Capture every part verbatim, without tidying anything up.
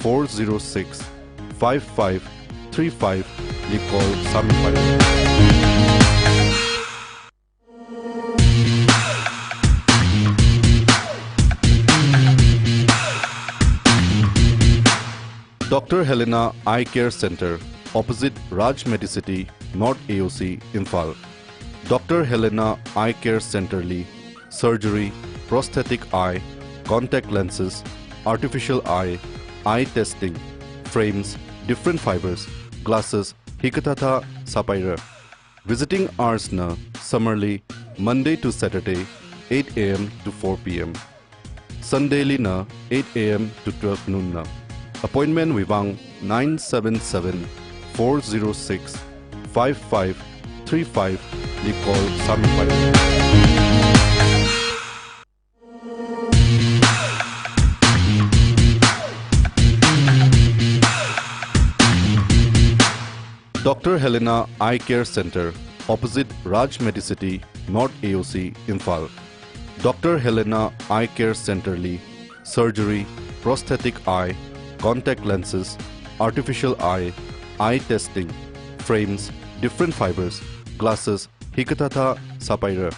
four zero six, five five three five li call sāmipai. Doctor Helena Eye Care Center, opposite Raj Medicity, North A O C, Imphal. Doctor Helena Eye Care Center li surgery, prosthetic eye, contact lenses, artificial eye, eye testing, frames, different fibers, glasses, hikathāthā sāpaira. Visiting hours na summer li Monday to Saturday, eight A M to four P M. Sunday li na eight A M to twelve noon na. Appointment wui vang nine seven seven, four zero six, five five three five li call sāmipai. Doctor Helena Eye Care Center, opposite Raj Medicity, North A O C, Imphal. Doctor Helena Eye Care Center li surgery, prosthetic eye, contact lenses, artificial eye, eye testing, frames, different fibers, glasses, hikathāthā sāpaira.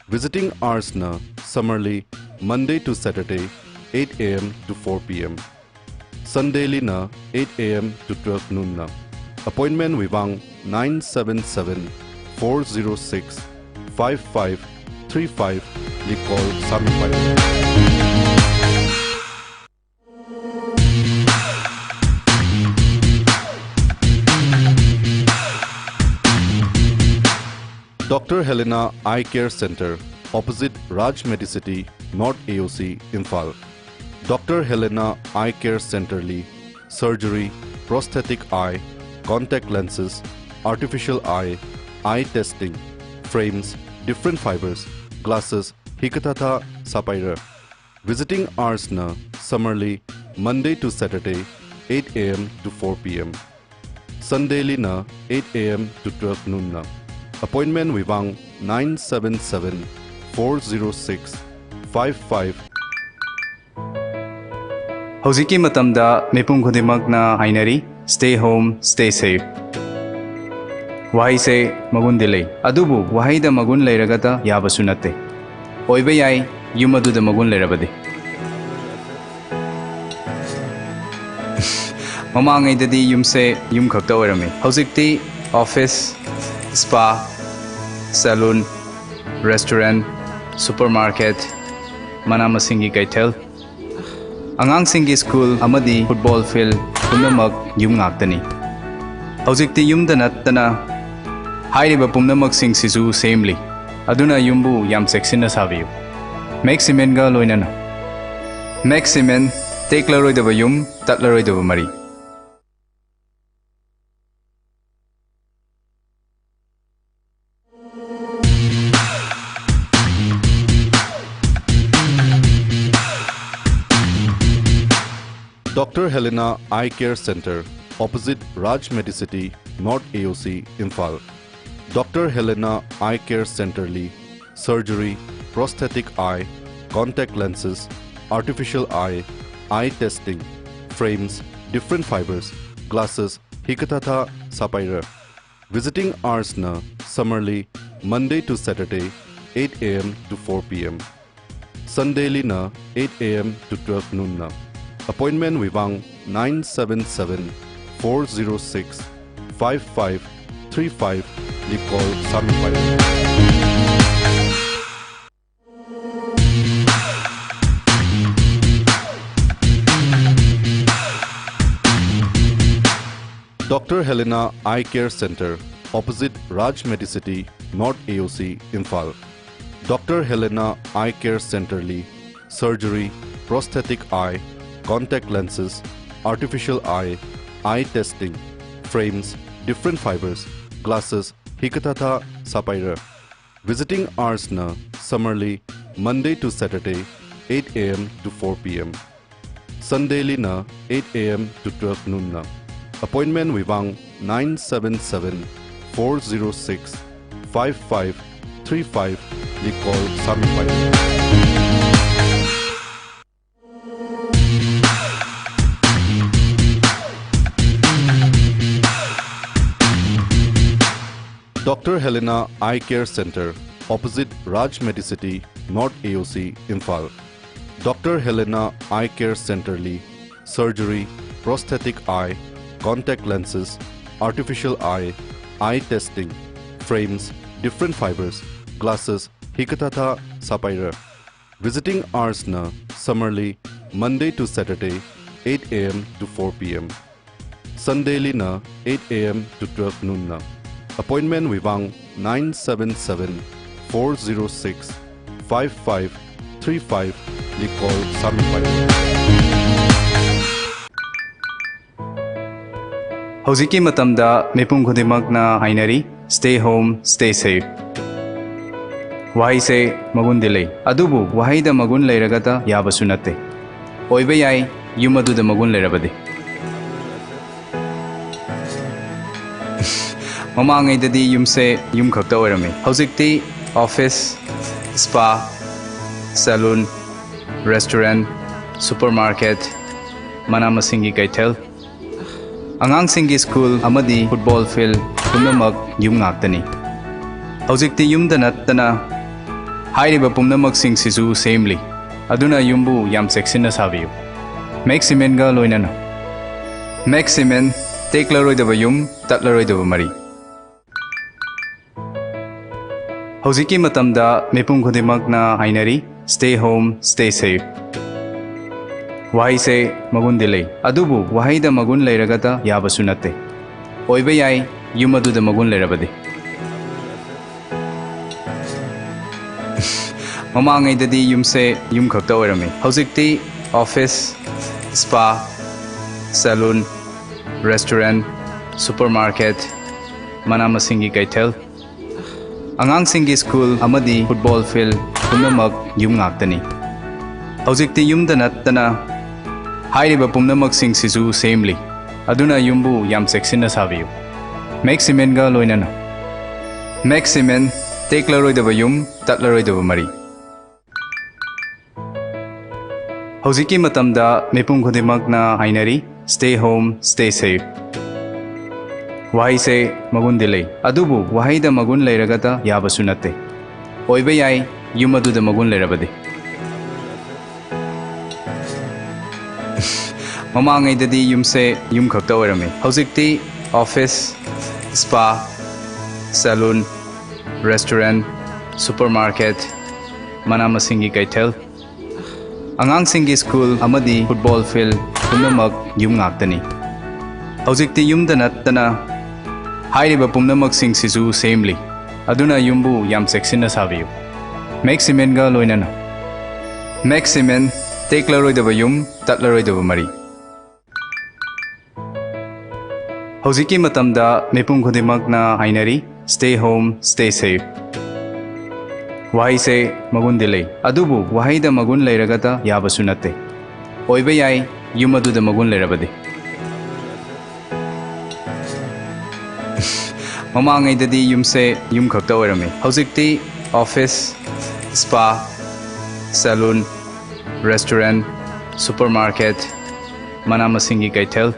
Visiting hours na summer li Monday to Saturday, eight A M to four P M. Sunday li na eight A M to twelve noon na. Appointment wui vang nine seven seven, four zero six, five five three five li call sāmipai. Doctor Helena Eye Care Center, opposite Raj Medicity, North A O C, Imphal. Doctor Helena Eye Care Center li surgery, prosthetic eye, contact lenses, artificial eye, eye testing, frames, different fibers, glasses, hikathāthā sāpaira. Visiting hours na summer li Monday to Saturday, eight A M to four P M. Sunday li na eight A M to twelve noon na. Appointment wui vang nine seven seven, four zero six, five five. Hꯧjikki matamda mipum khudingmakna hainari, "Stay home, stay safe." Wahaise magundi lei. Adubu wahaida magun leiragada yābasu natte. Oiba yai, yum aduda magun leirabadi. Mamangngaida̱di yumse yum khakta oirame. Hojikti office, spa, salon, restaurant, supermarket, manā masinggi kaithel, angāngsinggi school amadi football field pumnamak yum ngaktani. Hojikti yumda nattana hairiba pumnamaksing sisu semli. Aduna yumbu yam cheksinna sābiyu. Max Cement ga loinana. Max Cement, teklaroidaba yum, tatlaroidaba mari. Doctor Helena Eye Care Center, opposite Raj Medicity, North A O C, Imphal. Doctor Helena Eye Care Center li surgery, prosthetic eye, contact lenses, artificial eye, eye testing, frames, different fibers, glasses, hikathāthā sāpaira. Visiting hours na summer li Monday to Saturday, eight A M to four P M. Sunday li na eight A M to twelve noon na. Appointment wui vang nine seven seven, four zero six, five five three five li call sāmipai. Doctor Helena Eye Care Center, opposite Raj Medicity, North A O C, Imphal. Doctor Helena Eye Care Center li surgery, prosthetic eye, contact lenses, artificial eye, eye testing, frames, different fibers, glasses, hikathāthā sāpaira. Visiting hours na summer li Monday to Saturday, eight A M to four P M. Sunday li na eight A M to twelve noon na. Appointment wui vang nine seven seven, four zero six, five five three five li call sāmipai. Doctor Helena Eye Care Center, opposite Raj Medicity, North A O C, Imphal. Doctor Helena Eye Care Center li surgery, prosthetic eye, contact lenses, artificial eye, eye testing, frames, different fibers, glasses, hikathāthā sāpaira. Visiting hours na summer li Monday to Saturday, eight A M to four P M. Sunday li na eight A M to twelve noon na. Appointment wui vang nine seven seven, four zero six, five five three five li call sāmipai. Hꯧꯖꯤꯛꯀꯤ ꯃꯇꯝꯗ ꯃꯤꯄꯨꯝ ꯈꯨꯗꯤꯡꯃꯛꯅ ꯍꯥꯏꯅꯔꯤ, "Stay home, stay safe." ꯋꯥꯍꯩꯁꯦ ꯃꯒꯨꯟꯗꯤ ꯂꯩ, ꯑꯗꯨꯕꯨ ꯋꯥꯍꯩꯗ ꯃꯒꯨꯟ ꯂꯩꯔꯒꯇ ꯌꯥꯕꯁꯨ ꯅꯠꯇꯦ꯫ ꯑꯣꯏꯕ ꯌꯥꯏ, ꯌꯨꯝ ꯑꯗꯨꯗ ꯃꯒꯨꯟ ꯂꯩꯔꯕꯗꯤ꯫ ꯃꯃꯥꯡꯉꯩꯗꯗꯤ ꯌꯨꯝꯁꯦ ꯌꯨꯝ ꯈꯛꯇ ꯑꯣꯏꯔꯝꯃꯤ꯫ ꯍꯧꯖꯤꯛꯇꯤ office, spa, salon, restaurant, supermarket, ꯃꯅꯥ ꯃꯁꯤꯡꯒꯤ ꯀꯩꯊꯦꯜ, ꯑꯉꯥꯡꯁꯤꯡꯒꯤ school ꯑꯃꯗꯤ football field ꯄꯨꯝꯅꯃꯛ ꯌꯨꯝ ꯉꯥꯛꯇꯅꯤ꯫ ꯍꯧꯖꯤꯛꯇꯤ ꯌꯨꯝꯗ ꯅꯠꯇꯅ ꯍꯥꯏꯔꯤꯕ ꯄꯨꯝꯅꯃꯛꯁꯤꯡꯁꯤꯁꯨ ꯁꯦꯝꯂꯤ꯫ ꯑꯗꯨꯅ ꯌꯨꯝꯕꯨ ꯌꯥꯝ ꯆꯦꯛꯁꯤꯟꯅ ꯁꯥꯕꯤꯌꯨ꯫ ꯃꯦꯛ ꯁꯤꯃꯦꯟꯒ ꯂꯣꯏꯅꯅ꯫ ꯃꯦꯛ ꯁꯤꯃꯦꯟ, ꯇꯦꯛꯂꯔꯣꯏꯗꯕ ꯌꯨꯝ, ꯇꯠꯂꯔꯣꯏꯗꯕ ꯃꯔꯤ꯫ ꯍꯧꯖꯤꯛꯀꯤ ꯃꯇꯝꯗ ꯃꯤꯄꯨꯝ ꯈꯨꯗꯤꯡꯃꯛꯅ ꯍꯥꯏꯅꯔꯤ, "Stay home, stay safe." ꯋꯥꯍꯩꯁꯦ ꯃꯒꯨꯟꯗꯤ ꯂꯩ, ꯑꯗꯨꯕꯨ ꯋꯥꯍꯩꯗ ꯃꯒꯨꯟ ꯂꯩꯔꯒꯇ ꯌꯥꯕꯁꯨ ꯅꯠꯇꯦ꯫ ꯑꯣꯏꯕ ꯌꯥꯏ, ꯌꯨꯝ ꯑꯗꯨꯗ ꯃꯒꯨꯟ ꯂꯩꯔꯕꯗꯤ꯫ ꯃꯃꯥꯡꯉꯩꯗꯗꯤ ꯌꯨꯝꯁꯦ ꯌꯨꯝ ꯈꯛꯇ ꯑꯣꯏꯔꯝꯃꯤ꯫ ꯍꯧꯖꯤꯛꯇꯤ office, spa, salon, restaurant, supermarket, ꯃꯅꯥ ꯃꯁꯤꯡꯒꯤ ꯀꯩꯊꯦꯜ, ꯑꯉꯥꯡꯁꯤꯡꯒꯤ school ꯑꯃꯗꯤ football field ꯄꯨꯝꯅꯃꯛ ꯌꯨꯝ ꯉꯥꯛꯇꯅꯤ꯫ ꯍꯧꯖꯤꯛꯇꯤ ꯌꯨꯝꯗ ꯅꯠꯇꯅ ꯍꯥꯏꯔꯤꯕ ꯄꯨꯝꯅꯃꯛꯁꯤꯡꯁꯤꯁꯨ ꯁꯦꯝꯂꯤ꯫ ꯑꯗꯨꯅ ꯌꯨꯝꯕꯨ ꯌꯥꯝ ꯆꯦꯛꯁꯤꯟꯅ ꯁꯥꯕꯤꯌꯨ꯫ ꯃꯦꯛ ꯁꯤꯃꯦꯟꯒ ꯂꯣꯏꯅꯅ꯫ ꯃꯦꯛ ꯁꯤꯃꯦꯟ, ꯇꯦꯛꯂꯔꯣꯏꯗꯕ ꯌꯨꯝ, ꯇꯠꯂꯔꯣꯏꯗꯕ ꯃꯔꯤ꯫ ꯍꯧꯖꯤꯛꯀꯤ ꯃꯇꯝꯗ ꯃꯤꯄꯨꯝ ꯈꯨꯗꯤꯡꯃꯛꯅ ꯍꯥꯏꯅꯔꯤ, "Stay home, stay safe." ꯋꯥꯍꯩꯁꯦ ꯃꯒꯨꯟꯗꯤ ꯂꯩ, ꯑꯗꯨꯕꯨ ꯋꯥꯍꯩꯗ ꯃꯒꯨꯟ ꯂꯩꯔꯒꯇ ꯌꯥꯕꯁꯨ ꯅꯠꯇꯦ꯫ ꯑꯣꯏꯕ ꯌꯥꯏ, ꯌꯨꯝ ꯑꯗꯨꯗ ꯃꯒꯨꯟ ꯂꯩꯔꯕꯗꯤ꯫ ꯃꯃꯥꯡꯉꯩꯗꯗꯤ ꯌꯨꯝꯁꯦ ꯌꯨꯝ ꯈꯛꯇ ꯑꯣꯏꯔꯝꯃꯤ꯫ ꯍꯧꯖꯤꯛꯇꯤ office, spa, salon, restaurant, supermarket, ꯃꯅꯥ ꯃꯁꯤꯡꯒꯤ ꯀꯩꯊꯦꯜ, ꯑꯉꯥꯡꯁꯤꯡꯒꯤ school ꯑꯃꯗꯤ football field ꯄꯨꯝꯅꯃꯛ ꯌꯨꯝ ꯉꯥꯛꯇꯅꯤ꯫ ꯍꯧꯖꯤꯛꯇꯤ ꯌꯨꯝꯗ ꯅꯠꯇꯅ ꯍꯥꯏꯔꯤꯕ ꯄꯨꯝꯅꯃꯛꯁꯤꯡꯁꯤꯁꯨ ꯁꯦꯝꯂꯤ꯫ ꯑꯗꯨꯅ ꯌꯨꯝꯕꯨ ꯌꯥꯝ ꯆꯦꯛꯁꯤꯟꯅ ꯁꯥꯕꯤꯌꯨ꯫ ꯃꯦꯛ ꯁꯤꯃꯦꯟꯒ ꯂꯣꯏꯅꯅ꯫ ꯃꯦꯛ ꯁꯤꯃꯦꯟ, ꯇꯦꯛꯂꯔꯣꯏꯗꯕ ꯌꯨꯝ, ꯇꯠꯂꯔꯣꯏꯗꯕ ꯃꯔꯤ꯫ ꯍꯧꯖꯤꯛꯀꯤ ꯃꯇꯝꯗ ꯃꯤꯄꯨꯝ ꯈꯨꯗꯤꯡꯃꯛꯅ ꯍꯥꯏꯅꯔꯤ, "Stay home, stay safe." ꯋꯥꯍꯩꯁꯦ ꯃꯒꯨꯟꯗꯤ ꯂꯩ, ꯑꯗꯨꯕꯨ ꯋꯥꯍꯩꯗ ꯃꯒꯨꯟ ꯂꯩꯔꯒꯇ ꯌꯥꯕꯁꯨ ꯅꯠꯇꯦ꯫ ꯑꯣꯏꯕ ꯌꯥꯏ, ꯌꯨꯝ ꯑꯗꯨꯗ ꯃꯒꯨꯟ ꯂꯩꯔꯕꯗꯤ꯫ ꯃꯃꯥꯡꯉꯩꯗꯗꯤ ꯌꯨꯝꯁꯦ ꯌꯨꯝ ꯈꯛꯇ ꯑꯣꯏꯔꯝꯃꯤ꯫ ꯍꯧꯖꯤꯛꯇꯤ office, spa, salon, restaurant, supermarket, ꯃꯅꯥ ꯃꯁꯤꯡꯒꯤ ꯀꯩꯊꯦꯜ,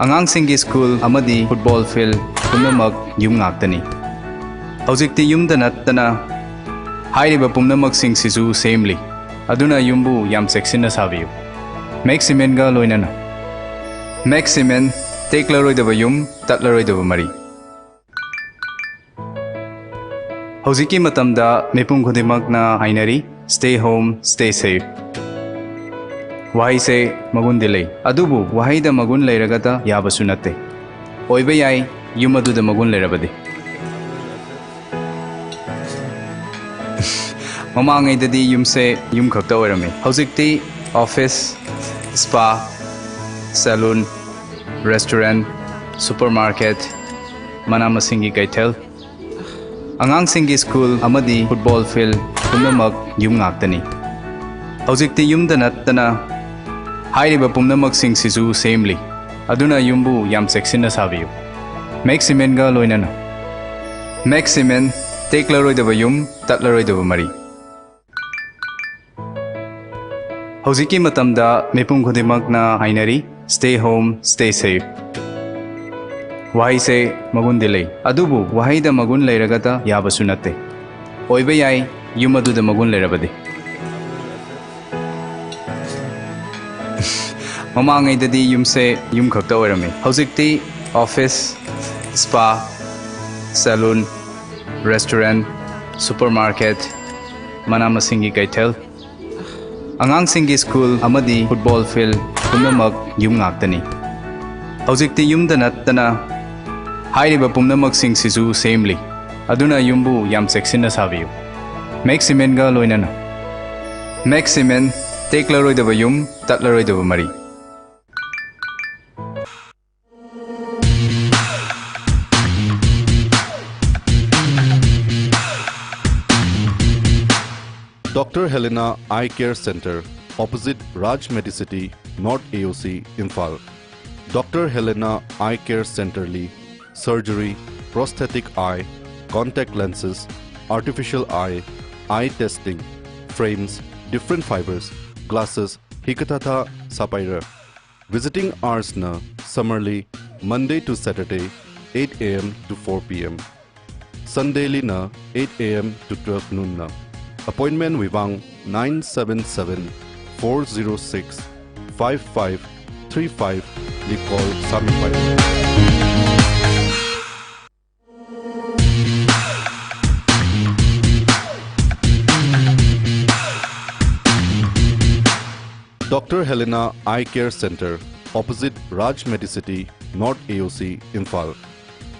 ꯑꯉꯥꯡꯁꯤꯡꯒꯤ school ꯑꯃꯗꯤ football field ꯄꯨꯝꯅꯃꯛ ꯌꯨꯝ ꯉꯥꯛꯇꯅꯤ꯫ ꯍꯧꯖꯤꯛꯇꯤ ꯌꯨꯝꯗ ꯅꯠꯇꯅ ꯍꯥꯏꯔꯤꯕ ꯄꯨꯝꯅꯃꯛꯁꯤꯡꯁꯤꯁꯨ ꯁꯦꯝꯂꯤ꯫ ꯑꯗꯨꯅ ꯌꯨꯝꯕꯨ ꯌꯥꯝ ꯆꯦꯛꯁꯤꯟꯅ ꯁꯥꯕꯤꯌꯨ꯫ ꯃꯦꯛ ꯁꯤꯃꯦꯟꯒ ꯂꯣꯏꯅꯅ꯫ ꯃꯦꯛ ꯁꯤꯃꯦꯟ, ꯇꯦꯛꯂꯔꯣꯏꯗꯕ ꯌꯨꯝ, ꯇꯠꯂꯔꯣꯏꯗꯕ ꯃꯔꯤ꯫ ꯍꯧꯖꯤꯛꯀꯤ ꯃꯇꯝꯗ ꯃꯤꯄꯨꯝ ꯈꯨꯗꯤꯡꯃꯛꯅ ꯍꯥꯏꯅꯔꯤ, "Stay home, stay safe." ꯋꯥꯍꯩꯁꯦ ꯃꯒꯨꯟꯗꯤ ꯂꯩ, ꯑꯗꯨꯕꯨ ꯋꯥꯍꯩꯗ ꯃꯒꯨꯟ ꯂꯩꯔꯒꯇ ꯌꯥꯕꯁꯨ ꯅꯠꯇꯦ꯫ ꯑꯣꯏꯕ ꯌꯥꯏ, ꯌꯨꯝ ꯑꯗꯨꯗ ꯃꯒꯨꯟ ꯂꯩꯔꯕꯗꯤ꯫ ꯃꯃꯥꯡꯉꯩꯗꯗꯤ ꯌꯨꯝꯁꯦ ꯌꯨꯝ ꯈꯛꯇ ꯑꯣꯏꯔꯝꯃꯤ꯫ ꯍꯧꯖꯤꯛꯇꯤ office, spa, salon, restaurant, supermarket, ꯃꯅꯥ ꯃꯁꯤꯡꯒꯤ ꯀꯩꯊꯦꯜ, ꯑꯉꯥꯡꯁꯤꯡꯒꯤ school ꯑꯃꯗꯤ football field ꯄꯨꯝꯅꯃꯛ ꯌꯨꯝ ꯉꯥꯛꯇꯅꯤ꯫ ꯍꯧꯖꯤꯛꯇꯤ ꯌꯨꯝꯗ ꯅꯠꯇꯅ ꯍꯥꯏꯔꯤꯕ ꯄꯨꯝꯅꯃꯛꯁꯤꯡꯁꯤꯁꯨ ꯁꯦꯝꯂꯤ꯫ ꯑꯗꯨꯅ ꯌꯨꯝꯕꯨ ꯌꯥꯝ ꯆꯦꯛꯁꯤꯟꯅ ꯁꯥꯕꯤꯌꯨ꯫ ꯃꯦꯛ ꯁꯤꯃꯦꯟꯒ ꯂꯣꯏꯅꯅ꯫ ꯃꯦꯛ ꯁꯤꯃꯦꯟ, ꯇꯦꯛꯂꯔꯣꯏꯗꯕ ꯌꯨꯝ, ꯇꯠꯂꯔꯣꯏꯗꯕ ꯃꯔꯤ꯫ ꯍꯧꯖꯤꯛꯀꯤ ꯃꯇꯝꯗ ꯃꯤꯄꯨꯝ ꯈꯨꯗꯤꯡꯃꯛꯅ ꯍꯥꯏꯅꯔꯤ, "Stay home, stay safe." ꯋꯥꯍꯩꯁꯦ ꯃꯒꯨꯟꯗꯤ ꯂꯩ, ꯑꯗꯨꯕꯨ ꯋꯥꯍꯩꯗ ꯃꯒꯨꯟ ꯂꯩꯔꯒꯇ ꯌꯥꯕꯁꯨ ꯅꯠꯇꯦ꯫ ꯑꯣꯏꯕ ꯌꯥꯏ, ꯌꯨꯝ ꯑꯗꯨꯗ ꯃꯒꯨꯟ ꯂꯩꯔꯕꯗꯤ꯫ ꯃꯃꯥꯡꯉꯩꯗꯗꯤ ꯌꯨꯝꯁꯦ ꯌꯨꯝ ꯈꯛꯇ ꯑꯣꯏꯔꯝꯃꯤ꯫ ꯍꯧꯖꯤꯛꯇꯤ office, spa, salon, restaurant, supermarket, ꯃꯅꯥ ꯃꯁꯤꯡꯒꯤ ꯀꯩꯊꯦꯜ, ꯑꯉꯥꯡꯁꯤꯡꯒꯤ school ꯑꯃꯗꯤ football field ꯄꯨꯝꯅꯃꯛ ꯌꯨꯝ ꯉꯥꯛꯇꯅꯤ꯫ ꯍꯧꯖꯤꯛꯇꯤ ꯌꯨꯝꯗ ꯅꯠꯇꯅ ꯍꯥꯏꯔꯤꯕ ꯄꯨꯝꯅꯃꯛꯁꯤꯡꯁꯤꯁꯨ ꯁꯦꯝꯂꯤ꯫ ꯑꯗꯨꯅ ꯌꯨꯝꯕꯨ ꯌꯥꯝ ꯆꯦꯛꯁꯤꯟꯅ ꯁꯥꯕꯤꯌꯨ꯫ Max Cementꯒ ꯂꯣꯏꯅꯅ꯫ Max Cement, ꯇꯦꯛꯂꯔꯣꯏꯗꯕ ꯌꯨꯝ, ꯇꯠꯂꯔꯣꯏꯗꯕ ꯃꯔꯤ꯫ Doctor Helena Eye Care Center, opposite Raj Medicity, North A O C, Imphal. Doctor Helena Eye Care Centerli surgery, prosthetic eye, contact lenses, artificial eye, eye testing, frames, different fibers, glasses, hikathāthā sāpaira. Visiting hoursna summerli Monday to Saturday, eight A M to four P M. Sundaylina eight A M to twelve noonna. Appointmentwui vang nine seven seven, four zero six, five five three five li call sāmipai. Doctor Helena Eye Care Center, opposite Raj Medicity, North A O C, Imphal.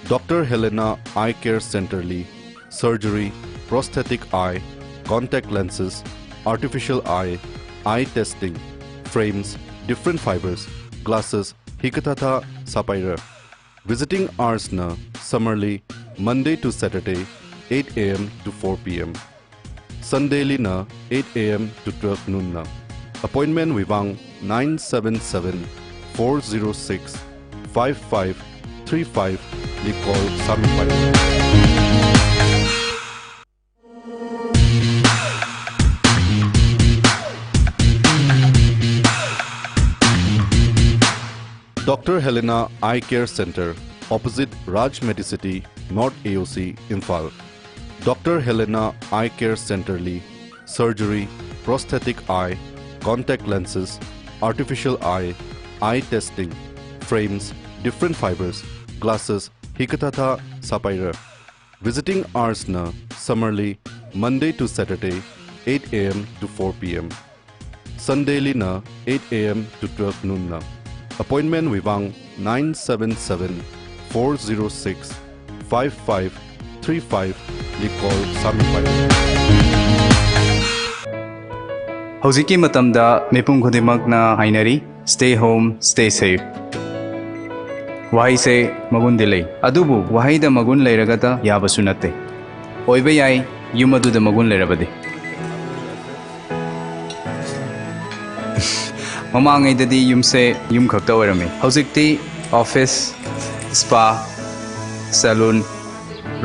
Doctor Helena Eye Care Centerli surgery, prosthetic eye, contact lenses, artificial eye, eye testing, frames, different fibers, glasses, hikathāthā sāpaira. Visiting hoursna summerli Monday to Saturday, eight A M to four P M. Sundaylina eight A M to twelve noonna. Appointmentwui vang nine seven seven, four zero six, five five three five li call sāmipai. Doctor Helena Eye Care Center, opposite Raj Medicity, North A O C, Imphal. Doctor Helena Eye Care Centerli surgery, prosthetic eye, contact lenses, artificial eye, eye testing, frames, different fibers, glasses, hikathāthā sāpaira. Visiting hoursna summerli Monday to Saturday, eight A M to four P M. Sundaylina eight A M to twelve noonna. Appointmentwui vang nine seven seven, four zero six, five five three five li call sāmipai. ꯍꯧꯖꯤꯛꯀꯤ ꯃꯇꯝꯗ ꯃꯤꯄꯨꯝ ꯈꯨꯗꯤꯡꯃꯛꯅ ꯍꯥꯏꯅꯔꯤ, "Stay home, stay safe." ꯋꯥꯍꯩꯁꯦ ꯃꯒꯨꯟꯗꯤ ꯂꯩ, ꯑꯗꯨꯕꯨ ꯋꯥꯍꯩꯗ ꯃꯒꯨꯟ ꯂꯩꯔꯒꯇ ꯌꯥꯕꯁꯨ ꯅꯠꯇꯦ꯫ ꯑꯣꯏꯕ ꯌꯥꯏ, ꯌꯨꯝ ꯑꯗꯨꯗ ꯃꯒꯨꯟ ꯂꯩꯔꯕꯗꯤ꯫ ꯃꯃꯥꯡꯉꯩꯗꯗꯤ ꯌꯨꯝꯁꯦ ꯌꯨꯝ ꯈꯛꯇ ꯑꯣꯏꯔꯝꯃꯤ꯫ ꯍꯧꯖꯤꯛꯇꯤ office, spa, salon,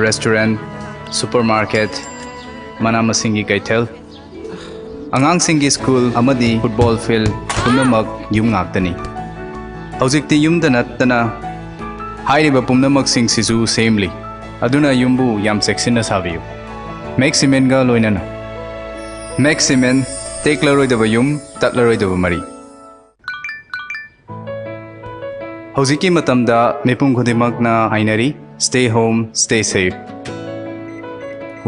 restaurant, supermarket, ꯃꯅꯥ ꯃꯁꯤꯡꯒꯤ ꯀꯩꯊꯦꯜ, ꯑꯉꯥꯡꯁꯤꯡꯒꯤ school ꯑꯃꯗꯤ football field ꯄꯨꯝꯅꯃꯛ ꯌꯨꯝ ꯉꯥꯛꯇꯅꯤ꯫ ꯍꯧꯖꯤꯛꯇꯤ ꯌꯨꯝꯗ ꯅꯠꯇꯅ ꯍꯥꯏꯔꯤꯕ ꯄꯨꯝꯅꯃꯛꯁꯤꯡꯁꯤꯁꯨ ꯁꯦꯝꯂꯤ꯫ ꯑꯗꯨꯅ ꯌꯨꯝꯕꯨ ꯌꯥꯝ ꯆꯦꯛꯁꯤꯟꯅ ꯁꯥꯕꯤꯌꯨ꯫ Max Cementꯒ ꯂꯣꯏꯅꯅ꯫ Max Cement, ꯇꯦꯛꯂꯔꯣꯏꯗꯕ ꯌꯨꯝ, ꯇꯠꯂꯔꯣꯏꯗꯕ ꯃꯔꯤ꯫ ꯍꯧꯖꯤꯛꯀꯤ ꯃꯇꯝꯗ ꯃꯤꯄꯨꯝ ꯈꯨꯗꯤꯡꯃꯛꯅ ꯍꯥꯏꯅꯔꯤ, "Stay home, stay safe."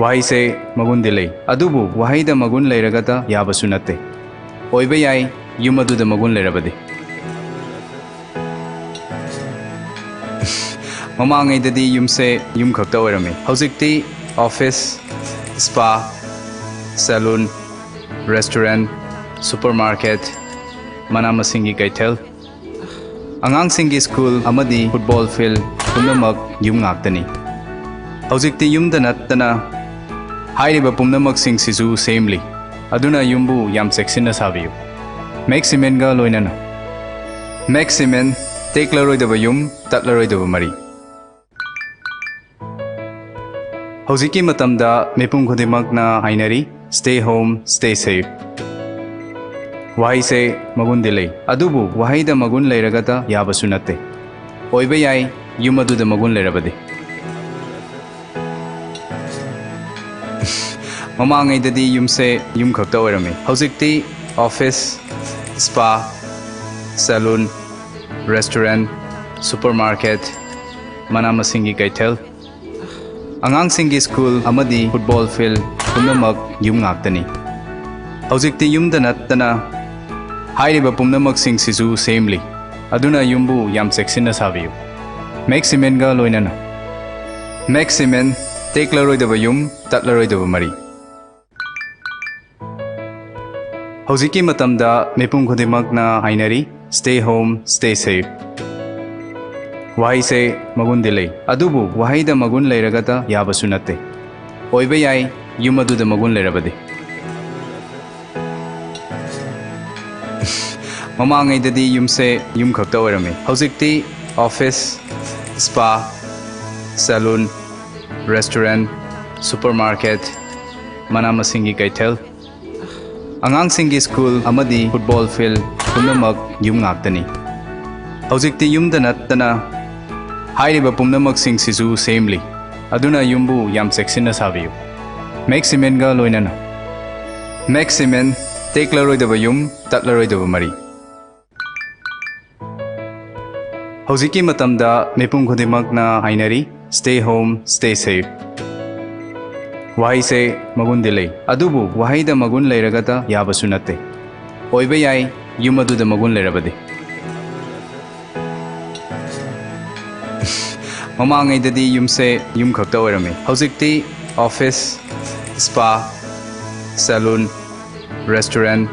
ꯋꯥꯍꯩꯁꯦ ꯃꯒꯨꯟꯗꯤ ꯂꯩ, ꯑꯗꯨꯕꯨ ꯋꯥꯍꯩꯗ ꯃꯒꯨꯟ ꯂꯩꯔꯒꯇ ꯌꯥꯕꯁꯨ ꯅꯠꯇꯦ꯫ ꯑꯣꯏꯕ ꯌꯥꯏ, ꯌꯨꯝ ꯑꯗꯨꯗ ꯃꯒꯨꯟ ꯂꯩꯔꯕꯗꯤ꯫ ꯃꯃꯥꯡꯉꯩꯗꯗꯤ ꯌꯨꯝꯁꯦ ꯌꯨꯝ ꯈꯛꯇ ꯑꯣꯏꯔꯝꯃꯤ꯫ ꯍꯧꯖꯤꯛꯇꯤ office, spa, salon, restaurant, supermarket, ꯃꯅꯥ ꯃꯁꯤꯡꯒꯤ ꯀꯩꯊꯦꯜ, ꯑꯉꯥꯡꯁꯤꯡꯒꯤ school ꯑꯃꯗꯤ football field ꯄꯨꯝꯅꯃꯛ ꯌꯨꯝ ꯉꯥꯛꯇꯅꯤ꯫ ꯍꯧꯖꯤꯛꯇꯤ ꯌꯨꯝꯗ ꯅꯠꯇꯅ ꯍꯥꯏꯔꯤꯕ ꯄꯨꯝꯅꯃꯛꯁꯤꯡꯁꯤꯁꯨ ꯁꯦꯝꯂꯤ꯫ ꯑꯗꯨꯅ ꯌꯨꯝꯕꯨ ꯌꯥꯝ ꯆꯦꯛꯁꯤꯟꯅ ꯁꯥꯕꯤꯌꯨ꯫ Max Cementꯒ ꯂꯣꯏꯅꯅ꯫ Max Cement, ꯇꯦꯛꯂꯔꯣꯏꯗꯕ ꯌꯨꯝ, ꯇꯠꯂꯔꯣꯏꯗꯕ ꯃꯔꯤ꯫ ꯍꯧꯖꯤꯛꯀꯤ ꯃꯇꯝꯗ ꯃꯤꯄꯨꯝ ꯈꯨꯗꯤꯡꯃꯛꯅ ꯍꯥꯏꯅꯔꯤ, "Stay home, stay safe." ꯋꯥꯍꯩꯁꯦ ꯃꯒꯨꯟꯗꯤ ꯂꯩ, ꯑꯗꯨꯕꯨ ꯋꯥꯍꯩꯗ ꯃꯒꯨꯟ ꯂꯩꯔꯒꯇ ꯌꯥꯕꯁꯨ ꯅꯠꯇꯦ꯫ ꯑꯣꯏꯕ ꯌꯥꯏ, yum aduda magun leirabadi. Mamāngaidadi yumse yumkhakta oirami. Hozikti office, spa, salon, restaurant, supermarket, manā masinggi keithel, angāngsinggi school amadi football field pumnamak yum ngaktani. Hozikti yumda nattana hairiba pumnamaksing sisu semli. Aduna yumbu yam cheksinna sābiyu. Max Cement ga loinana. Max Cement, teklaroidaba yum, tatlaroidaba mari. Hozikki matamda mipum khudingmakna hainari, stay home, stay safe. Wahaise magundi lei. Adubu wahaida magun leiragada yabasu natte. Oiba yai, yum aduda magun leirabadi. Mamāngaidadi yumse yumkhakta oirami. Hozikti office, spa, salon, restaurant, supermarket, manā masinggi keithel, angāngsinggi school amadi football field pumnamak yum ngaktani. Hozikti yumda nattana hairiba pumnamaksing sisu semli. Aduna yumbu yam cheksinna sābiyu. Max Cement ga loinana. Max Cement, teklaroidaba yum, tatlaroidaba mari. Hozikki matamda mipum khudingmakna hainari, stay home, stay safe. Wahaise magundi lei. Adubu wahaida magun leiragada yabasu natte. Oiba yai, yum aduda magun leirabadi. Mamāngaidadi yumse yumkhakta oirami. Hozikti office, spa, salon, restaurant,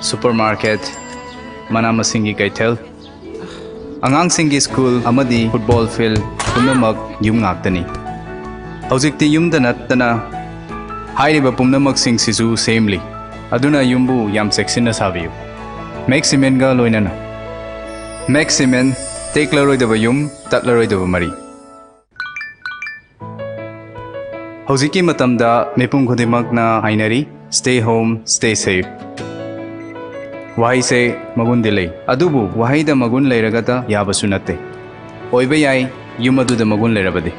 supermarket, manā masinggi keithel, angāngsinggi school amadi football field pumnamak yum ngaktani. Hozikti yumda nattana hairiba pumnamaksing sisu semli. Aduna yumbu yam cheksinna sābiyu. Max Cement ga loinana. Max Cement, teklaroidaba yum, tatlaroidaba mari. Hozikki matamda mipum khudingmakna hainari, stay home, stay safe. Wahaise magundi lei. Adubu wahaida magun leiragada yabasu natte. Oiba yai, yum aduda magun leirabadi.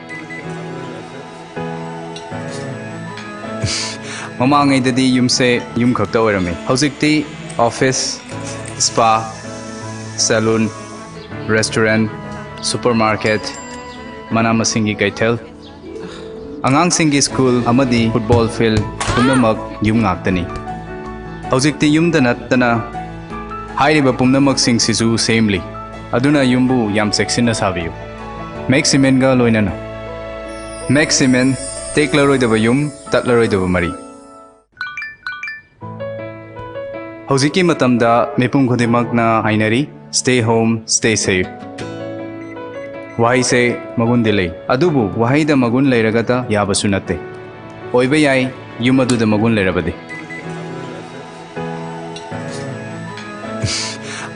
Mamāngaidadi yumse yumkhakta oirami. Hozikti office, spa, salon, restaurant, supermarket, manā masinggi keithel, angāngsinggi school amadi football field pumnamak yum ngaktani. Hozikti yumda nattana hairiba pumnamaksing sisu semli. Aduna yumbu yam cheksinna sābiyu. Max Cement ga loinana. Max Cement, teklaroidaba yum, tatlaroidaba mari. Hozikki matamda mipum khudingmakna hainari, stay home, stay safe. Wahaise magundi lei. Adubu wahaida magun leiragada yabasu natte. Oiba yai, yum aduda magun leirabadi.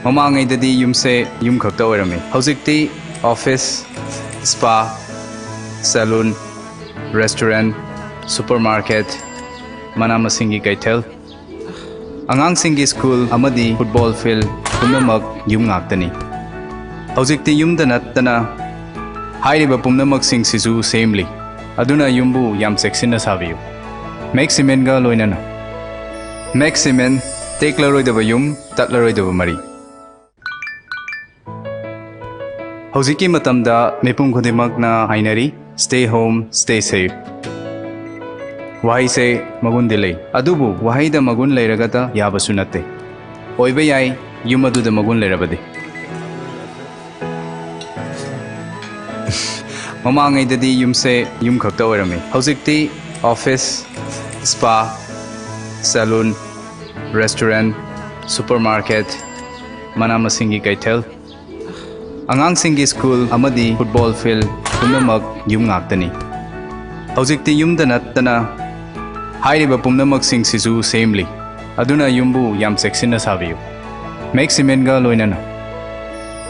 Mamāngaidadi yumse yumkhakta oirami. Hozikti office, spa, salon, restaurant, supermarket, manā masinggi keithel, angāngsinggi school amadi football field pumnamak yum ngaktani. Hozikti yumda nattana hairiba pumnamaksing sisu semli. Aduna yumbu yam cheksinna sābiyu. Max Cement ga loinana. Max Cement, teklaroidaba yum, tatlaroidaba mari. Hozikki matamda mipum khudingmakna hainari, stay home, stay safe. Wahaise magundi lei. Adubu wahaida magun leiragada yabasu natte. Oiba yai, yum aduda magun leirabadi. Mamāngaidadi yumse yumkhakta oirami. Hozikti office, spa, salon, restaurant, supermarket, manā masinggi keithel, angāngsinggi school amadi football field pumnamak yum ngaktani. Hozikti yumda nattana hairiba pumnamaksing sisu semli. Aduna yumbu yam cheksinna sābiyu. Max Cement ga loinana.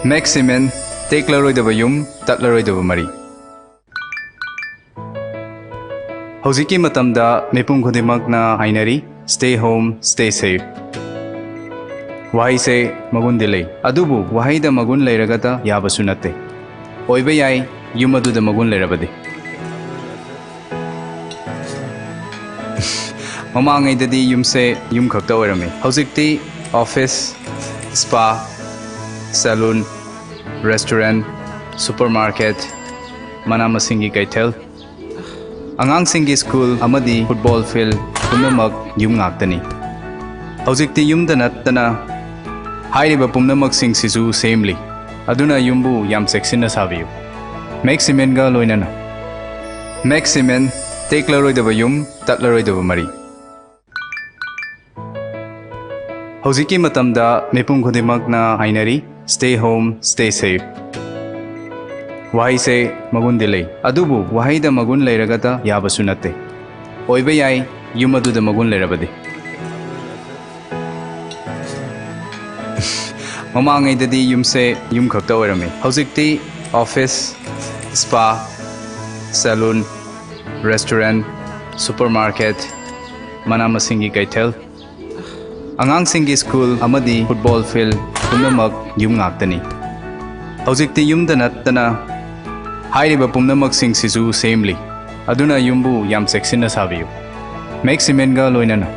Max Cement, teklaroidaba yum, tatlaroidaba mari. Hozikki matamda mipum khudingmakna hainari, stay home, stay safe. Wahaise magundi lei. Adubu wahaida magun leiragada yabasu natte. Oiba yai, yum aduda magun leirabadi. Mamāngaidadi yumse yum khakta oirami. Hozikti office, spa, salon, restaurant, supermarket, manā masinggi keithel, angāngsinggi school amadi football field pumnamak yum ngaktani. Hozikti yumda nattana hairiba pumnamaksing sisu semli. Aduna yumbu yam cheksinna sābiyu. Mek cement ga loinana. Mek cement, teklaroidaba yum, tatlaroidaba mari. Hozikki matamda mipum khudingmakna hainari, stay home, stay safe. Wahaise magundi lei. Adubu wahaida magun leiragada yabasu natte. Oiba yai, yum aduda magun leirabadi. Mamāngaidadi yumse yum khakta oirami. Hozikti office, spa, salon, restaurant, supermarket, manā masinggi keithel, angāngsinggi school amadi football field pumnamak yum ngaktani. Hozikti yumda nattana hairiba pumnamaksing sisu semli. Aduna yumbu yam cheksinna sābiyu. Mek cement ga loinana.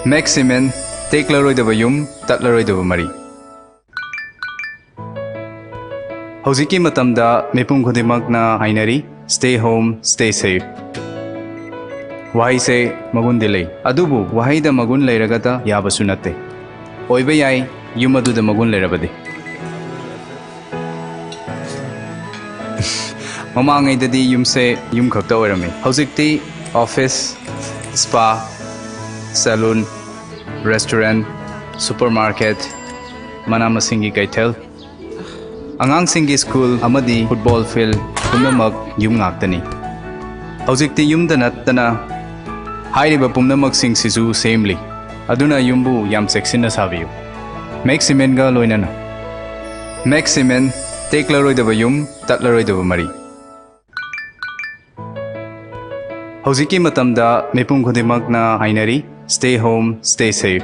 Mek cement, teklaroidaba yum, tatlaroidaba mari. Hozikki matamda mipum khudingmakna hainari, stay home, stay safe. Wahaise magundi lei. Adubu wahaida magun leiragada yabasu natte. Oiba yai, yum aduda magun leirabadi. Mamāngaidadi yumse yum khakta oirami. Hozikti office, spa, salon, restaurant, supermarket, manā masinggi keithel, angāngsinggi school amadi football field pumnamak yum ngaktani. Hozikti yumda nattana hairiba pumnamaksing sisu semli. Aduna yumbu yam cheksinna sābiyu. Mek cement ga loinana. Mek cement, teklaroidaba yum, tatlaroidaba mari. Hozikki matamda mipum khudingmakna hainari, stay home, stay safe.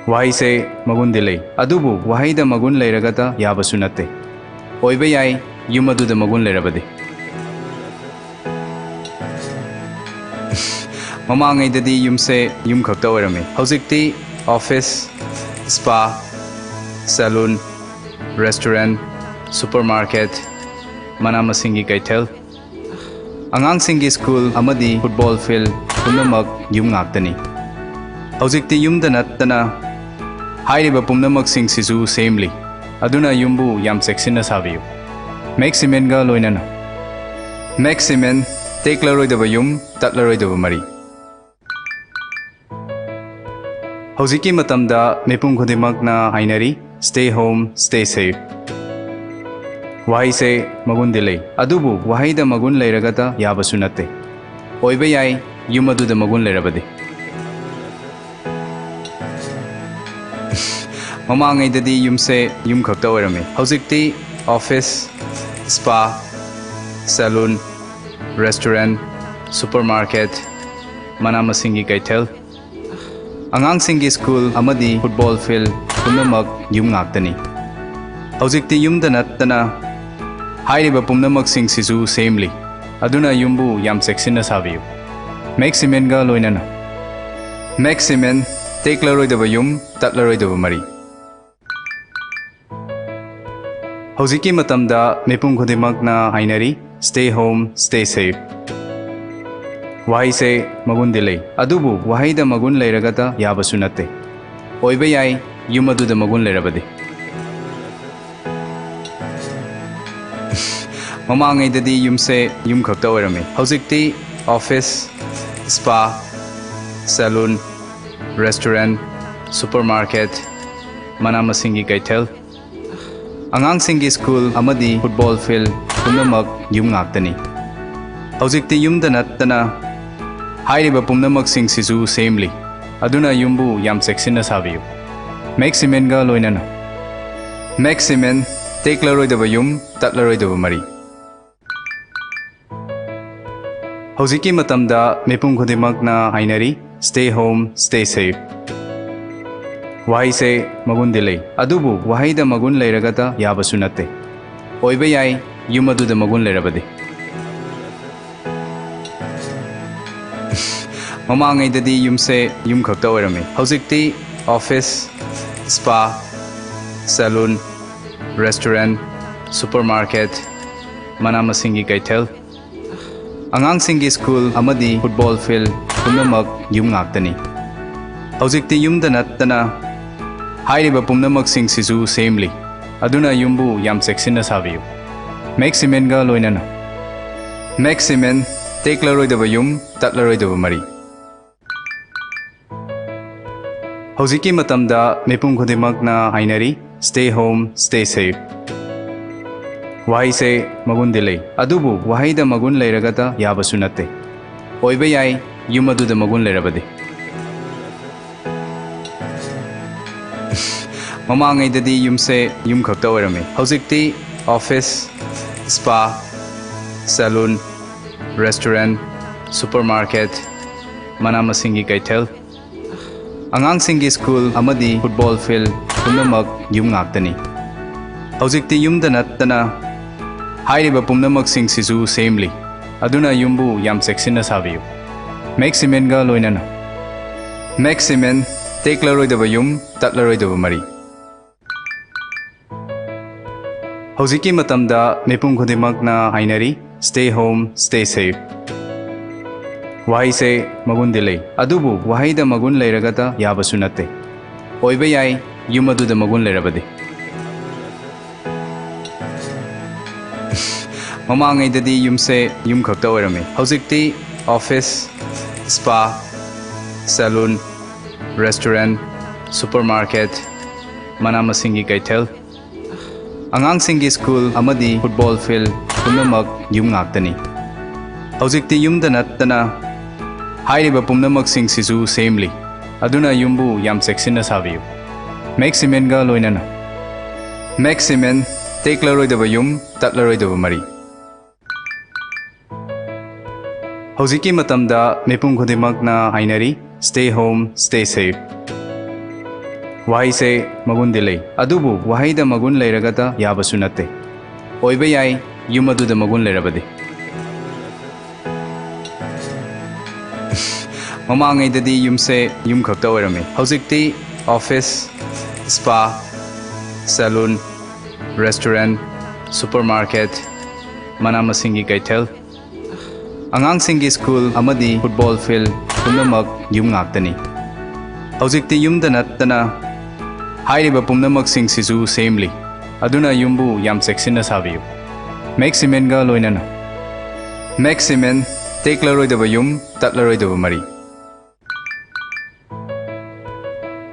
Wahaise magundi lei. Adubu wahaida magun leiragada yabasu natte. Oiba yai, yum aduda magun leirabadi. Mamāngaidadi yumse yum khakta oirami. Hozikti office, spa, salon, restaurant, supermarket, manā masinggi keithel, angāngsinggi school amadi football field pumnamak yum ngaktani. Hozikti yumda nattana hairiba pumnamaksing sisu semli. Aduna yumbu yam cheksinna sābiyu. Mek cement ga loinana. Mek cement, teklaroidaba yum, tatlaroidaba mari. Hozikki matamda mipum khudingmakna hainari, stay home, stay safe. Wahaise magundi lei. Adubu wahaida magun leiragada yabasu natte. Oiba yai, yum aduda magun leirabadi. Mamāngaidadi yumse yum khakta oirami. Hozikti office, spa, salon, restaurant, supermarket, manā masinggi keithel, angāngsinggi school amadi football field pumnamak yum ngaktani. Hozikti yumda nattana hairiba pumnamaksing sisu semli. Aduna yumbu yam cheksinna sābiyu. Mek cement ga loinana. Mek cement, teklaroidaba yum, tatlaroidaba mari. Hozikki matamda mipum khudingmakna hainari, stay home, stay safe. Wahaise magundi lei. Adubu wahaida magun leiragada yabasu natte. Oiba yai, yum aduda magun leirabadi. Mamāngaidadi yumse yum khakta oirami. Hozikti office, spa, salon, restaurant, supermarket, manā masinggi keithel, angāngsinggi school amadi football field pumnamak yum ngaktani. Hozikti yumda nattana hairiba pumnamaksing sisu semli. Aduna yumbu yam cheksinna sābiyu. Mek cement ga loinana. Mek cement, teklaroidaba yum, tatlaroidaba mari. Hozikki matamda mipum khudingmakna hainari, stay home, stay safe. Wahaise magundi lei. Adubu wahaida magun leiragada yabasu natte. Oiba yai, yum aduda magun leirabadi. Mamāngaidadi yumse yumkhakta oirami. Hozikti office, spa, salon, restaurant, supermarket, manā masinggi keithel, angāngsinggi school amadi football field pumnamak yum ngaktani. Hozikti yumda nattana hairiba pumnamaksing sisu semli. Aduna yumbu yam cheksinna sābiyu. Mek cement ga loinana. Mek cement, teklaroidaba yum, tatlaroidaba mari. Hozikki matamda mipum khudingmakna hainari, stay home, stay safe. Wahaise magundi lei. Adubu wahaida magun leiragada yabasu natte. Oiba yai, yum aduda magun leirabadi. Mamāngaidadi yumse yumkhakta oirami. Hozikti office, spa, salon, restaurant, supermarket, manā masinggi keithel, angāngsinggi school amadi football field pumnamak yum ngaktani. Hozikti yumda nattana hairiba pumnamaksing sisu semli. Aduna yumbu yam cheksinna sābiyu. Mek cement ga loinana. Mek cement, teklaroidaba yum, tatlaroidaba mari. Hozikki matamda mipum khudingmakna hainari, stay home, stay safe. Wahaise magundi lei. Adubu wahaida magun leiragada yabasu natte. Oiba yai, yum aduda magun leirabadi. Mamāngaidadi yumse yumkhakta oirami. Hozikti office, spa, salon, restaurant, supermarket, manā masinggi keithel, angāngsinggi school amadi football field pumnamak yum ngaktani. Hozikti yumda nattana hairiba pumnamaksing sisu semli. Aduna yumbu yam cheksinna sābiyu. Mek cement ga loinana. Mek cement, teklaroidaba yum, tatlaroidaba mari. Hozikki matamda mipum khudingmakna hainari, stay home, stay safe. Wahaise magundi lei. Adubu wahaida magun leiragada yabasu natte. Oiba yai, yum aduda magun leirabadi. Mamāngaidadi yumse yumkhakta oirami. Hozikti office, spa, salon, restaurant, supermarket, manā masinggi keithel, angāngsinggi school amadi football field pumnamak yum ngaktani. Hozikti yumda nattana hairiba pumnamaksing sisu semli. Aduna yumbu yam cheksinna sābiyu. Mek cement ga loinana. Mek cement, teklaroidaba yum, tatlaroidaba mari.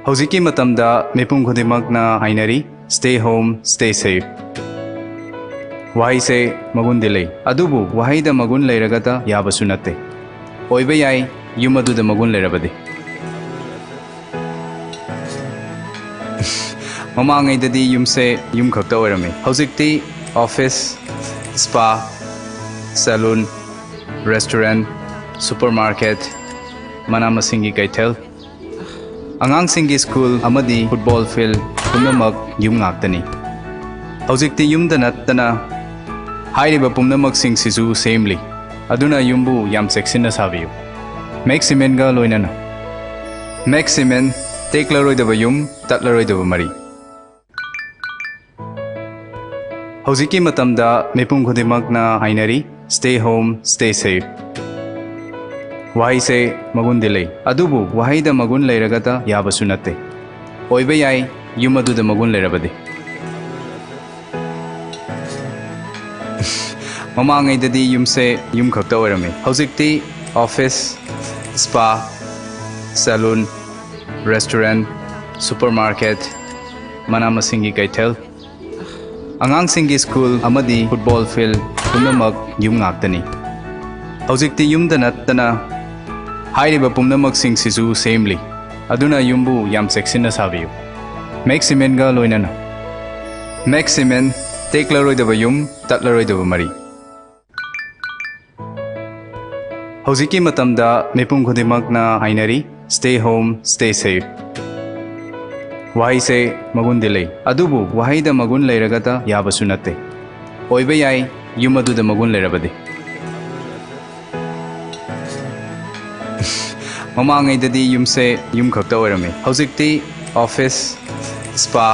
Hozikki matamda mipum khudingmakna hainari, stay home, stay safe. Wahaise magundi lei. Adubu wahaida magun leiragada yabasu natte. Oiba yai, yum aduda magun leirabadi. Mamāngaidadi yumse yumkhakta oirami. Hozikti office, spa, salon, restaurant, supermarket, manā masinggi keithel, angāngsinggi school amadi football field pumnamak yum ngaktani. Hozikti yumda nattana hairiba pumnamaksing sisu semli. Aduna yumbu yam cheksinna sābiyu. Mek cement ga loinana. Mek cement, teklaroidaba yum, tatlaroidaba mari. Hozikki matamda mipum khudingmakna hainari, stay home, stay safe. Wahaise magundi lei. Adubu wahaida magun leiragada yabasu natte. Oiba yai, yum aduda magun leirabadi. Mamāngaidadi yumse yumkhakta oirami. Hozikti office, spa, salon, restaurant, supermarket, manā masinggi keithel, angāngsinggi school amadi football field pumnamak yum ngaktani. Hozikti yumda nattana hairiba pumnamaksing sisu semli. Aduna yumbu yam cheksinna sābiyu. Mek cement ga loinana. Mek cement, teklaroidaba yum, tatlaroidaba mari. Hozikki matamda mipum khudingmakna hainari, stay home, stay safe. Wahaise magundi lei. Adubu wahaida magun leiragada yabasu natte. Oiba yai, yum aduda magun leirabadi. Mamangaidadi yumse yum khakta oirami. Hojikti office, spa,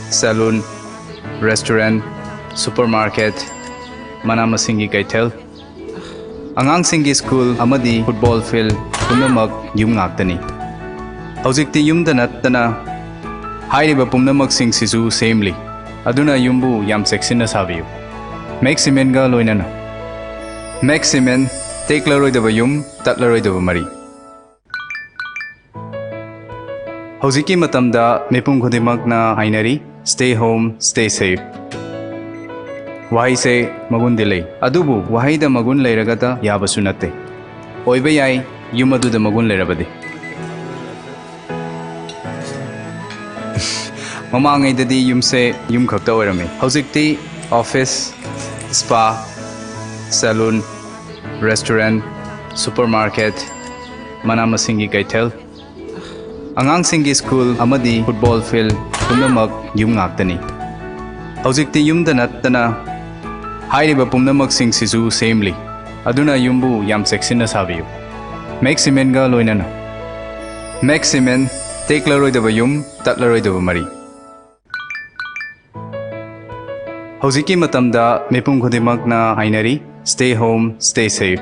salon, restaurant, supermarket, mana masinggi kaithel, angangsinggi school amadi football field pumnamak yum ngaktani. Hojikti yumda nattana hairiba pumnamaksing sisu semli. Aduna yumbu yam cheksinna sabiyu. Max Cement ga loinana. Max Cement, teklaroidaba yum, tatlaroidaba mari. Hojikki matamda mipum khudingmakna hainari, stay home, stay safe. Wahaise magundi lei. Adubu wahaida magun leiragada yabasu natte. Oiba yai, yum aduda magun leirabadi. Mamangaidadi yumse yum khakta oirami. Hojikti office, spa, salon, restaurant, supermarket, mana masinggi kaithel, angangsinggi school amadi football field pumnamak yum ngaktani. Hojikti yumda nattana hairiba pumnamaksing sisu semli. Aduna yumbu yam cheksinna sabiyu. Max Cement ga loinana. Max Cement, teklaroidaba yum, tatlaroidaba mari. Hojikki matamda mipum khudingmakna hainari, stay home, stay safe.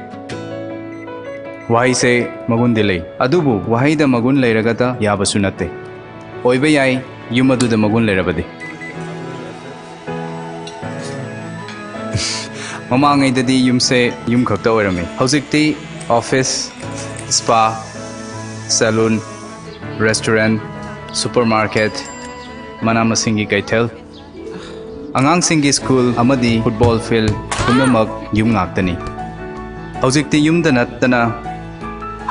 Wahaise magundi lei. Adubu wahaida magun leiragada yabasu natte. Oiba yai, yum aduda magun leirabadi. Mamangaidadi yumse yum khakta oirami. Hojikti office, spa, salon, restaurant, supermarket, mana masinggi kaithel, angangsinggi school amadi football field pumnamak yum ngaktani. Hojikti yumda nattana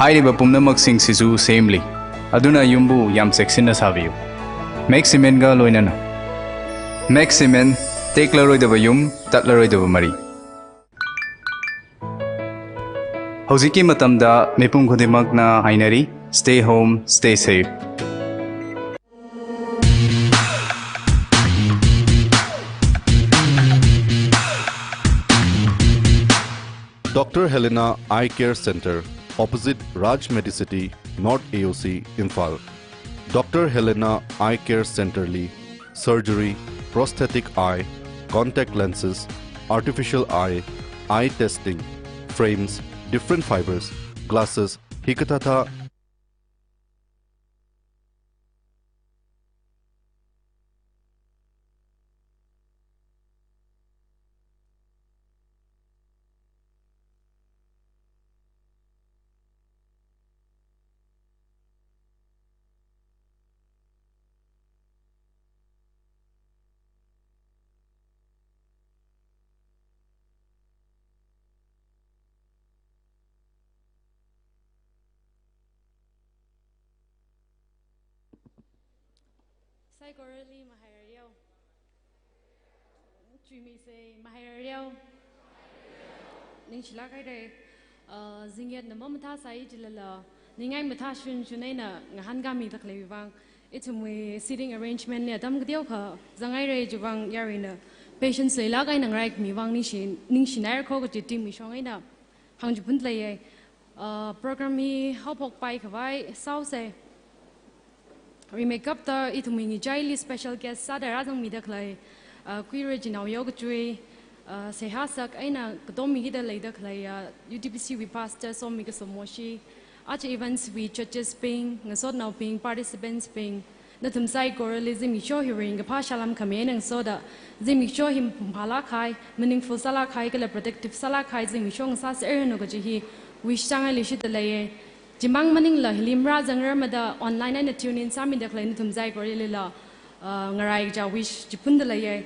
hairiba pumnamaksing sisu semli. Aduna yumbu yam cheksinna sabiyu. Max Cement ga loinana. Max Cement, teklaroidaba yum, tatlaroidaba mari. Hojikki matamda mipum khudingmakna hainari, stay home, stay safe. Doctor Helena Eye Care Center, opposite Raj Medicity, North A O C, Imphal. Doctor Helena Eye Care Center li surgery, prosthetic eye, contact lenses, artificial eye, eye testing, frames, different fibers, glasses, hikathāthā Saikorali mahairariao. Chuimeisei mahairariao. Ningshilāk haira. Uh, zingyatna mamathāsai jilala, ningai mathāshun shun eina ngahānkāmida khaleiwui vang, ithumwui seating arrangement li atam kateokha zanghaira chiwui vang yaruina patience leilāk eina ngaraikhami vang ningshi, ningshinaira kho kaji team wui shong eina hāngchiphun leiya. Uh, program hi haophokpai khavai sāusei. Rimeikapta ithumwui ngachaili special guest sāda rāzangmida khalei, uh, Kuira Chinao Yao Kachui, uh, seihā sak eina katom mikida leida khalei, uh, U T B C wui pastor Somi Kasomoshi, aja events wui judges bing, ngasotnaobing, participants bing, nathum saikorali zimiksho hi ringkaphā salam khami eina ngasoda, zimiksho hi mapung phālāk kahai, meaningful sālāk kahai, kala productive sālāk kahai zimiksho ngasāserranu kaji hi wish sāngailishida leiya. Chimang maningla hili marāzangrarmada online eina tune in sāmida khalei nathum saikoralila, uh, ngarai kaja wish chiphunda leiya.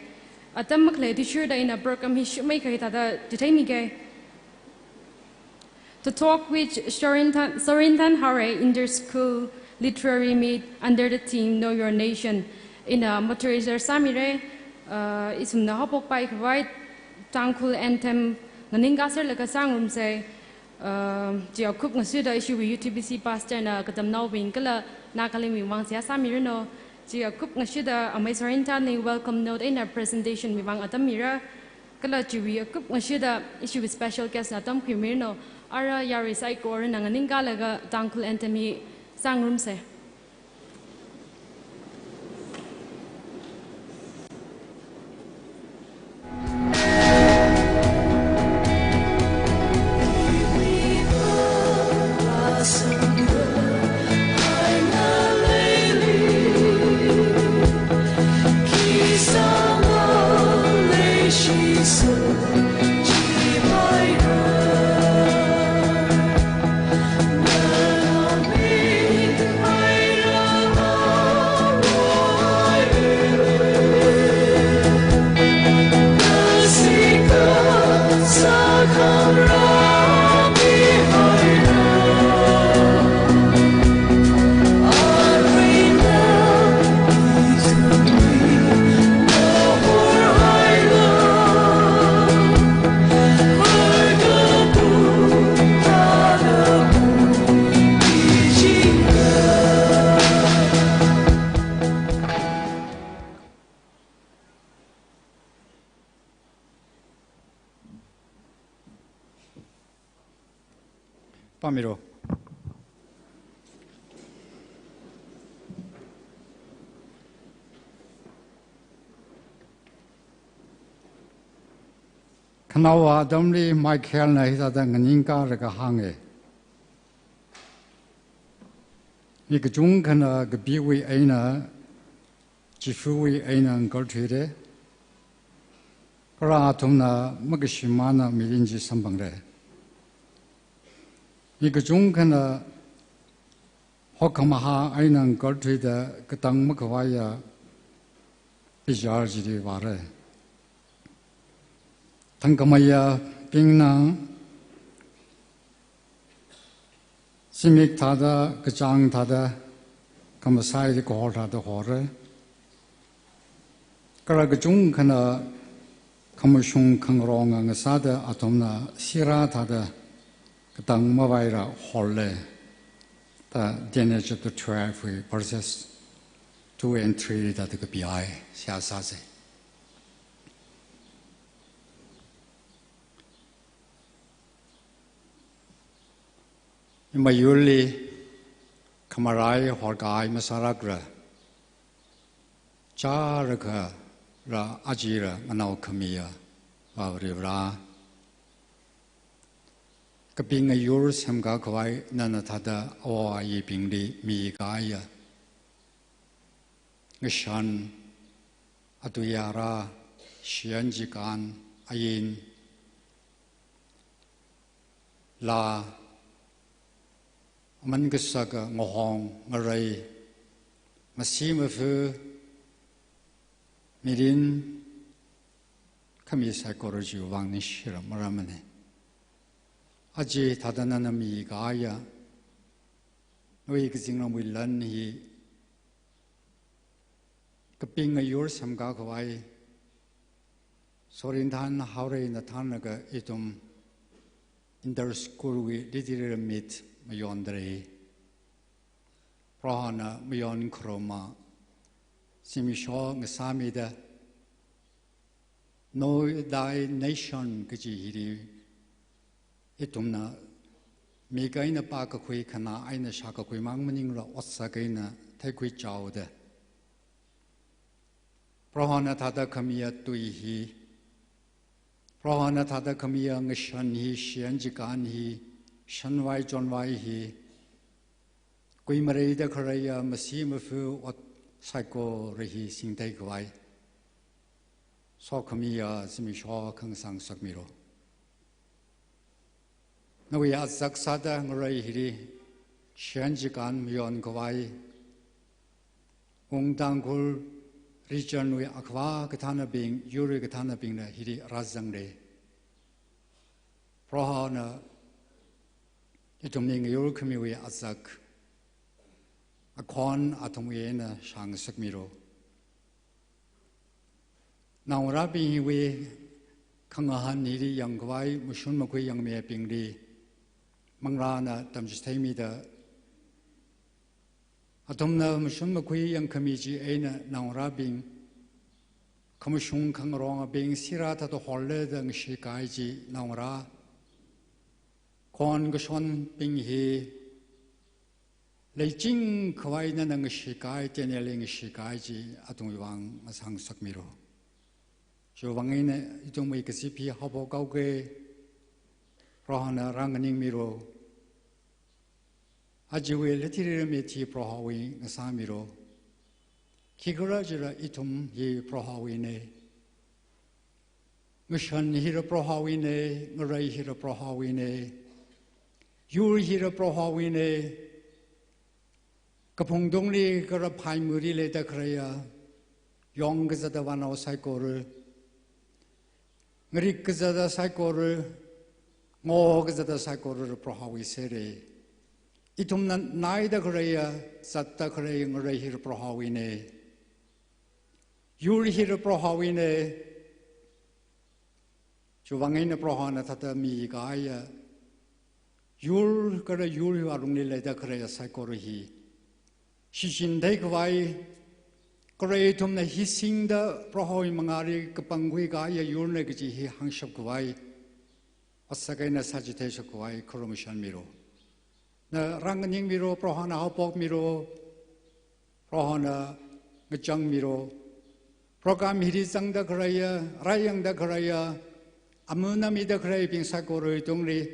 Atam makhalei athishurda ina program hi shumai kahai thāda chitheimikei. To talk with Sorinthan, Sorinthan Hare, Inter-School Literary Meet under the theme Know Your Nation. Ina moderator sāmira, uh, ithumna haophokpai khavai Tangkhul anthem nganingkāserlaga sāngarumsei, uh, chi akhup ngasuda ishiwui U T B C pastor na katamnaobing kala Nagalandwui vang seihā sāmiranu. Chi akhup ngasuda amei Sorinthanli welcome note eina presentation wui vang atam mira. Kala chiwui akup ngashida ishiwui special guest na tamkhuimiranu, ara yarui saikorana nganingkalaga Tangkhul anthem hi sāngarumsa. Pāmiro. Khanaowa atamli Michaelna hithāda nganingkalaga hānga. Mi kachungkhana kapiwui eina, chifuwui eina ngakarthuira. Kala athumna makashimānna mirin chi samphangra. Mi kachungkhana hokkhamahā eina ngakarthuida katang makhavaiya bichar chili vāra. Thangkhameiyabingna zimik thāda, kachāng thāda, khamasai kahor thāda hora. Kala kachungkhana khamashung khangarong ngasāda athumna sirā thāda katang mavaira horla. Da Daniel chapter twelve wui verses two and thrili thāda kapihai, seihā sāsa. Mayurli khamarai horkahai masālākra, chārakhala ajala nganaokhamiya Varivarā. Kaping ayur semkakhavai nana thāda awo ayibingli mikahaiya ngashan, atui ara, shiyan chikān, ain, laa, aman kasaka, ngahong ngarei, masi mafu, mirin khami saikora chiwui vang ningshira maramana. Aja thāda nana mikahaiya nawui kazingramwui lan hi kaping ayur semkakhavai, sorin than haoreina thanlaga ithum inter school wui literary meet mayondalei. Prohona mayon kharoma, zimiksho ngasāmida, Know Thy Nation kaji hili ithumna mik eina pākakhui, khanā eina shākakhui mang maningla otsak eina theikhuichaoda, Prohona thāda khamiya tui hi, Prohona thāda khamiya ngashan hi, shiyan chikān hi, shanvai chonvai hi, kuimareida khaleiya masi mafu ot saikora hi singtheikhavai sokhamiya zimiksho khangasang ngasakmiro. Nawui azak sāda ngarei hili shiyan chikān mayonkhavai Wung Tangkhul region wui akhava kathānabing, yurwui kathānabingna hili rāzanglei. Prohona ithumli ngayurkhamiwui azak, akhon athumwui eina shāngasakmiro. Naongarābingwui khangahān hili yangkhavai mashun makhui yangmibingli manglāna tamchitheimida, athumna mashun makhui yangkhami chi eina naongarābing khamashung khangarongabing sirā thāda horlada ngashikahai chi naongarā, khon kashonbing hi leiching khavai nana ngashikahai, Daniel-li ngashikahai chi athumwui vang ngasāngasakmilu. Chiwui vang eina ithumwui kazip hi haophok haoke, Prohona rānganingmilu. Ajawui lathiri ramethi Prohowui ngasāmilu. Khikhalajila ithum hi Prohowuina. Ngashan hila Prohowuina, ngarei hila Prohowuina, yur hila Prohowuina, kaphungtungli kala phaimuli leida khaleiya, yong kazata vānao saikora, ngarik kazata saikora, ngo kazata saikora Prohowui sera. Ithumna naida khaleiya, zatta khalei ngarei hila Prohowuina. Yur hila Prohowuina. Chiwui vang eina Prohona thāda mikahaiya yur kala yur alungli leida khaleiya saikora hi shichin theikhavai, kala ithumna hi singda Prohowui mangāli kapangkhui kahaiya yurna kaji hi hāngshap khavai, otsak eina sāchitheishap khavai khuirumshanmilu. Na rānganingmilu, Prohona haophokmilu, Prohona ngachangmilu. Program hili zangda khaleiya, rāyangda khaleiya, amun amida khaleibing saikorawui tungli,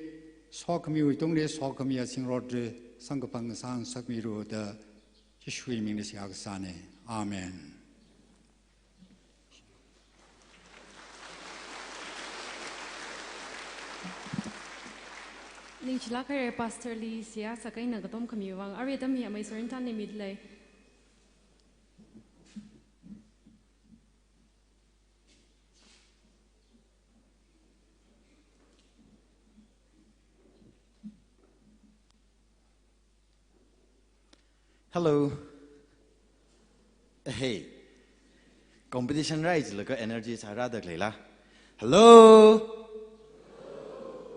sokhamiwui tungli, sokhami asingrot samkaphang sāngasakmilu da Jishuwui mingli seihā kasāna. Amen. Ningshilāk haira Pastor-li seihā sākahaina katom khami vang. Arui atam hi amei Sorinthanli midalei. Hello. Hey. Competition rāi jilaga energy sārāda khaleila. Hello.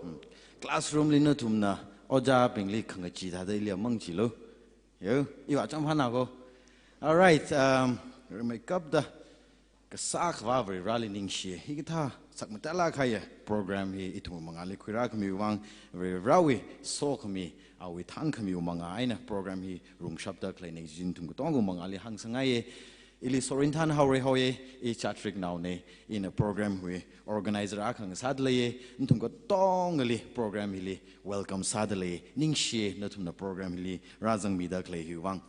Hmm. Classroom-li nathumna ojābingli khangachee thāda ili mang jilu. Yo, iva cham hana ko. All right. Um, rimeikapta kasā Akhava Varivarāli ningshi. Hikathā sakmatālāk kahaiya program hi ithum mangāli khuirākhami vang Varivarāwui sokhami, awui thangkhamiwui mangā eina program hi rungshapda khaleina chi nathum katongawui mangāli hāngsangngaiya. Ili Sorinthan haora haoya, i Chatrick naona, ina program wui organizer akha ngasāda leiya, nathum katongali program hili welcome sāda leiya, ningshi nathumna program hili rāzangmida khalei hiwui vang.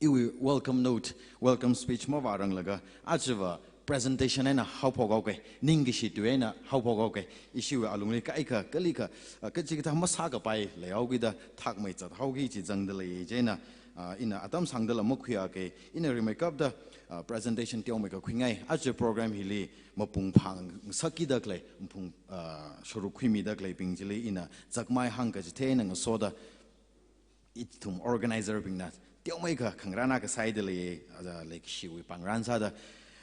Iwui welcome note, welcome speech mavāranglaga, ajava presentation eina haophok haoke, ningkashi tui eina haophok haoke, ishiwui alungli kaikha, kalikha, ah, kachikathā masākapai leihaokida thakmeizat haoki chi zangda lei, chieina, ah, ina atam sāngdala makhuiake, ina rimeikapta, ah, presentation teomeikha khuingai, aja program hili mapung phāngasakida khalei, mapung, ah, sharuk khuimida khaleibing chili ina zakmai hāngkachithei eina ngasoda, ithum organizer bingna teomeikha khangarān akha sāda lei, ah, leikashiwui pāngrān sāda.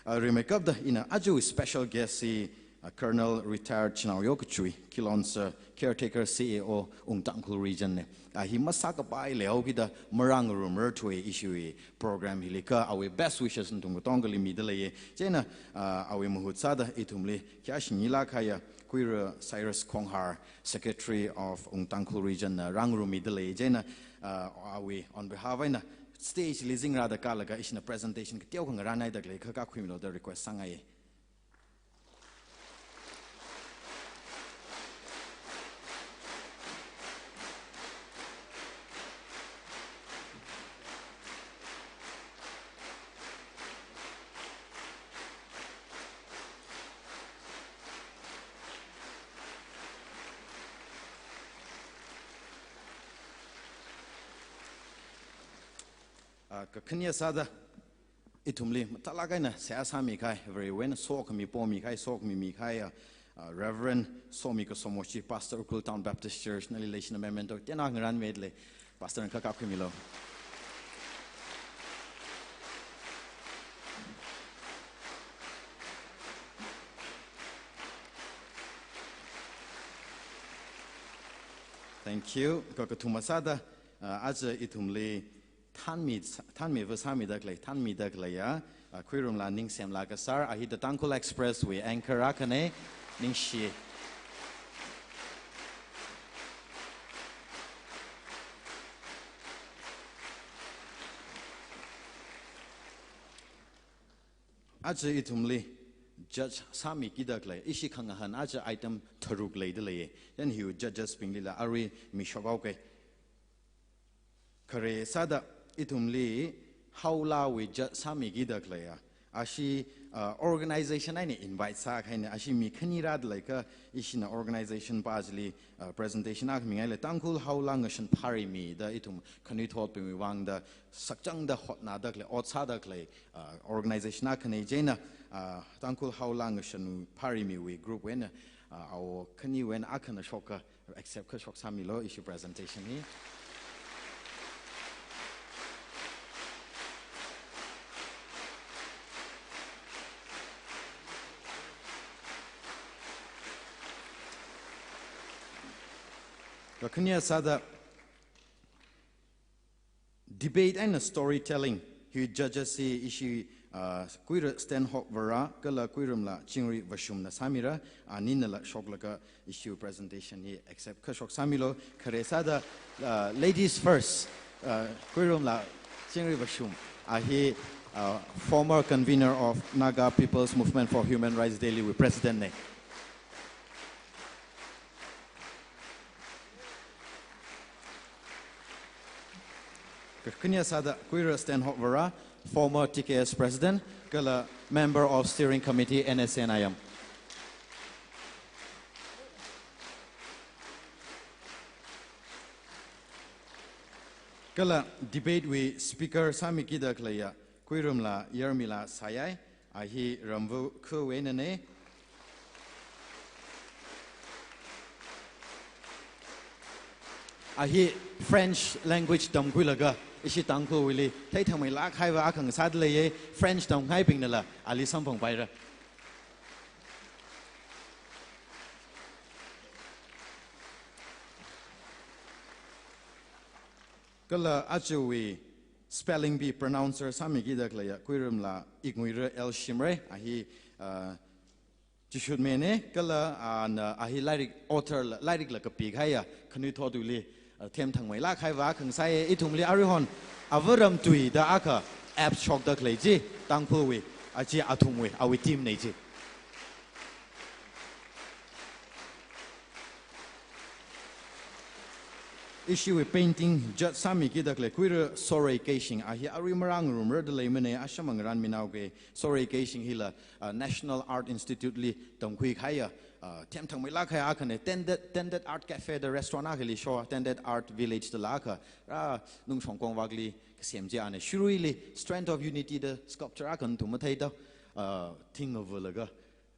Ah, rimeikapta ina ajawui special guest hi, ah, Colonel Retired Chinao Yokachui, Kilonser Caretaker C A O, Ung Tangkhul Region na. Ah, hi masākapai leihaokida marāngarumrar thuwa ishiwui program hili kha awui best wishes nathum katongali mida leiya. Chieina, ah, awui mahut sāda ithumli khayāshingilāk kahaiya Kuira Cyrus Khonghar, Secretary of Ung Tangkhul Region na rāngarummida lei, chieina, ah, awui on behalf eina stage li zingrāda kālaga ishina presentation kateokha ngarānhaida khalei kha kākhuimilu da request sāngaiya. Ah, kakhane sāda, ithumli mathālāk eina seihā sāmikahai, Varewui eina sokhami pomikahai, sokhami mikahai, ah, ah, Reverend Somi Kasomoshi, Pastor Ukhrul Town Baptist Church, nali leishina memento tena ngarānmida lei, Pastor na kha kākhuimilu. Thank you. Kakathuma sāda, ah, aja ithumli thanmi, thanmiva sāmida khalei, thanmida khaleiya, ah, Khuirumla Ningsemla Kasar, a hi The Tangkhul Express wui anchor akhana, ningshi. Aja ithumli judge sāmikida khalei, ishi khangahān aja item tharuk leida leiya. Then hiwui judges binglila arui mishokhaoke. Khare sāda ithumli Haolawui judge sāmikida khaleiya, ashi, uh, organization eina invite sākahaina, ashi mi khani rāda leiakha ishina organization pa chili, uh, presentation akha mingaile, Tangkhul Haola Ngashan Pharimi da ithum khanuithotbingwui vangda sakchangda hotnada khalei, ot sāda khalei, uh, organization akhana. Chieina, uh, Tangkhul Haola Ngashan Pharimiwui group wui eina, uh, awo khaniwui eina akhana shoka accept kha shok sāmilu ishi presentation hi. Kakhane sāda debate eina storytelling, hi judges hi ishi, uh, Kuira Stanhope Vara kala Khuirumla Chingri Vashumna sāmira, aninala shoklaga ishi presentation hi accept kha shok sāmilu. Khare sāda, uh, ladies first, uh, Khuirumla Chingri Vashum, a hi, uh, former convener of Naga People's Movement for Human Rights Delhi wui president na. Kakhane sāda Kuira Stanhope Vara, former T K S president, kala member of steering committee N S C N I M. Kala debate wui speaker sāmikida khaleiya, Khuirumla Yarmila Sayai, a hi Ramvukha wui einana. A hi French language tamkhuilaga ishi Tangkhulwuili theithangmeilāk kahaiva akha ngasāda leiya, French tamkahaibingnala ali samphangpaira. Kala ajawui spelling bee pronouncer sāmikida khaleiya Khuirumla Iknguira L Shimray, a hi, uh, Jishut mena, kala, uh, ana, a hi lairik author la, lairikla kapikahaiya, khanuithotwuili, uh, themthangmeilāk kahaiva akha ngasāya, ithumli aruihon Avaram Tui da akha app shokda khalei chi, Tangkhulwui, a chi athumwui, awui team na chi. Ishiwui painting judge sāmikida khalei Khuira Sorei Keishing, a hi arui marāngarumrarda leimana, ashamang ranminaoke. Sorei Keishing hila, uh, National Art Institute li tamkhuikahaiya, uh, themthangmeilāk kahaiya akhana, Tended, Tended Art Cafe da restaurant akhali showa, Tended Art Village dala akha, rā Nungshong Kongvakli kasem chi ana, Shiruili Strength of Unity da sculpture akha nathum matheida, uh, thingavulaga,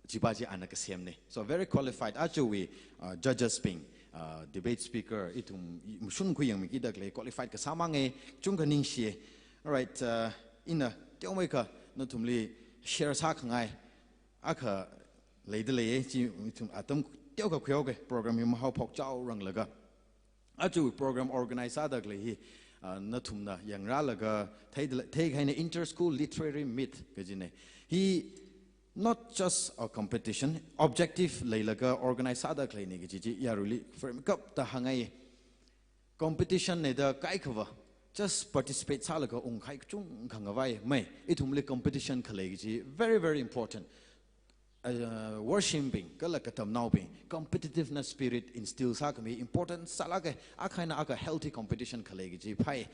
chipa chi ana kasemna. So very qualified. Ajawui, uh, judges bing, uh, debate speaker, ithum i-, mashun khuiyangmikida khalei qualified kasā manga, chungkha ningshiya. Alright, uh, ina teomeikha nathumli share sākhangai akha leida leiya, chi ithum atam teokha khuihaoke, program hi mahaophok chaoranglaga. Aja program organize sāda khalei hi, ah, nathumna yangrālaga theida, theikahaina inter-school literary meet kajina. Hi not just a competition, objective leilaga organize sāda khaleina kaji chi yaruili frame kapta hāngngai. Competition na da kaikhava, just participate sālaga ungkahai kachungkha ngavai mai. Ithumli competition khalei kaji very, very important. Uh, Worshim bing, kala katamnaobing, competitiveness spirit instill sākhami important sālāka, akha eina akha healthy competition khalei kaji phai.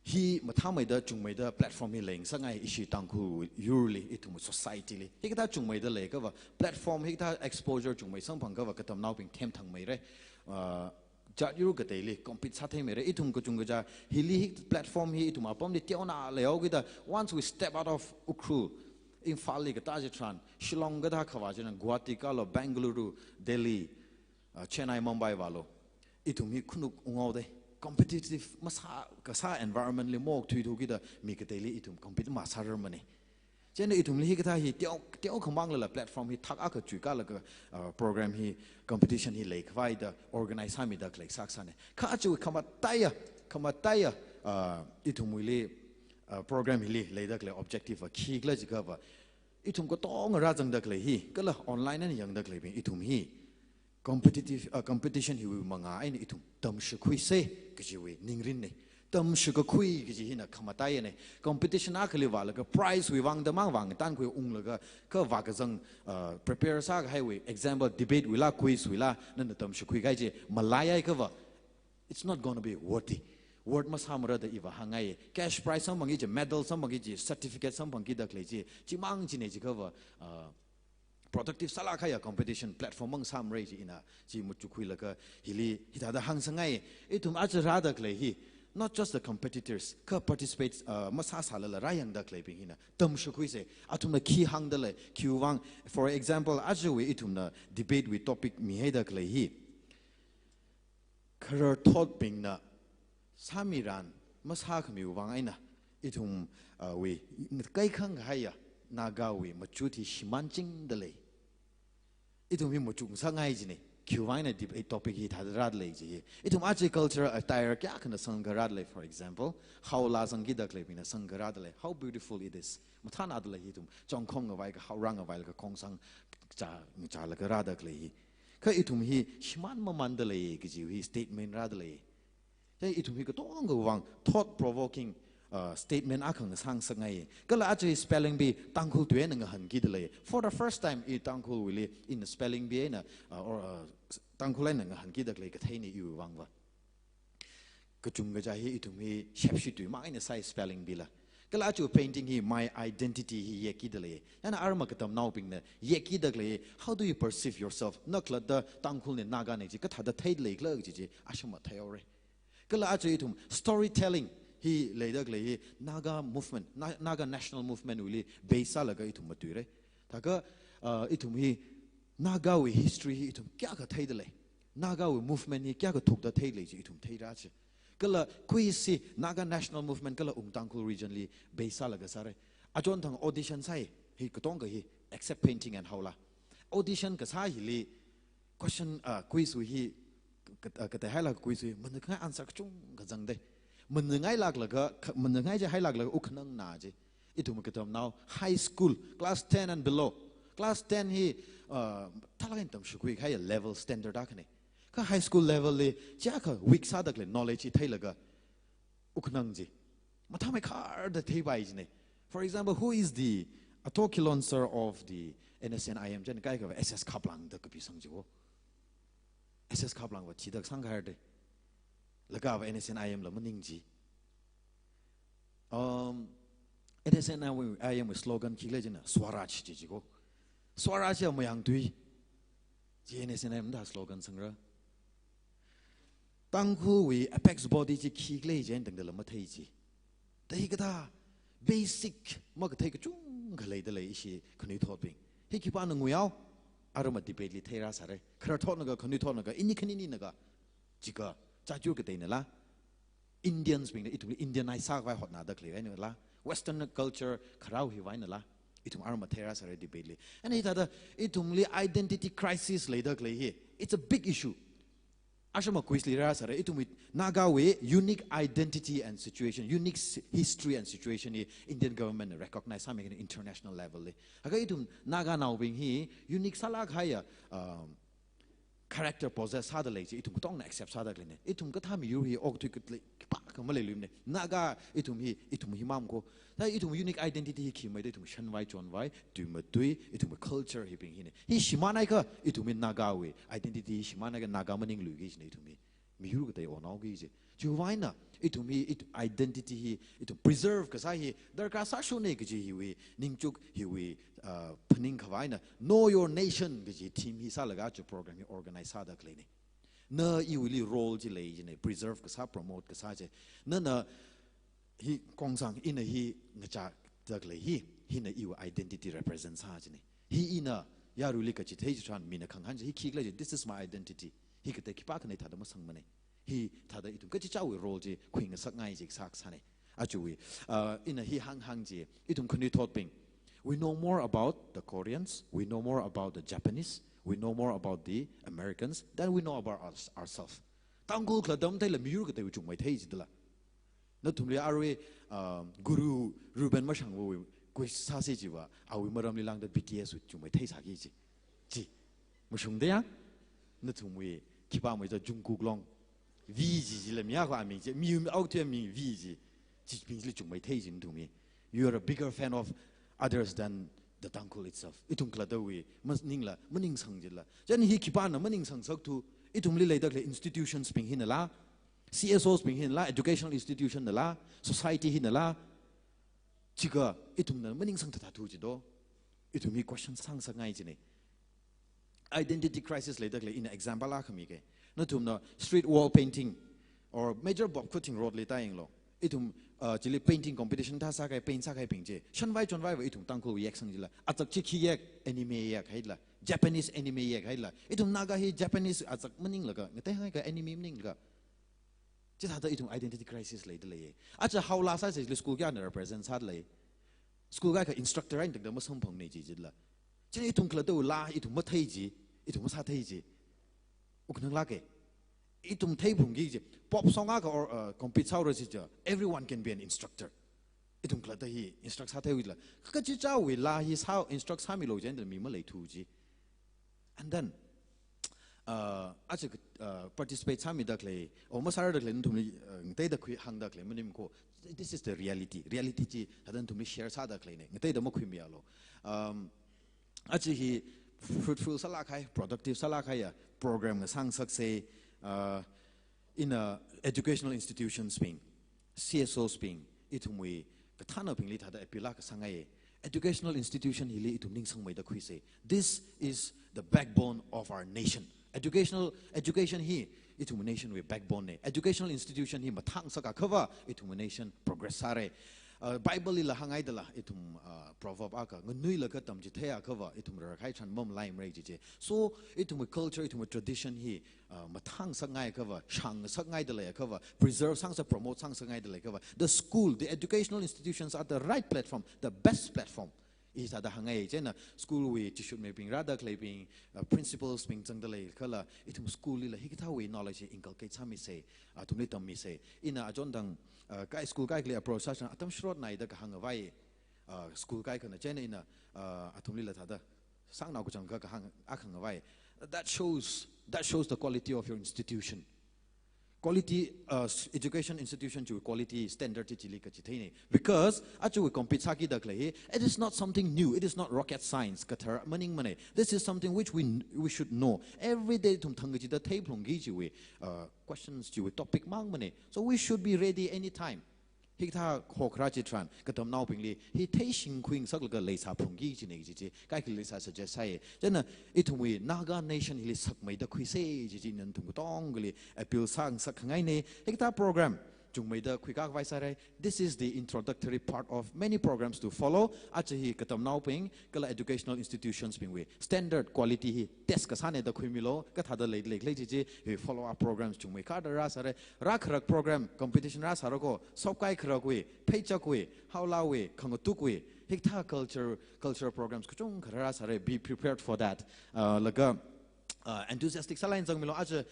Hi mathāmeida chungmeida platform hi leingasakngai ishi Tangkhul yurli, ithum society li. Hikathā chungmeida leiakhava, platform hikathā exposure chungmei samphangkhava katamnaobing themthangmeira. Uh, jat yur kateili compete sātheimeira, ithum kachungkaja hili hi platform hi ithum apamli teona leihaokida, once we step out of Ukhrul, Imphal li katā chitharan, Shillong kathā khavā chitharan, Guwahati kala Bengaluru, Delhi, uh, Chennai, Mumbai vālu, ithum hi khanuk unghaoda, competitive masā kasā environment li maokthuithukida mi kateili ithum compete masārarmana. Chieina ithumli hikathā hi teo, teokha manglala platform hi thak akha chuikalaga, uh, program hi competition hi leikhavaida organize sāmida khalei sākasāna. Kha aja khamataiya, khamataiya, Ah, ithumwuili, ah, program hili leida khalei objective va khikhala jiakhava, ithum katonga rāzangda khalei hi, kala online eina yangda khaleibing ithum hi competitive, ah, competition hiwui mangā eina ithum tamshikhuisa kajiwui ningrinna. Tamshikakhui kaji hina khamataiyana. Competition akhali vālaga prize wui vang damang vang tankhui unglaga, kha vākazang, ah, prepare sākahaiwui, example, debate wuila, quiz wuila, nana tamshikhui kahai chi malaiya khava, it's not gonna be worthy. Worth masāmara da iva hāngngai. Cash prize samphangki kaji, medal samphangki kaji, certificate samphangkida khalei chi, chimang china jiakhava, ah, productive sālāk kahaiya competition platform mang sāmara chi ina chi machukkhuilaga hili hithāda hāngsangngai. Ithum aja rāda khalei hi, not just the competitors, kha participate, ah, masāsālala rāyangda khaleibing hina tamshikhuisa. Athumna khi hāngda lei, khiwui vang, for example, ajawui ithumna debate wui topic mihaida khalei hi, khararthotbingna sāmiran masākhamiwui vang eina ithum, ah, wui kaikhang kahaiya Nagawui machut hi shimānchingda lei. Ithum hi machukngasakngai jina. Khiwui vang eina debate topic hithāda rāda lei kaji hi. Ithum aja cultural attire kayākhana sangkha rāda lei, for example, haola sangkida khaleibingna sangkha rāda lei. How beautiful it is. Mathānada lei hi ithum. Chongkhom ngavai ka, haora ngavailaga khongsang chā, chālaga rāda khalei hi. Kha ithum hi shimān mamānda lei kajiwui statement rāda lei. Chieina ithum hi katongawui vang thought provoking, uh, statement akha ngasāngasakngai. Kala aja spelling bee Tangkhul tui eina ngahānkida lei. For the first time i Tangkhulwuili ina spelling bee eina, uh, or, uh, Tangkhul eina ngahānkida khalei katheina iwui vangva. Kachungkha chi hi ithum hi shepshi tui mang eina sāi spelling bee la. Kala aja painting hi my identity hi yekkida lei. Chieina arma katamnaobingna yekkida khalei, how do you perceive yourself? Na khalatta Tangkhulna, Nagana chi kathāda theida leikhala kaji chi ashama theihaora. Kala aja ithum storytelling hi leida khalei hi Naga movement, Na-, Naga national movement wuili base sālaga ithum matuira. Thākha, uh, ithum hi Nagawui history hi ithum kayākha theida lei. Nagawui movement hi kayākha thukda theida lei chi ithum theira chi. Kala quiz hi Naga national movement kala Ung Tangkhul region li base sālaga sāra. Achonthang audition sāi, hi katonga hi except painting and haola. Audition kasā hili question, ah, quiz wui hi, ka-, ah, katei haila quiz wui, maningakha answer kachungkha zangda. Maningai lāklaga, kha-, maningai chi hailāklaga, wuk khanangna chi. Ithum katamnao, high school, class ten and below. Class ten hi, ah, thālāk eina tamshikhui kahai level standard akhana. Kha high school level li, chiyākha weak sāda khalei knowledge hi theilaga, wuk khanang chi mathāmeikharda theipai jina. For example, who is the Ato Kilonser of the N S C N I M chieina kaikhava S S Khaplang da kapisang chi wo. S S Khaplang va thida sangkhahaira da. Laga va N S C N I M la maning chi. Um, N S C N I M wui slogan khikhala jina, Swaraj chi chi ko. Swaraj ya mayang tui. Chi N S C N I M da slogan sangra. Tangkhulwui apex body chi khikhala jina tangdala mathei chi. Da hikathā basic makathei kachungkha leida lei ishi khanuithotbing. Hi khipāna nguihao, arama debate li theira sāra. Khararthotnaga, khanuithotnaga, ini khanininaga, jiakha, chāchur kateinala, Indians bingna ithumli Indianize sākhavai hotnada khalei einala, Western culture kharao hiwui einala, ithum arama theira sāra debate li. Chieina hithāda ithumli identity crisis leida khalei hi, it's a big issue. Ashama quiz li rāsāra, ithumwui Nagawui unique identity and situation, unique s-, history and situation hi Indian government na recognize sāmi kani international level li. Haka ithum Naganaobing hi unique sālāk kahaiya, um, character possess sāda lei chi ithum katongna accept sāda khaleina. Ithum kathā miyur hi okthui khalei khipākha maleiluimana. Naga ithum hi, ithum hi mamko. Thā ithum unique identity hi khi maida ithum shanvai, chonvai, tui matui, ithum culture hibing hina. Hi shimānhaiakha ithum hi Nagawui identity hi shimānhaiakha Naga maningluiki jina ithum hi. Miyur katei onaoki ji. Chiwui eina ithum hi, it-, identity hi ithum preserve kasā hi darkar sāshuna kaji hiwui ningchuk hiwui, uh, phaningkhavai eina Know Your Nation kaji theme hi sālaga chi program hi organize sāda khaleina. Na iwuili role chi lei jina, preserve kasā, promote kasā chi. Nana hi kongsang, ina hi ngachāda khalei hi, hina iwui identity represent sā jina. Hi ina yaruili kachithei chitharan mina khangahān chi, hi khikhala chi, this is my identity. Hi katei khipākhana thāda masangmana. Hithāda ithum kachichāwui role chi khuingasakngai ji sākasāna. Achiwui, uh, ina hi hānghāng chi, ithum khanuithotbing, we know more about the Koreans, we know more about the Japanese, we know more about the Americans than we know about us, ourselves. Tangkhul khalatta matheila miyur kateiwui chungmei thei jidala. Nathumli arui, uh, Guru Reuben Mashangwui quiz sāsi chiva, awui maramli lāngda B T S wui chungmei theisāki chi. Chi. Mashungda ya? Nathumwui khipāmei cha Jungkook long. V G chila mi akha aming chi, mi out here mi V G. Chibingli chungmei thei chi nathumwui. You are a bigger fan of others than the Tangkhul itself. Ithum khalattawui, maningla, maningsang chila. Chieina hi khipāna maningsang sakthu, ithumli leida khalei institutions bing hinala, C S Os bing hinala, educational institution nala, society hinala, chikha ithumna maningsang thatha thu chi do. Ithum hi question sāngasakngai chine. Identity crisis leida khalei ina example akha mike. Nathumna street wall painting or Major Bob Khuthing Road li ta yanglu. Ithum, uh, chili painting competition ta sākahai, paint sākahaibing chi. Shanvai chonvaiva ithum Tangkhul yek sang chila. Achak chi khi yek, anime yek haila. Japanese anime yek haila. Ithum Naga hi Japanese achak maninglaga, ngateihai kha anime maninglaga. Chithāda ithum identity crisis leida leiye. Aja haola sāsi chili school kayāna represent sāda lei. School kaikha instructor eina tangda masamphangna chi chila. Chieina ithum khalattawui laa ithum mathei chi, ithum masāthei chi. Wuk nang lāke. Ithum theiphungki chi. Pop song akha or, uh, compete sāhaora chi cha. Everyone can be an instructor. Ithum khalatta hi instruct sātheiwuila. Kachichāwui laa hi sā instruct sāmilu chieina mi maleithu chi. And then, uh, aja, uh, participate sāmida khalei, o masārada khalei nathumli, uh, ngateida khui hāngda khalei maning ko. This is the reality. Reality chi, hadan nathumli share sāda khaleine. Ngateida makhuimialu. Um, aja hi fruitful sālākhai, productive sālākhai ya, program ngasāngasakse, uh, ina educational institutions bing, C S Os bing, ithumwui kathānabingli thāda appeal akha sāngai. Educational institution hili ithum ningsangmeida khuise. This is the backbone of our nation. Educational, education hi ithum nation wui backbone ne. Educational institution hi mathāngasak akhava ithum nation progress sāre. Uh, Bible lila hānghaidala ithum, uh, proverb akha, nganuilaga tamchithei akhava ithum rarkhai tharan mamalaimara chi chi. So, ithumwui culture, ithumwui tradition hi, uh, mathāngasakngai akhava, shāngasakngaida lei akhava, preserve sāngasak, promote sāngasakngaida lei akhava. The school, the educational institutions are the right platform, the best platform. I thāda hāngai, chieina school wui chishutmeibing rāda khaleibing, uh, principals bing zangda leikhala, ithum school lila hikathāwui knowledge inculcate sāmise, uh, athumli tammise. Ina achon tang, uh, kai school kaikhali approach sāchang atam shrot naida kahāngavai, uh, school kaikhana chieina ina, uh, athumlila thāda sāngnao kachangkha kahāng, akha hāngavai. That shows, that shows the quality of your institution. Quality, uh, s-, education institution chiwui quality standard chi chili kachitheine. Because aja compete sākida khalei hi, it is not something new, it is not rocket science, kathar maningmane. This is something which we, we should know. Every day ithum thangkachida theiphungki chiwui, uh, questions chiwui topic mangmane. So we should be ready anytime. Hikathā khokharā chitharan, katamnaobingli, hi theishing khuingasaklaga leisāphungki chine chi chi, kaikhali leisā suggest sāi. Chieina, ithumwui Naga nation hili sakmeida khuise chi chi nathum katongali appeal sāngasak khangaine. Hikathā program, chungmeida khuikakvai sāre. This is the introductory part of many programs to follow. Aja hi katamnaobing, kala educational institutions bingwui standard quality hi test kasāne da khuimilu, kathāda lei lei lei chi chi, hi follow up programs chungmei kada rāsāre. Rākharak program, competition rāsāra ko, sopkai kharakwui, pheichakwui, haolawui, khangatukwui, hikathā culture, cultural programs kachungkha rāsāre, be prepared for that. Uh, laga, uh, enthusiastic sālai zangmilu, aja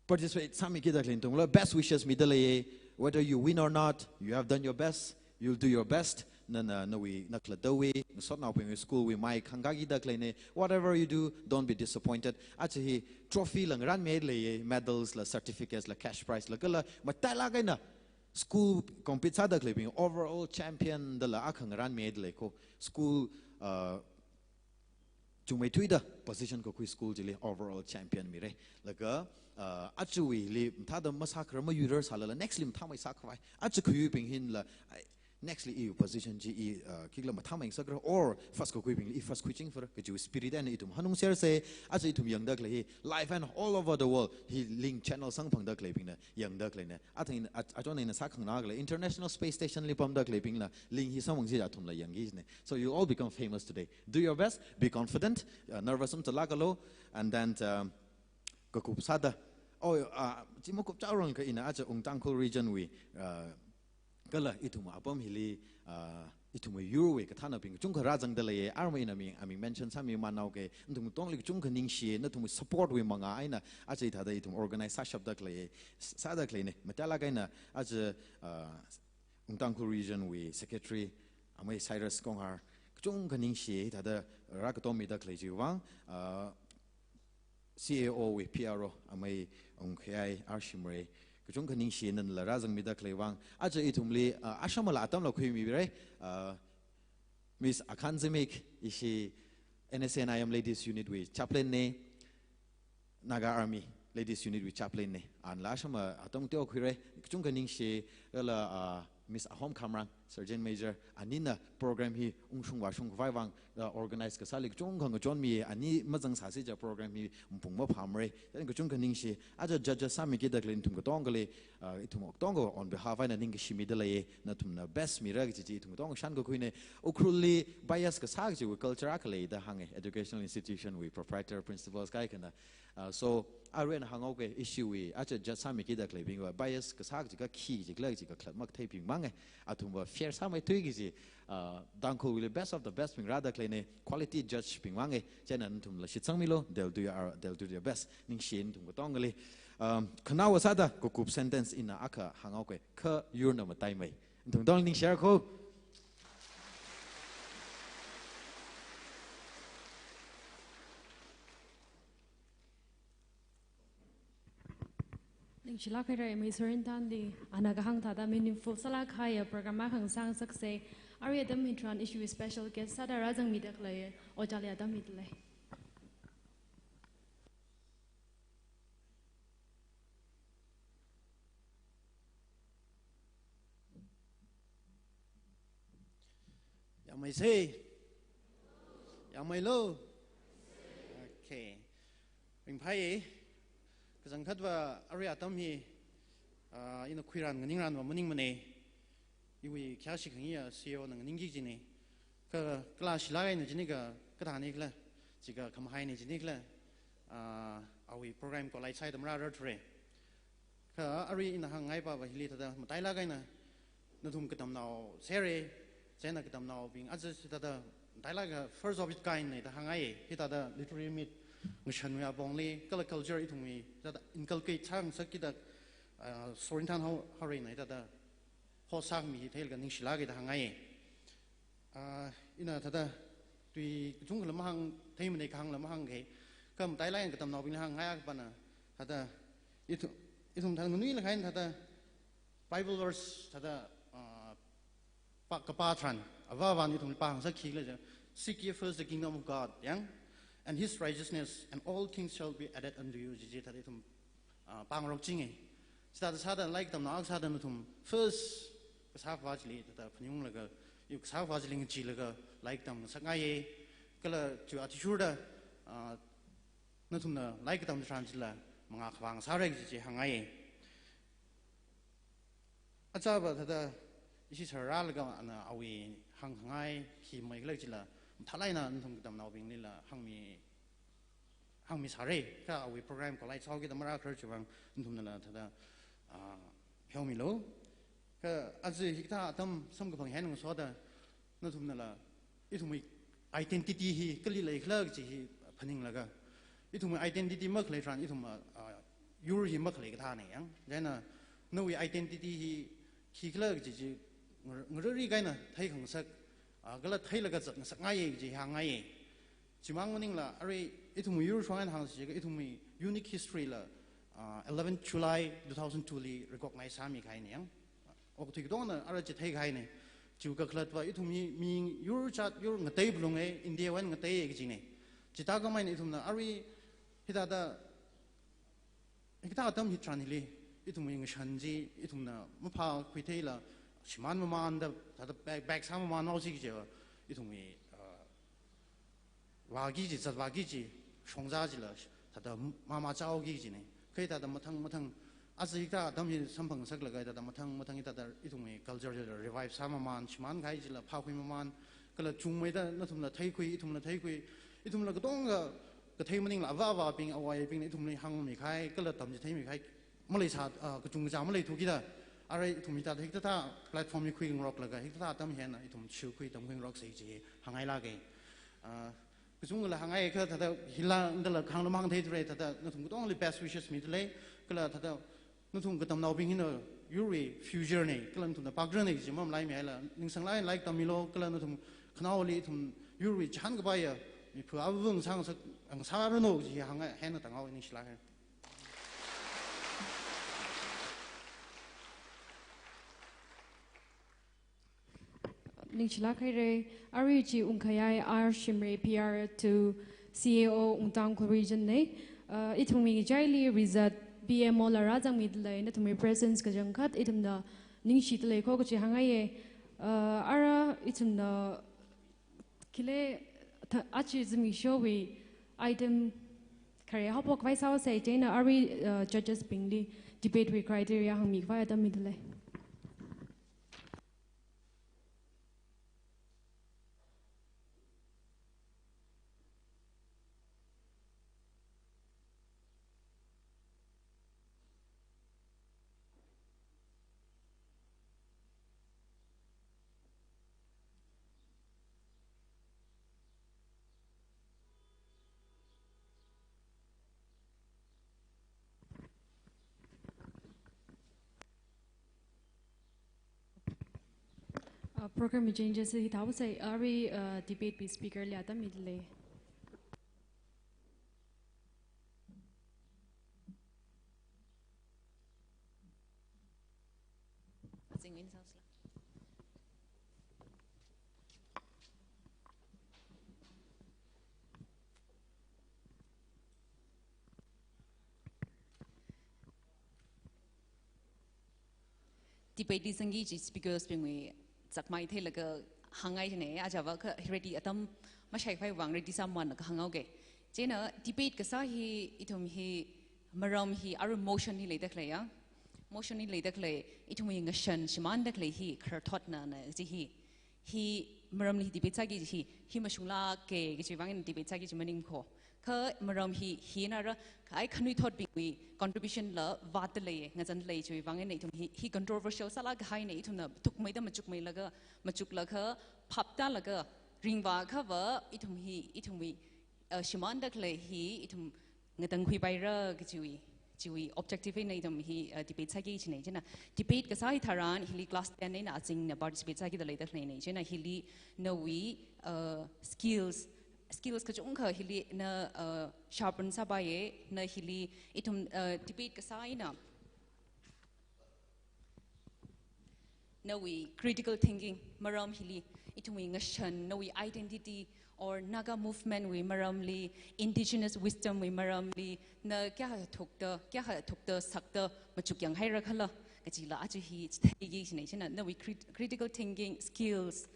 participate sāmikida khalei tungla, best wishes mida lei, whether you win or not, you have done your best, you'll do your best. Na, na, nawui, na khalattawui, ngasotnaobingwui, school wui mai khangkakida khaleine. Whatever you do, don't be disappointed. Aja hi trophy la ngarānmi lei, medals la, certificates la, cash prize la, kala matailāk eina school compete sāda khaleibing overall champion dala akha ngarānmi lei ko. School, uh, chungmeithuida position kakhui school chili overall champion mire. Laga, uh, ajawuili mathāda masākhara mayuirar sālala, next li mathāmei sākhavai. Aja khayuibing hinla, ai, next li iwui position chi i, uh, khikhala mathāmei ngasakra, or first kakhuibingli i first khuiching phara, kajiwui spirit eina ithum hanungserse. Aja ithum yangda khalei hi, live and all over the world, hi link channel samphangda khaleibingna yangda khaleine. Athang ina, a-, achon ina sākhanganā khalei, International Space Station li pamda khaleibingla, link hi samphangsi athumla yangki chine. So you all become famous today. Do your best, be confident, uh, nervous mazatlalu, and then, um, kakup sāda. Oh, uh, chi makup chaorang kha ina aja Ung Tangkhul region wui, uh, kala ithum apam hili, uh, ithumwui yurwui kathānabing kachungkha rāzangda leiya, armei ina ming, aming mention sāmi manao ke, nathum tongli kachungkha ningshiya, nathumwui support wui mangā eina, aja hithāda ithum organize sāshapda khalei, sāda khaleina, matailāk eina, aja, uh, Ung Tangkhul Region wui Secretary, Amei Cyrus Konghar, kachungkha ningshiya, hithāda rākatommida khalei chiwui vang, uh, C A O wui P R O, Amei Ungkhayai R Shimray, kachungkha ningshi nala rāzangmida khalei vang. Aja ithumli, uh, ashamala atamla khuimibira, uh, Miss Akhan Zimik, ishi N S C N I M Ladies Unit wui chaplain na, Naga Army Ladies Unit wui chaplain na. Anla ashama atam teokhuira, kachungkha ningshi, kala, uh, Miss Ahom Khamrang, Sergeant Major, anina program hi ungshung vāshung khavai vang, uh, organize kasāli kachungkha ngachonmi, ani mazang sāsi ja program hi mpung maphāmara. Then kachungkha ningshi, aja judges sāmikida khalei nathum katongali, uh, ithum katonga on behalf eina ningkashi mida leiya, nathumna best mira kaji chi ithum katonga shānkakhuina. Ukhrulli bias kasā kajiwui culture akha leida hānga, educational institution wui proprietor, principals kaikhana. Uh, so, arui ina hānghaoke, ishiwui, aja judge sāmikida khaleibingva, bias kasā kaji kakhi kaji kala kaji kakhalat makatheibing manga, athumva fair sāmeithui kaji, uh, Tangkhulwuili best of the best bing rāda khaleina, quality judge bing manga, chieina nathumla shitsangmilu, they'll do your, they'll do their best, ningshi nathum katongali. Um, khanaowa sāda, kakup sentence ina akha hānghaoke, kha yurna mataimei. Nathum katongli ningshira ko. Ningshilāk haira Amei Sorinthanli, ana kahāng thāda meaningful sālāk kahaiya program akha ngasāngasaksa. Arui atam hitharan ishiwui special guest sāda rāzangmida khalei, ojāli atam mida lei. Yangmeisa. Yangmeilu. Okay. Ringphāya. Kachangkhatva arui atam hi, ah, ina khuiran nganingranva maningmana. Iwui khayāshi khangayi C E O na nganingki kajina. Kha, kala shilāk eina jinika, kathāna khala, jiakha khamahaina jinikhala, ah, awui program collide sāda marārarthura. Kha arui ina hāngngaipava hili thāda matailāk eina nathum katamnao sāra, chieina katamnaobing aja hithāda matailāka first of its kind na da hāngngaiya, hithāda literary meet ngashanwui apongli, kala culture ithumwui thāda inculcate sāngasakkida, ah, Sorinthan Hao, Haorei na hithāda host sākhami hi theilaga ningshilāka da hāngngaiya. Ah, ina thāda tui kachungkhala mahāng, theimana kahāngla mahāngke. Kha matailāk eina katamnaobingli hāngngai akha pana, thāda ithu-, ithum thāda nganuilakha eina thāda Bible verse thāda, ah, pā, kapā tharan, avā avāna ithum pāngasakki khala jiakha, "Seek ye first the kingdom of God," yang, "and his righteousness, and all things shall be added unto you," ji chi thāda ithum, ah, pāngarokchinga. Chithāda sāda lairik katamnao akha sāda nathum first kasā khavā chili thāda phaningunglaga, iwui kasā khavā chili ngacheelaga lairik katamngasakngaiya. Kala chiwui athishurda, ah, nathumna lairik katam tharan chila mangā khavā ngasāra kaji chi hāngngaiya. Achāva thāda ishi sāralaga ana awui hāngkhangai khi maikhala chila, mathālāk eina nathum katamnaobinglila hāngmi, hāngmisāra, kha awui program collide sāhaokida marākharar chiwui vang nathumnala thāda, ah, pheomilu. Kha aja hikathā atam samkaphang hi eina ngasoda, nathumnala ithumwui identity hi kali leikhala kaji hi phaninglaga. Ithumwui identity makhalei tharan ithum, ah, ah, yur hi makhalei kathāna yang. Chieina nawui identity hi khikhala kaji chi ngar-, ngararikha eina theikhangasak, ah, kala theilaga zatngasakngaiya kaji hāngngaiya. Chimang maningla, arui ithumwui yur shong eina hāngsi jiakha ithumwui unique history la, ah, eleventh July two thousand two li recognize sāmikahaina yang. Okathui katongana ara chitheikahaina. Chiwui kakhalatva ithumwui mi yur jat yur ngatei phalunga, India wui eina ngateiya kajina. Chithākhamei eina ithumna arui hithāda, hikathā atam hitharan hili, ithumwui ngashan chi, ithumna maphākhuitheila, shimān mamānda, thāda back, back sāmamānhaosi kajiva, ithumwui, ah, vāki kaji, zatvāki kaji, shongza chila, thāda mamāchao ki kajina. Kha hithāda mathang mathang, aja hikathā atam hi samphangasaklaga, thāda mathang mathang hithāda ithumwui culture chila revive sāmamān, shimānkahai chila phākhuimamān, kala chungmeida nathumla theikhui, ithumla theikhui, ithumla katonga kathei maningla avā avābing, avaibingna ithumli hāngmikahai, kala tamchitheimikahai, maleisā, ah, kachungkachā maleithukida, Arui ithum hithāda hikathā platform hi khuingaroklaga hikathā atam hi eina ithum shukhui tamkhuingaroksa chi hāngngailāka. Ah, kachungkhala hāngngai kha thāda hila ndala khanglu mang theithura thāda nathum katongli best wishes midalei, kala thāda nathum katamnaobing hina yurwui future na, kala nathumna pākra na chi mamalaimihaila ningsanglāk eina lairik tammilu, kala nathum khanaoli ithum yurwui chānkaphāya miphu avāva̱ sāngasak, ngasāranu chi hāngngai, hi eina tāngao, ningshilāk haira. Ningshilāk haira. Arui chi ungkahai R Shimray, P R two, C A O Wungtang Khulrijan na. Uh, ithumwui ngachaili result P M O la rāzangmidalei, nathumwui presence kachangkhat ithumna ningshidalei ko kachi hāngngaiya. Uh, ara ithumna khili tha-, achi zimikshowui item khare haophok khavai sāhaosa, chieina arui, uh, judges bingli debate wui criteria hāngmikhavai atam midalei. Uh, program changes hithāhaosa, arui, uh, debate wui speaker li atam midalei. Debate li zangki kaji speakers bingwui zakmai theilaga hāngngai jina, ajava kha ready atam mashaikhavai vang ready sāmamānlaga hānghaoka. Chieina debate kasā hi, ithum hi, maram hi arui motion hi leidakhaleiya. Motion hi leidakhalei, ithumwui ngashan shimāndakhalei hi khararthotna na chi hi. Hi maramli debate sāki kaji hi, hi mashunglāka kajiwui vang eina debate sāki kaji maningko. Kha maram hi, hina rākahai khanuithotbingwui contribution la vātdalei, ngazandalei chiwui vang eina ithum hi, hi controversial sālākkahaina, ithumna thukmeida machukmeilaga, machuklaga, phaptālaga, ringvāakhava, ithum hi, ithumwui, uh, shimāndakhalei hi, ithum ngatangkhuipaira kajiwui, chiwui objective eina ithum hi, uh, debate sāki kajina. Chieina debate kasā hitharan, hili class ten eina azingna participate sākida leidakhaleina. Chieina hili nawui, uh, skills, skills kachungkha hili na, uh, sharpen sāpaiya, na hili ithum, uh, debate kasā eina nawui critical thinking maram hili, ithumwui ngashan, nawui identity, or Naga movement wui maramli, indigenous wisdom wui maramli, na kayākha thukta, kayākha thukta sakta machuk yanghaira khala, kajila aja hi chitheiki kajina. Chieina nawui crit-, critical thinking skills,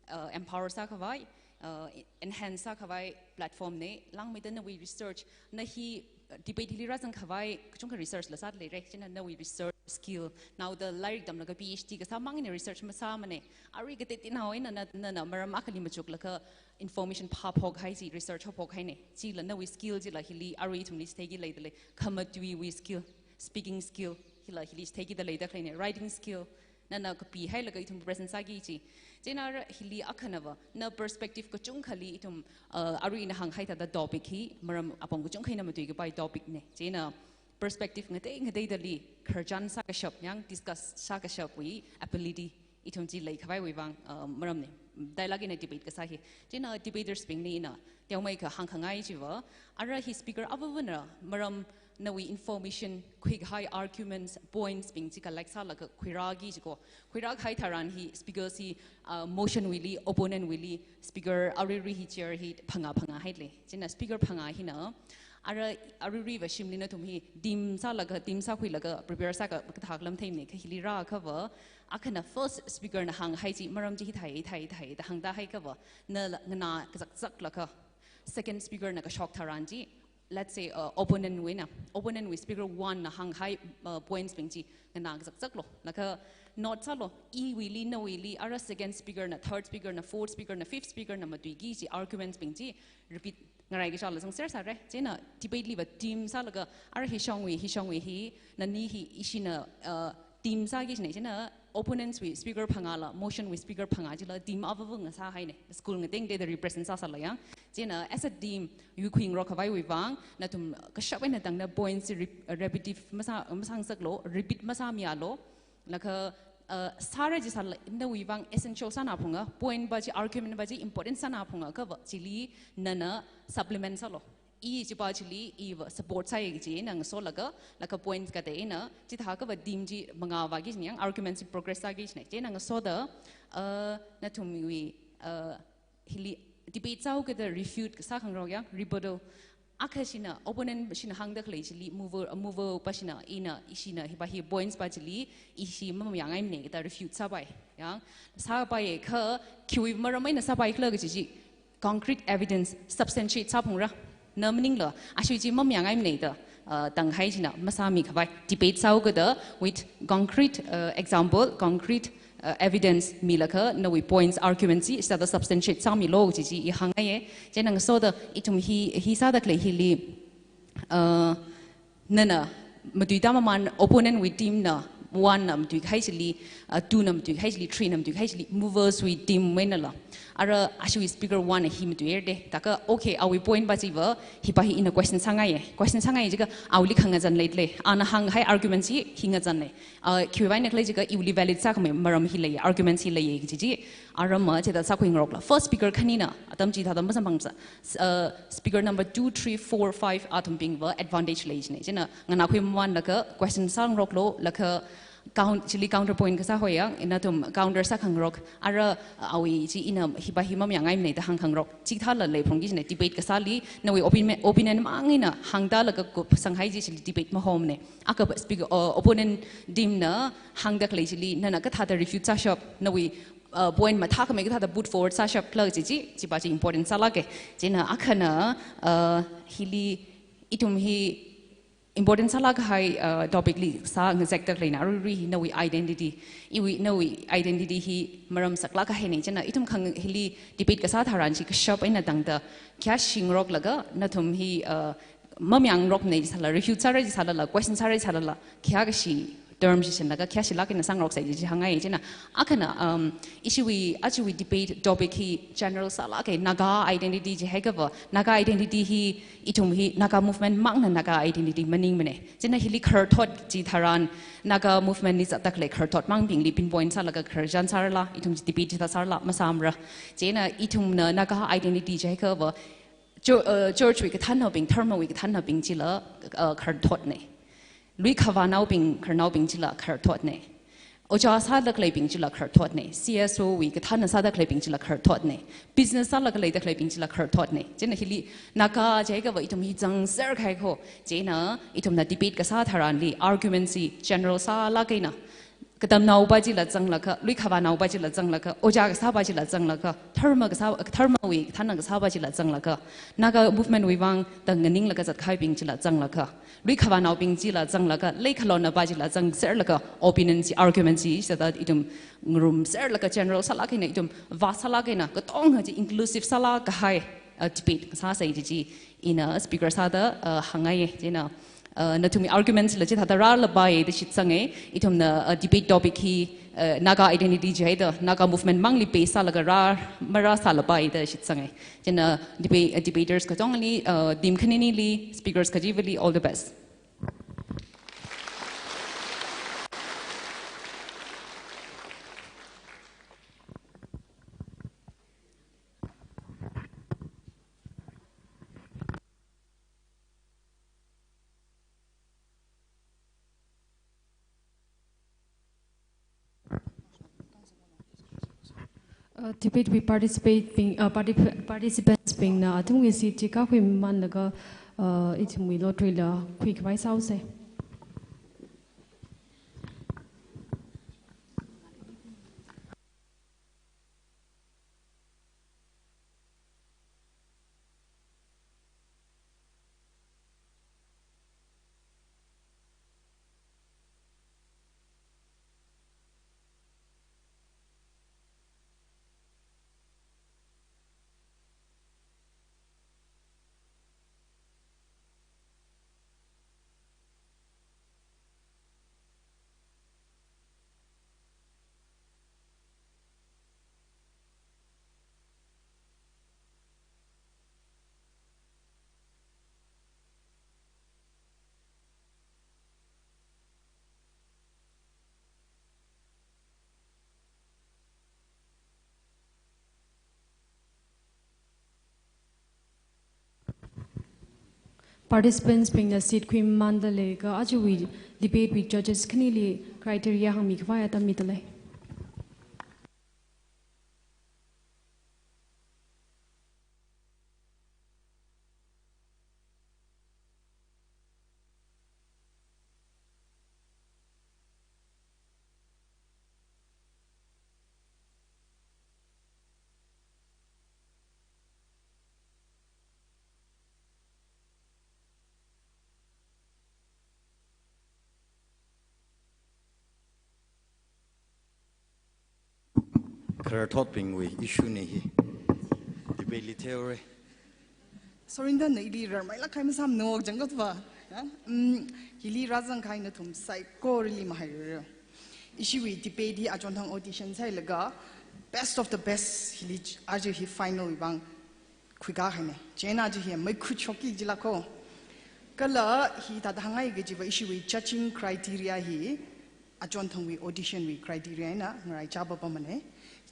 uh, empower sākhavai, uh, enhance sākhavai platform na, langmeida nawui research, na hi, uh, debate hili rāzangkhavai kachungkha research la sāda leira, chieina nawui research skill, naoda lairik tamlaga P H D kasā mang eina research masāmana, arui kateonaowui eina na, na, na maram akhali machuklaga information phāphokhai chi, research haophokhaina, chila nawui skill chila hili, arui ithumli chitheiki leidalei, khamatuiwui skill, speaking skill, hila hili chitheikida leidakhaleina, writing skill, nana kapihailaga ithum present sāki kaji. Chieina ara hili akhanava, na perspective kachungkhali ithum, uh, arui ina hānghai thāda topic hi, maram apong kachungkha eina matuikapai topic na. Chieina perspective ngatei ngateidali khararchan sākashap, yang discuss sākashapwui ability ithum chi leikhavaiwui vang, uh, maramna. Dialogue eina debate kasā hi. Chieina debaters bingli ina teomeikha hāngkhangai chiva, ara hi speaker avāva̱na maram nawui information, khuikahai arguments, points bing chi collect sālaga khuirāki kajiko. Khuirākahai tharan hi speaker chi, uh, motion wuili, opponent wuili, speaker aruirui hi chair hi phangā phangāhailei. Chieina speaker phangā hina, ara aruiruiva shimli nathum hi team sālaga, team sākhuilaga prepare sākakathā lam theimana, kha hili rāakhava, akhana first speaker na hānghai chi, maram chi hithai, hithai, hithai da hāngtāhaiakhava, na la-, nganā kazakzaklaga, second speaker na kashok tharan chi, let's say, uh, opponent wuina, opponent wui speaker one na hānghai, uh, points bing chi nganā kazakzaklu, laga note sālu, iwuili, nawuili, ara second speaker na, third speaker na, fourth speaker na, fifth speaker na matuiki kaji arguments bing chi repeat ngarai kachāla zangser sāra. Chieina debate liva team sālaga, ara hishongwui, hishongwui hi, nani hi, ishina, uh, team sāki jina, china opponents wui speaker phangāla, motion wui speaker phangā chila team avāva ngasāhaina. School ngatengda represent sāsāla yang. China as a team, yuikhuingarok khavaiwui vang, nathum kashap eina tangda points rep-, repetitive masā, masāngasaklu, repeat masāmialu. Laga, uh, sāra jisāla nawui vang essential sāna phunga, point pa chi, argument pa chi important sāna phunga, kava chili nana supplement sālu. I chipa chili iva support sāya kaji ngasolaga, laga point kateina, chithākava team chi mangāvāki jina yang argument chi progress sāki jina. China ngasoda, uh, nathumwui, uh, hili debate sāhaokada refute kasā khangarok yang, rebuttal. Akha shina, opponent shina hāngda khalei chili, mover, mover pa shina, ina, ishina, hipa hi points pa chili, ishi mamayāngaimana da refute sāpai. Yang, sāpaiya kha, khiwui maram eina sāpai khala kaji chi, concrete evidence, substantiate sāphungra. Na maningla, ashi chi mamayāngaimana da, uh, tanghai china masāmi khavai. Debate sāhaokada with concrete, uh, example, concrete, uh, evidence milaga, nawui points, arguments chi, sāda substantiate sāmilu kaji chi i hāngngaiya. China ngasoda ithum hi, hi sāda khalei hili, uh, nana matuida mamān opponent wui team na one na matuikahai chili, uh, two na matuikahai chili, three na matuikahai chili, movers wui team wui einala. Ara ashiwui speaker one hi matuihaira da. Taka, okay, awui point pa chiva, hipa hi ina question sāngaiya. Question sāngai jiakha, awuili khangazan leilei. Ana hānghai argument chi hi ngazanna. Uh, khiwuivang eina khala jiakha iwuili valid sākhamei maram hi lei, arguments hi lei kaji chi. Aram ma chithāda sākhuingarokla. First speaker khanina, atam chithāda masamphangsa. S-, uh, speaker number two, three, four, five athumbingva advantage lei jina. China nganākhui mamānlaga question sāngaroklu, laga count-, chili counterpoint kasā hoya, nathum counter sākhangarok. Ara, uh, awui chi ina hipa hi mamayāngaimana da hāngkhangarok. Chithāla leiphalungki jina debate kasāli, nawui opinion, opinion mang eina hāngda laga kupsanghai chi chili debate mahomana. Akha speaker, uh, opponent team na hāngda khalei chili, nana kathāda refute sāshap, nawui, uh, point mathākhamei kathāda put forward sāshapla kaji chi, chipa chi important sālāka. China akhana, uh, hili ithum hi important sālāk kahai, uh, topic li sāngazekda khaleina, aruirui hi nawui identity. Iwui, nawui identity hi maram saklāk kahaina. China ithum khang-, hili debate kasā tharan chi kashap eina tangda khayāshingaroklaga, nathum hi, uh, mamayāngarokmana jisāla, refute sāra jisālala, question sāra jisālala, khayākashi term shishinlaga, khayāshilāk eina sāngaroksa kaji chi hāngngai. China akhana, um, ishiwui, ajawui debate topic hi general sālāka, Naga identity jihaiakhava, Naga identity hi, ithum hi Naga movement mangna Naga identity maningmana. China hili khararthot chi tharan, Naga movement li zatda khalei khararthot mangbingli pinpoint sālaga khararchan sārala, ithum chi debate chithā sārala, masāmara. China ithumna Naga identity jihaiakhava, chu-, uh, church wui kathānnaobing, dharma wui kathānnaobing chila, uh, khararthotna. Lui khavānaobing, khararnaobing chila khararthotna. Ojā sāda khaleibing chila khararthotna. C S O wui kathānna sāda khaleibing chila khararthotna. Business sālaga leida khaleibing chila khararthotna. China hili Naga jihaiakhava ithum hi zangser kahai kho. China ithumna debate kasā tharanli argument chi general sālāk eina, katamnao pa chila zanglaga, lui khavānao pa chila zanglaga, ojā kasā pa chila zanglaga, dharma kasā, dharma wui kathānna kasā pa chila zanglaga, Naga movement wui vang da nganinglaga zat kahaibing chila zanglaga, lui khavānaobing chila zanglaga, leikhalona pa chila zangserlaga, opinion chi, argument chi, sāda ithum ngarumserlaga general sālāk eina, ithum vast sālāk eina, katonga chi inclusive sālāk kahai, uh, debate sāsa kaji chi ina speaker sāda, uh, hāngngaiya. China, uh, nathumwui argument chila chithāda rālapai da shitsanga. Ithumna, uh, debate topic hi, uh, Naga identity jihaida, Naga movement mangli base sālaga rā, marāsālapai da shitsanga. China deba-, uh, debaters katongli, uh, team khaninili, speakers kachivali, all the best. Uh, debate wui participate bing, uh, particip-, participants bingna athumwui seat chi kākhui mamānlaga, uh, ithumwui lottery la khuikhavai sāhaosa. Participants bingna seat khuimamānda leilaga ajawui debate wui judges khanili criteria hāngmi khavai atam midalei. Khararthotbingwui issue na hi. Debate li theore. Sorry, nana ili rarmailāk kahai masāmano, jangkatva. Ya? Mm, hili rāzangkahai nathum saikorali mahairara. Ishiwui debate hi achonthang audition sāhailaga, best of the best hili ch-, aja hi final wui vang khuikahaina. Chieina aja hi maikhuishokki jilāka. Kala hithāda hāngngai kajiva ishiwui judging criteria hi achonthangwui audition wui criteria eina ngaraichā papamana.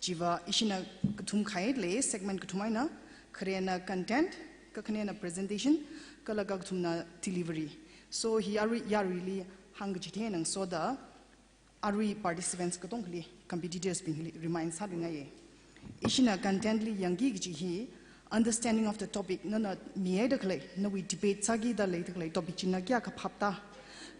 Chiva ishina kathum khaile, segment kathum eina, kharena content, kakhanena presentation, kala kakathumna delivery. So hi arui yaruili hāngkachi theinang soda, arui participants katongali, competitors bingli remind sālungaiya. Ishina content li yangki kaji hi, understanding of the topic, nana mihaida khalei, nawui debate sākida leida khalei topic chi na kayākha phapta,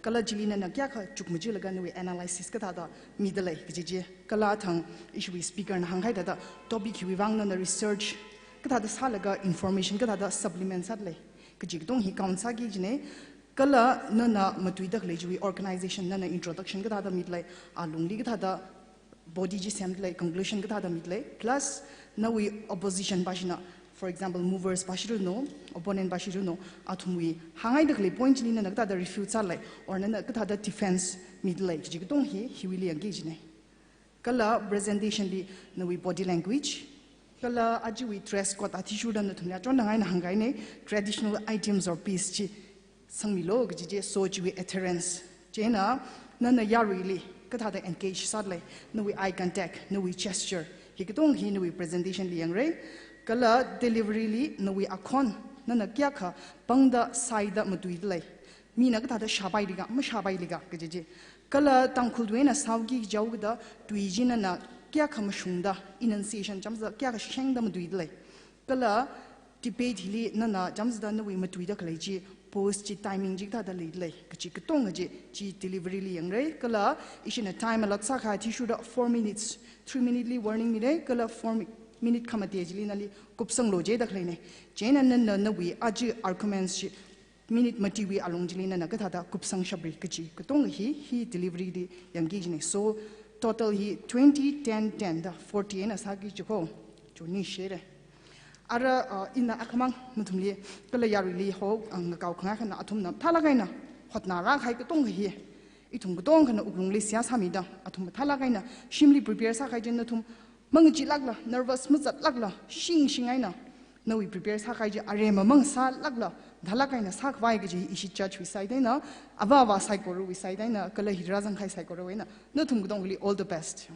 kala chili nana kayākha chukmajilaga nawui analysis kathāda midalei kaji chi, kala thang ishiwui speaker na hāngkahai thāda topic hiwui vang nana research kathāda sālaga information kathāda supplement sādalei kaji katong hi count sāki kajina. Kala nana matuida khalei chiwui organization nana introduction kathāda midalei, alungli kathāda body chi semdalei, conclusion kathāda midalei, plus nawui opposition pashina, for example, movers pashi ranu, opponent pashi ranu, athumwui hāngngaida khalei point chili nana kathāda refute sādalei, or nana kathāda defense midalei kaji katong hi, hiwuili yangki kajina. Kala presentation li nawui body language, kala ajawui dress code athishurda nathumli achonthang eina hāngkahaina, traditional items or piece chi sangmilu kaji chi, so chiwui adherence. Chieina nana yaruili kathāda engage sādalei, nawui eye contact, nawui gesture, hi katong hi nawui presentation li yangra. Kala delivery li nawui akhon, nana kayākha pangda sāida matuidalei, mina kathāda shāpailiga, mashāpailiga kaji chi. Kala Tangkhul tui eina sāki jihaoda tui chi nana kayākha mashungda, enunciation chāmsa kayākha shengda matuidalei. Kala debate hili nana chāmsada nawui matuida khalei chi, pose chi, timing chi kathāda leidalei kaji katong kaji chi delivery li yangra. Kala ishina time allot sākahai athishurda four minutes, three minute li warning mira, kala four mi-, minute khamate chili nali kupsanglu jida khaleina. Chieina nana nawui aja arguments chi minute matiwui alung chili nana kathāda kupsangshapra kaji katong hi, hi delivery li yangki kajina. So total hi twenty, ten, ten da forty eina sāki jiko. Chuni share. Ara, uh, ina akhamang nathumli kala yaruili ho, uh, ngakaokhangai khana athumna mathālāk eina hotnarākahai katong hi ithum katongkhana wuklungli seihā sāmida, athum mathālāk eina shimli prepare sākahai chi nathum mangacheelākla, nervous mazatlākla, shingshing eina nawui prepare sākahai chi aremma mang sālākla, mathālāk eina sākhavai kaji ishi judge wui side eina, avā avā saikorawui side eina, kala hi rāzangkahai saikora eina, nathum katongali all the best.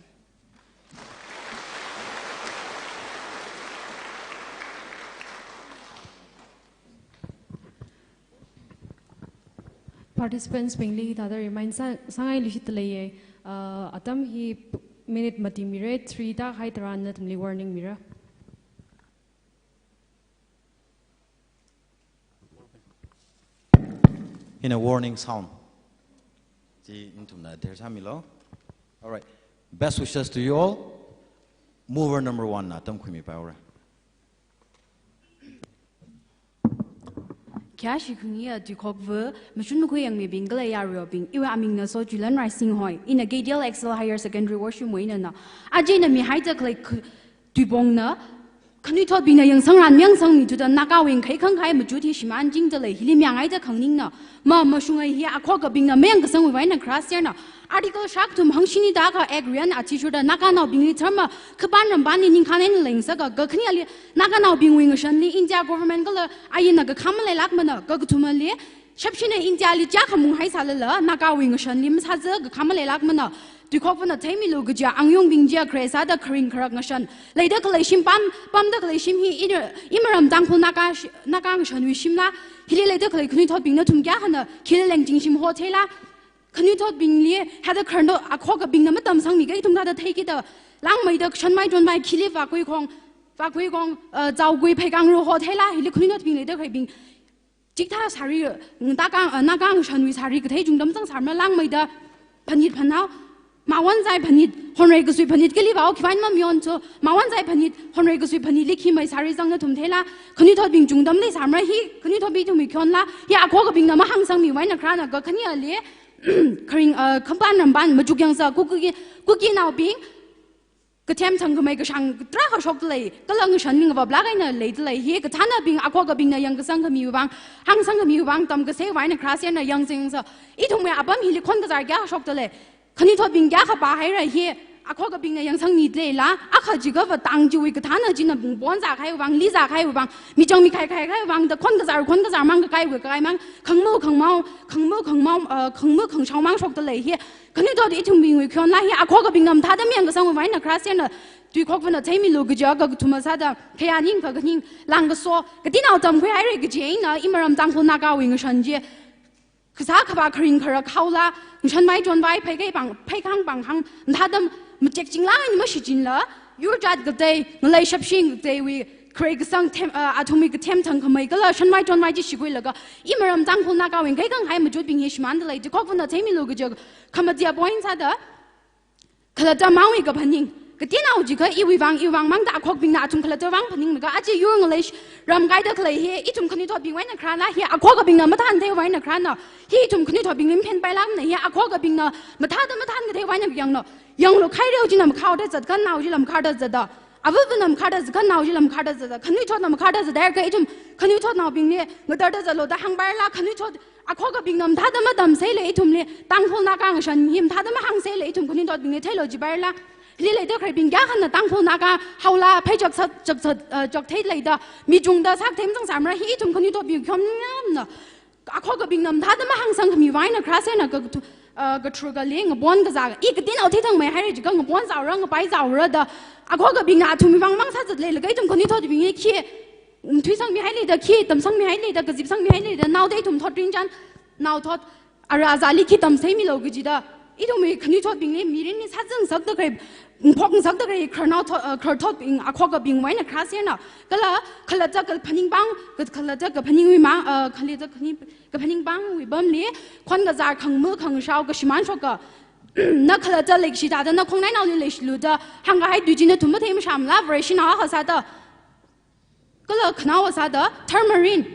Participants bingli thāda remind sā, sāngailui shitda leiya, uh, atam hi p-, minute mati mira, three tākahai tharan nathumli warning mira. Hina warning sound. Chi nathumna adhere sāmilu. All right. Best wishes to you all. Mover number one na atam khuimipaira. Khayāshi khangayā tuikhokva, mashun makhui yangmibing kala yaruibing, iwui amingna Sochuilan Raising hoi, ina K D L Excel Higher Secondary washroom wui einana. Aja ina mihaida khalei khu-, tuipongna, khanuithotbingna yangsangran mayangsangmithuda Nagawui khaikhang khai machut hi shimānchingda lei, hili miyangaida khanganingna, ma, mashunga hi akhokabingna mayangkasangwui vang eina kharā sāserna, Article shākathum hangshini tākha Act riyan athishurda Naganaobingli tharma, khapan rampanli ningkhān eina lengsaka, kakhaneli Naganaobingwui ngashanli India government kala ayina kakham maleilākmana, kakathumali Shapshina India li chiyākha mung haisālala, Nagawui ngashanli masāza kakha maleilākmana. Tuikhokvana theimilu kaja angyongbing chiya kharei sāda kharing kharak ngashan. Leida khalei shim pam, pamda khalei shim hi ina, imaram Tangkhul Naga shi-, Naga ngashanwui shimla, hili leida khalei khanuithotbing nathum kayākhana, khili lengching shim hotheila, khanuithotbingli hada kharno akhokabingna matamsangmi kha ithum thāda theikida, langmeida shanmai chonmai khili vākui khong, vākui khong, uh, zaokui pheikangru hotheila, hili khanuithotbing leida khaleibing. Chithā sari, Naga, uh, Naga ngashanwui sari kathei chungda mazangsāmara langmeida phanit phanao, mawan zai phanit, honrei kasui phanit kali vao khiwui vang mamayoncho, mawan zai phanit, honrei kasui phanitli khi mai sari zangna thum theila, khanuithotbing chungda maleisāmara hi, khanuithotbing ithumwui khayonla, hi akhokabingna mahāngsangmiwui eina kharāna kakhane ali, kharing, uh, khampan rampan, machuk yangsa, Kuki, Kukinaobing, kathem thangkhamei kashāng tarākha shokdalei, kala ngashan ming vāplāk eina leidalei, hi kathānabing akhokabingna yangkasang khamiwui vang, hāngsang khamiwui vang, tamkaseiwui eina kharā sena yangzingsa, ithumwui apam hili khon kazār kayākha shokdalei, khanuithotbing kayākha pāhaira hi, akhokabingna yangsangmidaleila, akha jiakhava tang chiwui kathāna china bungpon zākahaiwui vang, li zākahaiwui vang, michang mikhai khaikahaiwui vang, da khon kazār, khon kazār mang kakaiwui kakai mang, khangmo khangmao, khangmo khangmao, uh, khangmo khangshao mang shokdalei hi, khanuithot ithumbingwui khayonla hi, akhokabingna mathāda mayangkasangwui eina kharā sena, tuikhokvana theimilu kaja kakathuma sāda, khayā ning kakaning, langkaso, katinao tamkhuihaira kaji eina, imaram Tangkhul Nagawui ngashan chi, kasā khavā kharing kharak haola, ngashanmai chonmai, pheikei pang, pheikang panghang, mathāda machekching langni mashichinla, yur jat katei, ngalei shapshing kateiwui, kharei kasang them, uh, athumwui kathem thangkhamei kala shanmai chonmai chi shikhuilaga, imaram Tangkhul Nagawui khaikhanghai machutbing hi shimāndalei, tuikhokvana theimilu kaja, khamatia point sāda, khalatta mangwui kaphaning. Katinao jiakha iwui vang, iwui vang mangda akhokabingna athum khalatta vang phaninglaga, aja yur ngalei sh-, ram kaida khalei hi, ithum khanuithotbingwui eina kharāla hi, akhokabingna mathāntheiwui eina kharāna. Hi ithum khanuithotbingli maphenpailākmana hi, akhokabingna mathāda mathānkatheiwui eina yangna. Yanglu khaireo china makharda zatkha nao chila makharda zatda. Avavana makharda zatkha nao chila makharda zatda. Khanuithotna makharda zatda kha ithum khanuithotnaobingli ngatarda zatlu da hāngpaila khanuithot akhokabingna mathāda matamseila ithumli, Tangkhul Naga ngashan hi mathāda mahāngseila ithum khanuithotbingli theilu jipaila. Hili leida khaleibing kayākhana Tangkhul Naga haola phei chaksak, chaksak, uh, chakthei leida, mi chungda sākathei mazangsāmara hi ithum khanuithotbing khayonla. Akhokabingna mathāda mahāngsang khamiwui eina kharā sena ka, uh, katharukha li ngapon kazā, i katinao theithangmeihaira jiakha ngapon zaora, ngapai zaora da, akhokabingna athumwui vang mang sāzatleilaga ithum khanuithotbingli khi, um, thuisangmihaileida, khi tamsangmihaileida, kazipsangmihaileida, naoda ithum thotrin chan, nao thot, ara azali khi tamseimilu kajida, ithumwui khanuithotbingli, mirinli sāzangasakda khalei, phokngasakda khalei, khararnao thot, uh, khararthotbing, akhokabingwui eina kharā sena, kala, khalatta kaphaning pang, ka, khalatta kaphaningwui mang, uh, khalatta kaphaning, kaphaning pangwui pamli, khon kazār khangmo khangshao kashimān shoka, na khalatta leikashi thāda, na khongnainaoli leishilu da, hāngkahai tui chi nathum mathei mashamla, Vareshinao akha sāda, kala khanaowa sāda, Tharmarin,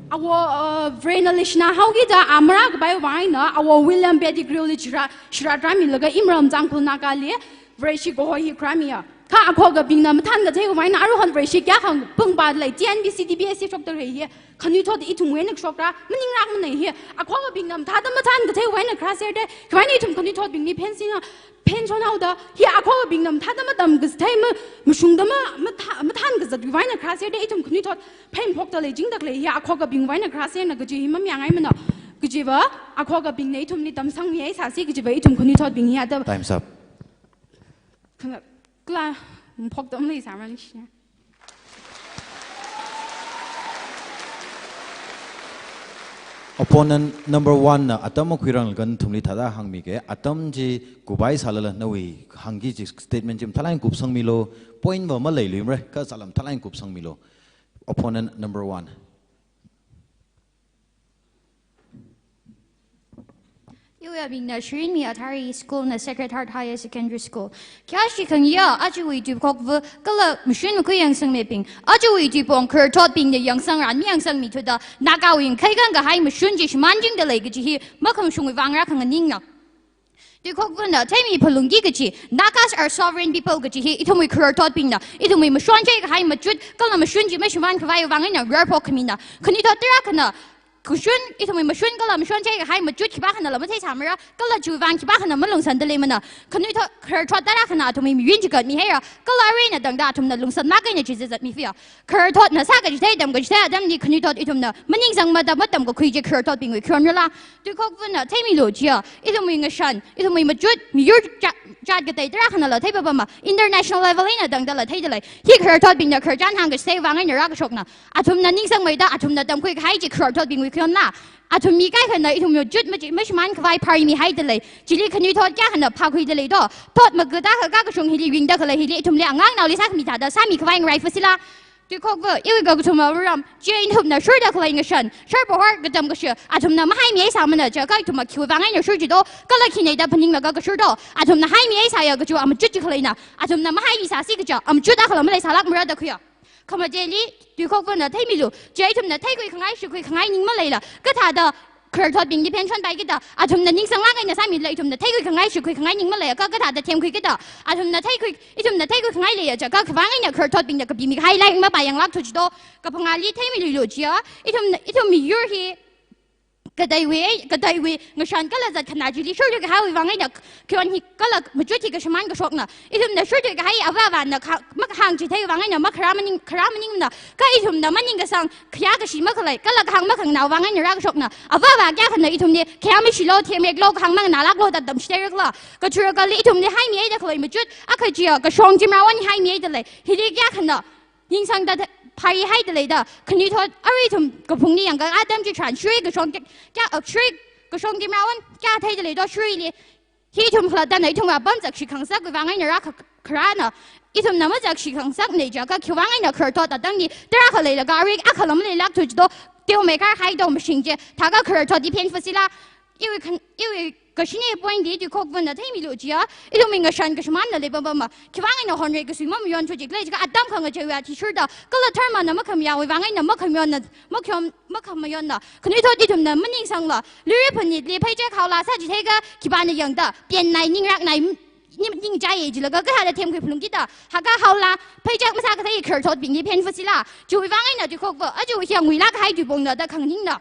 awo, uh, Varena leishinā haokida, a marākapaiwui vang eina, awo William Pettigrewli shira, shira tarāmilaga, imaram Tangkhul Nagali, Vareshi kaho hi kharāmiya. Kha akhokabingna mathānkatheiwui vang eina, aruihon Vareshi kayākha pungpadalei, T N B C, T B S C shokda khalei hi, khanuithot ithumwui eina kashokra, maninglākmana hi, akhokabingna mathāda mathānkatheiwui eina kharā serde, khiwui vang ithum khanuithotbingli phensinga, phenchon haoda, hi akhokabingna mathāda matamkathei ma, mashungda ma, mathā, mathānkazatwui vang eina kharā serde, ithum khanuithot phei maphokdalei jingda khalei hi akhokabingwui eina kharā sena kaji hi mamayāngaimana. Kajiva, akhokabingna ithumli tamsangmihaisāsi kajiva ithum khanuithotbing hi ata. Time's up. Kala, kala, maphokda maleisāmara nishina. Opponent number one na atam makhuiranglaga nathumli thāda hāngmige, atam chi kuphaisālala nawui hāngki kaji statement chi mathālāk eina kupsangmilu, point va maleiluimara, kha sālala mathālāk eina kupsangmilu. Opponent number one. Iwui amingna Shirinmi Athari, school na Sacred Heart Higher Secondary School. Khayāshi khangayā, ajawui tuiphokva, kala mashun makhui yangsangmibing, ajawui tuipong khararthotbingna yangsangran mayangsangmithuda, Nagawui khaikang kahai mashun chi shimānjingdalei kaji hi, makhangashungwui vangra khanganingna. Tuikhokvana, theimi phalungki kaji, Nagas are sovereign people kaji hi, ithumwui khararthotbingna, ithumwui mashon chai kahai machut, kala mashun chi mashimānkhavai vang eina rarphok khamina. Khanuithot tarākhana, kashun, ithumwui mashun kala mashon chai kahai machut khipākhana la matheisāmara, kala chiwui vang khipākhana malungsānda leimana. Khanuithot, khararthot tarākhana athumwui miyun chigatmihaira, kala arui eina tangda athumna lungsānlāk eina chizat zatmihaira. Khararthotna sākachithei, tamkachithei atamli khanuithot ithumna maningsangmada matamkakhui chi khararthotbingwui khayonrala. Tuikhokvana theimilu chiya, ithumwui ngashan, ithumwui machut, miyur cha-, jat katei tarākhanala theipapama, international level eina tangdala theidalei. Hi khararthotbingna khararchan hāngkachithei vang eina rākashokna. Athumna ningsangmeida, athumna tamkhui kahai chi khararthotbingwui khayonla. Athum mi kaikhana ithum machut machi-, mashimānkhavai pharmihaidalei. Chili khanuithot kayākhana phākhuidalei do. Thot makada kha kakashung hili ringda khalei hili ithumli angang naoli sākhami thāda sāmikhavai ngaraifasila. Tuikhokva, iwui kakathuma varam, chi ithumna shurda khalei ngashan, shar pahor katam kashi, athumna mahaimihaisāmana chiakha ithumna khiwui vang eina shur chido, kala khina da phaninglaga kashurdo, athumna haimihaisāya kachiwui machut chi khaleina, athumna mahaimisāsi kaja, machut akhala maleisālākmara da khuiya. Khamateli, tuikhokvana theimilu, chi ithumna theikhuikhangai, shikhuikhangai ning maleila, kathāda khararthotbingli phenshonpai kida, athumna ningsanglāk eina sāmila ithumna theikhuikhangai, shikhuikhangai ning maleiakha kathāda themkhui kida, athumna theikhui, ithumna theikhuikhangai leiya chiakha khivang eina khararthotbingna kapimikahai lairik mapāyanglākthu chido, kaphangāli theimiluilu chiya, ithumna, ithum miyur hi kateiwui, kateiwui ngashan kala zat khana chili shurthui kahaiwui vang eina khayon hi kala machut hi kashimān kashokna. Ithumna shurthui kahai avāvana kha-, makahāngchithei vang eina makharā maning, kharā maningna, kha ithumna maningkasang khayā kashi makhalei, kala kahāng makhanganao vang eina rākashokna. Avāva kayākhana ithumli khayā mashilo, themreklo, kahāng manganālāklo da tamchitheirakla. Kachurakali ithumli haimihaida khalei machut, akha chiya kashong Zimrao haimihaidalei. Hili kayākhana ningsangda the-, phārihaidalei da. Khanuithot arui ithum kaphungli yangkā atam chitharan shuri kashong kya, kya, uh, shuri kashong Zimrao kya theidalei do shuili. Hi ithum khalattana ithumwui apam zakshi khangasakwui vang eina rākha-, kharāna. Ithumna mazakshi khangasaknei chiakha khivang eina khararthot atamli tarākha leilaga arui akhala maleilākthu chido, teomeikar haido mashing chi. Thākha khararthot hi phenfasila. Iwui khan-, iwui kashine point li tuikhokvana theimilu chiya, ithumwui ngashan kashimānla leipapama, khivang eina honrei kasui mamayonthu chi khalei chiakha atam khangacheiwui athishurda, kala dharmana makhamayāwui vang eina makhamayonna, makhayom-, makhamayonna, khanuithot ithumna maningsangla, luira phanitli pheichek haola sāchitheikha khipāna yangda, pian nai, ningrak nai, nim-, ningchai jilaga kathāda themkhui phalung kida, haka haola, pheichek masākathei khararthotbingli phenfasila, chiwui vang eina tuikhokva, aja hi nguilāk kahai tuipongna da khanganingna.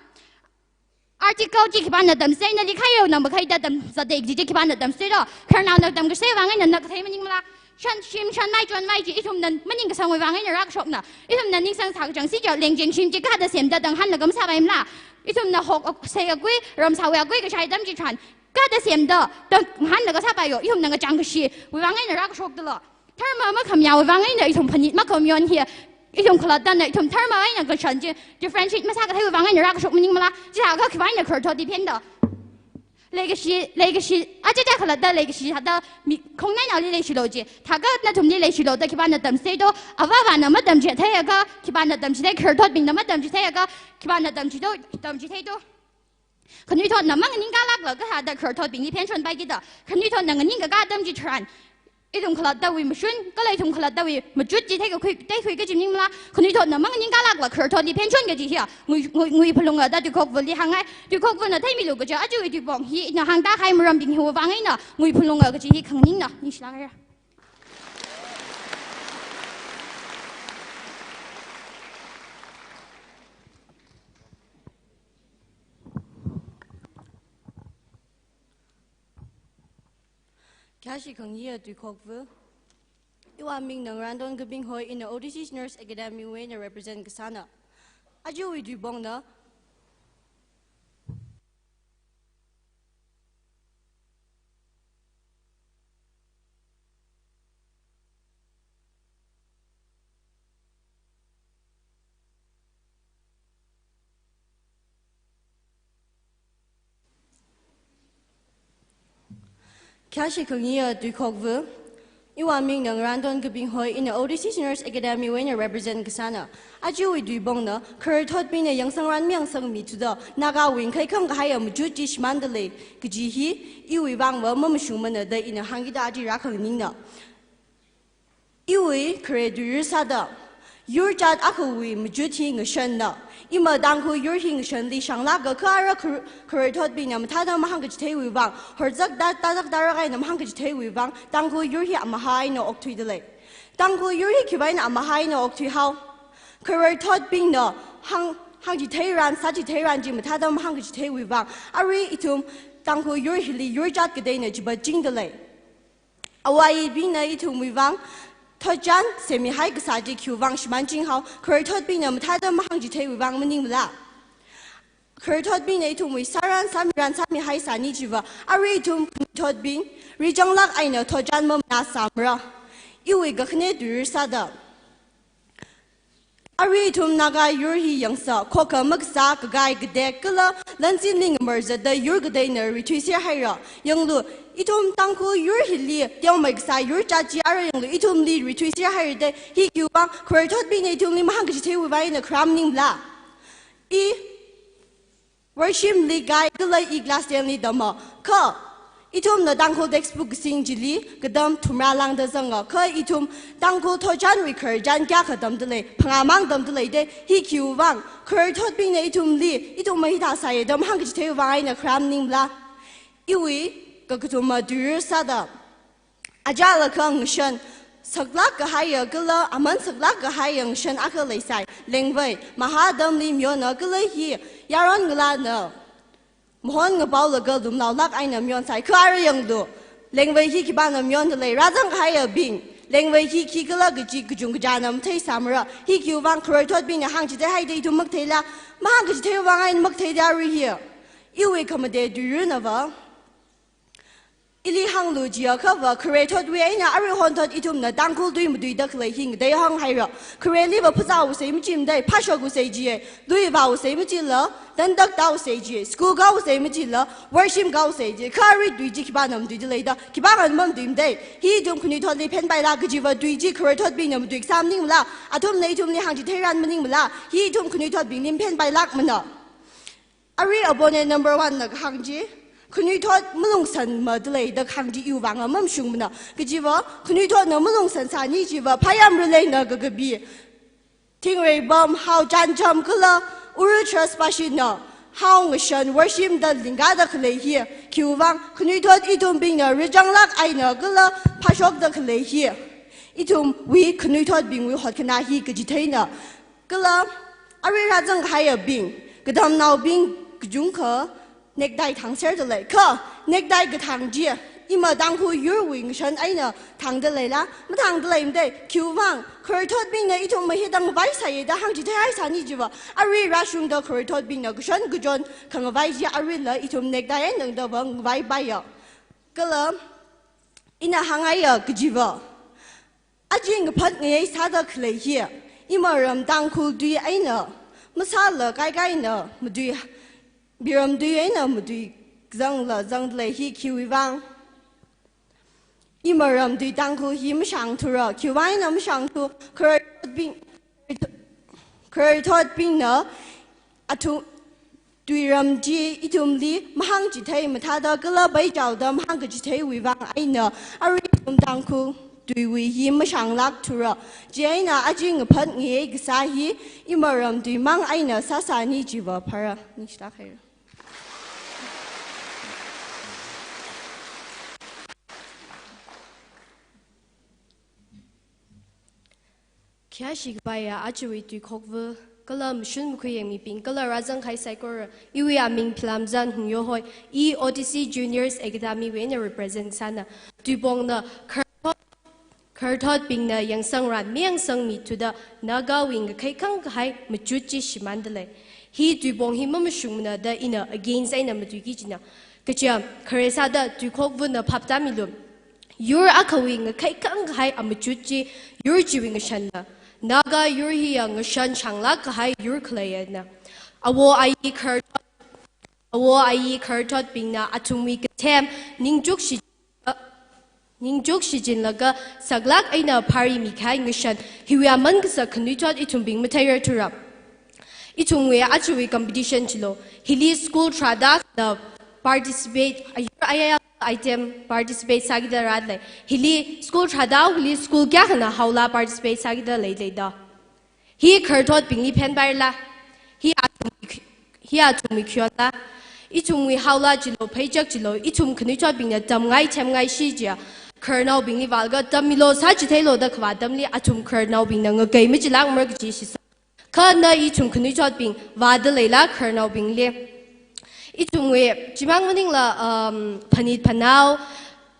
Article chi khipāna tamsei, nali khaiyona makhaida tamzatei kaji chi khipāna tamsei do. Khararnaona tamkasei vang eina na kathei maningmala. Shan shim shan mai chon mai chi ithumna maningkasangwui vang eina rākashokna. Ithumna ningsang sākachangsi chi lengcheng shim chi kathāda semda tanghanlaga masāpaimala. Ithumna hok ak-, sei akui, ramsāwui akui kashai atam chitharan kathāda semda tanghanlaga sāpaiyo. Ithumna ngachang kashiwui vang eina rākashokdala. Dharma makhamayāwui vang eina ithum phanit makhamayon hi, ithum khalattana ithum dharma eina ngashan chi differentiate masākatheiwui vang eina rākashok maningmala, chithākha khipā eina khararthot hi phenda. Leikashi, leikashi, aja aja khalatta leikashi thāda mi khongnainaoli leishilo chi. Thākha nathumli leishilo da khipāna tamsei do, avāvana matamchitheiakha khipāna tamchithei, khararthotbingna matamchitheiakha khipāna tamchido, tamchitheido. Khanuithotna manganingkalākla kathāda khararthotbingli phenshonpai kida. Khanuithotna nganingkakā atam chitharan, ithum khalattawui mashun, kala ithum khalattawui machut chi theikakhui, theikhui kaji maningmala. Khanuithotna manganingkalākla khararthotli phenshon kaji hiya ngui, ngui, ngui phalunga da tuikhokvali hāngngai. Tuikhokvana theimilu kaja ajawui tuipong hi ina hāngda kahai marambing hiwui vang eina ngui phalunga kaji hi khanganingna. Ningshilāk haira. Khayāshi khangayā tuikhokva. Iwui mingna Ngarandon Kaping hoi, ina O D C Seniors Academy wui eina represent kasāna. Ajawui tuipongna Khayāshi khangayā tuikhokva. Iwui mingna Ngarandon Kaping hoi, ina O D C Seniors Academy wui eina represent kasāna. Ajawui tuipongna khararthotbingna yangsangran mayangsangmi thuda, Nagawui khaikhang kahaiya machut chi shimānda lei kaji hi iwui vangva mamashungmana da ina hāngkida aja rākhanganingna. Iwui khare tuiyur sāda, yur jat akhawui machut hi ngashanna. Ima Tangkhul yur hi ngashanli shānglāka kha ara khar-, khararthotbingna mathāda mahāngkachitheiwui vang, horzakda, tazakda rākaina mahāngkachitheiwui vang, Tangkhul yur hi amahā eina okthuida lei. Tangkhul yur hi khiwui vang eina amahā eina okthui hao. Khararthotbingna hāng, hāngchitheiran, sāchitheiran chi mathāda mahāngkachitheiwui vang, arui ithum Tangkhul yur hili yur jat kateina chipachingda lei. Awui ayibingna ithumwui vang thotchan semihai kasā chi khiwui vang shimānching hao, khararthotbingna mathāda mahāngchitheiwui vang maningmala? Khararthotbingna ithumwui sāran sāmiran sāmihai sāni chiva, arui ithum khanuithotbing rizanglāk eina thotchan mamanā sāmara. Iwui kakhane tuiyur sāda, arui ithum Naga yur hi yangsa, khokha makasā, kakai katek kala lansinli ngamarzatda yur kateina rithuiser haira. Yanglu, ithum Tangkhul yur hili teomeikasā yur jat chi ara yanglu, ithumli rithuiser haira da, hi khiwui vang khararthotbingna ithumli mahāngkachitheiwui vang eina kharam maningmala? I worship li kai kala i class ten li tama. Kha ithumna Tangkhul textbook kasing chili katam thumrā lāngda zanga. Kha ithum Tangkhul thotchanwui khararchan kayākha tamda lei, phangāmang tamda lei da, hi khiwui vang khararthotbingna ithumli, ithum mahithā sāya da mahāngkachitheiwui vang eina kharam maningmala? Iwui kakathuma tuiyur sāda, achālakha ngashan, saklāk kahaiya kala aman saklāk kahaiya ngashan akha leisai, lengvai, mahā atamli mayona kala hi yaron ngalāna mahon ngapaolaga lumlaolāk eina mayonsai. Kha ara yanglu, lengvai hi khipāna mayonda lei? Rāzang kahaiyabing, lengvai hi khikhala kaji kachungkachāna matheisāmara. Hi khiwui vang khararthotbingna hāngchitheihaida ithum makatheila? Mahāngkachitheiwui vang eina makatheida arui hi. Iwui khamate tuiyurnava, ili hānglu chiakhava, khare thotwui eina arui honthot ithumna Tangkhul tui matuida khalei hi ngatei hānghaira. Khareliva phazāusei machi madei, phāshokhaosei jiya, lui vāusei machila, tantak tāusei jiya, school kāusei machila, worship kāusei jiya. Kha arui tui chi khipāna matuida leida? Khipākhana mamatuimada. Hi ithum khanuithotli phenpaila kajiva tui chi khare thotbingna matuikasā maningmala? Athumna ithumli hāngchitheiran maningmala? Hi ithum khanuithotbingli phenpailākmana. Arui opponent number one na kahāng chi, khanuithot malungsanmada lei da kahāng chi iwui vang mamashungmana. Kajiva, khanuithotna malungsan sāni chiva, phayam raleina kakapi, thingrei pam, hao chānjam kala Uru Trust pāshina hao ngashan worship da lingkada khalei hi, khiwui vang khanuithot ithumbingna rizanglāk eina kala phāshokda khalei hi, ithumwui khanuithotbingwui hotkhanā hi kachitheina. Kala arui rāzang kahaiyabing, katamnaobing kachungkha necktie thangserda lei. Kha necktie kathang chi ima Tangkhul yurwui ngashan eina thangda leila? Mathangda leimada. Khiwui vang, khare thotbingna ithum mahithang vai sāya da hāngchitheihai sāni chiva, arui rāshungda khare thotbingna kashan kachon khangavai chi aruila ithum necktie eina tangdava ngavaipaiya. Kala ina hāngngaiya kajiva, aja ngaphat ngayei sāda khalei hi, imaram Tangkhul tui eina masāla kaikaina matui, miram tui eina matuizangla zangda lei. Hi khiwui vang? Imaram tui Tangkhul hi mashāngthura, khiwui vang eina mashāngthu? Khare thotbing, khare thotbingna athum tuiram chi ithumli mahāngchithei mathāda kala paichaoda mahāngkachitheiwui vang eina arui ithum Tangkhul tuiwui hi mashānglākthura. Chieina aja ngaphat ngayei kasā hi imaram tuimang eina sāsāni chiva phāra. Ningshilāk haira. Khayāshi kapaiya ajawui tuikhokva kala mashun makhuiyang mibing kala rāzang kahai saikora, iwui aming Philamzan Hungyo hoi, I O T C Juniors Academy wui eina represent sāna. Tuipongna kharthot, kharthotbingna yangsangran mayangsangmithuda Nagawui ngakheikhang kahai machut chi shimānda lei. Hi tuipong hi mamashungmana da ina against eina matuiki kajina. Kaja, khare sāda tuikhokvana phaptāmilu. Yur akhawui ngakheikhang kahai amachut chi, yur chiwui ngashanna. Naga yur hiya ngashan shānglāk kahai yur khaleina. Awo ayi kharthot, awo ayi kharthotbingna athumwui kathem ningchuk shi, ningchuk shichinlaga saklāk eina pharimi kahai ngashan hiwui aman kasak khanuithot ithumbing matheirarthura. Ithumwui ajawui competition chilo, hili school tharāda akhana participate, ayur ayāyāla item participate sākida rāda lei. Hili school tharāda akhali school kayākhana haola participate sākida leilei da. Hi kharthotbingli phenpairala? Hi athumwui, hi athumwui khayonla? Ithumwui haola chilo, pheichak chilo, ithum khanuithotbingna tamngai themngaishi chiya, khararnaobingli vālaga tammilu, sāchitheilula da kavā atamli athum khararnaobingna ngakei machilākmara kaji shisa. Kha na ithum khanuithotbing vāda leila khararnaobingli. Ithumwui chimang maningla, um, phanit phanao,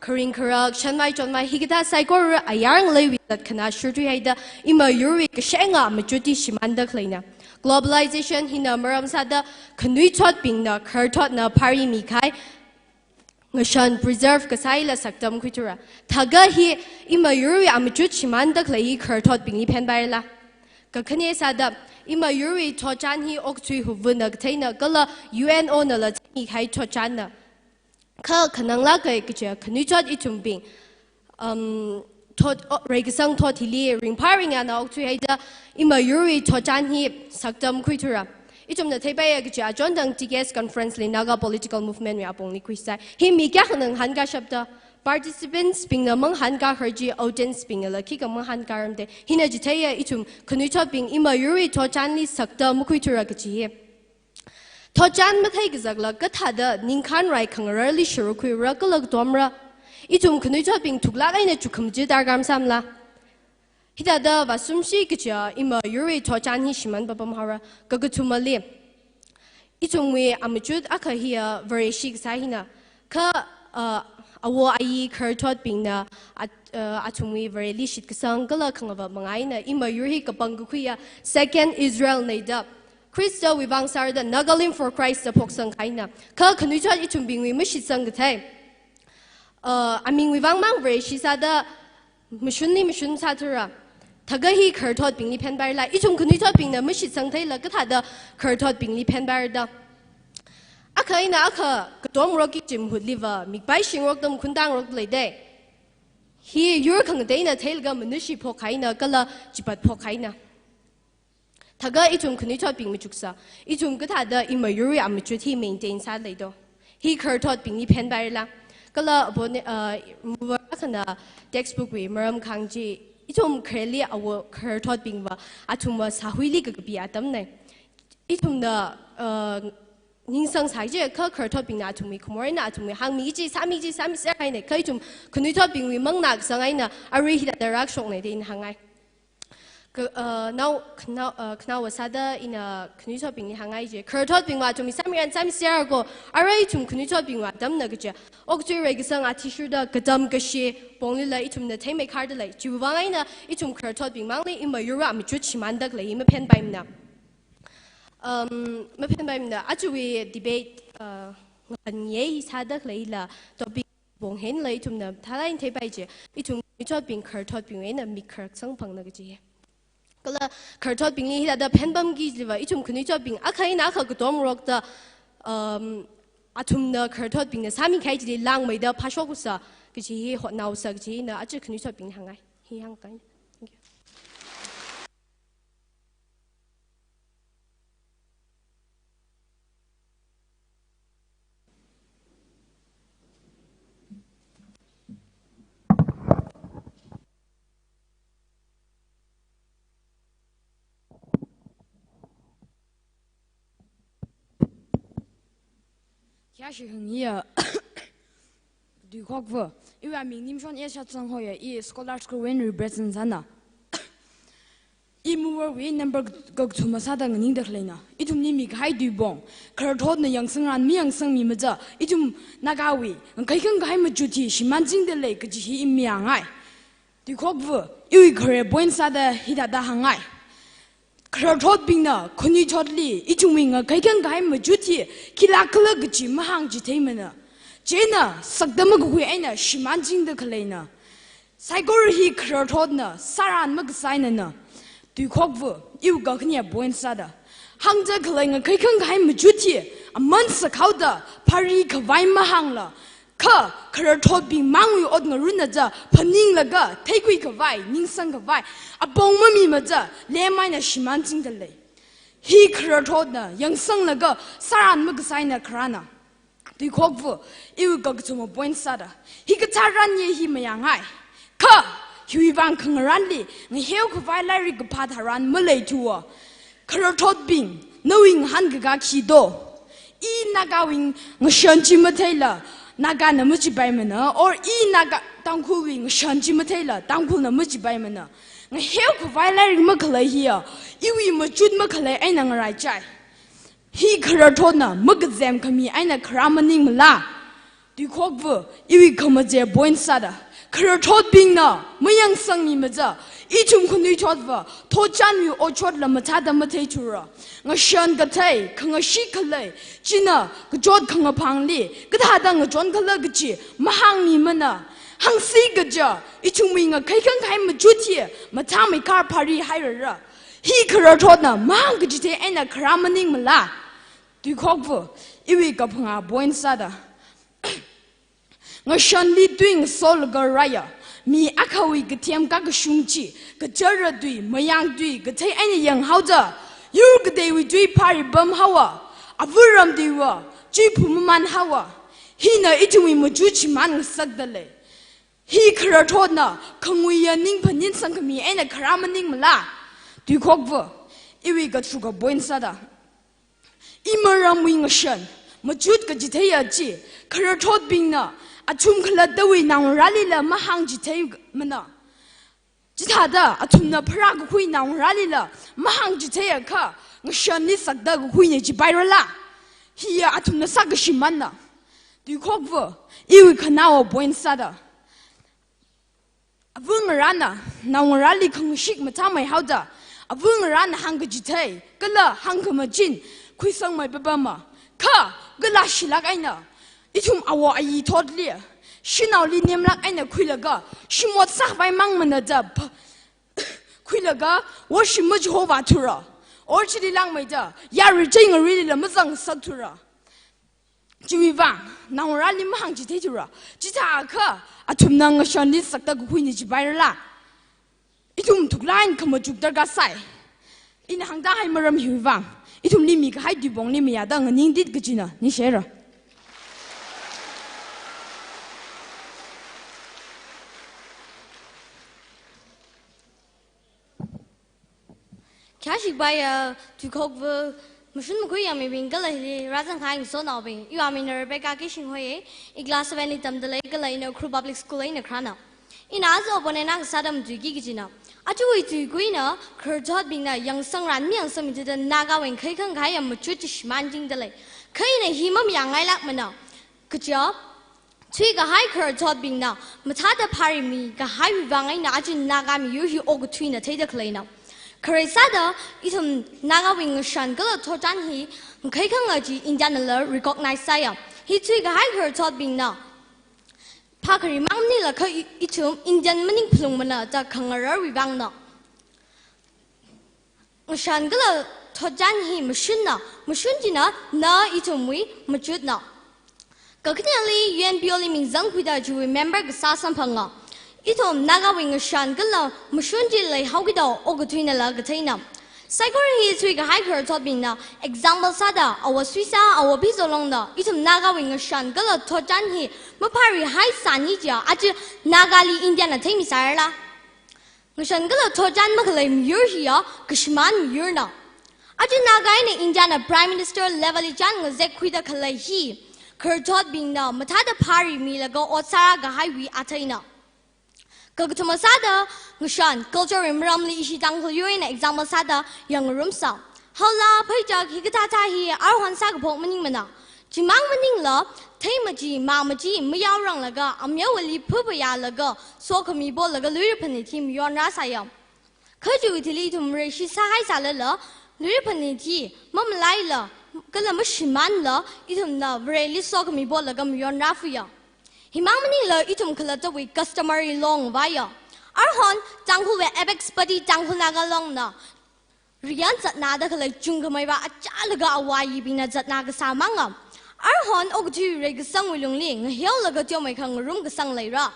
kharing kharak, shanvai chonvai, hikathā saikora ayar ngaleiwui zat khana shurthuihaida imayurwui kashenga machut hi shimānda khaleina. Globalization hina maram sāda khanuithotbingna khararthotna phari mikahai ngashan preserve kasāla saktam khuithura. Thākha hi imayurwui amachut shimānda khalei hi khararthotbingli phenpairala? Kakhane sāda imayurwui thotchan hi okathui huvuna katheina kala U N O nala theimi kahai thotchanna. Kha khananglāka kaja khanuithot ithumbing, um, thot, o, reikasang thot hili ringphā ringyana okthuihaida imayurwui thotchan hi saktam khuithura. Ithumna theipaiya kaja achondang T K S conference li Naga political movement wui apongli khuisai. Hi mi kayākhana ngahānkashapta, participants bingna mangahānkakhar chi audience bingnala khikha mangahānkaramda. Hina chitheiya ithum khanuithotbing imayurwui thotchanli saktam khuithura kaji hi. Thotchan mathei kazakla kathāda ningkhān rai khangararli shurkhuira kala katomra. Ithum khanuithotbing thuklāk eina chukhamji darkar masāmala? Hithāda vāsumshi kaja imayurwui thotchan hi shimān papam haora. Kakathumali, ithumwui amachut akha hiya Vareshi kasā hina. Kha, uh, awo ayi khararthotbingna at-, uh, athumwui Vareli shitkasang kala khangava manga eina imayur hi kapangkakhuiya Second Israel neida. Khristawui vang sārda Nagalim for Christ da phoksang kahaina. Kha khanuithot ithumbingwui mashitsang kathei, uh, amingwui vang mang Vareshi sāda mashunli mashun sāthura. Thākha hi khararthotbingli phenpairala? Ithum khanuithotbingna mashitsang theila kathāda khararthotbingli phenpairada? Akha eina akha katomrokki chi mahutliva mikpai shingrokda makhuntangrok leida. Hi yur khangateina theilaga manushi phokhaina kala chipat phokhaina. Thākha ithum khanuithotbing machuksa, ithum kathāda imayurwui amachut hi maintain sāleido? Hi khararthotbingli phenpairala? Kala abone, uh, muva akhana textbook wui maram kahāng chi, ithum khareli awo khararthotbingva athumva sāhuili kakapi atamna. Ithumna, uh, ningsang sāi je kha khararthotbingna athumwui khamor eina athumwui hāngmi chi, sāmi chi, sāmiser haina. Kha ithum khanuithotbingwui mangnā kasang eina arui hithāda rākashokna da ina hāngngai. Ka, uh, nao, khanao, uh, khanaowa sāda ina khanuithotbingli hāngngai je. Khararthotbingva athumwui sāmiran sāmiser ko, arui ithum khanuithotbingwui atamna kaja okathui reikasang athishurda katam kashi ponglila ithumna theimeikharda lei. Chiwui vang eina ithum khararthotbing mangli imayurwui amachut shimānda khalei hi maphenpaimana. Um, maphenpaimana, ajawui debate, uh, ngahān ye sāda khaleila topic pong henla ithumna thalai theipai je, ithum khanuithotbing khararthotbingwui eina mik kharaksang phangna kaji hi. Kala khararthotbingli hithāda phenpamki jiva, ithum khanuithotbing akha eina akha katomrokda, um, athumna khararthotbingna sāmi kahai chili langmeida phāshok usa kaji hi hotnausa kaji hina aja khanuithotbingli hāngngai. Hi hāngkai. Thank you. Khayāshi hāngya, Tuikhokva, iwui aming Nimshon A Shatsang hoya, i scholars group wui eina represent sāna. I muvarwui number kakathuma sāda nganingda khaleina. Ithumli mikahai tuipong, khararthotna yangsangran mayangsangmimaja, ithum Nagawui ngakhai khangkahai machut hi shimānchingda lei kaji hi i mayāngai. Tuikhokva, iwui khare point sāda hithāda hāngngai. Khararthotbingna khanuithotli ithumwui ngakhai khangkahai machut hi khilāk khala kaji mahāngchitheimana. Chieina sakda makakhui eina shimānchingda khaleina. Saikora hi khararthotna, sāran makasāinana. Tuikhokva, iwui kakhane point sāda hāngda khalei ngakhai khangkahai machut hi aman sakhaoda phari khavai mahāngla, kha khararthotbing mangwui ot ngarunaja phaninglaga theikhui khavai, ningsang khavai apong mamimaja lem eina shimānchingda lei. Hi khararthotna yangsanglaga sāran makasāina kharana. Tuikhokva, iwui kakathuma point sāda hi katharan ye hi mayāngai. Kha hiwui vang khangaranli ngaheo khavai lairik kaphā tharan maleithuwa. Khararthotbing, nawui ngahānkakā khi do? I Nagawui ngashan chi matheila, Nagana machipaimana, or i Naga Tangkhulwui ngashan chi matheila, Tangkhulna machipaimana. Ngaheo khavai lairik makhalei hiya, iwui machut makhalei eina ngaraichai. Hi khararthotna makazem khami eina khara maningmala? Tuikhokva, iwui khamaje point sāda, khararthotbingna mayangsangmi maja, ithum khanuithotva thotchanwui otshotla mathāda matheithura. Ngashan kathei, khangashit khalei china kachot khangaphangli kathāda ngachon khala kaji mahāngmimana. Hāngsi kaja, ithumwui ngakhai khangkhai machut hi mathāmeikha pharihairara. Hi khararthotna mahāng kachithei eina khara maningmala? Tuikhokva, iwui kaphangā point sāda, ngashanli tui ngasolaga rāya, mi akhawui kathem kakashung chi, kachara tui, mayang tui kathei eina yanghaoda, yur kateiwui tui phari pamhaowa, ava ram tuiva chuiphu mamanhaowa. Hina ithumwui machut shimān ngasakda lei. Hi khararthotna khanguiya ning phaningsang khami eina khara maningmala? Tuikhokva, iwui katharuka point sāda, imaramwui ngashan machut kachitheiya chi khararthotbingna athum khalattawui naongarālila mahāngchitheimana. Chithāda athumna pharākakhui naongarālila mahāngchitheiakha, ngashanli sakda kakhuina jipairala? Hiya athumna sākashimānna. Tuikhokva, iwui khanaowa point sāda, ava ngarāna naongarāli khangashit mathāmeihaoda, ava ngarāna hāngkachithei kala hāngkhamachin khuisangmei papama. Kha, kala shilāk eina, ithum awo ayi thotli, shanaoli nemlāk eina khuilaga, shimot sākhavai mangmana da pa-, khuilaga, worship machihovāthura. Or chili langmeida, yarui chei ngaruilila mazangngasakthura. Chiwui vang, naongarāli mahāngchitheithura. Chithākha, athumna ngashanli sakda kakhuina jipairala? Ithum thuklāk eina khamachuk darkar sai. Ina hāngda hai maram hiwui vang, ithumli mikahai tuipongli mayāda nganingtit kajina, ningshira. Khayāshikpaiya, tuikhokva, mashun makhui yangmibing kala hili rāzangkahai ngasotnaobing, iwui aming Rebecca Keishing hoiya, i class seven li tamda lei kala ina Ukhrul Public School eina kharāna. Ina aja opponent akha sāda matuiki kajina. Ajawui tuikuina, khararthotbingna yangsangran mayangsangmi thāda Nagawui ngakhai khangkhaiya machut chi shimānchingda lei. Kha ina hi mamayāngailākmana. Kaja, thuikahai khararthotbingna mathāda pharimikahaiwui vang eina aja Naga miyur hi okathuina theida khaleina. Khare sāda, ithum Nagawui ngashan kala thotchan hi ngakhai khangla chi Indianala recognize sāya. Hi thuikahai khararthotbingna phākhari mang maningla kha i-, ithum Indian maning phalungmana da khangararwui vangna. Ngashan kala thotchan hi mashunna, mashun china na ithumwui machutna. Kakhaneli U N P O li mingzangkhuida chiwui member kasā samphanga. Ithum Nagawui ngashan kala mashun chi leihaokida okathuinala katheina. Saikora hi thuikahai khararthotbingna, example sāda, awo Suisa, awo Phizo Longna, ithum Nagawui ngashan kala thotchan hi mapharihaisāni chiya, aja Nagali Indiana theimiserala? Ngashan kala thotchan makhalei miyur hiya kashimān miyurna. Aja Naga eina Indiana Prime Minister level li chān ngazekkhuida khalei hi, khararthotbingna mathāda pharimilaga ot sāra kahaiwui atheina. Kakathuma sāda, ngashan, culture wui maramli ishi Tangkhul yur eina example sāda yangngarumsa. Haola, pheichak, hikathāthā hi aruihon sākaphok maningmana. Chimang maningla, theimachi, mamachi mayaoranglaga, amyaowali phapayālaga, sokhami polaga luira phanit hi mayonrāsāya. Kha chiwui thili ithum Vareshi sāhaisālala, luira phanit hi mamalaila, kala mashimānla, ithumna Vareli sokhami polaga mayonrāfuya. Himang maningla ithum khalattawui customary law ngavaiya. Aruihon Tangkhulwui apex body Tangkhul Naga Longna riyan zatnada khalei chungkhameiva achālaga awayibingna zatna kasā manga. Aruihon okathui reikasangwui lungli ngaheolaga teomeikha ngarumkasang leira.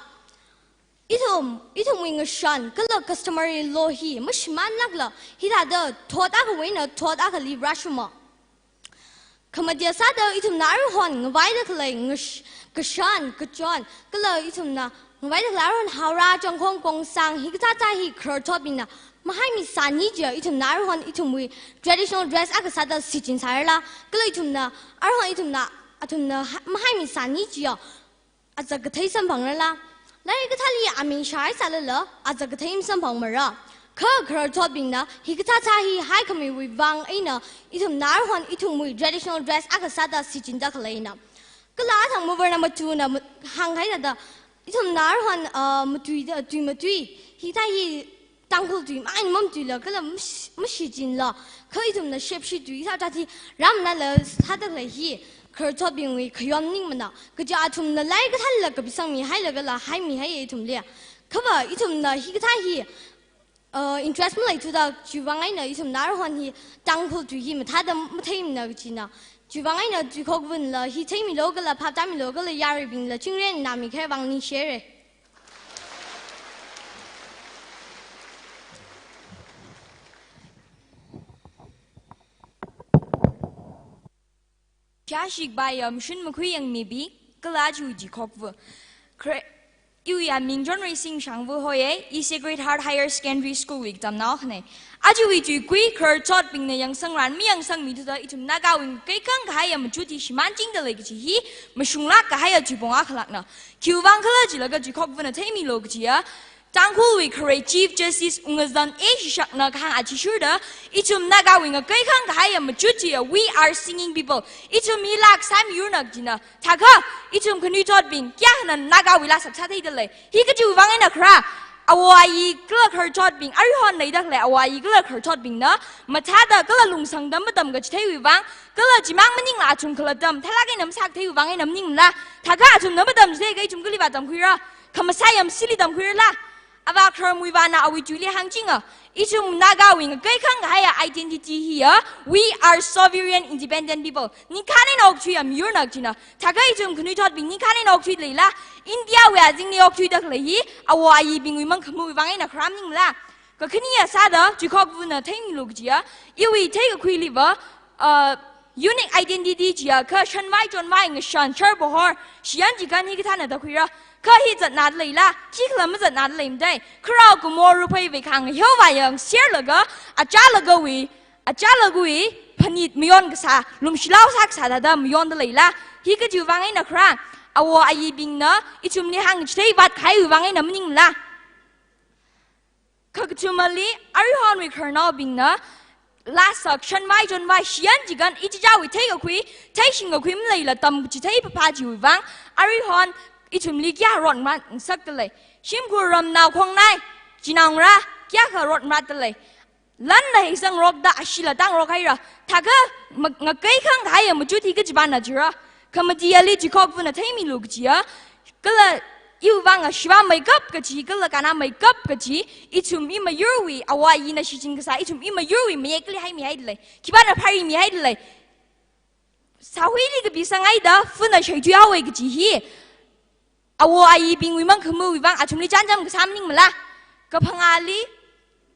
Ithum, ithumwui ngashan kala customary law hi mashimānlākla, hithāda thot akhawui eina thot akhali rāshuma. Khamataiya sāda ithumna aruihon ngavaida khalei ngash-, kashan, kachon, kala ithumna ngavaida khalei aruihon Haora, Changkhong, Kongsang, hikathāthā hi khararthotbingna mahaimi sāni chiya, ithumna aruihon ithumwui traditional dress akha sāda shichinsālala, kala ithumna, aruihon ithumna, athumna ha-, mahaimi sāni chiya, azak kathei samphangrala? Lairik kathāli aming shāhaisālala, azak kathei masamphangmara. Kha khararthotbingna hikathā thā hi haikhameiwui vang eina, ithumna aruihon ithumwui traditional dress akha sāda shichinda khaleina. Kala athang Muvarna matuna ma-, hānghaida, ithumna aruihon, ah, matuida, tui matui, hikathā hi Tangkhul tui mang eina mamatuila, kala mash-, mashichinla, kha ithumna shepshi tui sāda thi, ramnala sāda khalei hi, khararthotbingwui khayon maningmana, kaja athumna lairik kathāla kapisangmihailaga la haimihaiya ithumli. Khava ithumna hikathā hi, uh, interest maleithuda chiwui vang eina ithumna aruihon hi Tangkhul tui hi mathāda matheimana kajina. Chiwui vang eina Tuikhok Vunla hi theimilu kala phaptāmilu kala yaruibingla chingri eina nami khavai vang ningshihaira. Kya shikbaya mashun makhui yangmibi, kala aja Tuikhok Vu. Kre-, iwui aming John Reising Shangvu hoiya, i Sacred Heart Higher Secondary School wui katamnao akhana. Ajawui tuikui khararthotbingna yangsangran mayangsangmithāda ithum Nagawui kaikhang kahaiya machut hi shimānchingda lei kaji hi, mashunglāk kahaiya tuipong akhalākna. Khiwui vang khala jilaga Tuikhok Vuna theimilu kajiya, Tangkhulwui khare Chief Justice Wungazan A Shishakna kahāng athishurda, ithum Nagawui ngakaikhang kahaiya machut chiya, "We are singing people." Ithum hi laa sāmiyurna kajina. Thakha, ithum khanuithotbing, kayākhana Nagawui laa sak sātheida lei. Hi kajiwui vang eina khala, awo ayi kala khararthotbing, aruihon leida khalei awo ayi kala khararthotbingna, mathāda kala lungsangda matamkachitheiwui vang, kala chimang maningla athum khalatta mathālāk eina masākatheiwui vang eina maningla, thakha athumna matamchitheiakha ithum kali vātamkhuira, khamasai yam sili tamkhuirala. Avā kharamwui vāna awui tuili hāngchinga, ithum Nagawui ngakaikhang kahaiya identity hiya, "We are sovereign independent people." Ningkhān eina okthui miyurna kajina. Thakha ithum khanuithotbing ningkhān eina okthui leila, Indiawui azingli okthuida khalei hi, awo ayibingwui mangkhamawui vang eina kharam maningla. Kakhane sāda, Tuikhok Vuna theimilu kajiya, iwui theikakhuiliva, uh, unique identity chiakha shanvai chonvai ngashan sharbohor, shiyan chikan hikathāna da khuira. Kha hi zatna leila, khikhala mazatna leimada. Kharao kumo ruphei vei khang hiwui vang yangserlaga, achālakawui, achālakawui phanit mayon kasā, lumshilao sā kasā thāda mayonda leila. Hi kajiwui vang eina khala, awo ayibingna ithumli hāngchithei vātkahaiwui vang eina maningla. Kakathumali, aruihonwui khararnaobingna, laa sak shanvai chonvai shiyan chikan ichichāwui theikakhui, theishingkakhui maleila tamkachithei phapha chiwui vang, aruihon ithumli kayā rotngasakda lei. Shimkhur ramnao khongnai, chinaongarā, kayākha rotngasakda lei. Lanla heisangrokda ashila tangrok haira. Thakha ma-, ngakaikhang kahaiya machut hi kachipāna jira. Khamatiyali Tuikhok Vuna theimilu kajiya, kala iwui vang ashivāmeikap kaji, kala kannāmeikap kaji, ithum imayurwui, awo ayina shichin kasā, ithum imayurwui mayekli haimihaida lei. Khipāna phārimihaida lei. Sāhuili kapisanghaida, funa shaithui haowa kaji hi, awo ayibingwui mangkhamawui vang athumli chānjam kasā maningmala. Kaphangāli,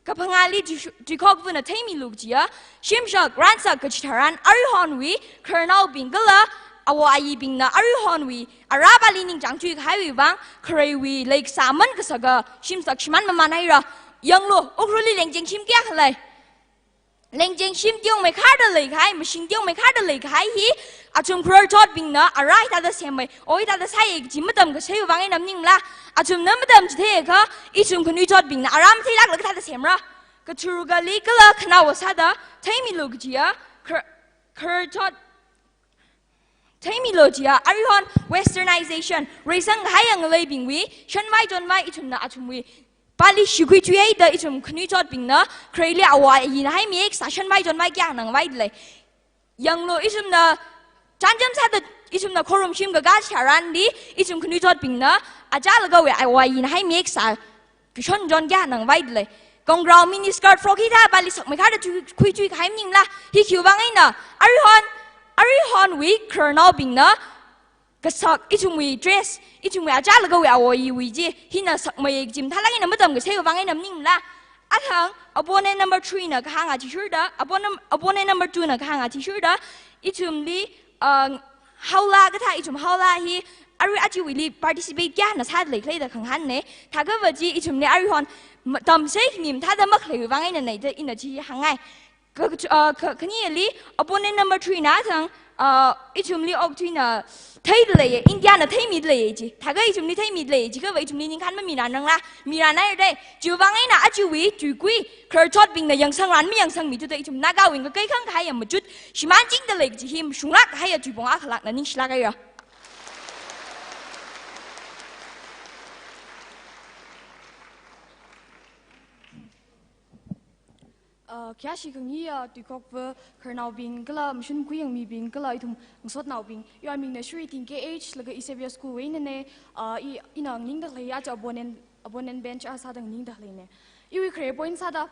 kaphangāli Tui-, Tuikhok Vuna theimilu kajiya, shimshak ransak kachi tharan aruihonwui khararnaobing kala awo ayibingna aruihonwui arāvali ningchāngthui kahaiwui vang, kharewui leikasā man kasaka shimsak shimān mamān haira. Yanglu, Ukhrulli lengcheng shim kayākha lei. Lengcheng shim teomeikharda leikahai, mashing teomeikharda leikahai hi, athum khararthotbingna arā hithāda semmei, o hithāda sāya kaji matamkachitheiwui vang eina maningla, athumna matamchitheiakha, ithum khanuithotbingna arā matheilāklaga thāda semra. Katharukali kala khanaowa sāda, theimilu kajiya, khar-, khararthot, theimilu jiya, aruihon westernization, reisang kahaiya ngaleibingwui, shanvai chonvai ithumna athumwui pali shikhuithuihaida ithum khanuithotbingna, khareili awo ayina haimihaisā shanvai chonvai kayākha ngavaida lei. Yanglu ithumna, chānjam sāda ithumna khorumshim kakā chitharanli, ithum khanuithotbingna, achālakawui awo ayina haimihaisā kashon chon kayākha ngavaida lei. Khongrao mini skirt frock hithā pali sakmeikharda thui, khuithui kahai maningla, hi khiwui vang eina, aruihon, aruihonwui khararnaobingna, kasak, ithumwui dress, ithumwui achālakawui awo ayiwui chi, hina sakmei kaji mathālāk eina matamkachitheiwui vang eina maningla. Athang, opponent number three na kahāng athishurda, opponent, opponent number two na kahāng athishurda, ithumli, uh, haola kathā, ithum haola hi, arui ajawuili participate kayākha sāda leikhala da khangahānna. Thakha va chi ithumli aruihon ma-, tamsei khani mathāda makhaleiwui vang einana da ina chi hāngngai. Ka, uh, ka, khanili, opponent number three na athang, Ah, ithumli okathuina theidalei, India na theimidalei ji. Thākha ithumli theimidalei ji, kha ithumli ningkhan mamirānrangla, mirānhaira. Chiwuivang eina ajawui tuikui, khararthotbingna yangsangran mayangsangmithuda ithum Nagawui ngakai khangkahai machut shimānchingdalei kaji hi mashunglāk kahai tui pong akhalākna ningshilāk haira. Uh, khayāshi khangayi, uh, tuikhokva khararnaobing kala mashun khuiyangmibing kala ithum ngasotnaobing. Iwui mingna Shri Ting K H laga Xavier School wui einana, uh, i, ina nganingda khalei aja opponent, opponent bench a sāda nganingda khaleina. Iwui khare point sāda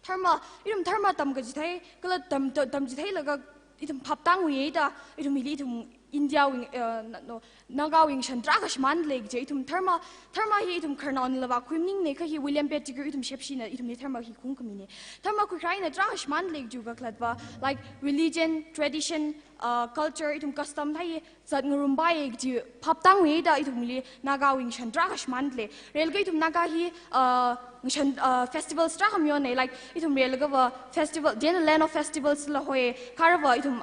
dharma, ithum dharma tamkachithei, kala tam, tam, tamchitheilaga ithum phaptāngwui eina, ithum hili ithum India wui, uh, na-, no, Nagawui ngashan tarākha shimānlei kaji, ithum dharma, dharma hi ithum khararnaonala vākhui maningmana, kha hi William Pettigrew ithum shepshina, ithumli dharma hi khungkhamina. Dharma khuikharā eina tarākha shimānlei kajiwui kakhalatva, like religion, tradition, uh, culture, ithum custom thā hi zatngarumpaiya kaji phaptāngwui eina ithumli Nagawui ngashan tarākha shimānlei. Relakha ithum Naga hi, uh, ngashan, uh, festivals tarākha mayonna, like ithum relakha va festival, Day in the Land of Festivals la hoi, kharava ithum,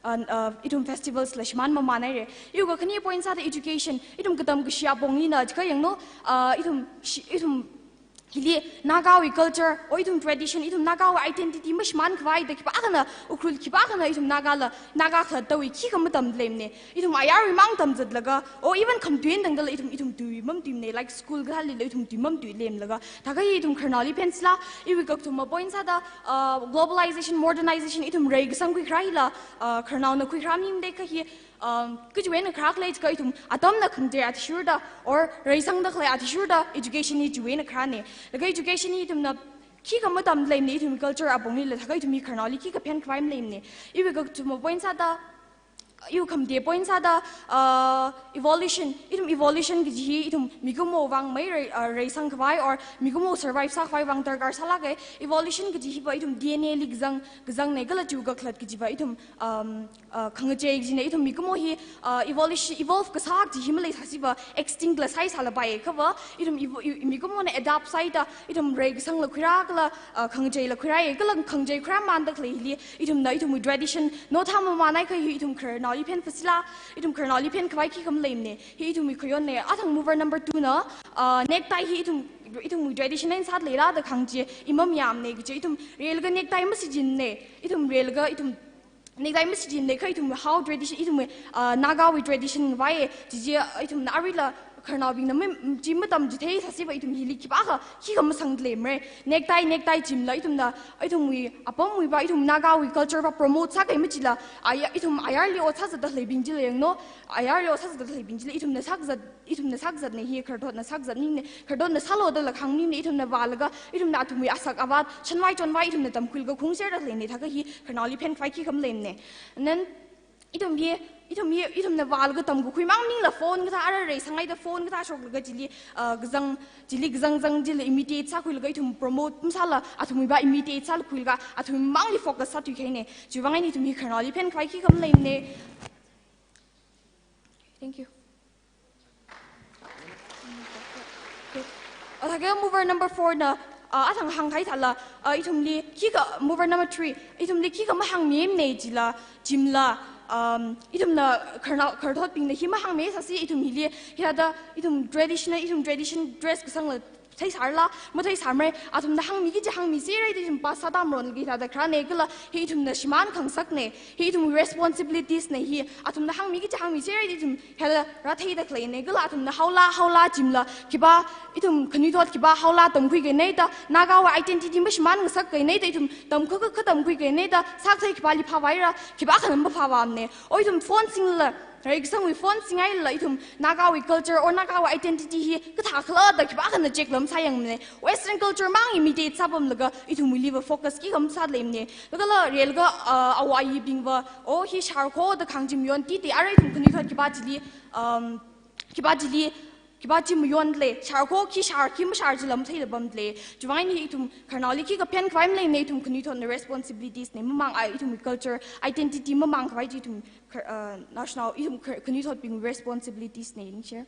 uh, uh, ithum festivals la shimān mamānhaira. Iwui kakhane point sāda education, ithum katam kashi apong eina, chikha yanglu, uh, ithum shi-, ithum hili Nagawui culture, or ithum tradition, ithum Nagawui identity mashimānkhavai da khipākhana, Ukhrul khipākhana ithum Nagala, Naga khalattawui khikha matamleimana. Ithum ayarwui mang tamzatlaga, or even khamatui eina tangdala ithum, ithum tui mamatuimana, like school kathālila ithum tui mamatuilemlaga. Thākha hi ithum khararnaoli phensi la, iwui kathuma point sāda, uh, globalization, modernization, ithum reikasang khuikharā hila, uh, khararnaona khuikharā maningmana, kha hi, um, kachiwui eina kharā khalei jiakha ithum atamna khangachei athishurda, or reisangda khalei athishurda, education hi chiwui eina kharāna. Laga education hi ithumna khikha matamleimana, ithum culture aponglila, thākha ithum hi khararnaoli khikha phenkhavai maleimana. Iwui kathuma point sāda, iwui khamate point sāda, uh, evolution, ithum evolution kaji hi ithum mikumo vang mei rei, uh, reisangkhavai or mikumo survive sākhavai vang darkar sālāka. Evolution kaji hiva ithum D N A li kazang, kazangna, kala chiwui kakhalat kajiva ithum, um, uh, khangachei kajina, ithum mikumo hi, uh, evolution, evolve kasā kaji hi maleisāsiva extinct la sāi sālapai, khava ithum evo-, i-, mikumona adapt sāhaida, ithum reikasangla khuirā kala, uh, khangacheila khuirāya, kala khangachei khuirāmanda khalei hili, ithumna ithumwui tradition, no thā mamānhai kha hi ithum khararnaoli phenphasila, ithum khararnaoli phenkhavai khikha maleimana, hi ithumwui khayonna. Athang mover number two na, uh, necktie hi ithum, ithumwui tradition eina sāda leila da khangachei, i mamayāmana kaji, ithum relakha necktie mashichinmana, ithum relakha ithum necktie mashichinmana, kha ithum how tradition, ithum, uh, Nagawui tradition vai, chichi, uh, ithumna aruila khararnaobingna mi, chi matamchithei sāsiva ithum hili khipākha, khikha masangda leimara. Necktie, necktie chimla ithumna, ithumwui apamwui va, ithum Nagawui culture va promote sākahai machila, aya, ithum ayarli ot sāzatda khaleibing chila yanglu, ayarli ot sāzatda khaleibing chila, ithumna sākazat, ithumna sākazatna hi khararthotna sākazat maningmana, khararthotna sālu dala khāng maningmana, ithumna vālaga, ithumna athumwui asak avāt, shanvai chonvai ithumna tamkhuilaga khungserda khaleina, thākha hi khararnaoli phenkhavai khikha maleimana. And then, ithum hi, ithum hi, ithumna vālaga tamkakhui mang maningla phone kathā ara reisanghaida phone kathā shoklaga chili, uh, kazang, chili kazang zang chili imitate sākhuilaga ithum promote masāla, athumwui va imitate sālakhuilaga, athum mangli focus sāthuikahaina. Chiwuivang eina ithum hi khararnaoli phenkhavai khikha maleimana. Thank you. Good. Uh, thākha mover number four na, uh, athang hāngkahai thāla, uh, ithumli khikha, mover number three, ithumli khikha mahāngmimana jila, chimla, um, ithumna khararnao, khararthotbingna hi mahāngmi sāsi, ithum hili, hithāda, ithum traditional, ithum tradition dress kasangla theisārala, matheisārmara, athumna hāngmiki kaji hāngmiserhaida ithum past sāda maronlaga hithāda kharāna, kala hi ithumna shimānkhangasakna, hi ithum responsibilities na hi, athumna hāngmiki kaji hāngmiserhaida ithum hithāda rātheida khaleina, kala athumna haola, haola chimla, khipā, ithum khanuithot khipā haola tamkhuikahaina da, Nagawui identity mashimānngasak kahaina da, ithum tamkha, kha, kha tamkhuikahaina da, sākathei khipāli phāvāhaira, khipākhana maphāvāmana. O ithum phone singla, reikasangwui phone singhaila ithum Nagawui culture or Nagawui identity hi kathākhala da khipākhana check la masāyangmana. Western culture mang imitate sāpamlaga ithumwuiliva focus khikha masāda leimana. Kala relakha, uh, awo ayibingva, o hi shār kho da khāngchim yon titi, ara ithum khanuithot khipā chili, um, khipā chili, khipā chi mayonle, shār kho, khi shār, khi mashār chila matheila pamle. Chiwuivang eina ithum khararnaoli khikha phenkhavai maleimana, ithum khanuithotna responsibilities na, mamang, ah, ithum culture, identity mamangkhavai chi ithum khar-, uh, national, ithum khar-, khanuithotbing responsibilities na, ningshi.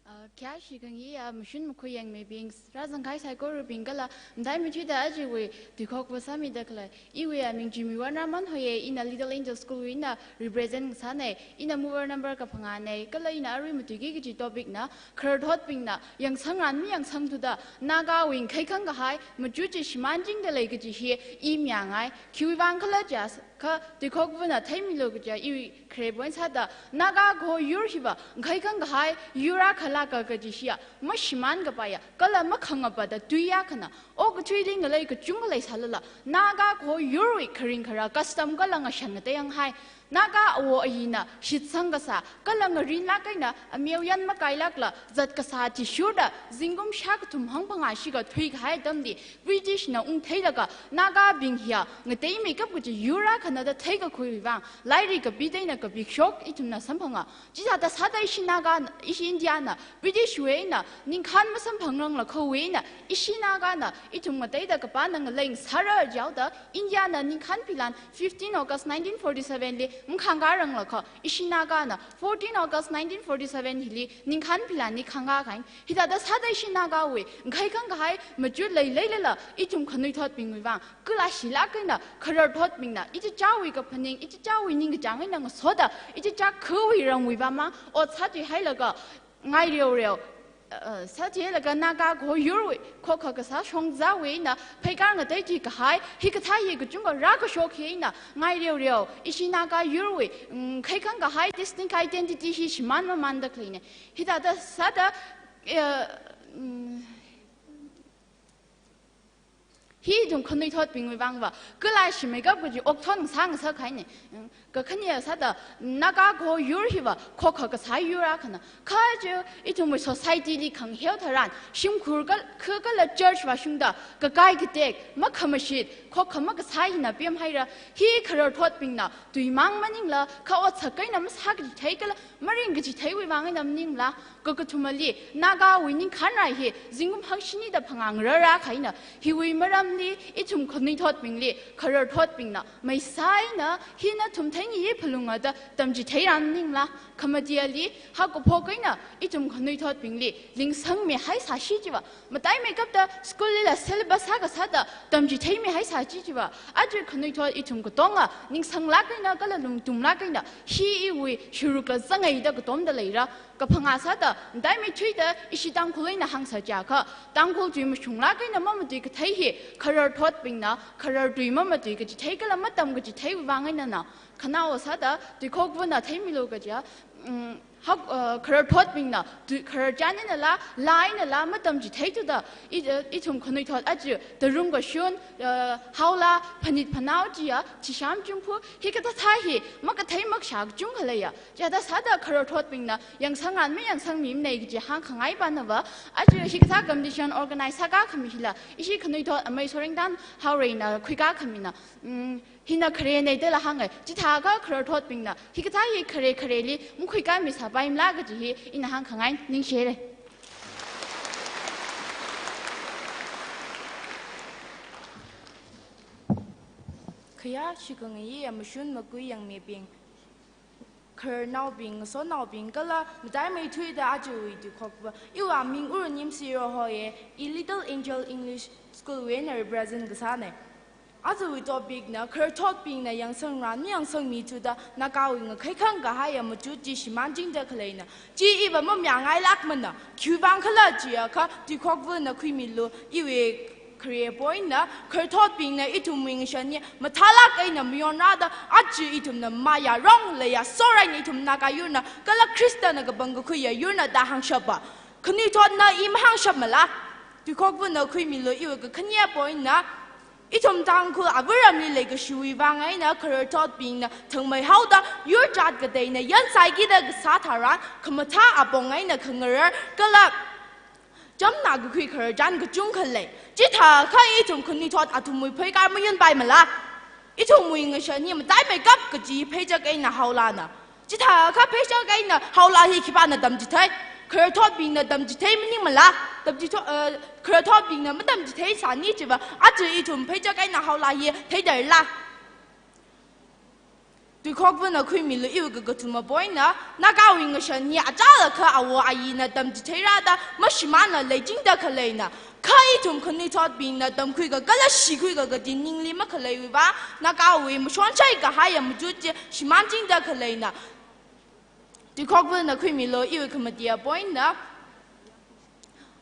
Uh, Khayāshi khangayi amashun makui yangmibing, rāzangkahai saikorabing kala, mataimei thuida ajawui tuikhokva sāmida khalei, iwui aming Jimmy Wanraman hoiya, ina Little Angel School wui ina represent sānei, ina mover number kaphangānei, kala ina arui matuiki kaji topic na, khararthotbingna yangsangran mayangsangthuda, Nagawui khaikhang kahai machut chi shimānchingda lei kaji hi i mayāngai, khiwuivang khala jiakha, tuikhokvana theimilu kaja iwui khare point sāda, Naga kaho yur hiva khaikhang kahai yur akhala ka kaji hiya, mashimān kapaiya, kala makhangapa da tui akhana, okathuili ngalei kachungkha leisālala, Naga kaho yurwui kharing khara custom kala ngashan ngatei yanghai, Naga awo ayina shitsang kasā, kala ngarinlāk eina ameo yan makailākla zat kasā athishurda, zingkum shākathum hangphangā shikathui kahai atamli, British na ungtheilaga, Nagabing hiya ngateimeikap kaji yur akhana da theikakhuiwui vang, lairik kapida eina kapikashok ithumna samphanga. Chithāda sāda ishi Naga, ishi India na, British wui eina ningkhān masamphangranglakha wui eina, ishi Naga na, ithum ngateida kapāna ngalei sāra jihaoda, India na ningkhān pilan fifteen August nineteen forty-seven li makhangkāranglakha, ishi Naga na fourteen August nineteen forty-seven hili ningkhān pilan ni khangkākahaina. Hithāda sāda ishi Nagawui khaikhang kahai machut leileilala, ithum khanuithotbingwui vang, kalāshilāk eina khararthotbingna ichichāwui kaphaning, ichichāwui ningkachāng eina ngasoda, ichichā khawui ramwui vang mang ot sāthuihailaga, ngaireoreo, uh, sāthuihailaga Naga kaho yurwui khokha kasā shongzawui eina pheikar ngatei thuikahai, hikathā hi kachungkha rākashok hi eina ngaireoreo, ishi Naga yurwui, mm, khaikhang kahai distinct identity hi shimān mamānda khaleina. Hithāda sāda, uh, mm, hi ithum khanuithotbingwui vangva kalāshimeikap kaji okthon sāngasakhaina. Kakhane sāda Naga kaho yur hiva khokha kasā yur akhana. Kha chi ithumwui society li khangaheo tharan, shimkhur ka, kha kala church vāshungda kakai katek, makhamashit, khokha makasā hina pemhaira. Hi khararthotbingna tuimang maningla, kha otsak eina masā kachithei kala maring kachitheiwui vang eina maningla, kakathumali, Nagawui ningkhān rai hi zingkum hangshinida phangā ngarāra kahaina. Hiwui maramli, ithum khanuithotbingli khararthotbingna maisā eina, hina thumthei ngi hi phalunga da tamchithei ran maningla, khamatili, haokaphok eina ithum khanuithotbingli lingsangmihaisāshi chiva, mataimeikapta school lila syllabus sākasāda tamchitheimihaisāshi chiva, aja khanuithot ithum katonga ningsanglāk eina kala lungtumlāk eina, hi iwui shuruk kazangai da katomda leira. Kaphangā sāda, mataimeithuida ishi Tangkhul eina hāngsa chiakha, Tangkhul tui mashunglāk eina mamatui kathei hi khararthotbingna kharar tui mamatui kachithei kala matam kachitheiwui vang einana. Khanao sāda, tuikhokvana theimilu kaja, mm, hak, uh, khararthotbingna, tui, khararchan einala, laa einala matamchitheithuda, i, uh, ithum khanuithot aja, tarum kashun, uh, haola, phanit phanao chiya, chisham chungphu, hikathā hi makathei makashā kachungkha leiya. Chithāda sāda khararthotbingna yangsangran mayangsangmimanei kaji hāngkhangai panava, aja hikathā competition organize sākā khami hila, ishi khanuithot amei Sorengtan Haoreina khuikā khamina, mm, hina kharena dala hāngai, chithākha khararthotbingna hikathā hi khare khareli makhuikāmisāpaimala kaji hi ina hāngkhangai, ningshire. Khayāshi khangayi amashun makui yangmibing, khararnaobing, ngasotnaobing, kala mataimeithuida ajawui tuikhokva, iwui aming Uru Nimsi Ro hoiya, i Little Angel English School wui eina represent kasānei. Ajawui topic na khararthotbingna yangsangran mayangsangmithuda Nagawui ngakhaikhang kahaiya machut chi shimānchingda khaleina. Chi iva mamayāngailākmana. Khiwuivang khala chiakha, tuikhokvana khuimilu, iwui khare point na, khararthotbingna ithumwui ngashan hi mathālāk eina mayonrāda, aja ithumna mayārong leiya, soraina ithum Naga yurna, kala Khristana kapangkakhuiya yurna da hāngshapa. Khanuithotna i mahāngshapmala. Tuikhokvana khuimilu, iwui kakhane point na, ithum Tangkhul avāramli leikashiwui vang eina khararthotbingna thangmeihaoda, yur jat kateina yan saikida kasā tharan, khamathā apong eina khangarar, kala chamna kakhui khararchan kachungkha lei. Chithākha ithum khanuithot athumwui pheikar mayonpaimala. Ithumwui ngashan hi mataimeikap kaji pheichak eina haolana. Chithākha pheichak eina haola hi khipāna tamchithei? Khararthotbingna tamchithei maningmala. Tamchitho-, eh, khararthotbingna matamchitheisāni chiva, aja ithum pheichak eina haola hi theidalala. Tuikhokvana khuimilu iwui kakathuma point na, Nagawui ngashan hi achālakha awo ayina tamchitheirada mashimānna leichingda khaleina. Kha ithum khanuithotbingna tamkhuiga kala shikhuiga kaji ningli makhaleiwui vang, Nagawui mashonshai kahaiya machut chi shimānchingda khaleina. Tuikhokvana khuimilu iwui khamatiya point na,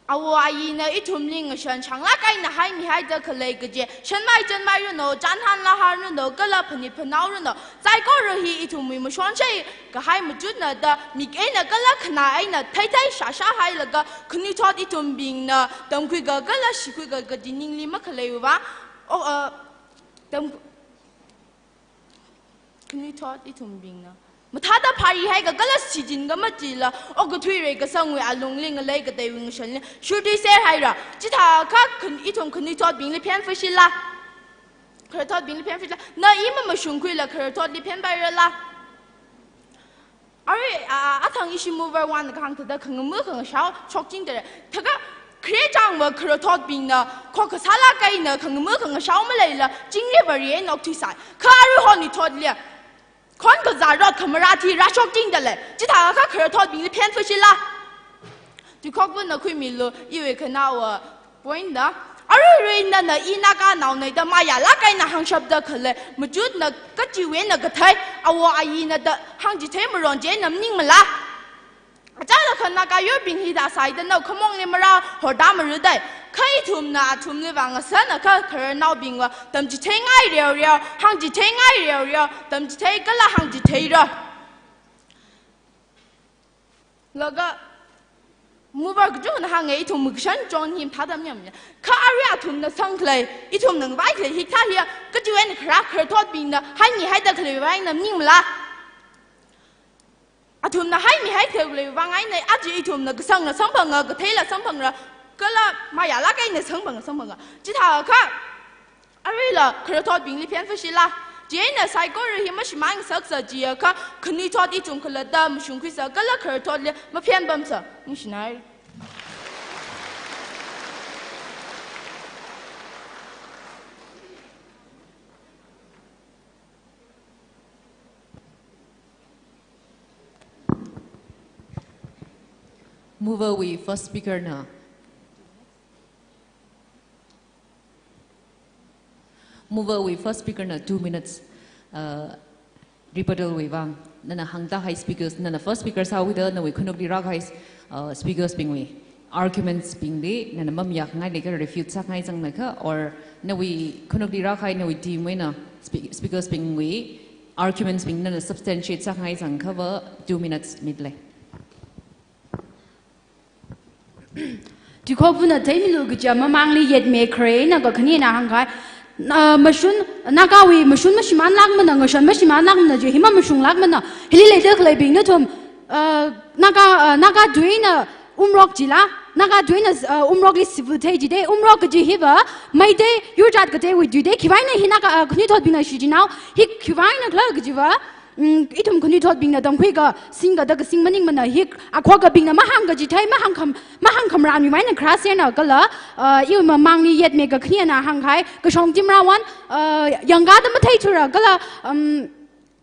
awo ayina ithumli ngashan shanglāk eina haimihaida khalei kaji, shanmai chanmai runo, chanhan lahan runo, kala phanit phanao runo, saikora hi ithumwui mashonshai kahai machutna da mik eina kala khanā eina theithei shāshā hailaga khanuithot ithumbingna tamkhuiga kala shikhuiga kaji ningli makhaleiwui vang, o, uh, tam, khanuithot ithumbingna mathāda pharihaiga kala shichinga machila, okathui reikasangwui alungli ngalei kateiwui ngashanli shurthuiser haira. Chithākha khan-, ithum khanuithotbingli phenfashila. Kharathotbingli phenfashila. Na i mamashungkhuila kharathotli phenpairala. Arui, a, a, athang ishi mover one kahāng thāda khangamu khangashao shokchingdalei. Thākha kharechangva kharathotbingna khokkasālāk eina khangamu khangashao maleila, chingri vari eina okthuisai. Kha arui honuithotli khon kazā rot khamara thi rāshokchingdalei. Chithākha kharathotbingli phenfashila. Tuikhokvana khuimilu iwui khanaowa point na. Aruirui nana i Naga naonaida mayālāk eina hāngshapda khalei machutna kachiwui eina kathei, awo ayina da hāngchithei maron chieina maningmala. Achālakha Naga yurbing hi da saida nao khamongli marā horda marudai. Kha ithumna athumli vang ngasānakha khararnaobingva tamchitheingai reoreo, hāngchitheingai reoreo, tamchithei kala hāngchitheira. Laga mover kachungana hānga ithum makashan chon hi mathāda mayāmana. Kha arui athumna sangkhalei, ithumna ngavai khalei hikathā hiya kachiwui eina kharā kharathotbingna haimihaida khalei vang eina maningmala. Athumna haimihai khalei vang eina aja ithumna kasangla samphanga, katheila samphangra, kala mayālāk eina samphanga, samphanga. Chithākha aruila kharathotbingli phenfashila. Chieina saikora hi mashimānngasaksa jiakha khanuithot ithum khalatta mashungkhuisa kala kharathotli maphenpamsa. Ningshinai. Mover wui first speaker na. Mover wui first speaker na two minutes, uh, rebuttal wui vang. Nana hāngda hai speakers, nana first speaker sāwuida nawui khanukli rākahai, uh, speakers bingwui arguments bingli nana mamayākhangai leikha refute sākhangai zanglaga, or nawui khanukli rākahai nawui team wui eina spe-, speakers bingwui arguments bing nana substantiate sākhangai zangkhava two minutes mitlei. Tuikhokvana theimilu kaja mamangli yetme khare na kakhanina hāngkahai. Na, mashun, Nagawui mashun mashimānlākmana, ngashan mashimānlākmana, chi hi mamashunglākmana. Hili leida khaleibing nathum, uh, Naga, uh, Naga tuina umrok chila, Naga tuina, uh, umrokli sivu thei jide, umrok kaji hiva, Meitei yurjat kateiwui tuide, khiwui eina hi Naga, uh, khanuithotbingna shichinao, hi khiwui eina khala kajiva, mm, ithum khanuithotbingna tamkhuiga, singga da kasing maningmana hi, akhokabingna mahāngkachithei, mahāngkham, mahāngkhamran mi maina kharā sena kala, uh, iwui mamangli yetme kakhanina hāngkahai, kashong timra one, uh, yangkada matheithura kala, um,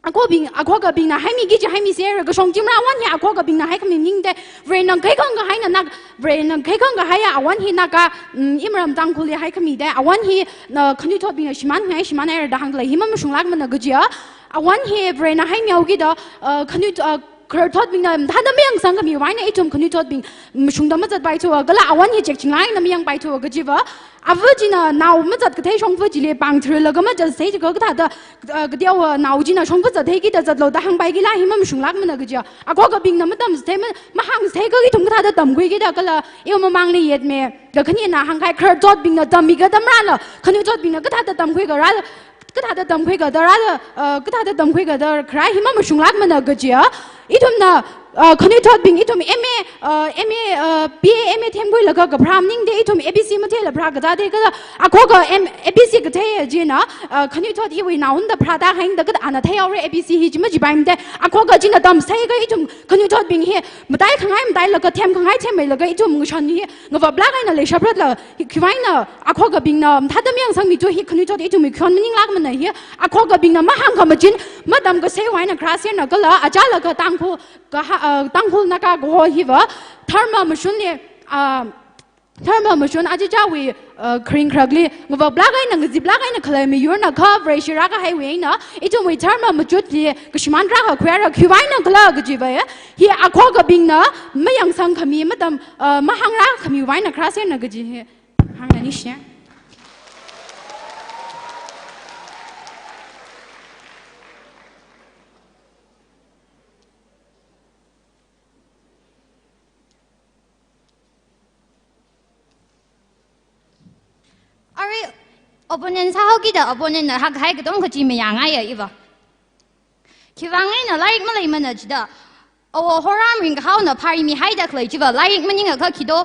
akhobing, akhokabingna haimiki kaji haimisera, kashong timra one hi akhokabingna haikhami maningde, Varena khaikhang kahaina nak, Varena khaikhang kahaiya awan hi Naga, mm, imaram Tangkhulli haikhami de, awan hi, na, khanuithotbingna shimānngai, shimānhaira da hāngkhalei hi mamashunglākmana kajiya, awan hi Varena haimihaokida, uh, khanuith-, uh, khararthotbingna thāda mayangsangkhamiwui eina ithum khanuithotbing mashungda mazatpaithuwa, kala awan hi chekchinglāk eina mayangpaithuwa kajiva, ava china nao mazatkathei shongfa chili pāngtharilaga mazatsei kathāda, uh, kateowa nao china shongfa zattheikida zatlu da hāngpaikila hi mamashunglākmana kajiya. Akhokabingna matamsei, ma-, mahāngsei kha ithum kathāda tamkhuikida kala iwui mamangli yetme kakhanina hāngkahai khararthotbingna tammi katamrala, khanuithotbingna kathāda tamkhuikara, kathāda tamkhuikada rala, uh, kathāda tamkhuikada kharā hi mamashunglākmana kajiya. Ithumna Uh, khanuithotbing ithum M A, uh, M A, uh, B A M A themkhuilaga kapharā maningda ithum A B C matheila pharā katāda kala akhoka M-, A B C kathei china, uh, khanuithot iwui naonda pharāda hāngda kala ana theihaora A B C hi chi majipaimada. Akhoka china tamsai kha ithum khanuithotbing hi matai khangai matailaga them khangai themmeilaga ithum ngashan hi ngavaplāk eina leishapratla hi khiwui eina akhokabingna mathāda mayangsangmi tu hi khanuithot ithumwui khon maninglākmana hi. Akhokabingna mahāngkhamachin matamkasei wui eina kharā sena kala achālakha Tangkhul kaha, uh, Tangkhul Naga kaho hiva dharma mashunli, uh, dharma mashun achichāwui, uh, kharing kharakli ngavaplāk eina ngaziplāk eina khalei miyurna kha Vareshi rākahaiwui eina ithumwui dharma machutli kashimān rākakhuira khiwui eina khala kajiva hi akhokabingna mayangsangkhami matam, uh, mahāngrākhamiwui eina kharā sena kaji hi hāngna nishne. Arui opponent sāhaokida opponent na hāngkahai katonga chi mayāngaiya iva. Khiwuivang eina lairik maleimana chida, awo horam ringkahaona phāri mihaida khalei chiva lairik maningakha khi do?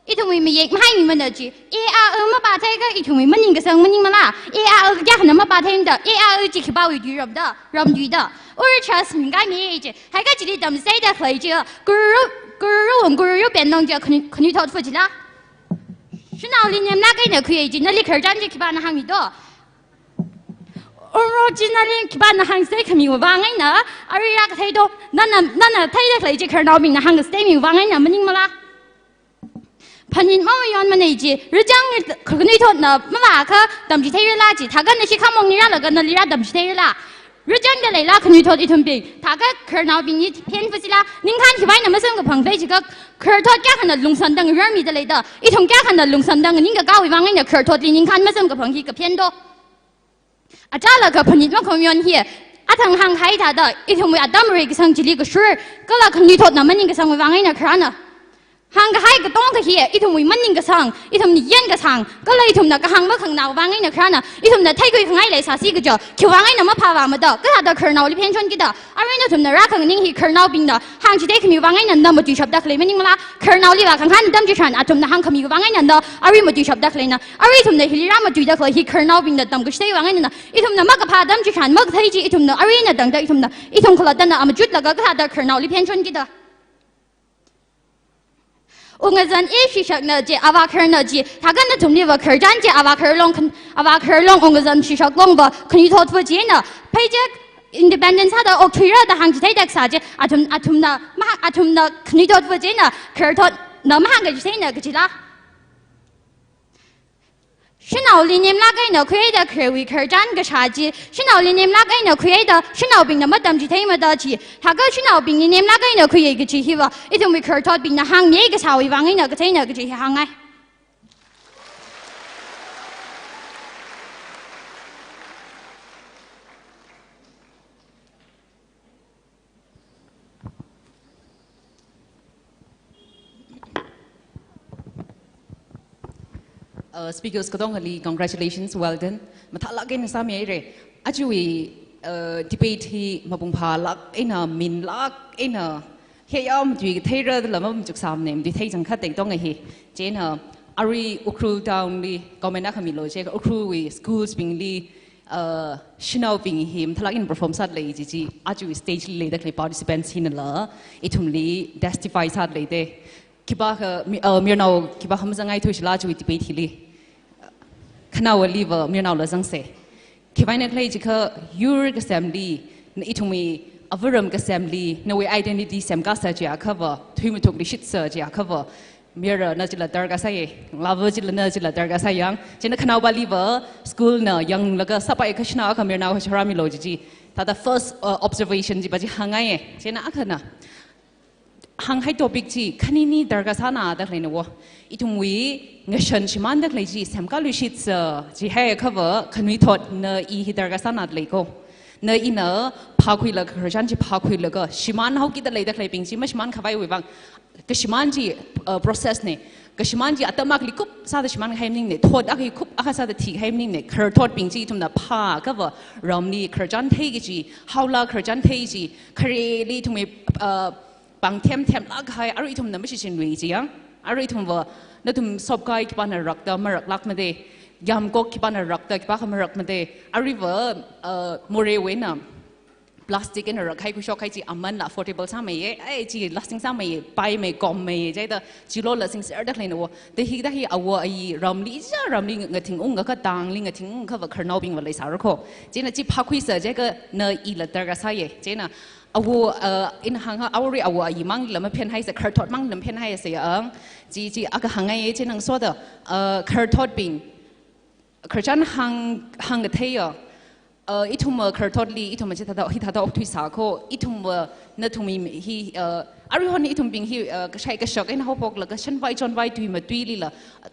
Ithumwui mayek mahaimimana chi. A, A, U mapāthei kha ithumwui maningkasang maningmala? A, A, U kayākhana mapātheimada, A, A, U chi khipāwui tui ramda, ram tuida. Ur chas mingkai mi chi. Haikha chili tamchitheida khalei chi, kuru, kuru, kuru pen nong chi khani, khanuithot fu chila. Shanaoli nemlāk eina khuiya chi, nali khararchan chi khipāna hāngmi do? Uro chi nali khipāna hāngsei khamiwui vang eina, arui rākathei do, nana, nana theida khalei chi khararnaobingna hāngkasei miwui vang eina maningmala? Phanit mamayonmana chi, rachang khanuithotna mavākha tamchitheirala chi, thākha nashi khamongli rālaga nali rā tamchitheirala? Rachangda leila khanuithot ithumbing, thākha khararnaobingli phenfu chila, ningkhān khiwui eina masamkaphang phei chikha, khararthot kayākhana lungsānda ngararmida leida, ithum kayākhana lungsānda nganingkakāwui vang eina khararthotli ningkhān masamkaphang hi kaphendo. Achālakha phanit makhamayon hi, athang hāngkahai thāda, ithumwui atam reikasang chili kashur, kala khanuithotna maningkasangwui vang eina kharāna. Hāngkahai katonga hi, ithumwui maningkasang, ithumna yankasang, kala ithumna kahāng makhanganāwui vang eina kharāna, ithumna theikhui khangai leisāsi kaja, khiwuivang eina maphāvāmada, kathāda khararnaoli phenshon kida, arui nathumna rākhanganing hi khararnaobingna hāngchithei khamiwui vang eina na matuishapda khalei maningmala? Khararnaoliva khangahān tamchitharan athumna hāngkhamiwui vang eina na arui matuishapda khaleina. Arui ithumna hili rāmatuida khalei hi khararnaobingna tamkachitheiwui vang eina, ithumna makaphā tamchitharan makathei chi ithumna arui eina tangda ithumna, ithum khalattana amachutlaga kathāda khararnaoli phenshon kida. Ungazan i shishakna chi, avākhararna chi, thākha nathumliva khararchan chi, avākharar long khan-, avākharar long ungazan shishak longva khanuithot fu china, phei chi independence sāda okthuira da hāngchitheida kasā chi, athum, athumna, ma-, athumna khanuithot fu china, khararthotna mahāngkachitheina kajila. Shanaoli nemlāk eina khuida kharewui khararchan kashā chi, shanaoli nemlāk eina khuida shanaobingna matamchitheimada chi, thākha shanaobingli nemlāk eina khuiya kaji hiva, ithumwui khararthotbingna hāngmi kasāwui vang eina katheina kaji hi hāngngai. Uh, speakers katongali, congratulations, well done. Mathālāk eina sāmihaira. Ajawui, uh, debate hi mapung phālāk eina, minlāk eina, he yam tui theira da lama machuk sāmana, matuithei changkhat tei katonga hi. Chieina, arui Ukhrul town li comment akha milo chi, Ukhrulwui schools bingli, uh, shanaobing hi mathālāk eina perform sāda lei chi chi, ajawui stage li leida khalei participants hinala, ithumli testify sāda leida. Khipākha, mi-, uh, mayarnao khipākha mazangngaithu shila ajawui debate hili. Khanaowaliva mayarnaola zangsa. Khiwuivang eina khala jiakha yur kasemli, na ithumwui avaram kasemli, nawui identity semkasā chiakhava, thuimathukluishitsa chiakhava, mayarna chila darkar sāya, lava chila na chila darkar sāya. Chieina khanaopaliva school na yanglaga sāpai kha shanao akha mayarnao akha shara milo chi chi. Thāda first, uh, observation chiva chi hāngngaiya. Chieina akhana hānghai topic chi khanini darkar sāna da khaleina wo. Ithumwui ngashan shimānda khalei chi semkaluishitsa, chihaiakhava khanuithotna i hi darkar sāna da lei ko. Na ina phākhuilaga, khararchan chi phākhuilaga shimānhaokida leida khaleibing chi mashimānkhavaiwui vang. Kashimān chi, uh, process na. Kashimān chi atam akhali kup sāda shimānkahai maningna. Thot akha kup akha sāda thikahai maningna. Khararthotbing chi ithumna phāakhava ramli khararchan thei kaji, haola khararchan thei chi, khareli ithumwui, uh, pāng them themlāk kahai, arui ithumna mashichinwui chi yang. Arui ithumva, nathum sopkai khipāna rakta maraklākmade, yamkok khipāna rakta khipākha marakmade, aruiva, uh, morewui eina plastic eina rakhai khuishokhai chi amanla affordable sāmeiye, ai chi lasting sāmeiye, paimei, kommeiye, chieina chilala singserda khaleina wo. Da hikathā hi awo ayi ramli ja, ramli ngathing ungakha tangli ngathing ungakhava khararnaobingva leisāra kho. Chieina chi phākhuisa jiakha na ila darkar sāye. Chieina awo, uh, ina hānga awori awo ayi mangla maphenhaisa, khararthot mangla maphenhaisa ya ang. Chi, chi akha hāngngaiye, chieina ngasoda, uh, khararthotbing, khararchan hāng, hāngkathei ya. Uh, ithumva khararthotli, ithumva chithāda, hithāda okthuisā kho, ithumva nathumwui hi, uh, aruihon ithumbing hi, uh, kashai kashak eina haophoklaga shanvai chonvai tui matuilila,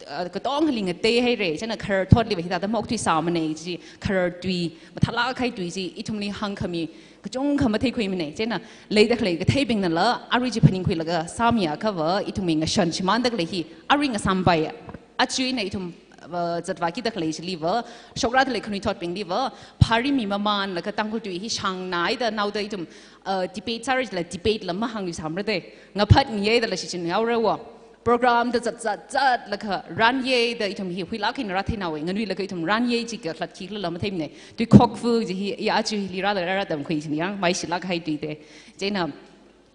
uh, katongali ngateihaire, chieina khararthotliva hithāda maokthuisāmane chi, kharar tui, mathālāk kahai tui chi, ithumli hāngkhami kachungkha matheikhuimane, chieina leida khalei katheibingnala, arui chi phaningkhuilaga sāmiakhava, ithumwui ngashan shimānda khalei hi, arui ngasāmpai, aja eina ithum, uh, zatvākida khalei chiliva, shokrāda khalei khanuithotbingliva, phāri mi mamānlaga Tangkhul tui hi shāngnaida naoda ithum, uh, debate sāra jila debate la mahāngluisāmarade. Ngaphat ngayeidala shichinhaora wo. Program da zat zat zatlaga rānyei da ithum hi huilāk eina rātheinaowe. Nganuilakha ithum rānyei chi kakhalat khikhala matheimane. Tui khokfu chi hi, ya aja hili rāda rāda tamkhui china yang, maishilāk kahai tuide. Chieina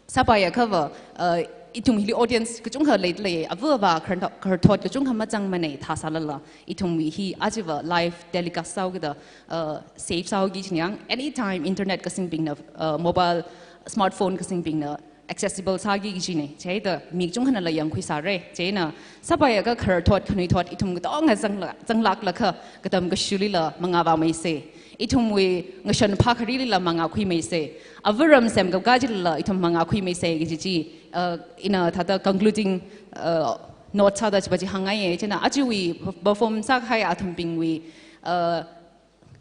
sāpaiakhava, uh, ithum hili audience kachungkha leidalei, ava avā kharartho-, khararthot kachungkha mazangmane thāsālala, ithumwui hi ajava live telecast sāhaokida, uh, save sāhaoki china yang, anytime internet kasingbingna, uh, mobile, smartphone kasingbingna accessible sāki kajine. Chieina mi kachungkhanala yangkhuisāre. Chieina sāpaiakha khararthot khanuithot ithum katonga zangla-, zanglāklakha katam kashulila mangā vāmeise. Ithumwui ngashan phākharilila mangā khuimeise. Ava ram semkapkā chilila ithum mangā khuimeise kaji chi, uh, ina thāda concluding, uh, note sāda chiva chi hāngngaiye. Chieina ajawui perform sākahai athumbingwui, uh,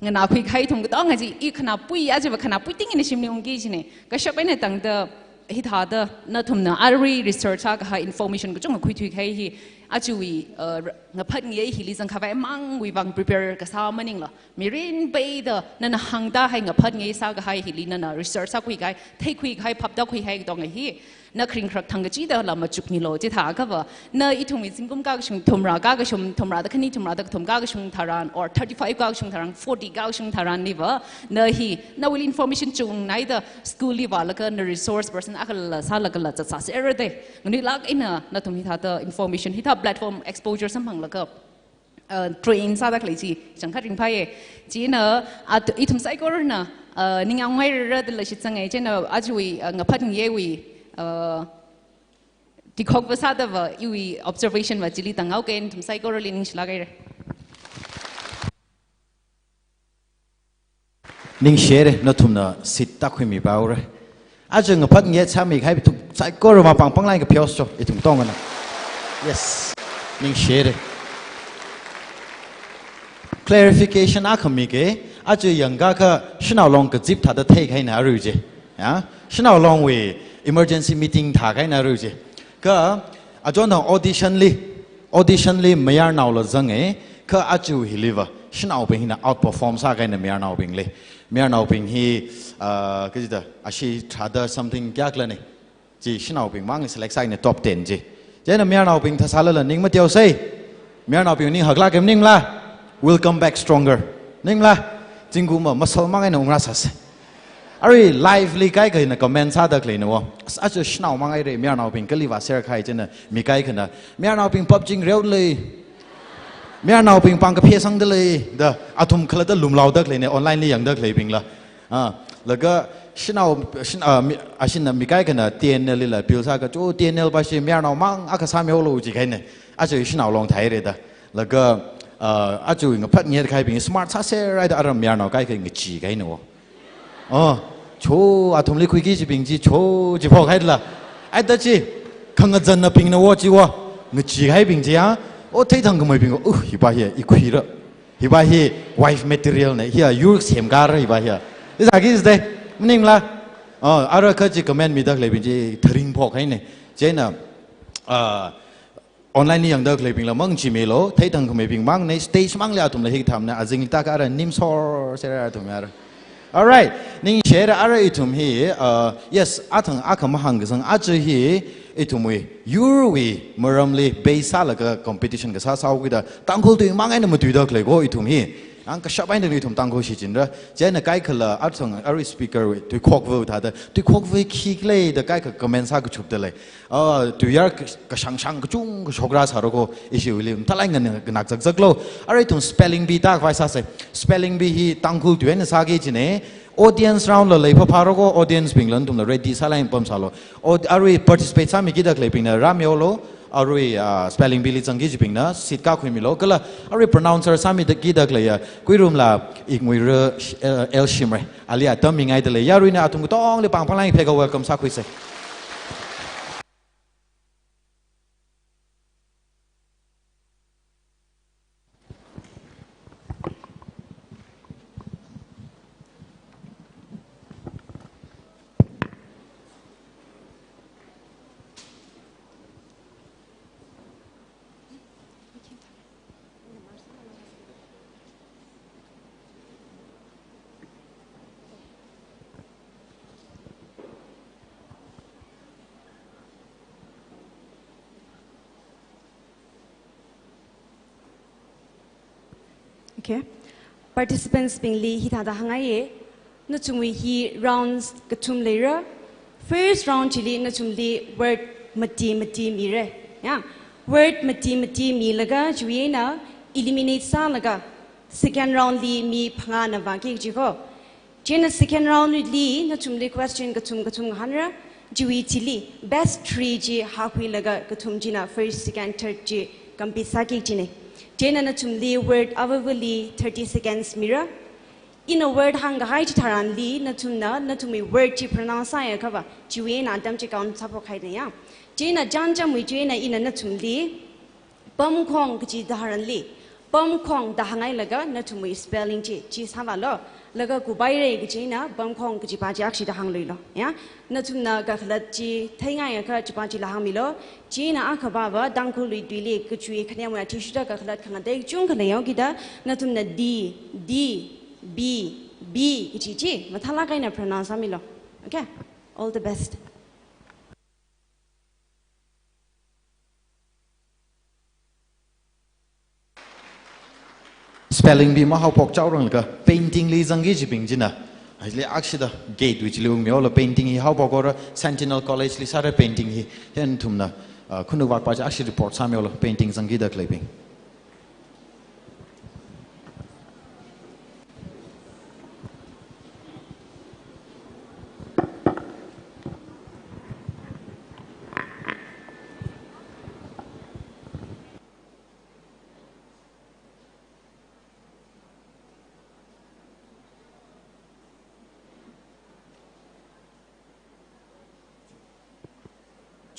nganākhui kahai ithum katonga chi, i khanāpui, ajava khanāpuiting eina shimli ungki chine. Kashap eina tangda hithāda nathumna arui research sākahai information kachungkha khuithui kahai hi, ajawui, uh, ngaphat ngayei hili zangkhavai mangwui vang prepare kasā maningla, mirin peida nana hāngda hai ngaphat ngayei sākahai hili nana research sākhui kahai, theikhui kahai, phaptākhui kahai katonga hi, na kharing kharak thang kachidala machukmilu, chithākhava, na ithumwui zingkum kakashung, thumrā kakashung, thumrāda khani, thumrāda kathum kakashung tharan, or thirty-five kakashung tharan, forty kakashung tharanliva, na hi, nawuili information chungnaida school li vālaga na resource person akhala sālagala zatsāserade. Nganuilāk eina nathum hithāda information, hithā platform exposure samphanglaga, uh, train sāda khalei chi changkhat ringphāye. Chieina, at-, ithum saikorana, uh, ningyāng hairara dala shitsange. Chieina ajawui, uh, ngaphat ngayeiwui, uh, tikhokva sādava iwui observation va chili tānghaoke, nathum saikorali ningshilāk haire. Ningshihaire, nathumna seat tākhuimipaore. Aja ngaphat ngayei sāmi kahai ithum saikora mapāng panglai kapheoso, ithum tongana. Yes. Ningshihaire. Clarification akha mike, aja yangkakha Shanao Long kazip thāda theikahaina arui chi. Ya, Shanao Longwui emergency meeting thākahaina arui chi. Kha, achonthang audition li, audition li mayarnaola zange, kha aja hiliva, Shanaobing hina outperform sākahaina mayarnaobingli. Mayarnaobing hi, ah, kajida, ashi tharāda something kayākhala ne. Chi Shanaobing mang select sākahaina top ten chi. Chieina mayarnaobing thāsālala ning mateosei. Mayarnaobing ning haklāke maningla. Will come back stronger. Maningla. Zingkumva muscle mang eina ungrāsāsei. Arui live li kaikha hina comment sāda khaleina wo. As-, aja Shanao mang haire, mayarnaobing kali vāser kahai chieina mi kaikhana. Mayarnaobing PUBG ngareodalei. Mayarnaobing pāng kaphe sangdalei. Da, athum khalatta lumlaoda khaleina, online li yangda khaleibingla. Ah, laga Shanao, Shan-, ah, mi, ashina mi kaikhana T N L lila appeal sākha, chu T N L pashi mayarnao mang akha sāmihaolu jikahaina. Aja Shanao Long thāhaire da. Laga, ah, aja ngaphat ngayei kahaibing smart sāserhaida aram mayarnao kaikha ngachee kahaina wo. Oh, chu athumli khuiki chibing chi chu chiphokhaidala. Aida chi, khangazannaobingna wo chi wo. Ngachee kahaibing chi ya. Oh, theithangkhameibing wo. Uh, hipa hi, i khuira. Hipa hi wife material ne, hiya yur semkara hipa hiya. This agis de, maningla, ah, ara kha chi comment mida khaleibing chi tharing phokhaina. Chieina, ah, online li yangda khaleibingla mangachimilu, theithangkhameibing mangne, stage mangli athumla hikathāmana, azingli tākha ara nimsor sera athum ara. Alright, ningshida ara ithum hi, uh, yes, athang akha mahāngkasang aja hi, ithumwui, yurwui, maramli, base sālaga competition kasā sāhaokida, Tangkhul tui mang eina matuida khalei ko ithum hi. Ang kashap eina ithum Tangkhul shichinra, chieina kaikhala athang ara speaker wui, tuikhokva thāda, tuikhokva khikhala da kaikha comment sākachupda lei. Ah, tuiyār ka-, kashangshang kachungkha shokra sāra ko, ishiwuili, mathālāk eina nganak zakzaklo. Ara ithum spelling bee tākhavai sāsa. Spelling bee hi Tangkhul tui eina sāki kajina. Audience round la leiphāphāra ko, audience bingla nathumla ready sālāk eina pamsālo. Aud-, arui participate sāmikida khaleibingna rāmihaolo, arui, ah, spelling bee li zangki kajibingna seat kākhuimilu, kala arui pronouncer sāmikida khaleiya, Kuirumla Iknguira, eh, L Shimray. Ali atam mingaida lei, yaruina athum katongli pāng pānglāk eina pheka welcome sākhuisa. Okay. Participants bingli hithāda hāngngaiya. Nathumwui hi rounds kathum leira. First round chili nathumli word mati mati mira. Ya. Word mati mati milaga chiwui eina eliminate sālaga second round li mi phangāna vāki kaji ko. Chieina second round li nathumli question kathum kathum ngahānra, chiwui chili best three chi hākhuilaga kathum china first, second, third chi compete sāki kajina. Chieina nathumli word avāvali thirty seconds mira. Ina word hāngkahai chitharanli nathumna, nathumwui word chi pronounce sāya akhava, chiwui eina atam chi count sāphok haida ya. Chieina chānjamwui chieina ina nathumli pamkhong kaji tharanli, pamkhong da hānghailaga nathumwui spelling chi, chi sāvālo. Laga kupaira kajina pamkhong kajipa chi akshida hāngluilo. Ya? Nathumna kakhalat chi theingai akha chipa chila hāngmilo. Chieina akhava va Tangkhulwui tuili kachiwui khanemwui athishurda kakhalat khangatei kachungkha leihaokida nathumna D, D, B, B kaji chi mathālāk eina pronounce sāmilo. Okay? All the best. Spelling bee mahaophok chaoranglaga painting li zangki kajibing china, aili akshida gate wui chili ungmihaolo, painting hi haophok haora, Sentinel College li sāra painting hi. Hi nathumna, ah, khanuk vātpa chi akshi report sāmihaolo, painting zangkida khaleibing.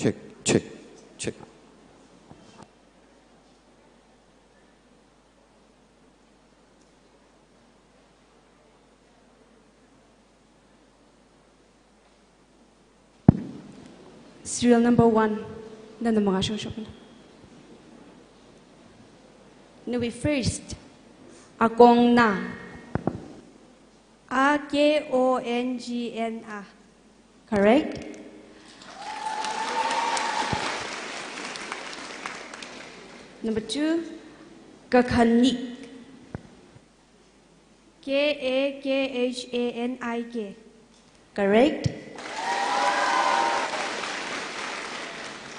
Check, check, check. Serial number one. Nana mangā shongshok. Nawui first. Akongna. A K O N G N A. Correct. Number two, kakhanik. K A K H A N I K. Correct.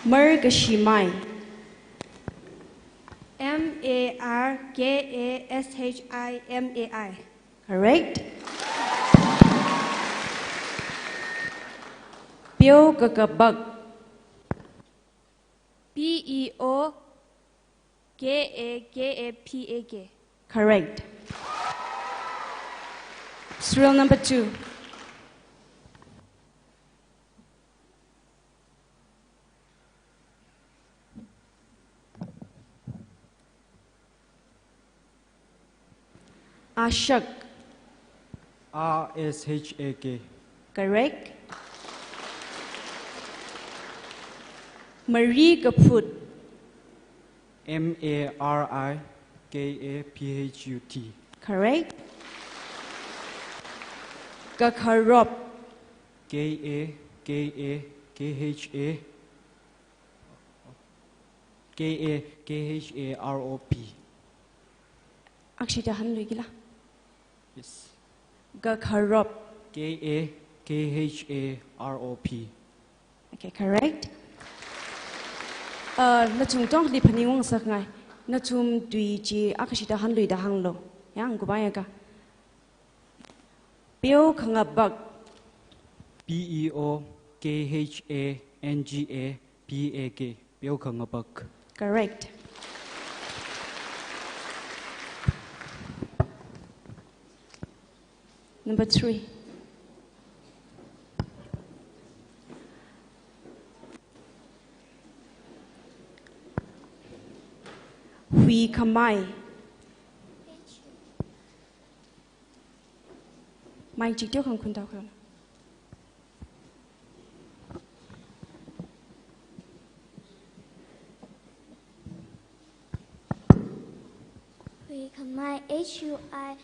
Markashimai. M A R K A S H I M A I. Correct. Peokakabak. P E O K A K A P A K. Correct. Serial number two. Ashak. A S H A K. Correct. Marikaphut. M A R I K A P H U T. Correct. Kakharop. K A K A K H A K A K H A R O P. Akshida hanluikila? Yes. Kakharop. K A K H A R O P. Okay, correct. Uh, nathum tongli phaningung sakngai. Nathum tui chi akshida hanluida hānglu. Yang kubayaka. Peokhangapak. P E O K H A N G A P A K. Peokhangapak. Correct. Number three. Huikhamai. Mic chi teokha khuntao kho. Huikhamai, H U I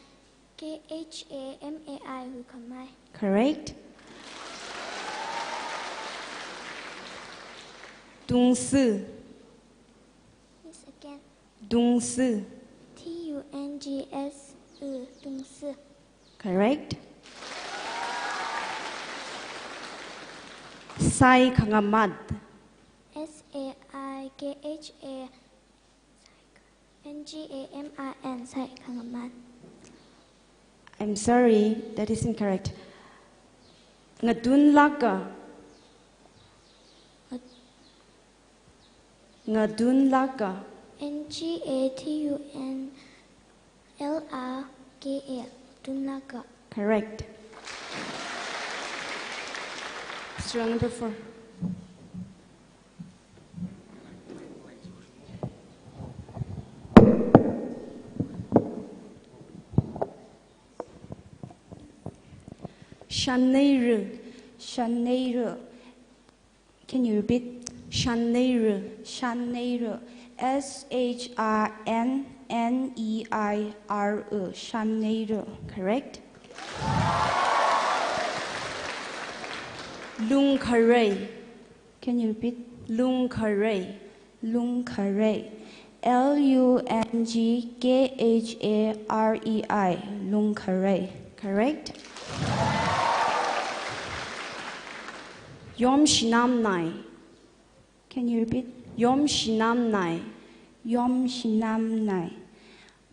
K H A M A I, huikhamai. Correct. Tungsi. Yes, again. Tungsi. T U N G S I, tungsi. Correct. Saikhangamat. S A I K H A N G A M A N, saikhangamat. I'm sorry, that is incorrect. Ngatunlaka. Ngat- Ngatunlaka. N G A T U N L A K A, ngatunlaka. Correct. Student number four. Shanneira. Shanneira. Can you repeat? Shanneira. Shanneira. S H A N N E I R A. Shanneira. Correct. Lungkharei. Can you repeat? Lungkharei. Lungkharei. L U N G K H A R E I. Lungkharei. Correct. Yomshinamnai. Can you repeat? Yomshinamnai. Yomshinamnai.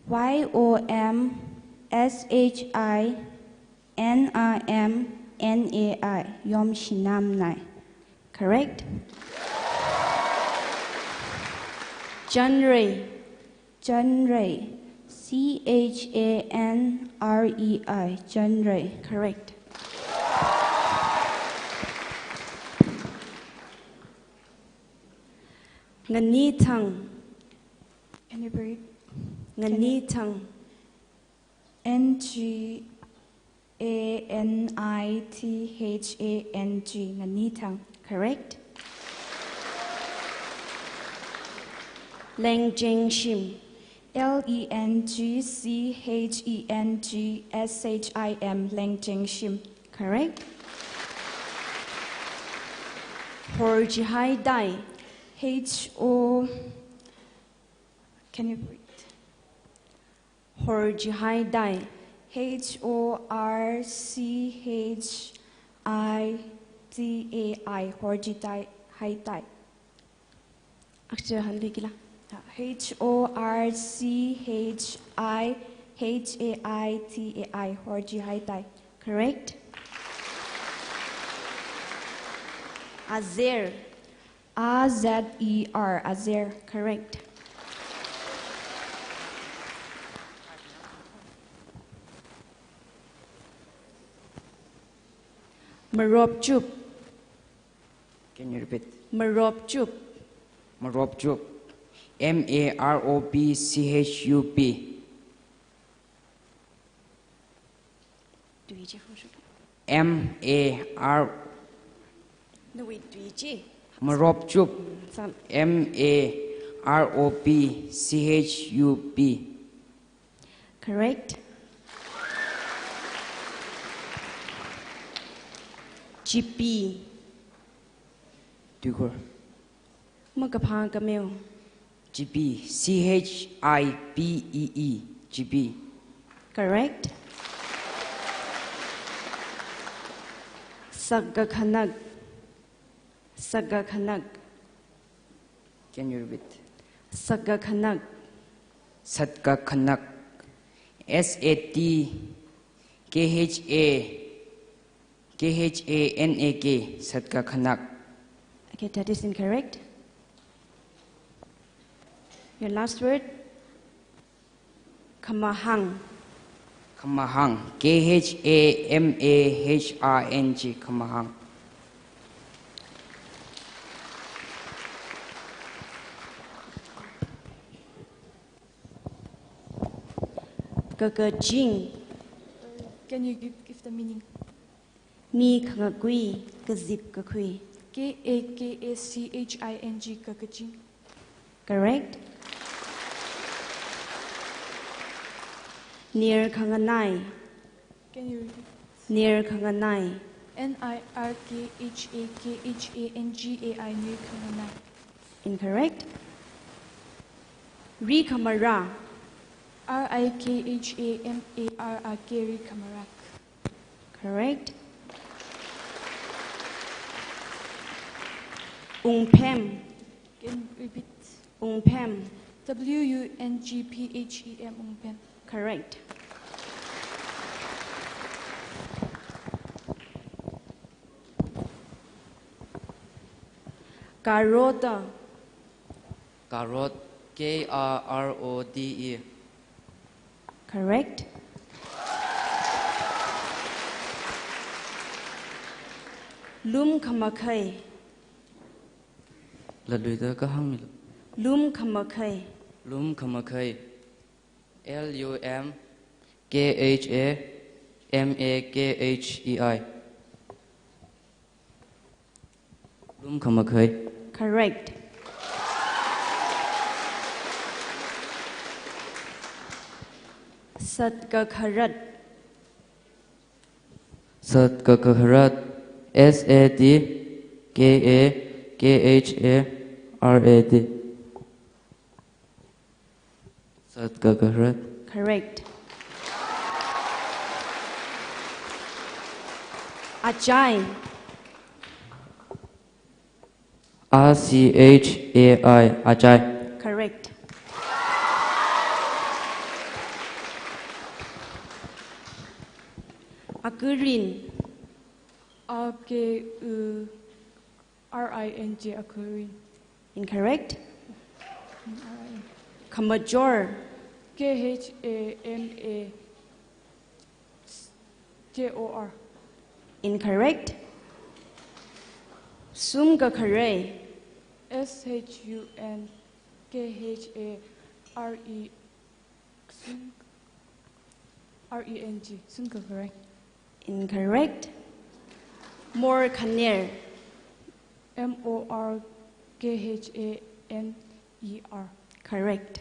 Y O M S H I N A M N A I, yomshinamnai. Correct? Chanrei. Chanrei. C H A N R E I, chanrei. Correct. Nganithang. Can you repeat? Nganithang. N G A N I T H A N G, nganithang. Correct. Lengchengshim. L E N G C H E N G S H I M, lengchengshim. Correct. Horchihaidai. H O, can you read? Horchihaidai. H O R C H I T A I, horchidai, haidai. Akshar hanbikila. H O R C H I H A I T A I, horchihaidai. Correct. Azer. A Z E R, azer. Correct. Maropchup. Can you repeat? Maropchup. Maropchup. M A R O P C H U P. Tui chi hong shu. M A R. Nawui tui chi. Maropchup. San. M A R O P C H U P. Correct. Chipi. Tuikhur. Makaphā kameo. Chipi. C H I P E E. Chipi. Correct. Satkakhanak. Satkakhanak. Can you repeat? Satkakhanak. Satkakhanak. S A T K H A K H A N A K. Satkakhanak. Okay, that is incorrect. Your last word. Khamahang. Khamahang. K H A M A H A N G. Khamahang. Kakaching. Can you give, give the meaning? Mi khangakui, kazip kakhui. K A K A C H I N G, kakaching. Correct. Nirkhanganai. Can you repeat? Nirkhanganai. N I R K H A K H A N G A I, nirkhanganai. Incorrect. Rikhamara. R I K H A M A R A K, rikhamarak. Correct. Wungphem. Can you repeat? Wungphem. W U N G P H E M, wungphem. Correct. Karota. Karot. K A R O T E. Correct. Lumkhamakhei. Latluida kahāng milu. Lumkhamakhei. Lumkhamakhei. L U M K H A M A K H E I. Lumkhamakhei. Correct. Satkakharat. Satkakharat. S A T K A K H A R A T. Satkakharat. Correct. Achai. A C H A I, achai. Correct. Akurin. A K U R I N G, akurin. Incorrect. Khamajor. K H A M A J O R. Incorrect. Sumkakharei. S H U N K H A R E R E N G, sunkakharei. Incorrect. Morkhaner. M O R K H A N E R. Correct.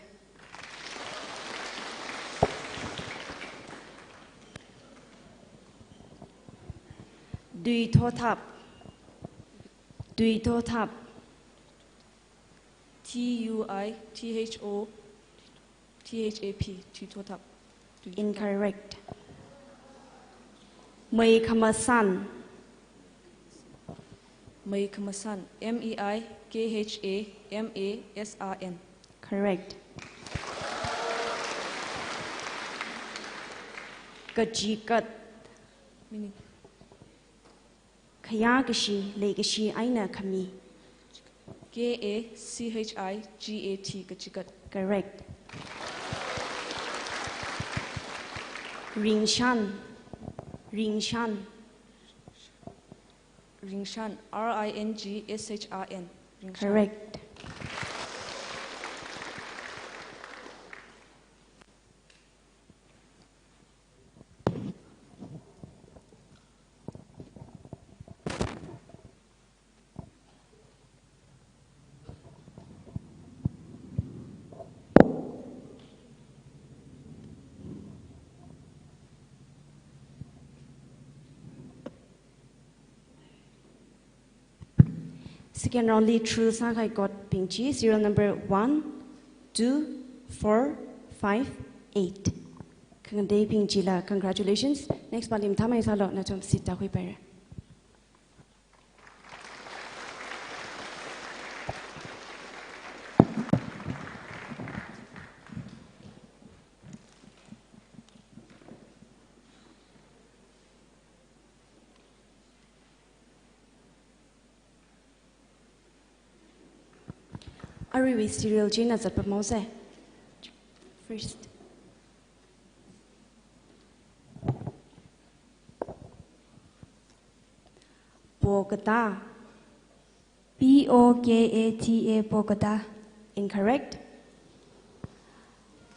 Tuithothap. Tuithothap. T U I T H O T H A P, tuithothap. Tui- Incorrect. Meikhamasan. Meikhamasan. M E I K H A M A S A N. Correct. Kachikat. Meaning? Khayākashi, leikashi eina khami. K A C H I G A T, kachikat. Correct. Ringshan. Ringshan. Ringshan. R I N G S H A N. Ringshan. Correct. Second round li through sākahai court bing chi, serial number one, two, four, five, eight. Khangateibing chila congratulations. Next pali mathāmei sālu, nathum seat ta huipaira. Aruiwui serial chi ina zatpamhaosa. First. Pokata. P O K A T A, pokata. Incorrect.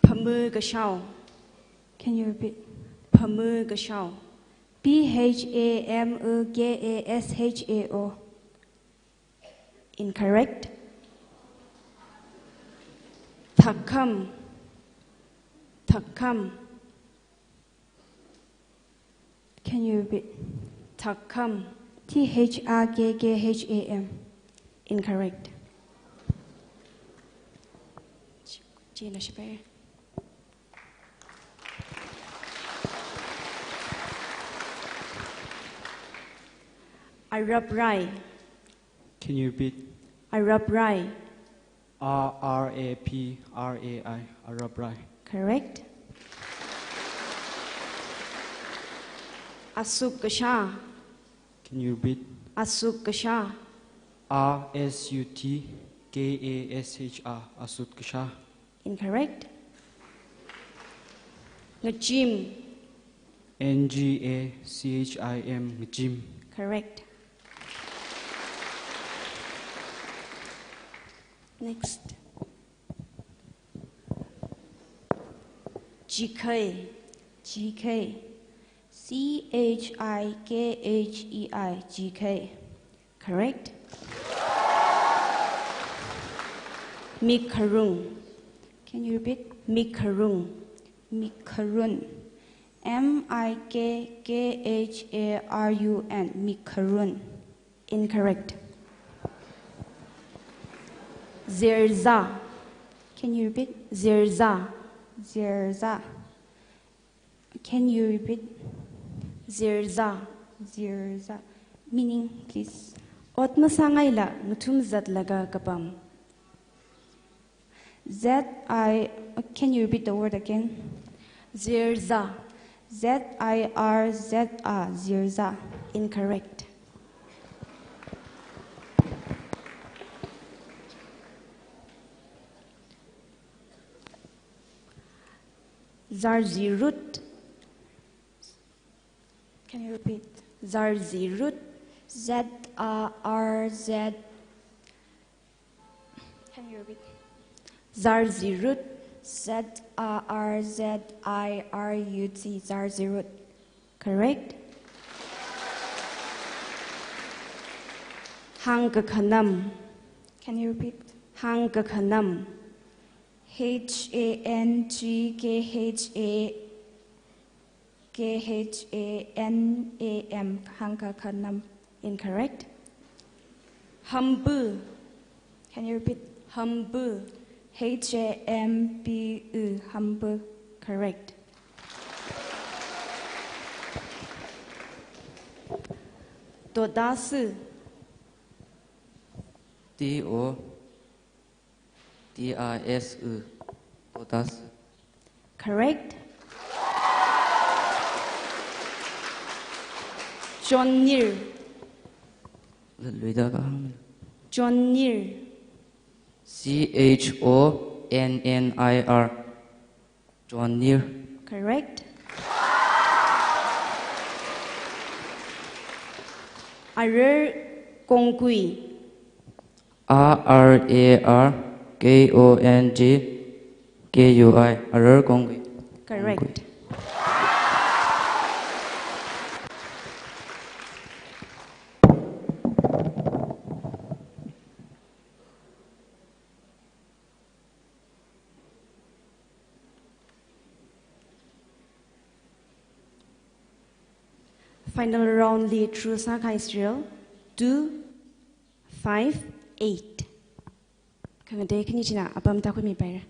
Phamukashao. Can you repeat? Phamukashao. P H A M U K A S H A O. Incorrect. Thakham. Thakham. Can you repeat? Thakham. T H A K K H A M. Incorrect. China shipai. Araprai. Can you repeat? Araprai. A R A P R A I, araprai. Correct. Asutkashā. Can you repeat? Asutkashā. A S U T K A S H A, asutkashā. Incorrect. Ngachim. N G A C H I M, ngachim. Correct. Next. Chikhei. Chikhei. C H I K H E I, chikhei. Correct. Mikharung. Can you repeat? Mikharung. Mikharun. M I K K H A R U N, mikharun. Incorrect. Zirzā. Can you repeat? Zirzā. Zirzā. Can you repeat? Zirzā. Zirzā. Meaning, please. Ot masāngaila ngathum zatlaga kapam. Z I, can you repeat the word again? Zirzā. Z I R Z A, zirzā. Incorrect. Zarzirut. Can you repeat? Zarzirut. Z A R Z. Can you repeat? Zarzirut. Z A R Z I R U T, zarzirut. Correct. Hangkakhanam. Can you repeat? Hangkakhanam. H A N G K H A K H A N A M, hangkakhanam. Incorrect. Hampu. Can you repeat? Hampu. H A M P U, hampu. Correct. Todasu. T O D I S U, todasu. Correct. Chonnir. Luida kahāng. Chonnir. C H O N N I R. Chonnir. Correct. Arar kongkui. A R A R K O N G K U I, arar kongkui. Correct. Final round li through sākahai serial two, five, eight. Khangatei khani china apam tākhuimipaira.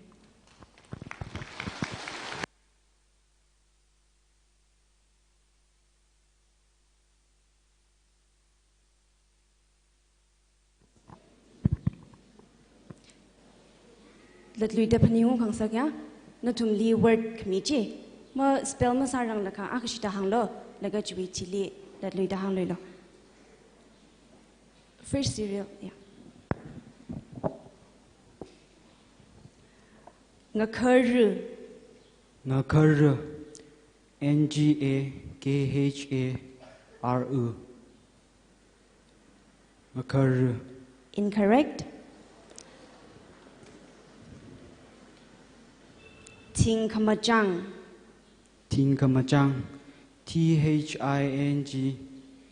Latluida phaningung khangasak ya, nathumli word khami chi, ma spell masāranglakha, akha shida hānglu, laga chiwui thili latluida hāngluilu. First serial, yeah. Ngakharu. Ngakharu. N G A K H A R U. Ngakharu. Incorrect. Thingkhamachang. Thingkhamachang. T H I N G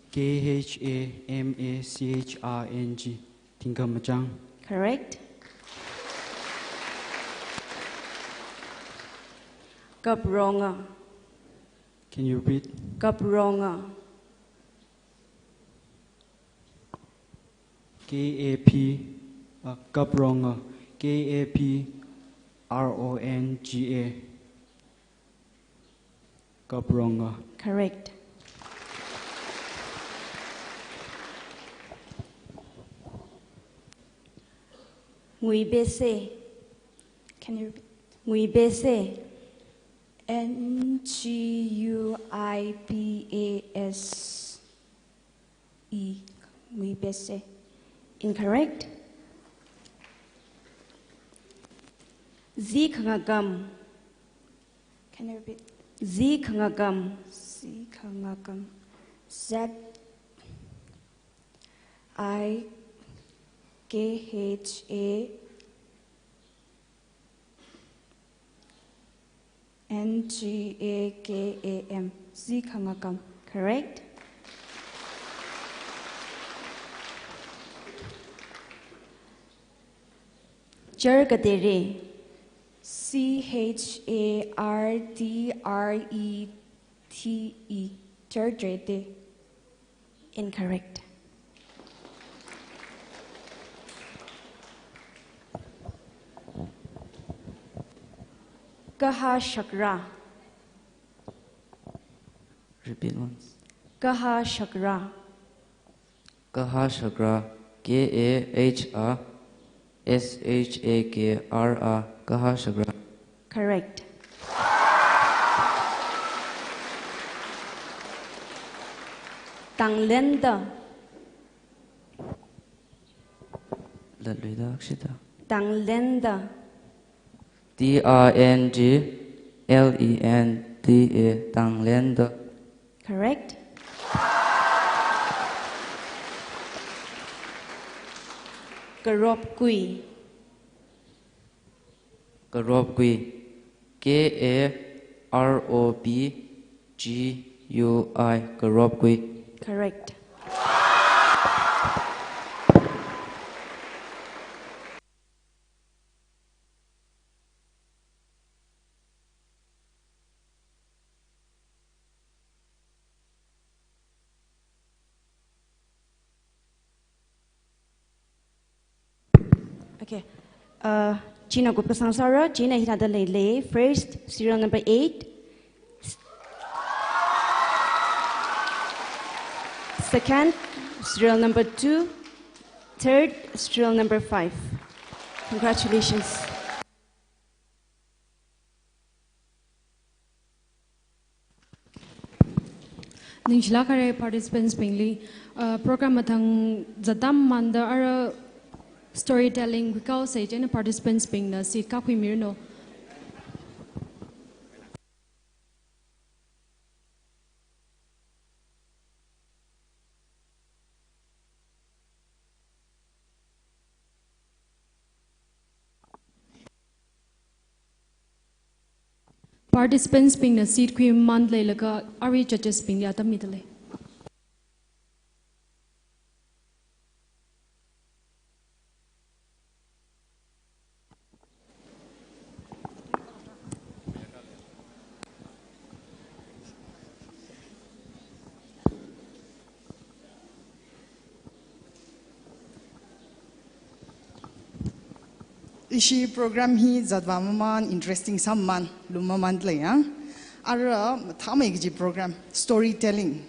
K H A M A C H A N G. Thingkhamachang. Correct. Kapronga. Can you repeat? Kapronga. K A P, uh, kapronga. K A P R O N G A. Kapronga. Correct. Nguibese. Can you repeat? Nguibese. N G U I B A S E. Nguibese. Incorrect. Zikhangakam. Can you repeat? Zikhangakam. Zikhangakam. Z I K H A N G A K A M. Zikhangakam. Correct. Charkatere. C H A R T R E T E. Chartrete. Incorrect. Kahashakra. Repeat once. Kahashakra. Kahashakra. K A H A S H A K R A. Kahashakra. Correct. Tanglenda. Latluida akshida. Tanglenda. T A N G L E N D A, Tanglenda. Correct. Karopgui. Karopgui. K A R O P G U I, Karopgui. Correct. Okay. Uh, china kupkasang sāra, china hithāda leilei. First, serial number eight. Second, serial number two. Third, serial number five. Congratulations. Ningshilāk haira participants bingli, uh, program mathang zatdam manda ara storytelling khuikao sāchina participants bingna seat kākhuimiranu. Participants bingna seat khuimamān leilaga arui judges bingli atam midalei. Ishi program hi zatvā maman, interesting sāmaman, lum maman lei yang. Ara mathāmei kaji program, storytelling.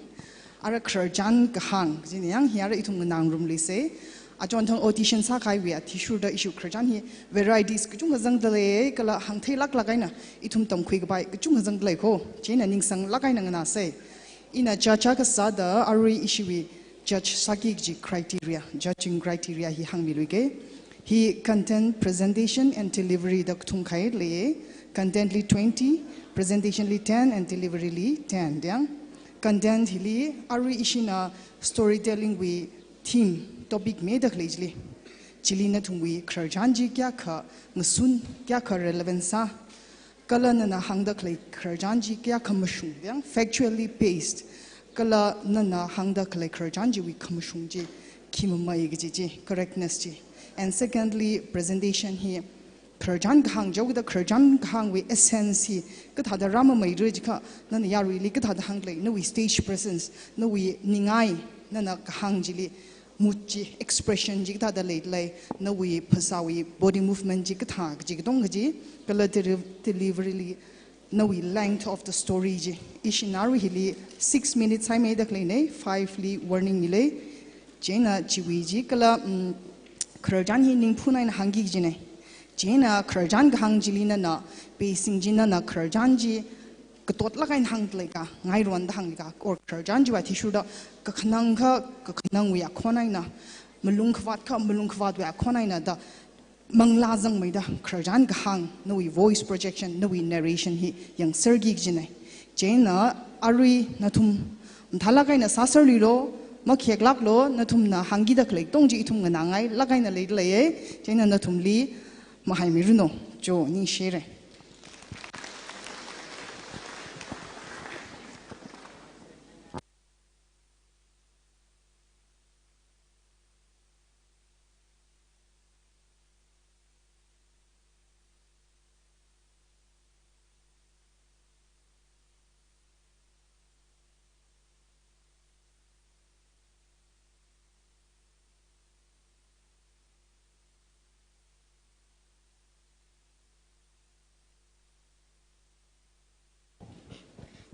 Ara khararchan kahāng, kajina yang, hi ara ithum nganāngarumluisa. Achonthang audition sākahaiwui athishurda ishi khararchan hi varieties kachungkha zangda lei, kala hāngtheilāklāk eina ithum tamkhui kapai kachungkha zangda lei ko, chieina ningsanglāk eina nganāsa. Ina chacha kasāda arui ishiwui judge sāki kaji criteria, judging criteria hi hāngmiluike. Hi content, presentation and delivery da kathum kahai lei. Content li twenty, presentation li ten and delivery li ten dang. Content hili arui ishina storytelling wui theme, topic mida khalei chili, chili nathumwui khararchan chi kayākha ngasun, kayākha relevant sā, kala nana hāngda khalei khararchan chi kayākha mashung dang, factually based, kala nana hāngda khalei khararchan chiwui khamashung chi khi mamei kaji chi, correctness chi. And secondly, presentation hi khararchan kahāng, chaoda khararchan kahāngwui essence hi kathāda rāmameira jiakha, nana yaruili kathāda hānglei, nawui stage presence, nawui ningai, nana kahāng chili mood chi, expression chi kathāda leilei, nawui phasāwui body movement chi kathā kaji katong kaji, kala deli-, delivery li nawui length of the story chi. Ishina arui hili six minutes haimeida khaleina, five li warning milei. Chieina chiwui chi kala, mm, khararchan hi ningphun eina hāngki kajina. Chieina khararchan kahāng chili nana pacing chi, nana khararchan chi katotlāk eina hāngda leika, ngaironda hānglaga, or khararchan chiwui athishurda kakhanang kha, kakhanangwui akhon eina, malung khavāt kha, malung khavātwui akhon eina da manglā zangmeida khararchan kahāng, nawui voice projection, nawui narration hi yangserki kajina. Chieina arui nathum mathālāk eina sāserluilo, makheklāklo, nathumna hāngkida khalei katong chi ithum nganāngailāk eina leida leiya. Chieina nathumli mahaimiranu. Cho, ningshire.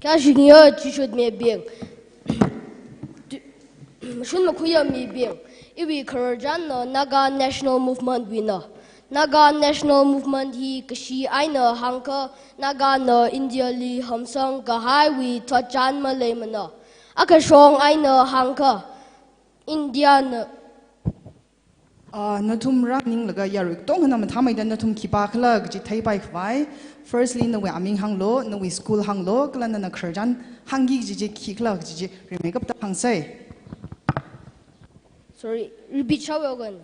Kayāshing yo, chishut mibing. Tu-, mashun makhuiya mibing. Iwui khararchanna Naga National Movement wuina. Naga National Movement hi kashi eina hāngkha, Nagana India li hamsang kahaiwui thotchan maleimana. Akashong eina hāngkha, India na Ah, nathum rāninglaga yarui katonga mathāmeida nathum khipākhala kaji theipai khavai. Firstly, nawui aming hānglo, nawui school hānglo, kala nana khararchan hāngki kaji chi khikhala kaji chi rimeikapta hāngsa. Sorry, repeat sāweo kan.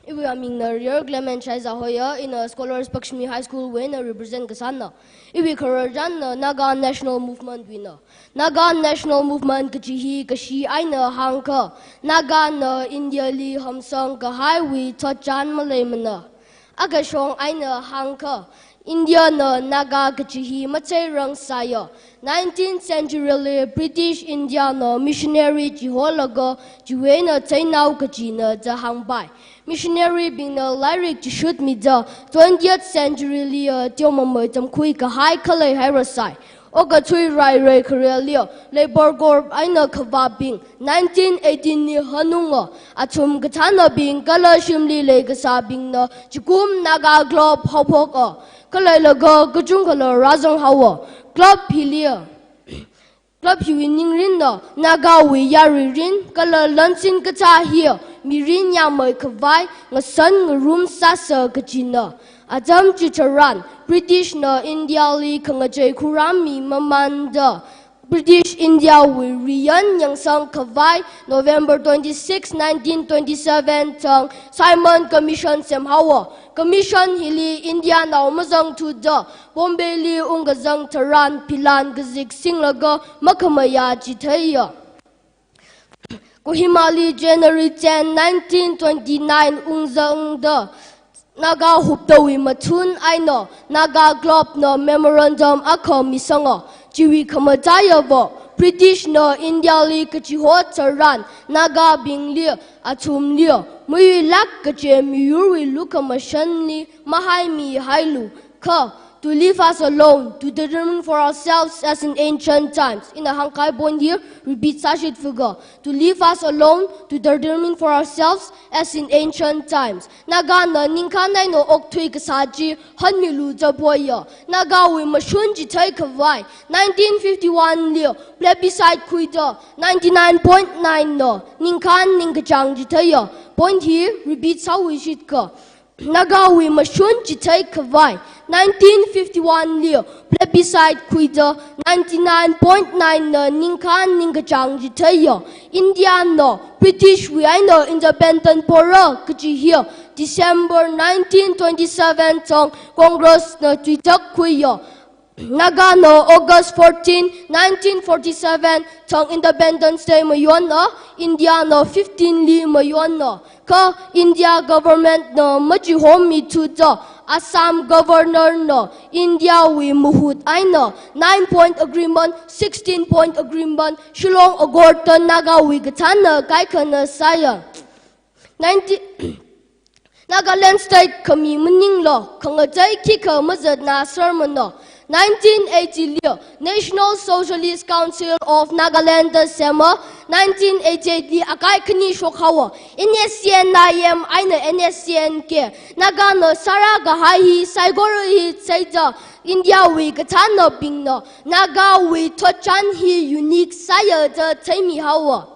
Iwui amingna Rear Clement Shaiza hoya, ina Scholars Pakshmi High School wuina represent kasāna. Iwui khararchanna Naga National Movement wuina. Naga National Movement kaji hi kashi eina hāngkha, Nagana India li hamsang kahaiwui thotchan maleimana. Akashong eina hāngkha, India na Naga kaji hi macheirang sāya. Nineteenth century li British India na missionary chiholaga chiwui eina cheinao kachina da hāngpai. Missionary bingna lairik chishutmida twentieth century li ya teomamei tamkhui kahai khalei hairasai. Okathui rairei khareli ya Labour Corps eina khavābing nineteen eighteen li hanunga, athum kathānabing kala shimli leikasābingna chikum Naga Club haophoka. Khaleilaga kachungkhala rāzanghaowa. Club hili ya, club hiwui ningrinna Nagawui yaruirin kala lansin kachā hi ya mirin yāmei khavai ngasan ngarum sāsa kajina. Atam chitharan British na India li khangachei khuram mi mamanda British India wui riyan yangsang khavai November twenty-six, nineteen twenty-seven thang Simon Commission semhaowa. Commission hili India nao mazangthuda Bombay li ungkazang tharan philan kazik singlaga makhamayā chitheiya. Kohima li January ten, nineteen twenty-nine ungzangda Naga huptawui mathun eina Naga Club na memorandum akha misanga. Chiwui khamataiya vo British na India li kachihot tharan, Nagabingli, athumli, muilak kaje miyurwui lukhamashanli mahaimihailu, kha, to leave us alone, to determine for ourselves as in ancient times. Ina hāngkahai point hi repeat sāshit fika. To leave us alone, to determine for ourselves as in ancient times. Nagana ningkhān eina okthui kasā chi hanmilu da poya. Nagawui mashun chithei khavai, nineteen fifty-one li plebiscite khuida, ninety-nine point nine na ningkhān ningkachāng chitheiya. Point hi repeat sāwui shitka. Nagawui mashun chithei khavai, nineteen fifty-one li plebiscite khuida, ninety-nine point nine na ningkhān ningkachāng chitheiya. India na British wui eina independent pora kaji hi December nineteen twenty-seven thang Congress na tuitak khuiya. Nagana August fourteen, nineteen forty-seven thang Independence Day mayonna, India na fifteen li mayonna. Kha India government na machihommithuda, Assam governor na India wui mahut eina nine point agreement, sixteen point agreement, Shillong Accord da Nagawui kathānna kaikhana sāya. Nineteen Nagaland State khami maningla khangatei khikha mazatna sermana. Nineteen eighty li National Socialist Council of Nagaland da sema, nineteen eighty-eight li akai khani shokhaowa, N S C N I M eina N S C N K. Nagana sāra kahai hi saikora hi theida, India wui kathānnabingna Nagawui thotchan hi unique sāya da theimihaowa.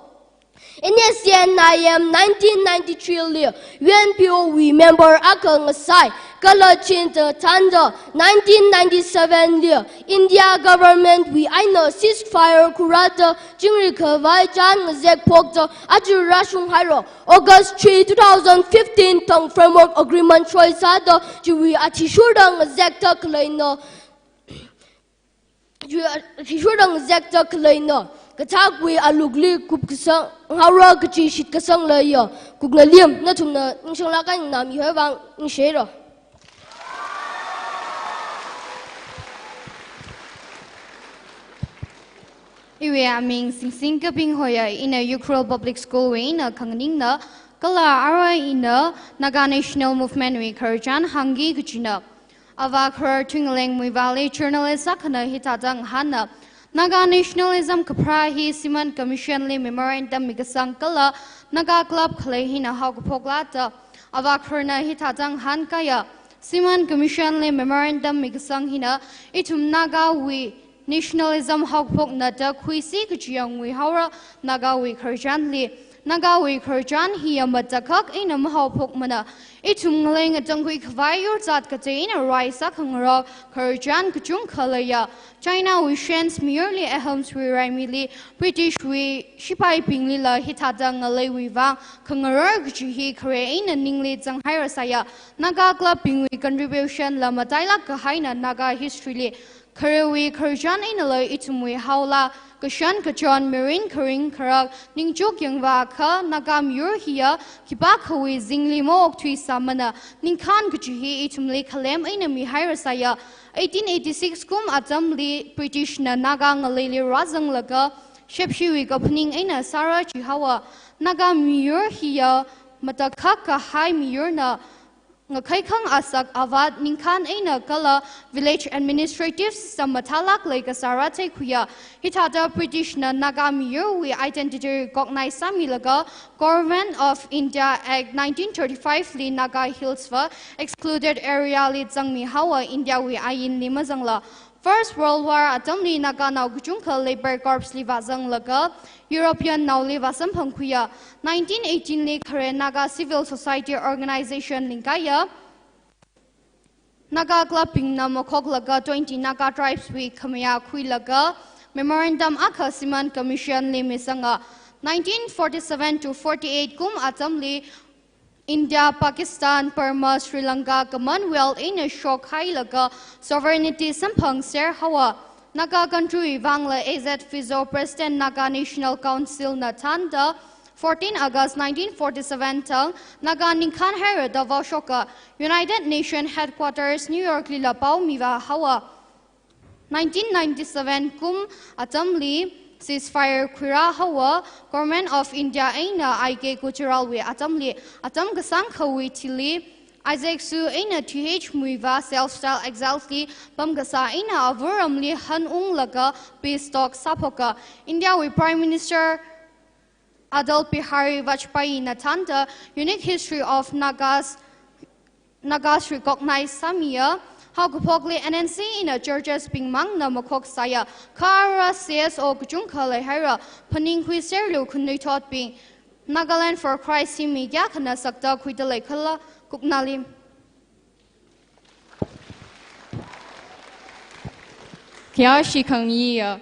N S C N I M nineteen ninety-three li U N P O wui member akha ngasai, kala chin da thānda nineteen ninety-seven li India government wui eina ceasefire khurada chingri khavai chān ngazek phokda aja rāshunghaira. August three, two thousand fifteen thang framework agreement soi sāda chiwui athishurda ngazekta khaleina. Chiwui athishurda ngazekta khaleina. Kathakwui alukli kupkasang haora kaji shitkasang leiya. Kuknalim, nathumna ningshonglāk eina nganāmihai vang ningshira. Iwui aming Singsing Kaping hoya, ina Ukhrul Public School wui eina khanganingna, kala arui ina Naga National Movement wui khararchan hāngki kajina. Avā kharar Thuingaleng Muivahli journalist akhana hithāda ngahāna. Naga nationalism kapharā hi Simon Commission li memorandum mikasang kala Naga Club khalei hina haokaphokla da. Avā khararna hithāda ngahānkāya. Simon Commission li memorandum mikasang hina ithum Nagawui nationalism haokaphokna da khuisi kajiya nguihaora Nagawui khararchanli. Nagawui khararchan hiya matakhak eina mahaophokmana. Ithum ngalei ngatangkhui khavai yurzat katei eina raisa khangarar khararchan kachungkha leiya. China wui Shan miyurli Ahom wui raimili British wui shipaibinglila hithāda ngaleiwui vang khangarar kaji hi khare eina ningli zanghairasāya. Naga Club bingwui contribution la matailāk kahaina Naga history li. Kharewui khararchan einala ithumwui haola, kashan kachon, mirin kharing kharak, ningchuk yangva kha Naga miyur hiya khipākhawui zingli maokthuisāmana, ningkhān kaji hi ithumli khalem eina mihairasāya. Eighteen eighty-six kum atamli British na Naga ngaleili rāzanglaga, shepshiwui kaphaning eina sāra chihaowa. Naga miyur hiya matakhak kahai miyurna, ngakhaikhang asak avat ningkhān eina kala village administrative system mathālāk leikasā rātheikhuiya. Hithāda British na Naga miyurwui identity recognize sāmilaga Government of India Act nineteen thirty-five li Naga Hills va excluded area li zangmihaowa, India wui ainli mazangla. First World War atamli Naganao kachungkha Labour Corps li vāzanglaga European naoli vāsamphangkhuiya. Nineteen eighteen li khare Naga Civil Society Organization lingkāya. Naga Club bingna makhoklaga twenty Naga tribes wui khamayā khuilaga memorandum akha Simon Commission li misanga. Nineteen forty-seven to forty-eight kum atamli India, Pakistan, Burma, Sri Lanka, Commonwealth eina shokhailaga sovereignty samphangser haowa. Naga country vangla A Z Fizo, President Naga National Council na thānda, fourteen August nineteen forty-seven thang Naga ningkhān haira da vāshoka United Nation Headquarters New York lila pao mivā haowa. Nineteen ninety-seven kum atamli ceasefire khuirā haowa. Government of India eina I K Gujralwui atamli, atam kasāngkhawui thili, Isaac Soo eina T H Muivah self-styled exilesli pamkasā eina avāramli hanunglaga peace talk sāphoka. Indiawui Prime Minister Atal Bihari Vajpayee na thānda unique history of Nagas, Nagas recognize sāmiya. Haokaphokli N N C eina churches bingmangna makhok sāya. Kha arui C S O kachungkha leihaira. Phaningkhui serlu khanuithotbing. Nagaland for Christ hi mi kayākhana sakta khuidalei khala kuknali. Khayāshi khangayi, uh,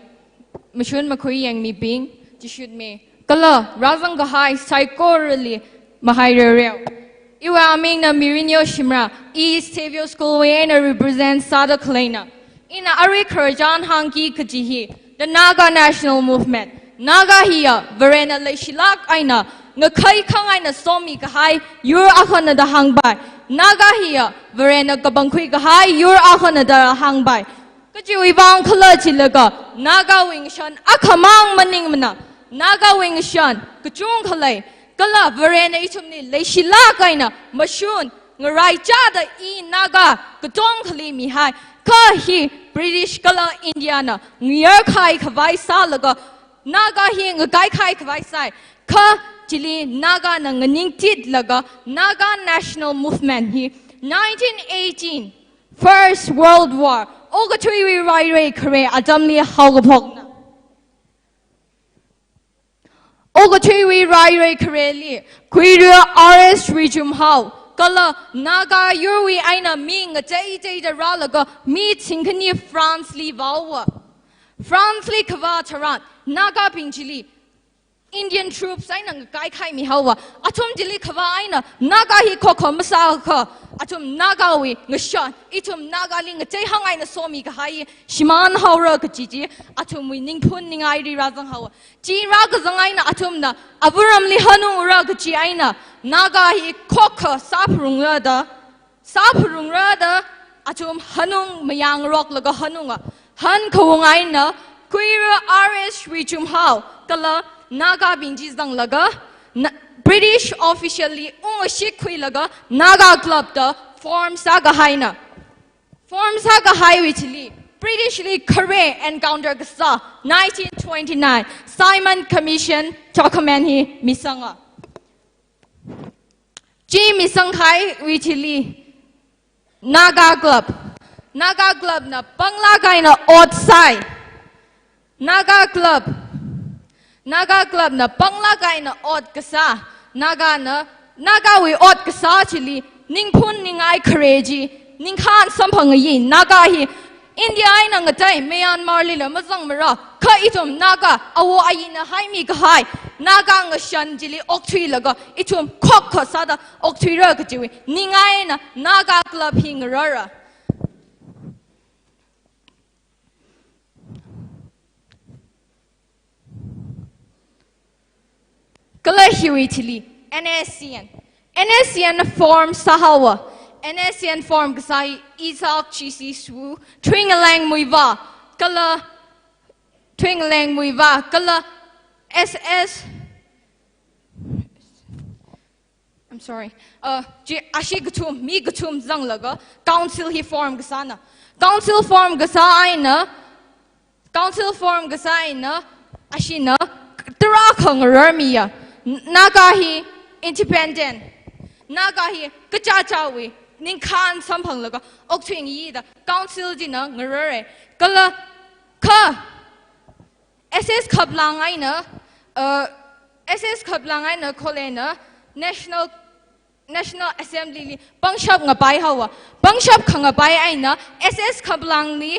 mashun makhui yangmibing, chishutmi, kala rāzang kahai saikorali mahai rereo. Iwui amingna Mirinyo Shimrah, East Xavier School wui eina represent sāda khaleina. Ina arui khararchan hāngki kaji hi, the Naga National Movement. Naga hiya Varena leishilāk eina ngakhai khang eina somi kahai yur akhana da hāngpai. Naga hiya Varena kapangkhui kahai yur akhana da hāngpai. Kajiwui vang khala jilaga, Nagawui ngashan akhamang maningmana, Nagawui ngashan kachungkha lei, kala Varena ithumli leishilāk eina mashun ngaraichāda i Naga katongkhali mihai. Kha hi British kala Indiana ngayar kahai khavai sālaga, Naga hi ngakai kahai khavai sai. Kha chili Nagana nganingtitlaga Naga National Movement hi nineteen eighteen First World War, okathuiwui rairei khare atamli haokaphokna. Okathuiwui rairei khareli, Khuira R S Rijumhao, kala Naga yurwui eina mi ngateiteida rālaga mi chingkhani France li vāhaowa. France li kavā tharan, Nagabing chili Indian troops eina ngakai kahai mihaowa. Athum chili kavā eina Naga hi khokha masākha, athum Nagawui ngashan, ithum Nagali ngateihang eina somi kahai shimānhaora kaji chi, athumwui ningphun ningaili rāzanghaowa. Chi rākazang eina athumna avāramli hanungra kaji eina Naga hi khokha sāpharungra da, sāpharungra da athum hanung mayāngaroklaga hanunga. Hankhaung eina Khuira R S Rijumhao kala Nagabing chi zanglaga, Na-, British official li ungashit khuilaga Naga Club da form sākahaina. Form sākahaiwui thili, British li khare encounter kasā nineteen twenty-nine Simon Commission document hi misanga. Chi misangkahaiwui thili, Naga Club, Naga Club na panglāk eina ot sai. Naga Club, Naga Club na panglāk eina ot kasā, Nagana, Nagawui ot kasā chili ningphun ningai khare chi ningkhān samphangayi. Naga hi India eina ngatei Myanmar lila mazangmara, kha ithum Naga, awo ayina haimi kahai Naga ngashan chili okthuilaga ithum khokha sāda okthuira kajiwui ningai eina Naga Club hi ngarara. Kala hiwui thili, N S C N. N S C N form sāhaowa. N S C N form kasā hi Isaac G C Swu, Thuingaleng Muivah, kala Thuingaleng Muivah, kala S S I'm sorry. Uh, chi ashi kathum, mi kathum zanglaga council hi form kasāna. Council form kasā eina, council form kasā eina, ashina tarākha ngararmiya. N-, Naga hi independent, Naga hi kachichāwui ningkhān samphanglaga okthuingayi da council china ngarare. Kala kha S S Khaplang eina, uh, S S Khaplang eina Khullen na National, National Assembly li pangshap ngapai haowa. Pangshap khangapai eina S S Khaplang li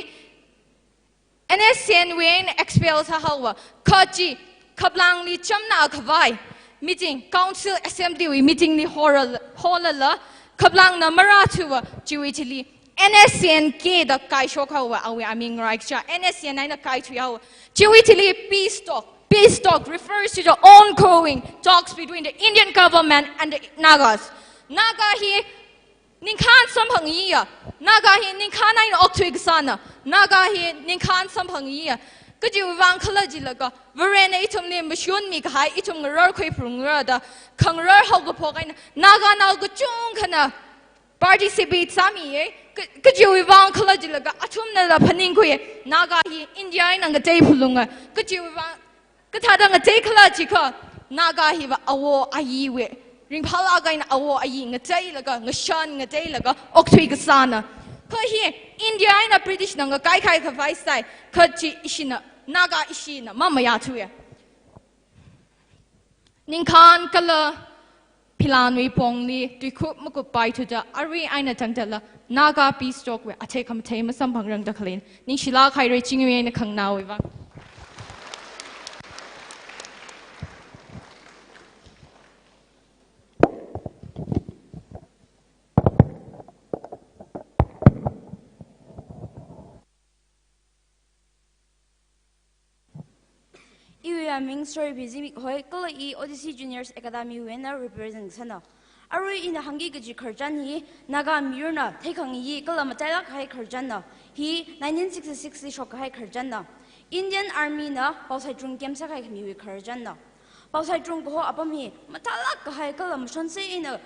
N S C N wui eina expel sāhaowa. Kha chi Khaplang li chamna khavai meeting, Council Assembly wui meeting li hora-, holala, Khaplang na marāthuwa chiwui thili N S C N K da kaishok haowa, awui aming raikcha N S C N eina kaithui haowa. Chiwui thili peace talk. Peace talk refers to the ongoing talks between the Indian government and the Nagas. Naga hi ningkhān samphangayiya. Naga hi ningkhān eina okthui kasāna. Naga hi ningkhān samphangayiya. Kajiwui vang khala jilaga, Varena ithumli mashun mikahai, ithum ngararkhui phalungra da, khangarar haokaphok eina, Naganao kachungkhana participate sāmiya, ka-, kajiwui vang khala jilaga, athumnala phaningkhuiya, Naga hi India eina ngatei phalunga, kajiwui vang, kathāda ngatei khala jiakha, Naga hiva awo ayiwui ringphālāk eina awo ayi ngateilaga, ngashan ngateilaga, okthui kasāna. Kha hi India eina British na ngakaikahai khavai sai, kha chi ishina, Naga ishina mamayāthuya. Ningkhān kala philanwui pongli tuikhup makuppai thuda, arui eina tangdala Naga Peace Talk wui athei khamathei masamphangrangda khalei. Ningshilāk haira, chingwui eina khanganaowui vang. Iwui aming Soribhi Zimik hoi, kala i O D C Juniors Academy wui eina represent sāna. Arui ina hāngki kaji khararchan hi Naga miyurna theikhangayi kala matailāk kahai khararchanna. Hi nineteen sixty-six li shokkahai khararchanna. Indian Army na Paosaichung camp sākahai khamiwui khararchanna. Paosaichung kaho apam hi mathālāk kahai kala mashonse eina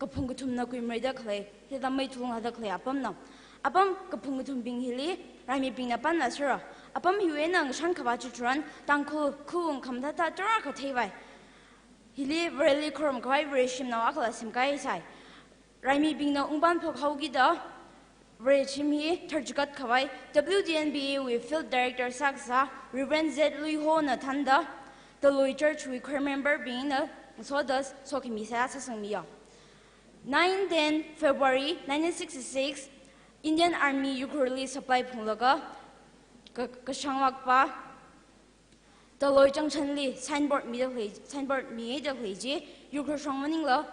kaphung kathumna kuimareida khalei, hithāda mei thulungda khalei apamna. Apam kaphung kathumbing hili raimibingna panla sāra. Apam hiwui eina ngashan khavā chitharan Tangkhul khuwung khamathāthā tarākha theivai. Hili Vareli khorumkhavai Vare shimnao akhala semkahai sai. Raimibingna ungpān phokhaokida, Vare shim hi tharchikat khavai W D N B A wui Field Director sākasā Reverend Z Luihona thānda, Taloi Church wui choir member bingna ngasoda sokhami seihā sāsangmiya. Nine ten February nineteen sixty-six, Indian Army Ukhrulli supply phunglaga ka-, kashānglākpa, Taloi Junction li signboard mida khalei, signboard mida khalei chi, Ukhrul shong maningla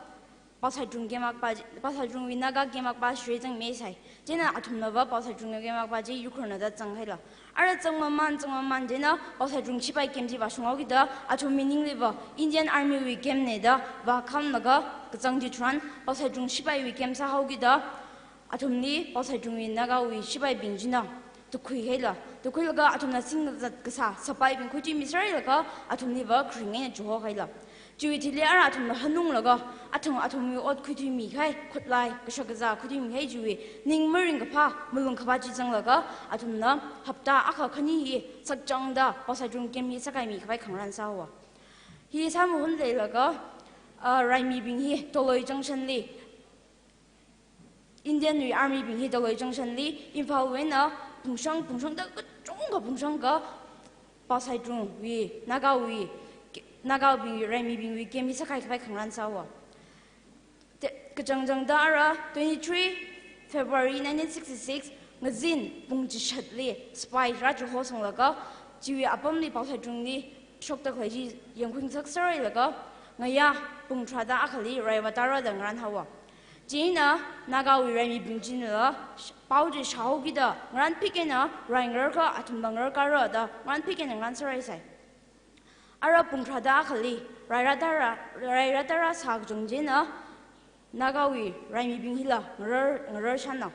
Paosaichung camp akpa, Paosaichungwui Naga camp akpa shire zangmi sai. Chieina athumnava Paosaichung camp akpa chi Ukhrulna da zanghaila. Ara zangmaman, zangmaman chieina Paosaichung shipai camp chi vāshunghaokida, athumwui ningliva Indian Army wui camp na da vākhamlaga kazang chitharan Paosaichung shipaiwui camp sāhaokida, athumli Paosaichungwui Nagawui shipaibing china tukhuihaila. Tukhuilaga athumna singzat kasā sipaibing khuithuimi sārailaga athumliva kharing eina chihohaila. Chiwui thili ara athumna hanunglaga athum, athumwui ot khuithuimikahai, khutlai, kashak kazā khuithuimikahai chiwui ning maringkaphā, malung kaphā chi zanglaga athumna hapta akha khani hi sakchangda Paosaichung camp hi sākaimi khavai khangarān sāhaowa. Hi sāmahun leilaga, ah, raimibing hi Taloi Junction li Indian wui Army bing hi Taloi Junction li Imphal wui eina phungshang, phungshangda kachungkha phungshanglaga Paosaichungwui, Nagawui, Nagabingwui, raimibingwui camp hi sākahai khavai khangarān sāhaowa. Te, kachangchangda ara twenty-three February nineteen sixty-six, ngazin pung chishatli sipai rā chihosanglaga, chiwui apamli Paosaichungli shokda khalei chi yangkhuingasak sārailaga, ngayā pung tharāda akhali rai vātāra da ngarānhaowa. Chieina Nagawui raimibing chinala pao chi shāhaokida ngarānphik eina rai ngararka, athumla ngararkara da ngarānphik eina ngarān sārai sai. Ara pung tharāda akhali rai rātāra, rai rātāra sā kachungkha chieina Nagawui raimibing hila ngarar, ngarar shānna.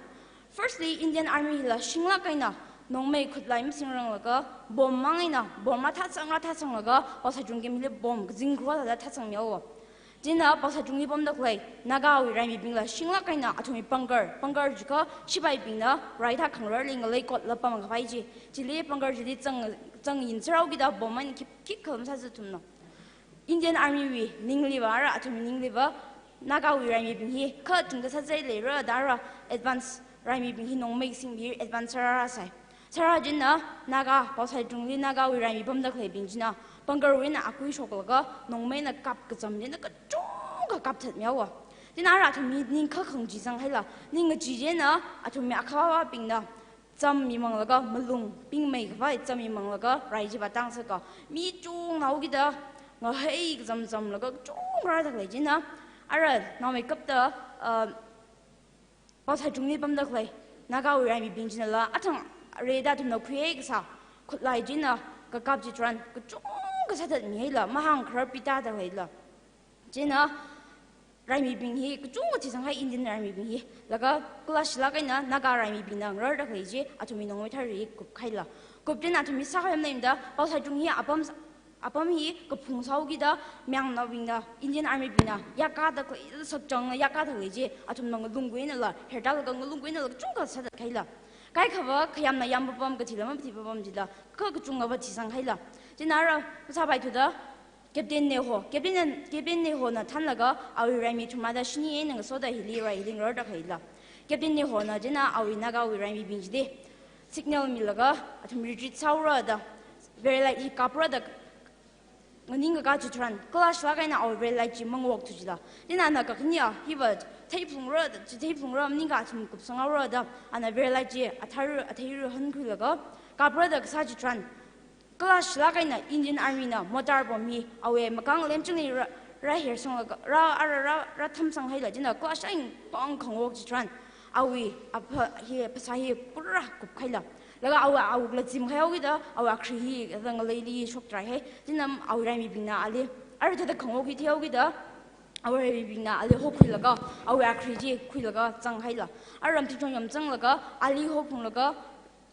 Firstly, Indian Army hila shinglāk eina nongmei khutlai masingranglaga, bomb mang eina, bomb mathāsang, mathāsanglaga, Paosaichung camp hili bomb kazing kro thāda thāsangmihaowa. Chieina Paosaichungli pamda khalei Nagawui raimibingla shinglāk eina athumwui bunker, bunker jiakha shipaibingna rai thā khangararli ngalei kotla pamkhavai chi. Chili bunker chili zang, zangyin sāhaokida bomb eina khip, khikha masāzat athumna. Indian Army wui ningliva, ara athumwui ningliva, Nagawui raimibing hi kha tungda sāzat leira da ara advance, raimibing hi nongmei singmi advance sārāra sai. Sārā chieina Naga, Paosaichungli Nagawui raimi pamda khaleibing china bunker wui eina akui shoklaga nongmeina kap kacham chieina kachungkha kapthatmihaowa. Chieina ara athumwui ning khakhang chi zanghaila, ning ngachee chieina athumwui akhavābingna cham mimanglaga, malung pingmei khavai cham mimanglaga rai chi vātāngasaka, mi chungnaokida ngahei kacham chamlaga kachungkha rāda khalei chieina, ara naomeikapta, ah, Paosaichungli pamda khalei Nagawui raimibing chinala athang reda athumna khuihai kasā khutlai china kakap chitharan kachungkha sāthatmihaila, mahāngkharar pitāda khaleila. Chieina raimibing hi kachungkha thisanghaowa, Indian raimibing hi. Laga kala shilāk eina Naga raimibingna ngararda khalei chi athumwui nongmei thāri kuphaila. Kupten athum hi sākahai maleimada, Paosaitung hi apam, apam hi kaphung sāhaokida, mayangnaobingna, Indian Army bingna, yakkada khalei, sakchangna yakkada khalei chi, athumna ngalung kuinala, hertalaga ngalung kuinala, kachungkha sāthatkahaila. Kaikhava, khayamna yam papam, kathila mapathi papam chila, kha kachungkhava thisanghaila. China ara, masāpaithuda, Captain Neho, Captain, Captain Nehona thanlaga awui raimi thumada shini eina ngasoda hili rai hili ngararda khalei la. Captain Nehona china awui Nagawui raimibing chili signal milaga athum retreat sāhaora da, Vareilite hi kapra da nganingkaka chitharan, kala shilak eina awui Vareilite chi mangawok thuchila. China ana kakhane hiva theiphalungra da, chi theiphalungra maningakha athum kupsanghaora da, ana Vareilite chi athar, athei ruhan khuilaga kapra da kasā chitharan, kala shilak eina Indian Army na mortar bomb hi awui makang lemchungli rā, rāhersanglaga, rā, ara, rā, rāthamsanghaila, china kala shang pang khangawok chitharan, awui apha hi, phasā hi pura kupkahaila. Laga awui, awui kala zimkhaihaokida, awui akhri hi, kala ngaleili shoktraihai, china awui raimibingna ali, ara thāda khangawok hi thihaokida, awui raimibingna ali hokhuilaga, awui akhri chi khuilaga zanghaila. Ara ramthingchong yamzanglaga, ali hophunglaga,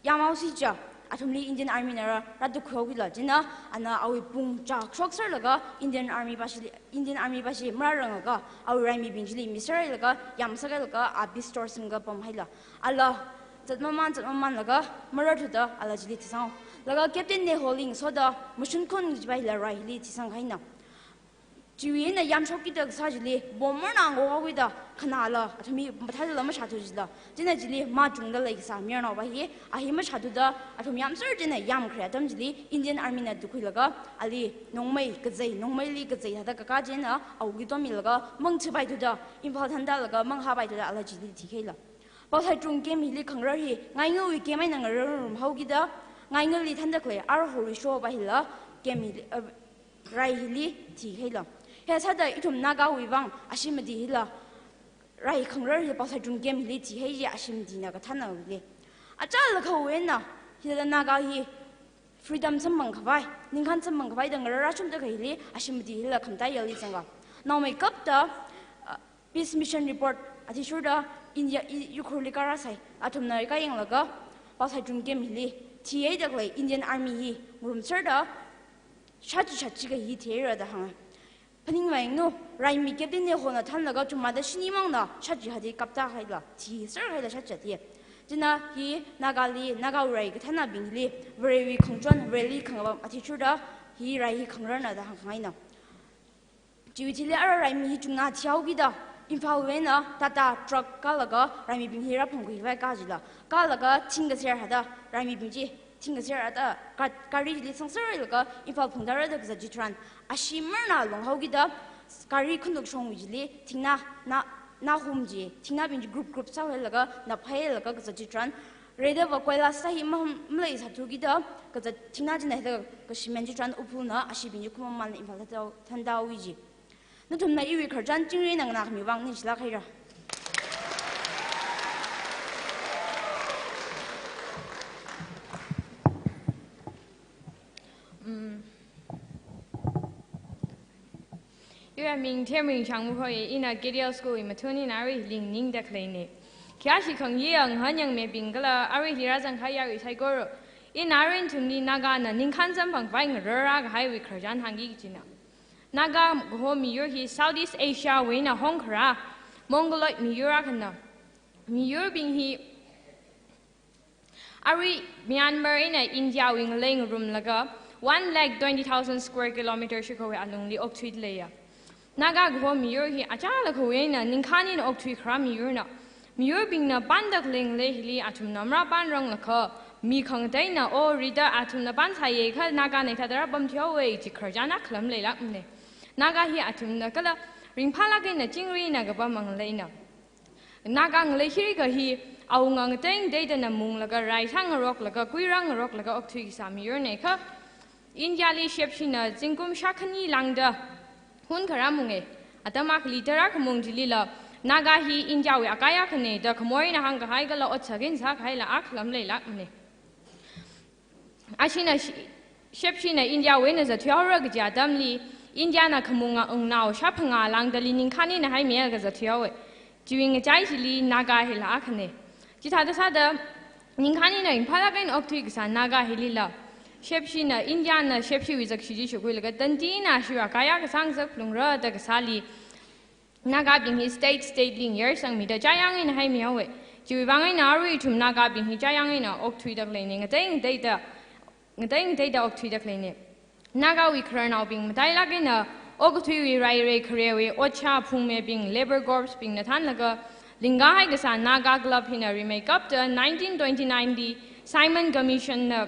yamhaosi cha, athumli Indian Army na rā, rātukkhuihaokida, china ana awui pung chā shokserlaga Indian Army pashi, Indian Army pashi marāranglaga, awui raimibing chili miserhailaga, yamsākhailaga, a pistol singkapamhaila. Ala, zatmaman, zatmamanlaga, mararthuda, ala chili thisang. Laga Captain Neholi ngasoda, Mashunkhon kajipa hila rai hili thisanghaina. Chiwui eina yamshokkida kasā chili, bomb marna ngahaokida, khanala, athum hi mathālala mashāthu chila. China chili, machungda leikasā mayarnaopa hi, a hi mashāthuda, athum yamser china yamkhare atam chili, Indian Army na tukkhuilaga, ali nongmei kazei, nongmeili kazei thāda kaka china, awui kito milaga, mangchipaithuda, Imphal thantalaga, manghāpaithuda, ala chili thikahaila. Paosaitung camp hili khangarar hi, Ngaingawui camp eina ngararngarumhaokida, Ngaingali thanda khalei, ar Horisho pa hila, camp hili, uh, rai hili thikahaila. Hi sāda ithum Nagawui vang ashee mati hila rai khangarar hi Paosaitung camp hili thihai chi ashee matina kathānna hili. Achālakhawui eina hila Naga hi freedom samphangkhavai, ningkhān samphangkhavai da ngararrāshungda khalei hili ashee mati hila khamataiya li zanga. Naomeikapta, uh, Peace Mission report athishurda India i-, Ukhrulli karāsai. Athumna kayanglaga Paosaitung camp hili thihaida khalei Indian Army hi ngarumserda shāchi shāchikahai thihaira da hānga. Phaningvāyanglu, raimi Captain Nehona thanlaga thumada shinimangna shāchi hadi kapta haila, thiserhaila shāchi hadi. China hi Nagali, Nagawui rai kathānnabingli, Varewui khangachon, Vareli khangapam athishurda hi rai hi khangararna da hāngngaina. Chiwui thili ara raimi hi chungna thihaokida, Imphalwui eina Tata truck kālaga raimibing hi rāphungkhuikhavai kajila. Kālaga thingkaser hada raimibing chi, thingkaser hada ga-, gari chili sangserhailaga Imphal phungda rāda kazat chitharan, ashee marna longhaokida, gari khanukshongwui chili, thingna, na, nahum chi, thingnabing chi group group sāhailaga, naphailaga kazat chitharan, Redava koila sāhi maham maleisāthukida, kazat thingna china hithāda kashimen chitharan Ukhrulna asheebing chi khumamanla Imphal thāda, thāndahaowa ji. Nathumna iwui khararchan chingri eina nganākhami vang ningshilāk haira. Mm. Iwui ming Themring Shangmu hoi, ina Gideon School wui mathun eina arui nganingda khaleina. Khayāshi khangayā ngahān yangmibing kala arui hili rāzangkahai yarui saikora. Ina arui nathumli Nagana ningkhān samphangkhavai ngararrākahaiwui khararchan hāngki kajina. Naga kaho miyur hi Southeast Asia wui eina hongkharā Mongoloid miyur akhana. Miyurbing hi arui Myanmar eina India wui ngalei ngarumlaga one lakh twenty thousand square kilometer shikhawui alungli okthuileiya. Naga kaho miyur hi achālakhawui eina ningkhān eina okthuikharā miyurna. Miyurbingna panda khalei ngalei hili athumna marāpanranglakha, mi khangateina o rida athumna pansāya kha Nagana hithāda rāpamthuihaowa ji khararchan akhalam leilākmana. Naga hi athumna kala ringphālāk eina chingri eina kapam ngaleina. Naga ngalei hirikha hi awunga ngatei ngateidana munglaga, rai sāngaroklaga, kuirang ngaroklaga okthuikasā miyurna kha, Indiali shepshina zingkum shākhani lāngda hunkharā munga. Atam akhali tarākha mung chilila, Naga hi Indiawui akai akhana da khamor eina hāngkahai kala otsak eina sākahaila akhalam leilākmana. Ashina shi-, shepshina Indiawui eina zatthuihaora kaji atamli, Indiana khamunga wungnao shāphangā lāngdali ningkhān eina haimilaga zatthuihaowa. Chiwui ngachai chili Naga hila akhana. Chithāda sāda, Ningkhān eina ringphālāk eina okthui kasā Naga hilila, Shepshina, Indiana Shepshiwui zakshi chi shukhuilaga, tantina shiwa kaya kasang zak phalungra da kasāli, Nagabing hi state, state li ngayarsangmida chayang eina haimihaowe. Chiwui vang eina arui ithum Nagabing hi chayang eina okthuida khaleine, ngatei ngateida, ngatei ngateida okthuida khaleine. Nagawui khararnaobing matailāk eina okathuiwui rairei kharewui otshā phungmebing, labour corps bingna thānlaga lingkahai kasā Naga Club hina rimeikapta nineteen twenty-nine li Simon Commission na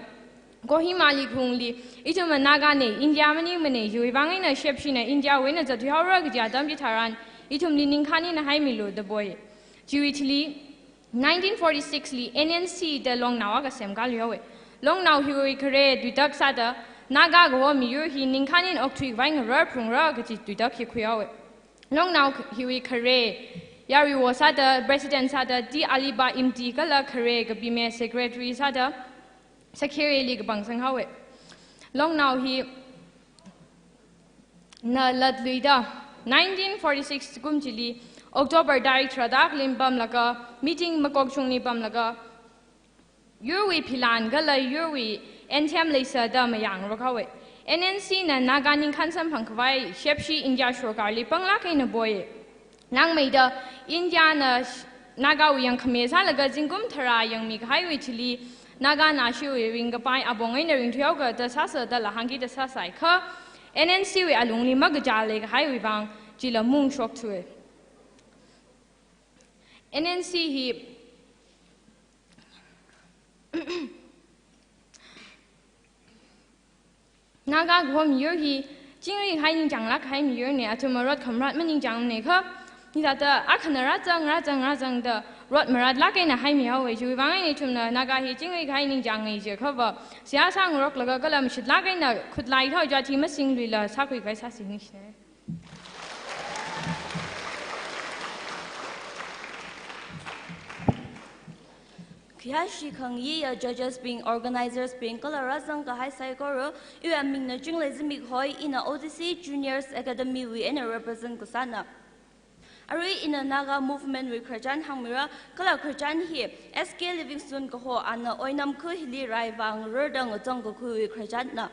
Kohima li khaungli, ithumva Nagane, India maningmane, chiwui vang eina Shepshina Indiawui eina zatthuihaora kaji atam chitharan, ithumli ningkhān eina haimilu da poi. Chiwui thili, nineteen forty-six li N N C da longnao akha semkāluihaowe. Longnao hiwui khare tuitak sāda, Naga kaho miyur hi ningkhān eina okthui khavai ngarar phalungra kaji tuitak hi khuihaowe. Longnao hiwui khare yarui wo sāda, president sāda T Aliba Imti kala khare kapime secretary sāda Sakhereli kapangsanghaowe. Longnao hi na latluida, nineteen forty-six kum chili October tarik tharāda aklim pamlaga, meeting makokchungli pamlaga, yurwui philan kala yurwui anthem leisāda mayangrokhaowe. N N C na Naga ningkhān samphang khavai Shepshi India sorkarli panglāk eina poi. Langmeida Indiana sh-, Nagawui yangkhame sālaga zingkum tharā yangmi kahaiwui thili, Nagana ashiwui ringkapai apong eina ringthuihaoga da sāsa da la hāngkida sāsai kha, N N C wui alungli makachā leikahaiwui vang, chila mung shokthuwe. N N C hi Naga kaho miyur hi chingri kahai ningchānglāk kahai miyurne, athum rot khamarat maningchāngmane kha, hithāda akhana rāzang, rāzang, rāzangda rot maratlāk eina haimihaowe. Chiwui vang eina ithumna Naga hi chingri kahai ningchāngngai jiakhava, seihā sāngaroklaga kala mashitlāk eina khutlai thao jati masingluila sākhui khavai sāsi, ningshina. Khayāshi khangayiya judges bing, organizers bing, kala rāzang kahai saikora, iwui amingna Chinglei Zimik hoi, ina O D C Juniors Academy wui eina represent kasāna. Arui ina Naga movement wui khararchan hāngmira, kala khararchan hi S K Livingstone kaho ana oinam khu hili rai vāngararda ngachang kakhuiwui khararchanna.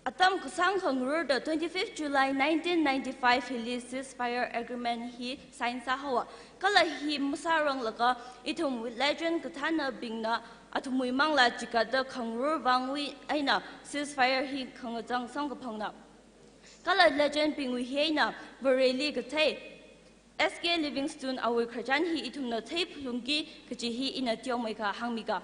Atam kasāngkha ngararda twenty-fifth July nineteen ninety-five hili ceasefire agreement hi sign sāhaowa. Kala hi masāranglaga ithumwui legend kathānabingna athumwui manglā chigatda khangarur vangwui eina ceasefire hi khangachang samkaphangna. Kala legend bingwui hi eina Vareli kathei S K Livingstone awui khararchan hi ithumna theiphalungki kaji hi ina teomeikha hāngmiga.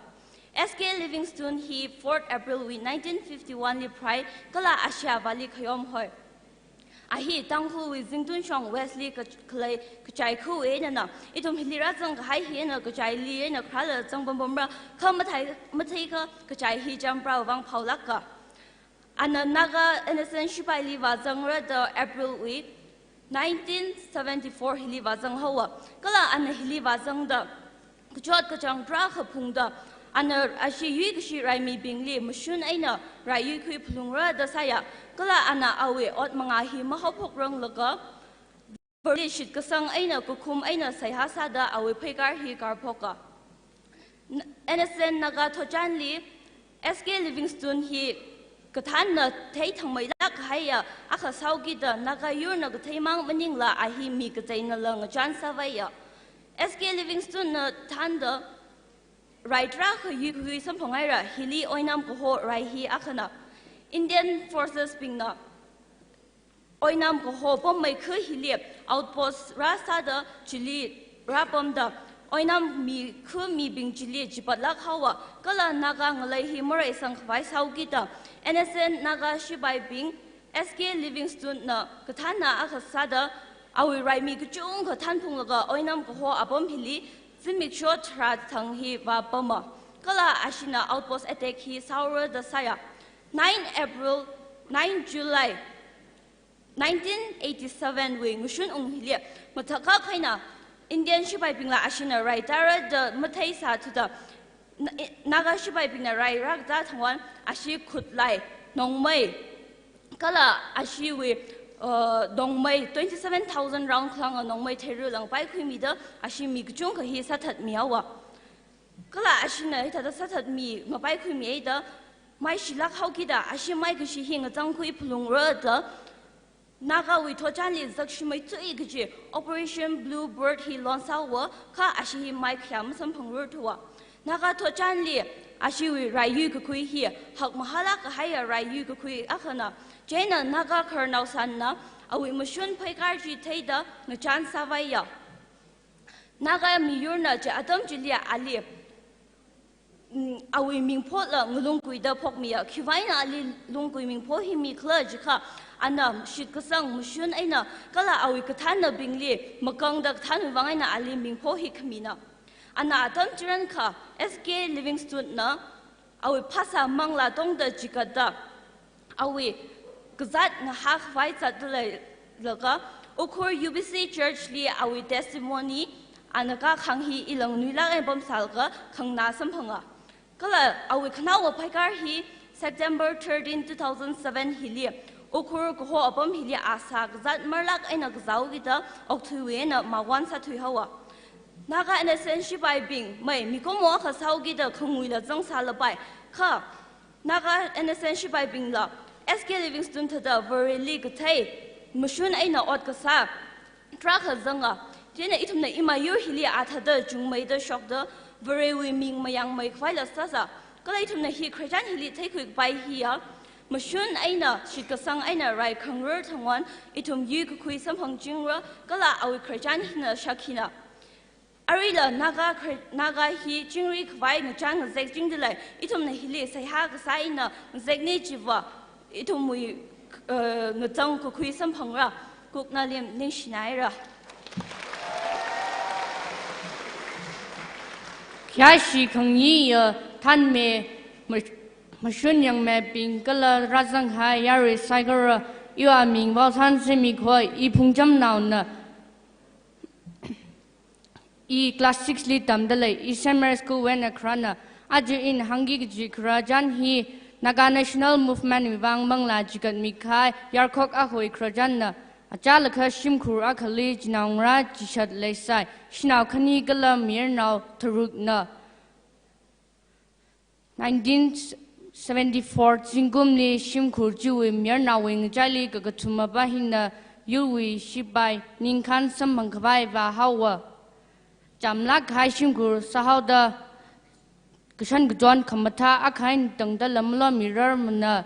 S K Livingstone hi fourth April wui nineteen fifty-one li pharai kala Asia Valley khayom hoi. A hi Tangkhulwui Zingtunshong West li ka-, khalei kachai khu einana. Ithum hili rāzang kahai hi eina kachaili eina kharāla zangpampamra, kha mathei, matheikha kachai hi Champrawui vang phaolāka. Ana Naga N S N shipaili vāzangra da April wui nineteen seventy-four hili vāzanghaowa. Kala ana hili vāzangda kachot kachāng tarākha phungda, ana ashi yuikashi raimibingli mashun eina rai yuikhui phalungra da sāya. Kala ana awui ot mangā hi mahaophokranglaga, Vareli shitkasang eina kakhum eina seihā sāda awui pheikar hi karphoka. N-, N S N Naga thotchanli S K Livingstone hi kathānna theithangmeilāk kahaiya akha sāhaokida Naga yurna katheimang maningla a hi mi kacheinala ngachān sāvaiya. S K Livingstone na thānda rai tarākha yuikhui samphanghaira, hili oinam kaho rai hi akhana. Indian forces bingna oinam kaho pammeikha hili outpost rāsāda chili rāpamda, oinam mi khu mibing chili chipatlāk haowa, kala Naga ngalei hi mareisang khavai sāhaokida, N S N Naga shipaibing S K Livingstone na kathānna akha sāda, awui raimi kachungkha thānphunglaga oinam kaho apam hili, zimik shot tharā thang hi vāpama. Kala ashina outpost attack hi sāhaora da sāya. Nine April, nine July, nineteen eighty-seven wui ngashun ung hili, mathākhak eina Indian shipaibingla ashina rai tāra da matheisāthuda, Na-, Naga shipaibingna rai rākazā thangwui ashi Khutlai, Nongmei, kala ashiwui, uh, Nongmei twenty-seven thousand round khalanga Nongmei theirui langpaikhuimida ashi mi kachungkha hi sāthatmihaowa. Kala ashina hithāda sāthatmi ngapaikhuimihaida, maishilāk haokida, ashi maikashi hi ngachangkhui phalungra da, Nagawui thotchanli zakshimei tui kaji Operation Blue Bird hi launch sāhaowa, kha ashi hi maikhayā masamphangrarthuwa. Naga thotchanli ashiwui rai yuikakhui hi hakmahālāk kahaiya rai yuikakhui akhana, chieina Naga khararnao sāna awui mashun pheikar chi theida ngachān sāvaiya. Naga miyurna chi atam chili ali, mm, awui mingphola ngalungkuida phokmiya. Khiwui vang eina ali lungkui mingpho hi mikhala jiakha, ana shitkasang mashun eina kala awui kathānnabingli makāngda kathānwui vang eina ali mingpho hi khamina. Ana atam chirānkha S K Livingstone na awui phasā manglā tongda chigatda, awui kazāt ngahākhavai zatda leilaga, Ukhrul U B C Church li awui testimony ana kakhang hi ila nganuilāk eina pamsālaga khanganā samphanga. Kala awui khanaowa pheikar hi September thirteen, two thousand seven hili Ukhrul kaho apam hili asā kazāt marlāk eina kazāhaokida okthuiwui eina mawon sāthuihaowa. Naga N S N shipaibing mai mikumo akha sāhaokida khanguila zangsālapai. Kha Naga N S N shipaibingla S K Livingstone thāda Vareli kathei mashun eina ot kasā tarākha zanga. Chieina ithumna imayur hili athāda chungmeida shokda Varewui ming mayangmeikhavaila sāsa. Kala ithumna hi khararchan hili theikhuikapai hiya mashun eina shitkasang eina rai khangarar thangwon ithum yuikakhui samphangchingra, kala awui khararchan hina shakhina. Aruila Naga khar-, Naga hi chingri khavai ngachān ngazek chingdalei, ithumna hili seihā kasā eina ngazekni chiva ithumwui, eh, ngachang kakhui samphangra. Kuknalim, ningshinaira. Khayāshi khangayā thanme, ma-, mashun yangmebing kala rāzanghai yarui saikora, iwui aming Vaoshan Zimikho, i Phungchamnaona. I class six li tamdalei, i Saint Mary's School wui eina khararna. Aja ina hāngki kaji khararchan hi Naga National Movement wui vang manglā chigatmi kahai yarkhok akhawui khararchanna. Achālakha shimkhur akhali chinaongarā chishat leisai, shanao khani kala mayarnao tharukna. Nineteen seventy-four zingkumli shimkhur chiwui mayarnaowui ngachaili kakathuma pā hina yurwui shipai ningkhān samphang khavai vāhaowa. Chamlāk kahai shimkhur sāhaoda kashan kachon khamathā akha eina tangda lamlo mirarmana,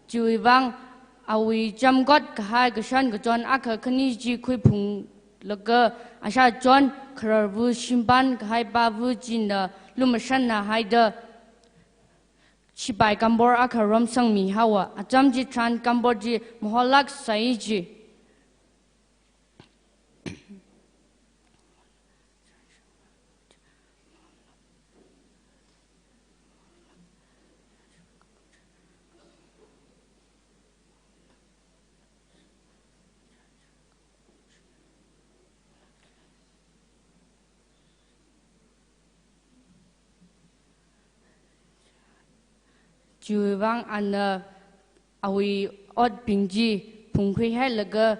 chiwui vang awui chamkot kahai kashan kachon akha khani chi khuiphunglaga ashachon khararva shimpan kahai pāva china lumashanna haida shipai kambor akha romsangmihaowa. Atam chitharan kambor chi maholāk sai ji. Chiwui vang ana awui otbing chi phungkhuihailaga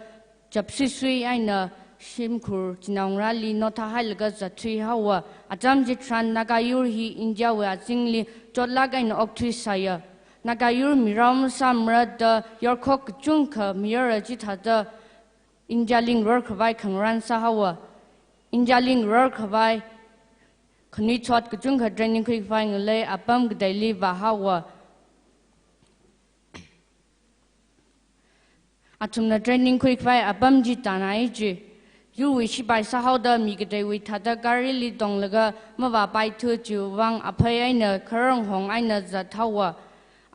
chapsuisui eina shimkhur chinaongarāli nothahailaga zatthuihaowa. Atam chitharan Naga yur hi India wui azingli chotlāk eina okthuisāya. Naga yur mirao masāmara da yarkhok kachungkha mayara chithāda India li ngarar khavai khangarān sāhaowa. India li ngarar khavai khanuithot kachungkha training khuikhavai ngalei apam kateili vāhaowa. Athumna training khuikhavai apam chi tānai ji. Yurwui shipai sāhaoda mi kateiwui thāda garili tonglaga mavāpaithu chiwui vang aphei eina kharanghong eina zathaowa.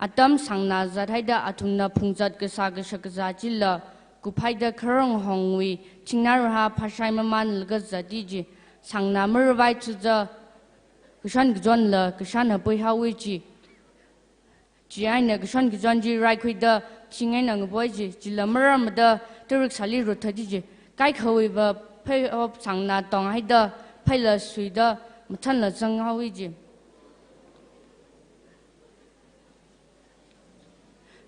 Atam sāngna zathaida athumna phungzat kasā kashakazā chila kuphaida kharanghongwui thingnā rahā phāshai mamānlaga zati ji. Sāngna maruvaithuda kashan kachonla kashan hapuihaowa ji. Chieina kashan kachon chi raikhuida thing eina ngapoi ji, chila mararmada tarik sāli rutthati ji. Kaikhawui va pheihop sāngna tonghaida pheila suida mathanla zanghaowa ji.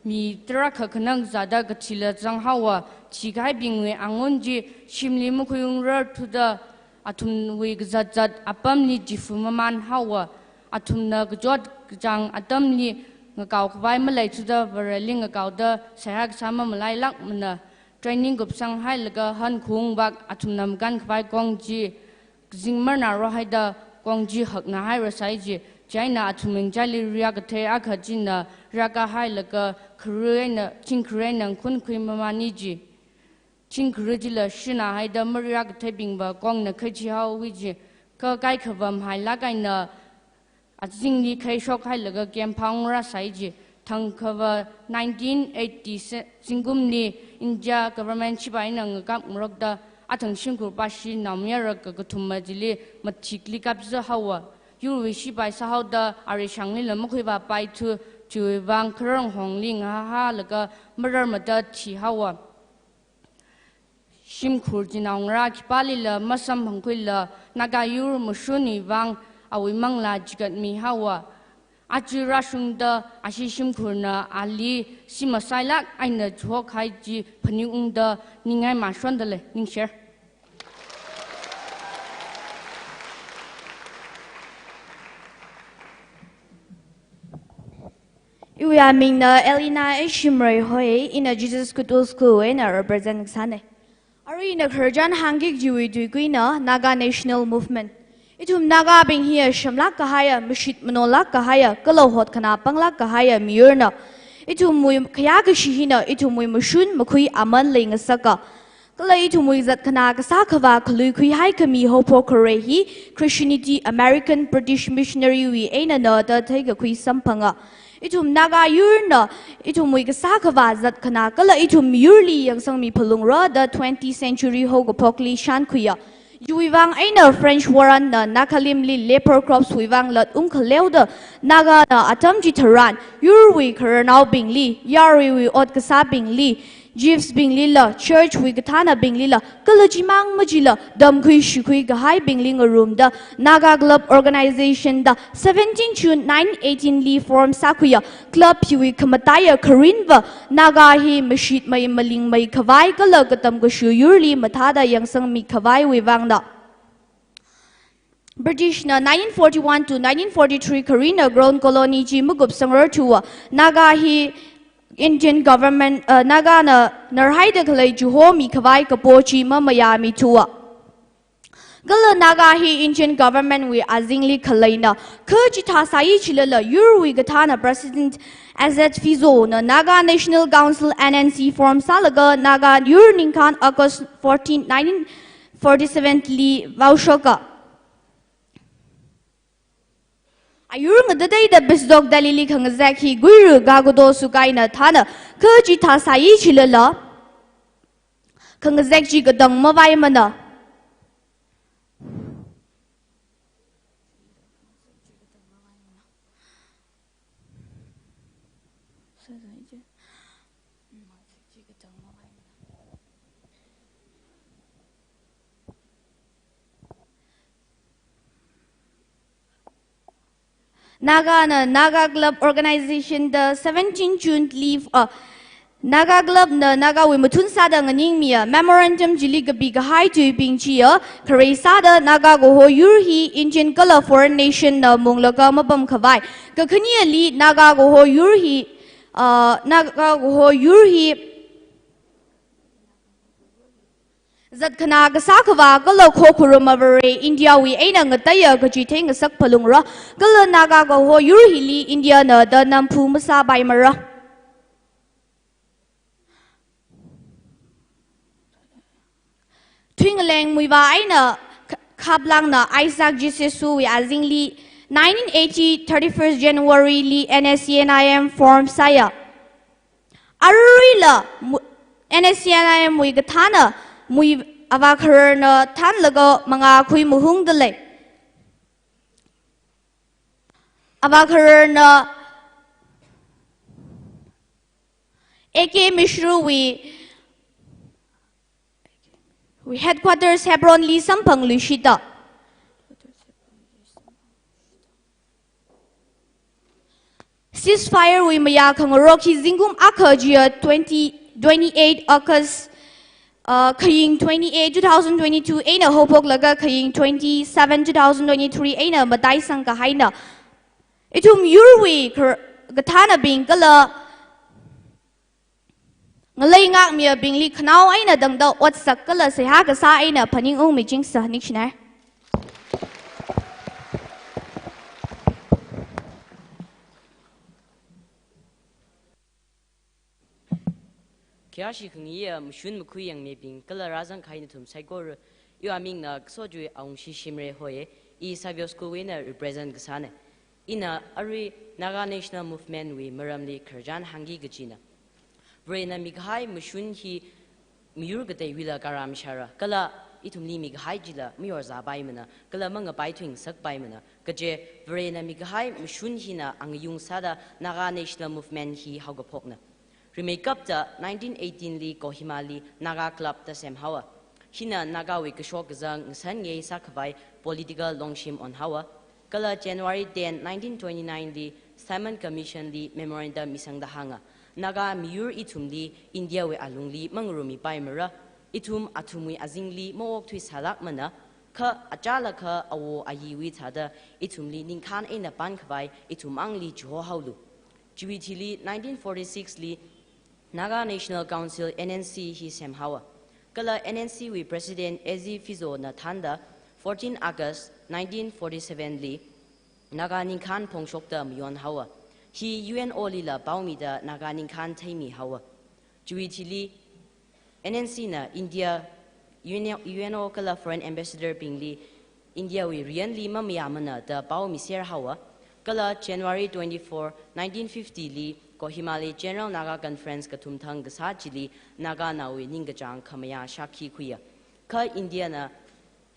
Mi tarākha khanang zāda kathila zanghaowa, thikahaibingwui angun chi shimli makhuiungrarthuda athumwui kazatzat apamli chifa mamānhaowa. Athumna kachot kachāng atamli ngakaokhavai maleithuda Vareli ngakaoda seihā kasā mamalailākmana. Training kupsanghailaga hankhung vak athumna makankhavai kong chi kazing marnā rohaida kong chi haknāhairasai ji. Chieina athum mingchali riya kathei akha china riya kahailaga khare eina, ching khare eina ngakhunkhui mamāni ji. Ching khare chila shinā haida mariya katheibingva kongna khachihaowa ji. Kha kaikhava mahailāk eina azingli khaishokhailaga camp phāngarāsai ji. Thangkhava nineteen eighty se-, zingkumli India government sipaina ngakapngarokda athang shimkhur pashi naomayara kakathuma chili mathikli kapzāhaowa. Yurwui sipai sāhaoda arishangli la makhuivāpaithu, chiwui vang kharanghongli ngahālaga mararmada thihaowa. Shimkhur chinaongarā khipālila masamphangkhuila Naga yur mashunwui vang awui manglā chigatmihaowa. Aja rāshungda ashi shimkhurna ali simasailāk eina chihokhai chi phaningungda ningai mashonda lei, ningsher. Iwui amingna Elena A. Shimray hoi, ina Jesus Kutul School eina represent kasāne. Arui ina khararchan hāngki kajiwui tuikuina Naga National Movement. Ithum Nagabing hiya shamlāk kahaiya, mashit manolāk kahaiya, kala hotkhanā panglāk kahaiya miyurna. Ithumwui khayākashi hina ithumwui mashun makhui aman leingasaka. Kala ithumwui zatkhanā kasā khavā khalui khuihai khami haophok khare hi Christianity American British missionary wui einana da theikakhui samphanga. Ithum Naga yurna ithumwui kasā khavā zatkhanā kala ithum miyurli yangsangmi phalungra da twentieth century haokaphokli shānkhuiya. Chiwui vang eina French Warren na Nagalimli leper crops wui vang latungkhaleoda Nagana atam chitharan yurwui khararnaobingli, yaruiwui ot kasābingli, chiefs binglila, church wui kathānabinglila, kala chimang machila, damkhui shikhui kahaibingli ngarumda, Naga Club Organization da seventeen June nineteen eighteen li form sākhuiya. Club hiwui khamataiya kharinva Naga hi mashitmei malingmei khavai kala katam kashu yurli mathāda yangsangmi khavaiwui vangna. British na nineteen forty-one to nineteen forty-three kharina Crown Colony chi makupsangrarthuwa, Naga hi Indian government, uh, Nagana narhaida khalei chihomi khavai kapo chi mamayāmithuwa. Kala Naga hi Indian government wui azingli khaleina. Kha chithāsai chilala yurwui kathāna President Azad Fizo na Naga National Council, N N C, form sālaga Naga yur ningkhan August fourteen, nineteen forty-seven li vaoshoka. Ayur ngatateida Bisdok Delhili khangazek hi Guiru Gagodo Sukaina thāna. Kha chithāsai chilala khangazek chi katang mavaimana. Nagana Naga Club Organization da seventeen June li, uh, Naga Club na Nagawui mathun sāda nganingmiya memorandum chili kapi kahai tuibing chiya, khare sāda Naga kaho yur hi Indian kala foreign nation na munglaga mapam khavai. Kakhaneli Naga kaho yur hi, uh, Naga kaho yur hi zatkhanā kasā khavā kala khokharum avare India wui eina ngateiya kachi theingasak phalungra, kala Naga kaho yur hili India na da namphu masāpaimara. Thuingaleng muivā eina Kh-, Khaplangna Isaac G. Sesuwui azingli nineteen eighty, thirty-first January li N S C N I M form sāya. Aruila mu-, N S C N I M wui kathāna mui avā khararna thānlaga mangā khui mahungda lei. Avā khararna A K Mishra wui, wui headquarters Hebron li samphangluishita. Ceasefire wui mayā khangarok hi zingkum akha chiya twenty, twenty-eight August, uh, khaying twenty-eight, two thousand twenty-two eina haophoklaga khaying twenty-seven, two thousand twenty-three eina mataisang kahaina. Ithum yurwui khar-, kathānabing kala ngalei ngākmiyabingli khanao eina tangda otsak kala seihā kasā eina phaningungmi chingsa ningshinai. Khayāshi khangayi mashun makhui yangmibing kala rāzangkahai nathum saikora, iwui amingna Kasojui Awungshi Shimray hoi, i Savio School wui eina represent kasāna. Ina arui Naga National Movement wui maramli khararchan hāngki kajina. Varena mikahai mashun hi miyur kateiwuila kharam shāra, kala ithumli mikahai chila mayorzāpaimana, kala mangapaithuingasakpaimana, kaje Varena mikahai mashun hina angayung sāda Naga National Movement hi haokaphokna. Rimeikapta nineteen eighteen li Kohima li Naga Club da semhaowa. Hina Nagawui kashok kazang ngasānngai sākhavai political longshim onhaowa. Kala January ten, nineteen twenty-nine li Simon Commission li memorandum misangda hānga, Naga miyur ithumli India wui alungli mangarumipaimara, ithum athumwui azingli maokthuisālākmana, kha achālakha awo ayiwui thāda ithumli ningkhān eina pankhavai ithum mangli chihohaolu. Chiwui thili nineteen forty-six li Naga National Council, N N C, hi semhaowa. Kala N N C wui President A Z Phizona thānda fourteen August nineteen forty-seven li Naga ningkhān phongshokda mayonhaowa. Hi U N O lila paomida Naga ningkhān theimihaowa. Chiwui thili N N C na India, U N O, U N O kala foreign ambassador bingli India wui riyanli mamayāmana da pao miserhaowa. Kala January twenty-four, nineteen fifty li Kohima li General Naga Conference kathumthang kasā chili Naganaowui ningkachāng khamayā shākhi khuiya. Kha India na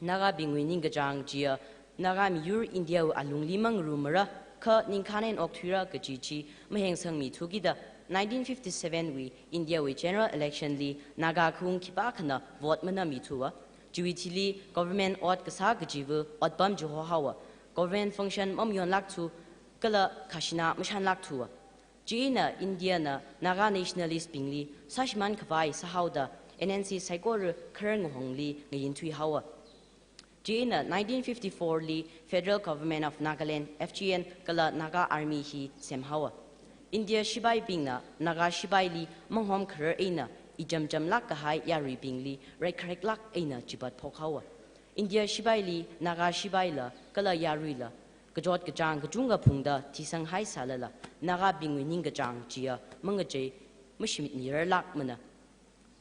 Nagabingwui ningkachāng chiya, Naga miyur India wui alungli mangarumara, kha ningkhān eina okthuira kaji chi mahengsangmithukida, nineteen fifty-seven wui India wui general election li Naga khaung khipākhana vote manammithuwa. Chiwui thili government ot kasā kajiva otpam chihohaowa. Government function mamayonlākthu, kala khajana mashānlākthuwa. Chieina India na Naga nationalist bingli sāshimānkhavai sāhaoda N N C saikora kharar ngahongli ngayinthuihaowa. Chieina nineteen fifty-four li Federal Government of Nagaland, F G N, kala Naga Army hi semhaowa. India shipaibingna Naga shipaili manghom kharar eina ichamchamlāk kahai yaruibingli reikhareklāk eina chipat phokhaowa. India shipaili Naga shipaila kala yaruila kachot kachāng kachungkha phungda thisanghaisālala, Nagabingwui ningkachāng chiya mangachei mashimit nirarlākmana.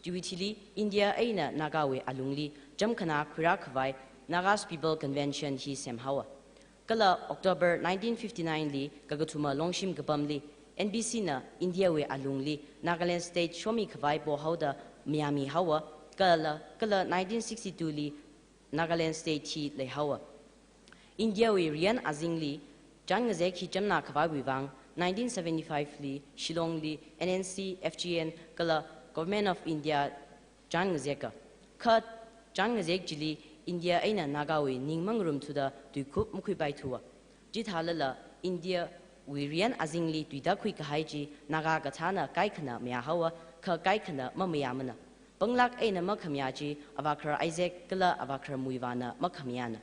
Chiwui thili India eina Nagawui alungli chamkhana khuirākhavai Nagas People Convention hi semhaowa. Kala October nineteen fifty-nine li kakathuma longshim kapamli N B C na India wui alungli Nagaland State shomikhavai pohaoda mayāmihaowa. Kala, kala nineteen sixty-two li Nagaland State hi leihaowa. India wui riyan azingli chān ngazek hi chamna khavaiwui vang, nineteen seventy-five li Shillong li N N C, F G N kala Government of India chān ngazeka. Kha chān ngazek chili India eina Nagawui ning mangarumthuda tuikhup makhuipaithuwa. Chithālala India wui riyan azingli tuitakhui kahai chi Naga kathāna kaikhana mayāhaowa, kha kaikhana mamayāmana. Panglāk eina makhamayā chi Avākhar Isaac kala Avākhar Muivahna makhamayāna.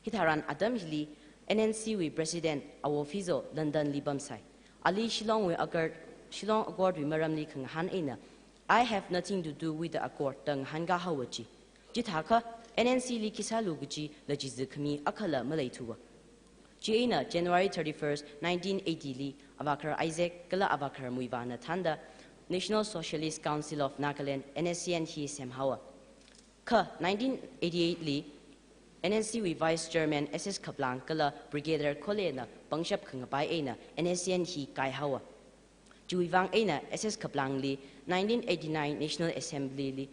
Hitharan atam hili N N C wui President Awo Phizo London li pamsai. Ali Shillong wui Accord, Shillong Accord wui maramli khangahān eina, "I have nothing to do with the accord," da ngahānkā haowa chi. Chithākha N N C li khi sālu kaji lachizi khami akhala maleithuwa. Chieina January thirty-first, nineteen eighty li Avākhar Isaac kala Avākhar Muivahna thānda National Socialist Council of Nagaland, N S C N, hi semhaowa. Kha nineteen eighty-eight li N N C wui Vice Chairman S S Khaplang kala Brigadier Khole na pangshap khangapai eina N S C N hi kaihaowa. Chiwui vang eina S S Khaplang li nineteen eighty-nine National Assembly li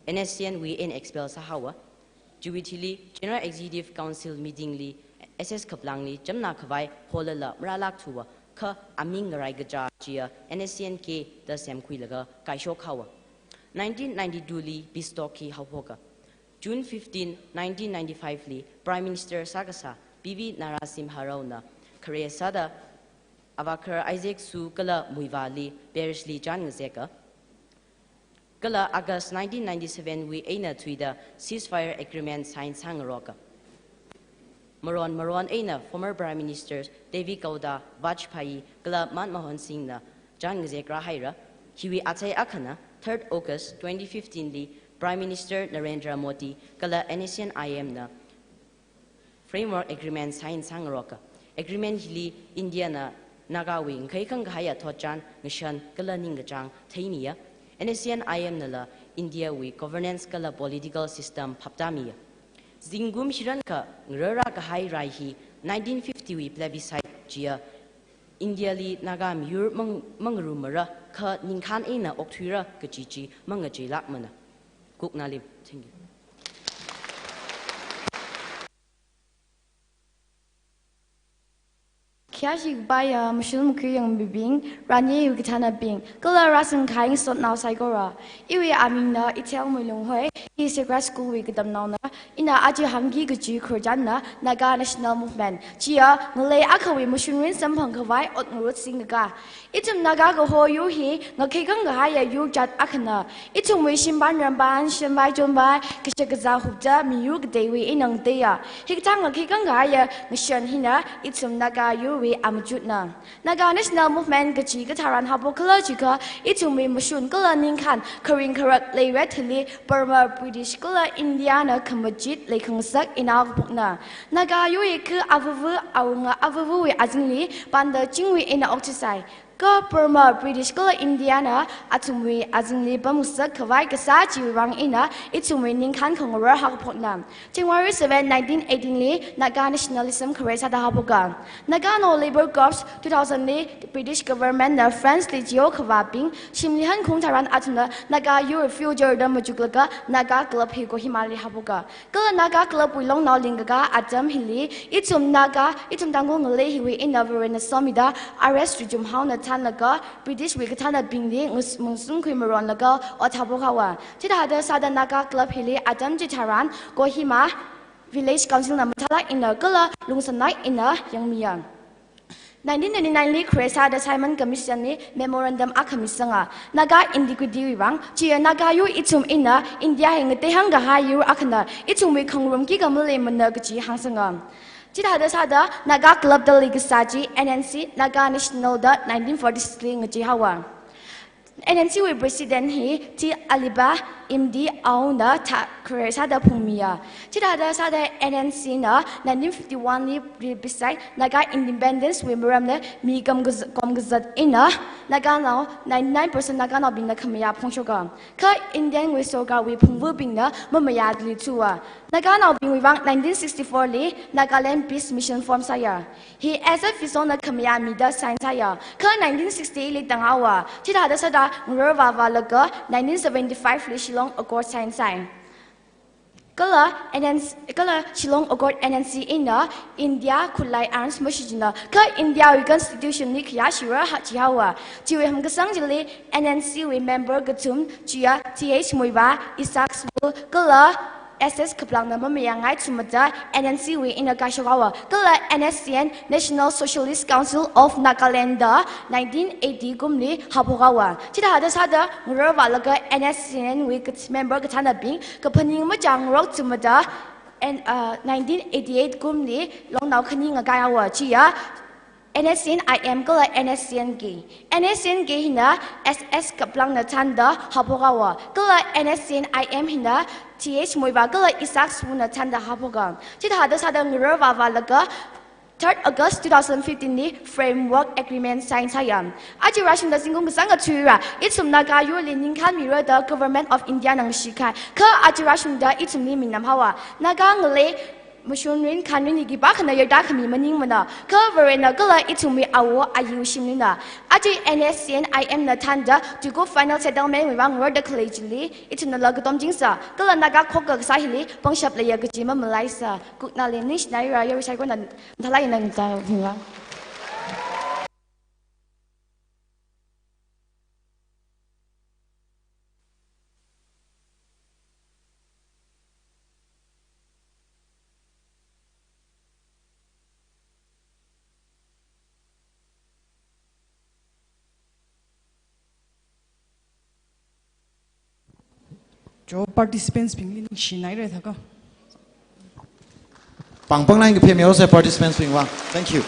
N S C N wui eina expel sāhaowa. Chiwui thili General Executive Council meeting li S S Khaplang li chamna khavai holala marālākthuwa, kha aming ngarai kaja chiya N S C N K da semkhuilaga kaishokhaowa. Nineteen ninety-two li peace talk hi haophoka. June fifteen, nineteen ninety-five li Prime Minister sākasā P V Narasimha Rao na khare sāda Avākhar Isaac Soo kala Muivah li Paris li chān ngazeka. Kala August nineteen ninety-seven wui eina thuida ceasefire agreement sign sāngaroka. Maron maron eina former Prime Minister Deve Gowda, Vajpayee kala Manmohan Singh na chān ngazek rāhaira. Hiwui athei akhana third August twenty fifteen li Prime Minister Narendra Modi kala NSCN-IM na Framework Agreement sign sāngaroka. Agreement hili India na Nagawui ngakheikhang kahaiya thotchan, ngashan kala ningkachāng theimiya. NSCN-IM nala Indiawui governance kala political system phaptāmiya. Zingkum hirankha ngarara kahai rai hi nineteen fifty wui plebiscite chiya Indiali Naga miyur mang-, mangarumara kha ningkhān eina okthuira kaji chi mangacheilākmana. Kuknalim. Thank you. Khayāshi kapaiya mashun makhui yangmibing, rani yu kathānabing, kala rāsangkahai ngasotnao saikora. Iwui amingna Ithel Muilung hoi, i Sacred School wui katamnaona, ina aja hāngki kaji khararchanna Naga National Movement, chiya ngalei akhawui mashunrin samphang khavai ot ngarut singkaka. Ithum Naga kaho yur hi ngakheikhang kahaiya yur jat akhana. Ithumwui shimpan rampan, shanvai chonvai, kashak kazā hupta miyur kateiwui eina ngateiya. Hikathā ngakheikhang kahaiya ngashan hina ithum Naga yurwui amachutna. Naga National Movement kachi katharan haophok khala jiakha, ithumwui mashun kala ningkhān kharing kharak leira thili Burma, British kala India na khamachit leikhangasak eina haophokna. Naga yur hi khu avuvu, awunga avuvawui azingli panda chingwui eina okthuisai. Kha Burma, British kala India na athumwui azingli pamngasak khavai kasā chiwui vang eina ithumwui ningkhān khangaror haophokna. January seven, nineteen eighteen li Naga nationalism khare sāda haophoka. Nagano Labour Corps two thousand li British government na France li chiyo khavābing shimli hankhaung tharan athumna Naga yur future da machuklaga Naga Club hi Kohima li haophoka. Kala Naga Club wui longnao lingkaka atam hili, ithum Naga, ithum Tangkhul ngalei hiwui eina Varena somida, R S Rijumhaona thānlaga, British wui kathānabingli ngus-, mungsun khuimaronlaga ot haophok haowa. Chithāda sāda Naga Club hili atam chitharan Kohima Village Council na mathālāk eina kala lungsānlāk eina yangmiya. Nineteen twenty-nine li khare sāda Simon Commission li memorandum akha misanga, Naga integrity wui vang, chiya Naga yur ithum eina India hi ngateihang kahai yur akhana, ithumwui khangarumki kha maleimana kaji hāngsanga. Chithāda sāda Naga Club da leikasā chi N N C, Naga National da nineteen forty-six li ngachei haowa. N N C wui president hi T Aliba Imtiaw na thā khare sāda phungmiya. Chithāda sāda N N C na nineteen fifty-one li plebiscite Naga independence wui maramna mi kam kaz-, kom kazat eina Naganao, ninety-nine percent Naganaobingna khamayā phongshoka. Kha Indian wui sorkarwui phungvabingna mamayāli thuwa. Naganaobingwui vang nineteen sixty-four li Nagaland Peace Mission form sāya. Hi S F Fiso na khamayā mida sign sāya. Kha nineteen sixty-eight li tanghaowa. Chithāda sāda ngaror vāvālaga nineteen seventy-five li Shillong Accord sign sāi. Kala N N C, kala Shillong Accord N N C eina India khutlai arms mashichinla. Kha India wui constitution li khayāshira ha chihaowa. Chiwui hamkasang chili N N C wui member kathum chiya T H Muivah, Isaac Sewell, kala S S Khaplangna mamayāngai thumada N N C wui eina kaishok haowa. Kala N S C N, National Socialist Council of Nagaland da nineteen eighty kumli haophok haowa. Chithāda sāda ngaror vālaga N S C N wui kath-, member kathānabing kaphaning machāngarok thumada N-, uh, nineteen eighty-eight kumli longnao khani ngakai haowa chiya N S C N I M kala N S C N K. N S C N K hina S S Khaplangna thānda haophok haowa. Kala N S C N I M hina T H Muivah kala Isaac Sewell na thānda haophoka. Chithāda sāda ngaror vāvālaga third August two thousand fifteen li Framework Agreement sign sāya. Aja rāshungda zingkum kachāng kathuira, ithum Naga yurli ningkhān mira da Government of India na ngashit kahai. Kha aja rāshungda ithumli minam haowa. Naga ngalei mashunrin khanrin hi khipākhana yarda khami maningmana. Kha Varena kala ithumwui awo ayi shimlina. Aja N S C N I M na thānda tuikum final settlement wui vang ngarorda khalei chili, ithumnala katomchingsa. Kala Naga khokkha kasā hili pangshap leiya kaji mamalaisa. Kuknalim, ningshinaira, yur saikora mathālāk eina ngatā hunga. Cho participants bingli ningshinaira thākha. Pāng pānglang kaphā mihaosa participants bingwui vang. Thank you.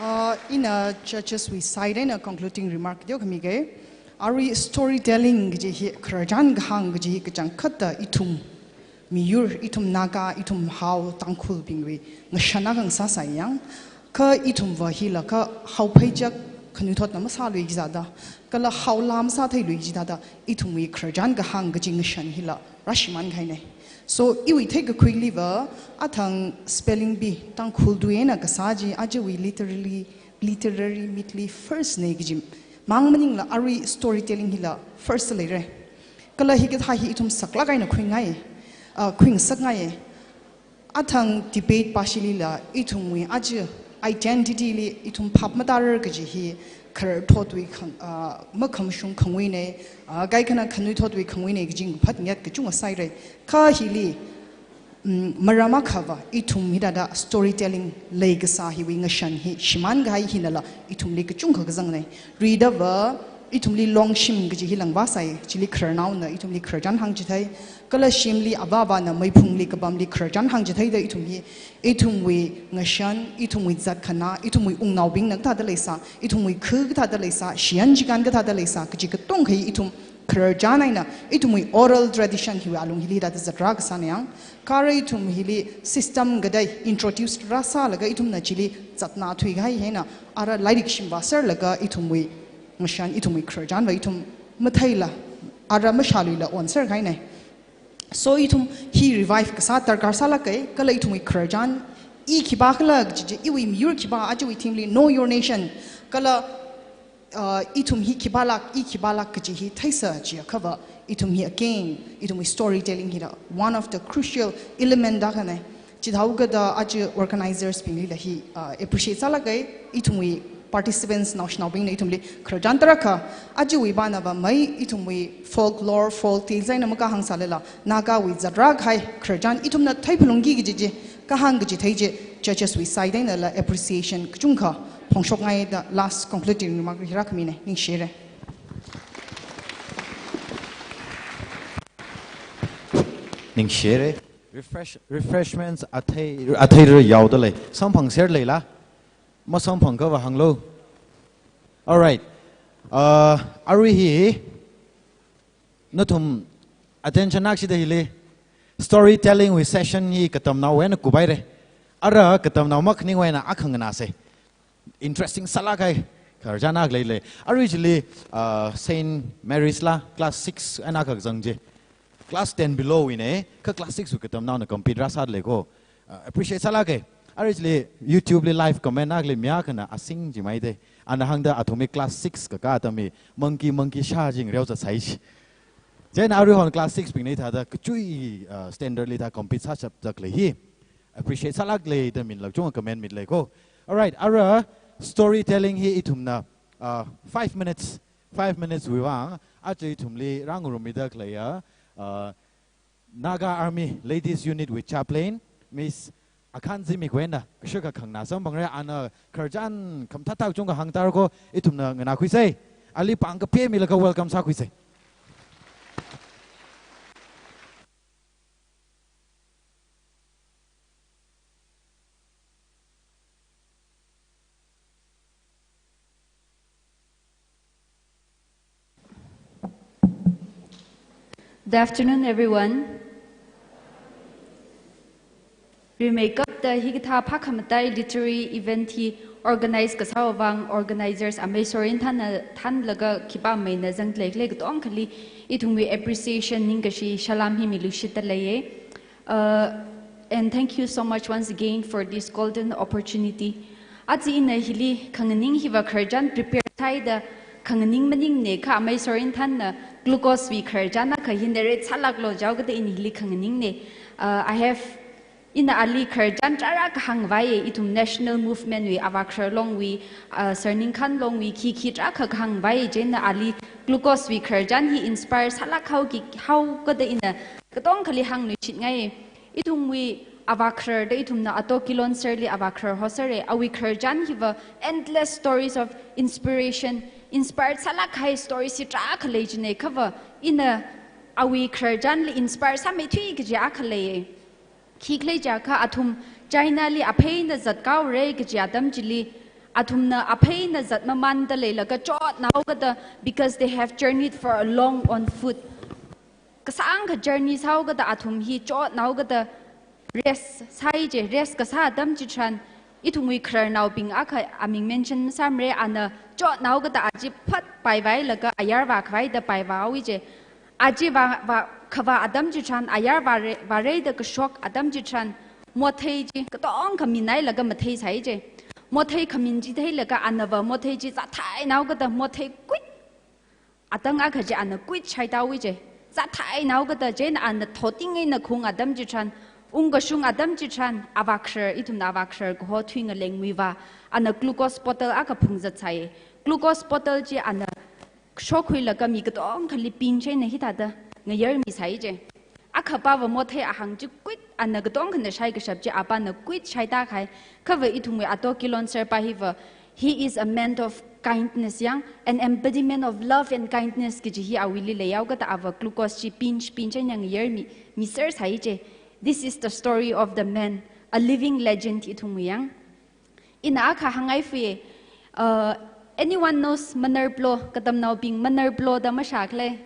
Uh, ina judges wui side eina concluding remark teokha mige. Arui storytelling kaji hi khararchan kahāng kaji hi kachangkhatta ithum miyur, ithum Naga, ithum Hao, Tangkhulbingwui ngashan akha ngasāsai yang. Kha ithumva hila kha Hao pheichak khanuithotna masāluiki jida, kala Hao laa masātheiluiki jida, ithumwui khararchan kahāng kaji ngashan hila rāshimān kahaina. So, iwui theikakhuiliva, athang spelling bee Tangkhul tui eina kasā chi, ajawui literally, literary meet li first na kaji mang maningla arui storytelling hila first leira. Kala hikathā hi ithum saklāk eina khuingai, uh, khuingasakngai. Athang debate pāshilila, ithumwui aja identity li ithum phap matārar kaji hi khararthotwui khang, ah, makhamashung khangwuina, ah, kaikhana khanuithotwui khangwuina kaji ngaphat ngat kachungkha sāhaira. Kha hili, mm, maram akhava, ithum hithāda storytelling leikasā hiwui ngashan hi shimān kahai hinala ithumli kachungkha kazangna. Ridava, ithumli longshim kaji hi langvāsai, chili khararnaona ithumli khararchan hāngchithei, kala shimli avāvana meiphungli kapamli khararchan hāngchitheida ithum hi, ithumwui ngashan, ithumwui zatkhanā, ithumwui wungnaobingna kathāda leisā, ithumwui khu kathāda leisā, shiyan chikān kathāda leisā, kaji katonga hi ithum khararchan eina, ithumwui oral tradition hiwui alung hili hithāda zatra kasāna yang. Kha arui ithum hili system katei introduce rāsālaga ithumna chili zatna thuikahai hina, ara lairik shimvāserlaga ithumwui ngashan, ithumwui khararchanva ithum matheila, ara mashāluila onser kahaina. So ithum hi revive kasā darkar sālāka, kala ithumwui khararchan, i khipākhala kaji chi, iwui miyur khipā, ajawui theme li Know Your Nation, kala, uh, ithum hi khipālāk, i khipālāk kaji hi theisa chiakhava, ithum hi again, ithumwui storytelling hila one of the crucial element akhana. Chithāhaokida aja organizers binglila hi, uh, appreciate sālāka, ithumwui participants naoshinaobingna ithumli khararchan tarākha, ajawui vānava mai ithumwui folklore, folk tales eina makahāng sālala, Nagawui zatra kahai khararchan ithumna theiphalungki kaji chi, kahāng kaji thei chi, judges wui side einala appreciation kachungkha phongshokngaida last concluding remark hi rākhamina, ningshira. Ningshira. Refresh-, refreshments athei, atheira yaoda lei. Samphangser leila? Masamphangkhava hānglu. Alright. Uh, arui hi, nathum attention akshida hili storytelling wui session hi katamnaowui eina kuphaira. Ara katamnao makhaning wui eina akha nganāsa. Interesting sālāk kahai khararchan akha leilei. Arui chili, uh, Saint Mary's la class six eina akha kazang chi. Class ten below wuina, kha class six wui katamnaona compete rāsāda lei ko. Uh, appreciate sālāka. Arui chili YouTube li live comment akha lei, mi akhana Asing chi maida. Ana hāngda athumwui class six kakā atamli monkey monkey shā chi ngareozatsai chi. Chieina aruihon class six bingna hithāda kachui, uh, standard li thā compete sāshapda khalei hi appreciate sālāka da minlāk chungkha comment mida lei ko. Alright, ara storytelling hi ithumna, uh, five minutes, five minutes wui vang, aja ithumli rāngarummida khaleiya, uh, Naga Army Ladies Unit wui chaplain, Miss Akhanzimik wui eina shakha khanganā samphangra, ana khararchan khamathā thā kachungkha hāngtāra ko, ithumna nganākhuisa. Ali pāng kaphā milaga welcome sākhuisa. Good afternoon, everyone. Rimeikapta hikathā phākhamatai literary event hi organize kasāwui vang organizers amei Sorin thanna thanlaga khipā meina zangda leikhalei katongkhali ithumwui appreciation ningkashi salam hi miluishitda leiya. Uh, and thank you so much once again for this golden opportunity. Aja ina hili khanganing hiva khararchan prepare sāhaida khanganing maningna, kha amei Sorin thanna glucose wui khararchan akha hi narrate sālāklu jihaokida ina hili khanganinga. Uh, I have, ina ali khararchan tarākha hāngvāya, ithum national movement wui, Avākharar longwui, uh, Sir Ningkhan longwui, khi khi tarākha hāngvāya, chieina ali glucose wui khararchan hi inspire sālāk haoki, haokida ina katongkhali hāngluishitngaiya. Ithumwui Avākharar da ithumna Ato Kilonser li Avākharar hosera, awui khararchan hiva endless stories of inspiration, inspire sālāk kahai stories hi tarākha lei jina, khava ina awui khararchanli inspire sāmeithui kaji akha leiya. Khikhalei jiakha athum China li apheina zatkao re kaji atam chili, athumna apheina zatmamanda leilaga chotnao kata, because they have journeyed for a long on foot. Kasāngkha journey sāo kata athum hi chotnao kata rest sāi je, rest kasā atam chitharan, ithumwui khararnaobing akha aming mention masāmara, ana chotnao kata aja phat paivālaga ayar vākhavai da paivāhaowa je. Aja vā, vā, khavā atam chitharan, ayar vāra, vāra da kashok atam chitharan, mothei chi katongkha minhailaga matheisai je. Mothei khamin chi theilaga anava mothei chi zāthainao kata mothei kuit, atang akha chi ana kuit shaitahaowa je. Zāthainao kata, chieina ana thoting eina khaung atam chitharan, ungkashung atam chitharan, avākharar, ithumna avākharar kaho thuingalengwui vā, ana glucose bottle akha phungzatsai. Glucose bottle chi ana shokhuilaga mi katongkhali pinch eina hithāda ngayarmisai je. Akhapava mothei ahāng chi kuit, ana katongkhana shaikashap chi apāna kuit shaita kahai. Kha va ithumwui Ato Kilonser pa hiva, he is a man of kindness yang, an embodiment of love and kindness kaji hi awuili leihao kata ava glucose chi pinch pinch eina ngayarmi, misersai je. This is the story of the man, a living legend ithumwui yang. Ina akha hāngaifui, uh, anyone knows Manarblo, katamnaobing Manarblo da mashākhala?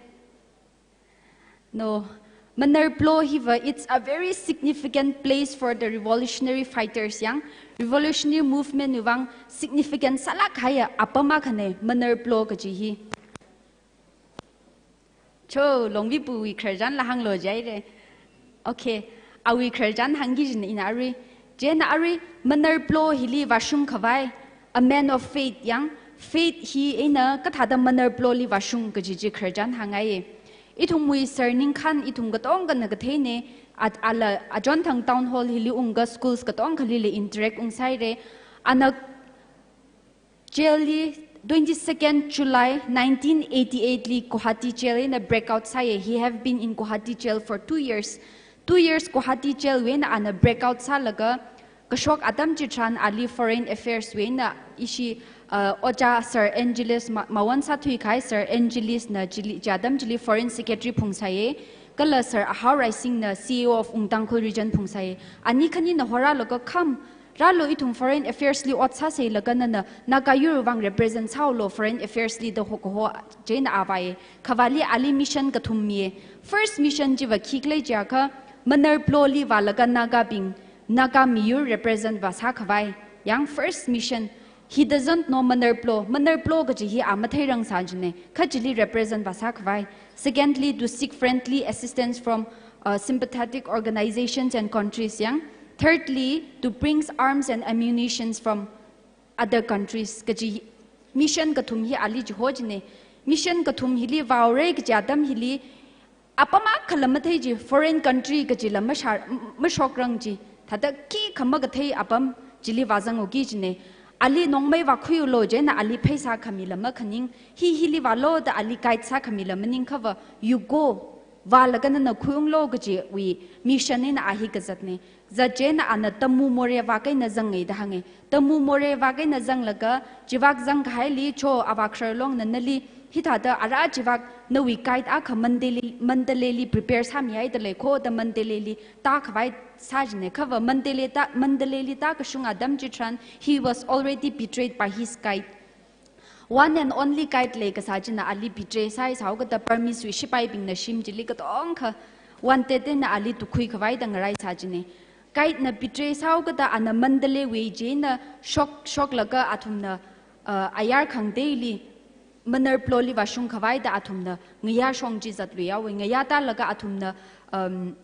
No. Manarblo hiva, it's a very significant place for the revolutionary fighters yang. Revolutionary movement wui vang significant sālāk kahaiya apam akhana Manarblo kaji hi. Cho, Longvipuwui khararchanla hānglu jihaira. Okay, awui khararchan hāngki jin ina arui. Chieina arui, Manarblo hili vāshungkhavai, a man of faith yang, faith hi eina kathāda Manarblo li vāshung kaji chi khararchan hāngngai. Ithumwui Sir Ningkhan ithum katongkhana katheina, at, ala Ajoonthang Town Hall hili unglaga schools katongkhalila interact ungsāhaira. Ana jail li twenty-second July nineteen eighty-eight li Guwahati jail eina breakout sāya. He have been in Guwahati jail for two years. Two years Guwahati jail wui eina ana breakout sālaga kashok atam chitharan ali Foreign Affairs wui eina ishi, uh, Ojā Sir Angeles Ma-, Mawonsāthuikahai Sir Angeles na chili, chi atam chili Foreign Secretary phungsāya. Kala Sir Ahao Raising na C E O of Ung Tangkhul Region phungsāya. Ani khanina horālaga kham, rālu ithum Foreign Affairs li ot sāseilaga nana Naga yurwui vang represent sāhaolu Foreign Affairs li da ho kaho chieina avāya. Khavāli ali mission kathum miya. First mission chiva khikhala jiakha Manarblo li vālaga Nagabing, Naga miyur represent vāsākhavai. Yang first mission, he doesn't know Manarblo. Manarblo kaji hi a matheirang sā jina. Kha chili represent vāsākhavai. Secondly, to seek friendly assistance from, uh, sympathetic organizations and countries yang. Thirdly, to brings arms and ammunitions from other countries. Kaji mission kathum hi ali chiho jina. Mission kathum hili vāhaora kaji atam hili apam akhala mathei ji, foreign country kajila mashā, m-, mashokrang ji. Thāda khikha makathei apam chili vāzanghaoki jina. Ali nongmei vākhuilu chieina ali pheisā khamila makhaning, hi hili vālu da ali guide sākhamila maning, kha va you go, vālaga nana khuiunglu kajiwui mission eina a hi kazatna. Zat chieina ana Tamu Moreh vak eina zangngai da hānga. Tamu Moreh vak eina zanglaga, chivak zangkahaili cho, avākharar longna nali hithāda ara chivak nawui guide akha Mandalay, Mandalay li prepare sāmihaida lei kho da Mandalay li tākhavai sā jina. Kha va Mandalay tā, Mandalay li tākashung atam chitharan, he was already betrayed by his guide. One and only guide leikasā china ali betray sāhaisāo kata Burmese wui shipaibingna shim chili katongkha wanted eina ali tukhuikhavai da ngaraisā jina. Guide na betray sāhaokada ana Mandalay wui chieina shok, shoklaga athumna, uh, ayar khangateili Manarblo li vāshungkhavai da athumna ngayā shong chi zatluihaowa. Ngayā tālaga athumna, um,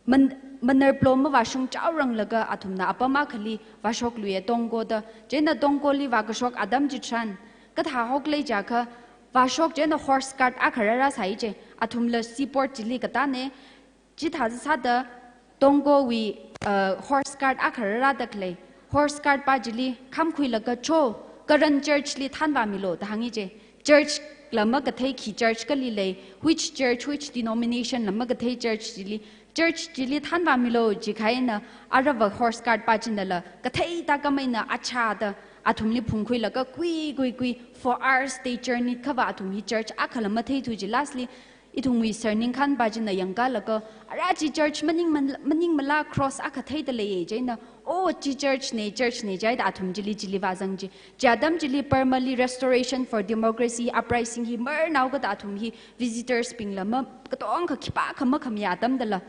Man-, Manarblo mavāshung chaoranglaga athumna apam akhali vāshokluiya Tongko da. Chieina Tongko li vākashok atam chitharan kathā hokhala jiakha, vāshok chieina horse guard akha rārāsai je. Athumla seaport chili katāna. Chithā sāda Tongko wui, uh, horse guard akha rārāda khalei. Horse guard pa chili khamkhuilaga cho, Karan church li thanvāmilu da hānga je. Church la makathei khi church kali lei, which church, which denomination la makathei church chili, church chili thanvāmilu jikha eina, arava horse guard pa chinala kathei tākam eina achā da athumli phungkhuilaga kui, kui, kui, for hours they journeyed, kha va athum hi church akhala matheithu ji. Lastly, Ithumwui Sir Ningkhan pa china yangkalaga, ara chi church maning man-, maningmala cross akha theida leiya chieina, oh, chi church na, church na jihaida athum chili chili vāzang chi. Chi atam chili Burma li Restoration for Democracy uprising hi marnao kada athum hi visitors bingla ma, katonga khipākha makhamayā atam dala.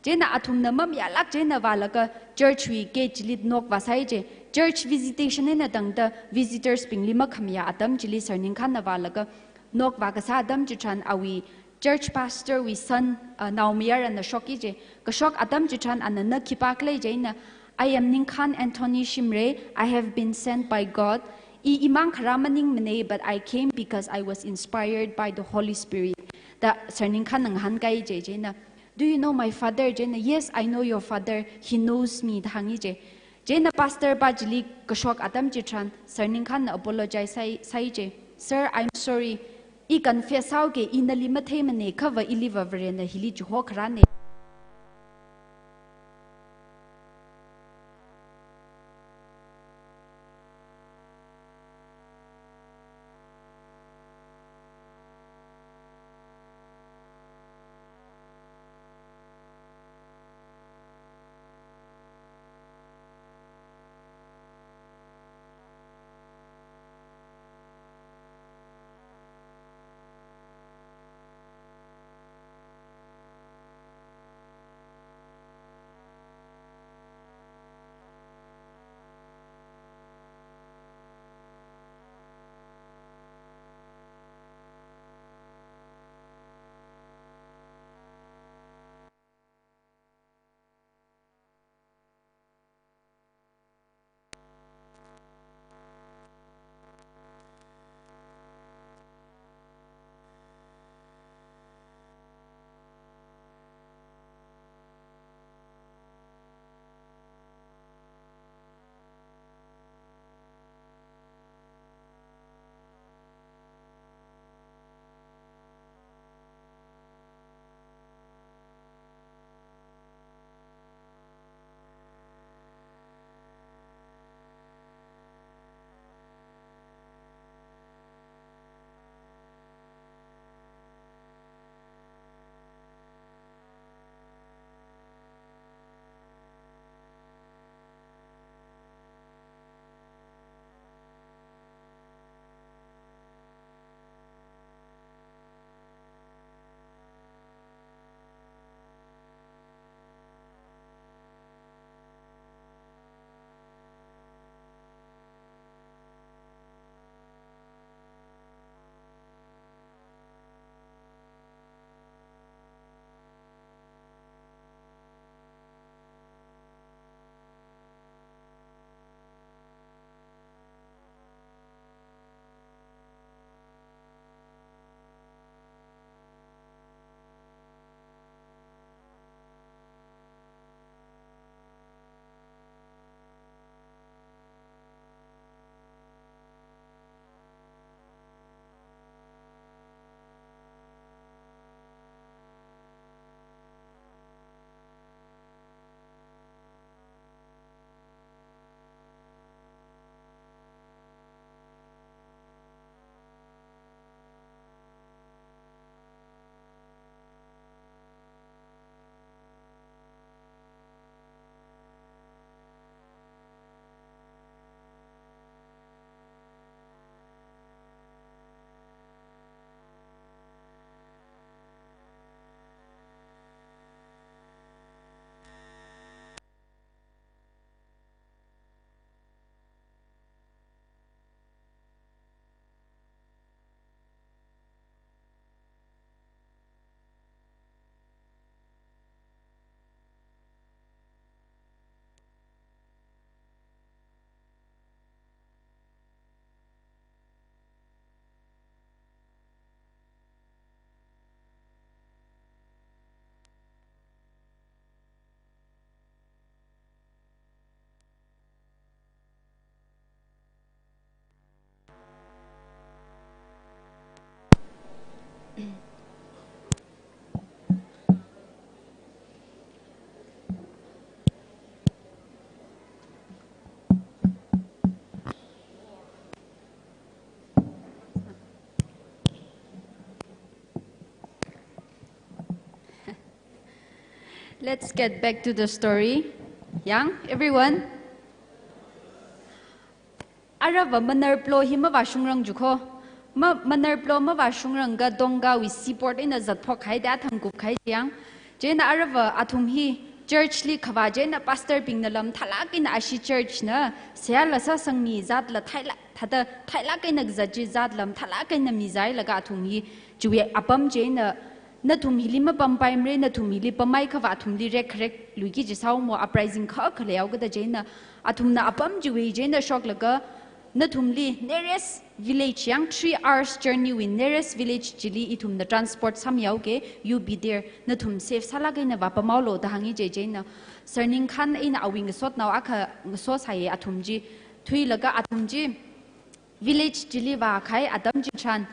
Chieina athumna mamayālāk chieina vālaga church wui gate chili nok vāsai chi. Church visitation eina tangda visitors bingli makhamayā atam chili Sir Ningkhan na vālaga nok vākasā atam chitharan awui church pastor wui son, uh, naomayarana shoki chi. Kashok atam chitharan ana na khipākhala chieina, "I am Ningkhan Anthony Shimray. I have been sent by God. I imang kharā maningmana, but I came because I was inspired by the Holy Spirit," da Sir Ningkhan na ngahānkai chi. Chieina, "Do you know my father?" chieina, "Yes, I know your father. He knows me," da hāngi chi. Chieina pastor pa chili kashok atam chitharan Sir Ningkhan na apologize sāi, sāi chi. "Sir, I'm sorry. I confess sāuke, i nali matheimana, kha va iliva Varena hili chiho kharāna." Let's get back to the story. Yang, everyone. Arava Manarblo hi mavāshungrang jiko. Ma, Manarblo mavāshungrangakha Tonga wui seaport eina zatphok kahai da thangkup kahai yang. Chieina arava athum hi church li khavā chieina pastor bingna lam thalak eina ashi church na seihā la sāsangmi zatla thailak, thāda thailak eina kazat chi zat lam thalak eina mizālaga athum hi chiwui apam chieina nathum hili mapampaimara, nathum hili pammaiakhava athumli rekrek luiki jisāomo, uprising kha khalei haokada chieina athumna apam chiwui chieina shoklaga nathumli nearest village yang three hours journey wui nearest village chili ithumna transport sāmihaoke, you be there, nathum safe sālak eina vāpamhaolu da hāngi je chieina Sir Ningkhan eina awui ngasotnao akha ngasosai athum chi thuilaga athum chi village chili vākahai atam chitharan,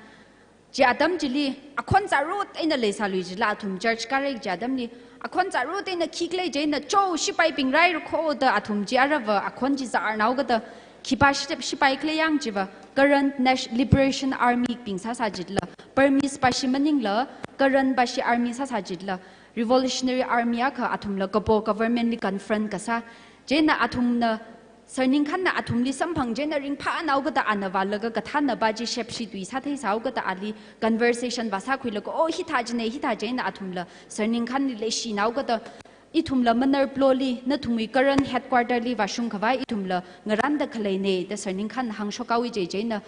chi atam chili akhon charut eina leisālui jila athum church kāra chi atamli akhon charut eina khikhala chieina cho shipaibing rairako da athum chi arava akhon chi zārnao kada khipā shi-, shipai khala yang chiva Karen Nash-, Liberation Army bing sāsā jila, Burmese pashi maningla Karen pashi army sāsā jila, Revolutionary Army akha athumla kapo government li confront kasā. Chieina athumna Sir Ningkhanna athumli samphang chieina ringphānao kada ana vālaga kathānna pa chi shepshi tui sātheisāo kada ali conversation vāsākhuilaga, oh, hithā chine, hithā chieina athumla Sir Ningkhanli leishinao kada ithumla Manarblo li nathumwui Karen headquarter li vāshung khavai ithumla ngaranda khaleine da Sir Ningkhan hāngshok haowa je chieina,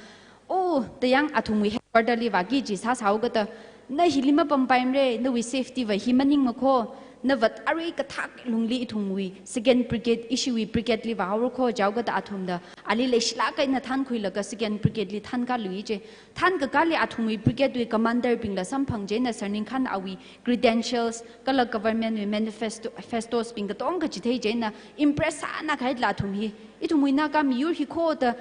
oh, da yang athumwui headquarter li vāki jisāsāo kada, na hili mapampaimara, nawui safety va hi maningmako, na vat arui kathak lungli ithumwui second brigade, ishiwui brigade li vāhaorako jihaokada athumna ali leishilak eina thānkhuilaga second brigade li thānkālui je. Thānkakāli athumwui brigade wui commander bingla samphang chieina Sir Ningkhan awui credentials kala government wui manifesto, festos bing katonga kachithei chieina impress sāna kahaila athum hi, ithumwui Naga miyur hiko da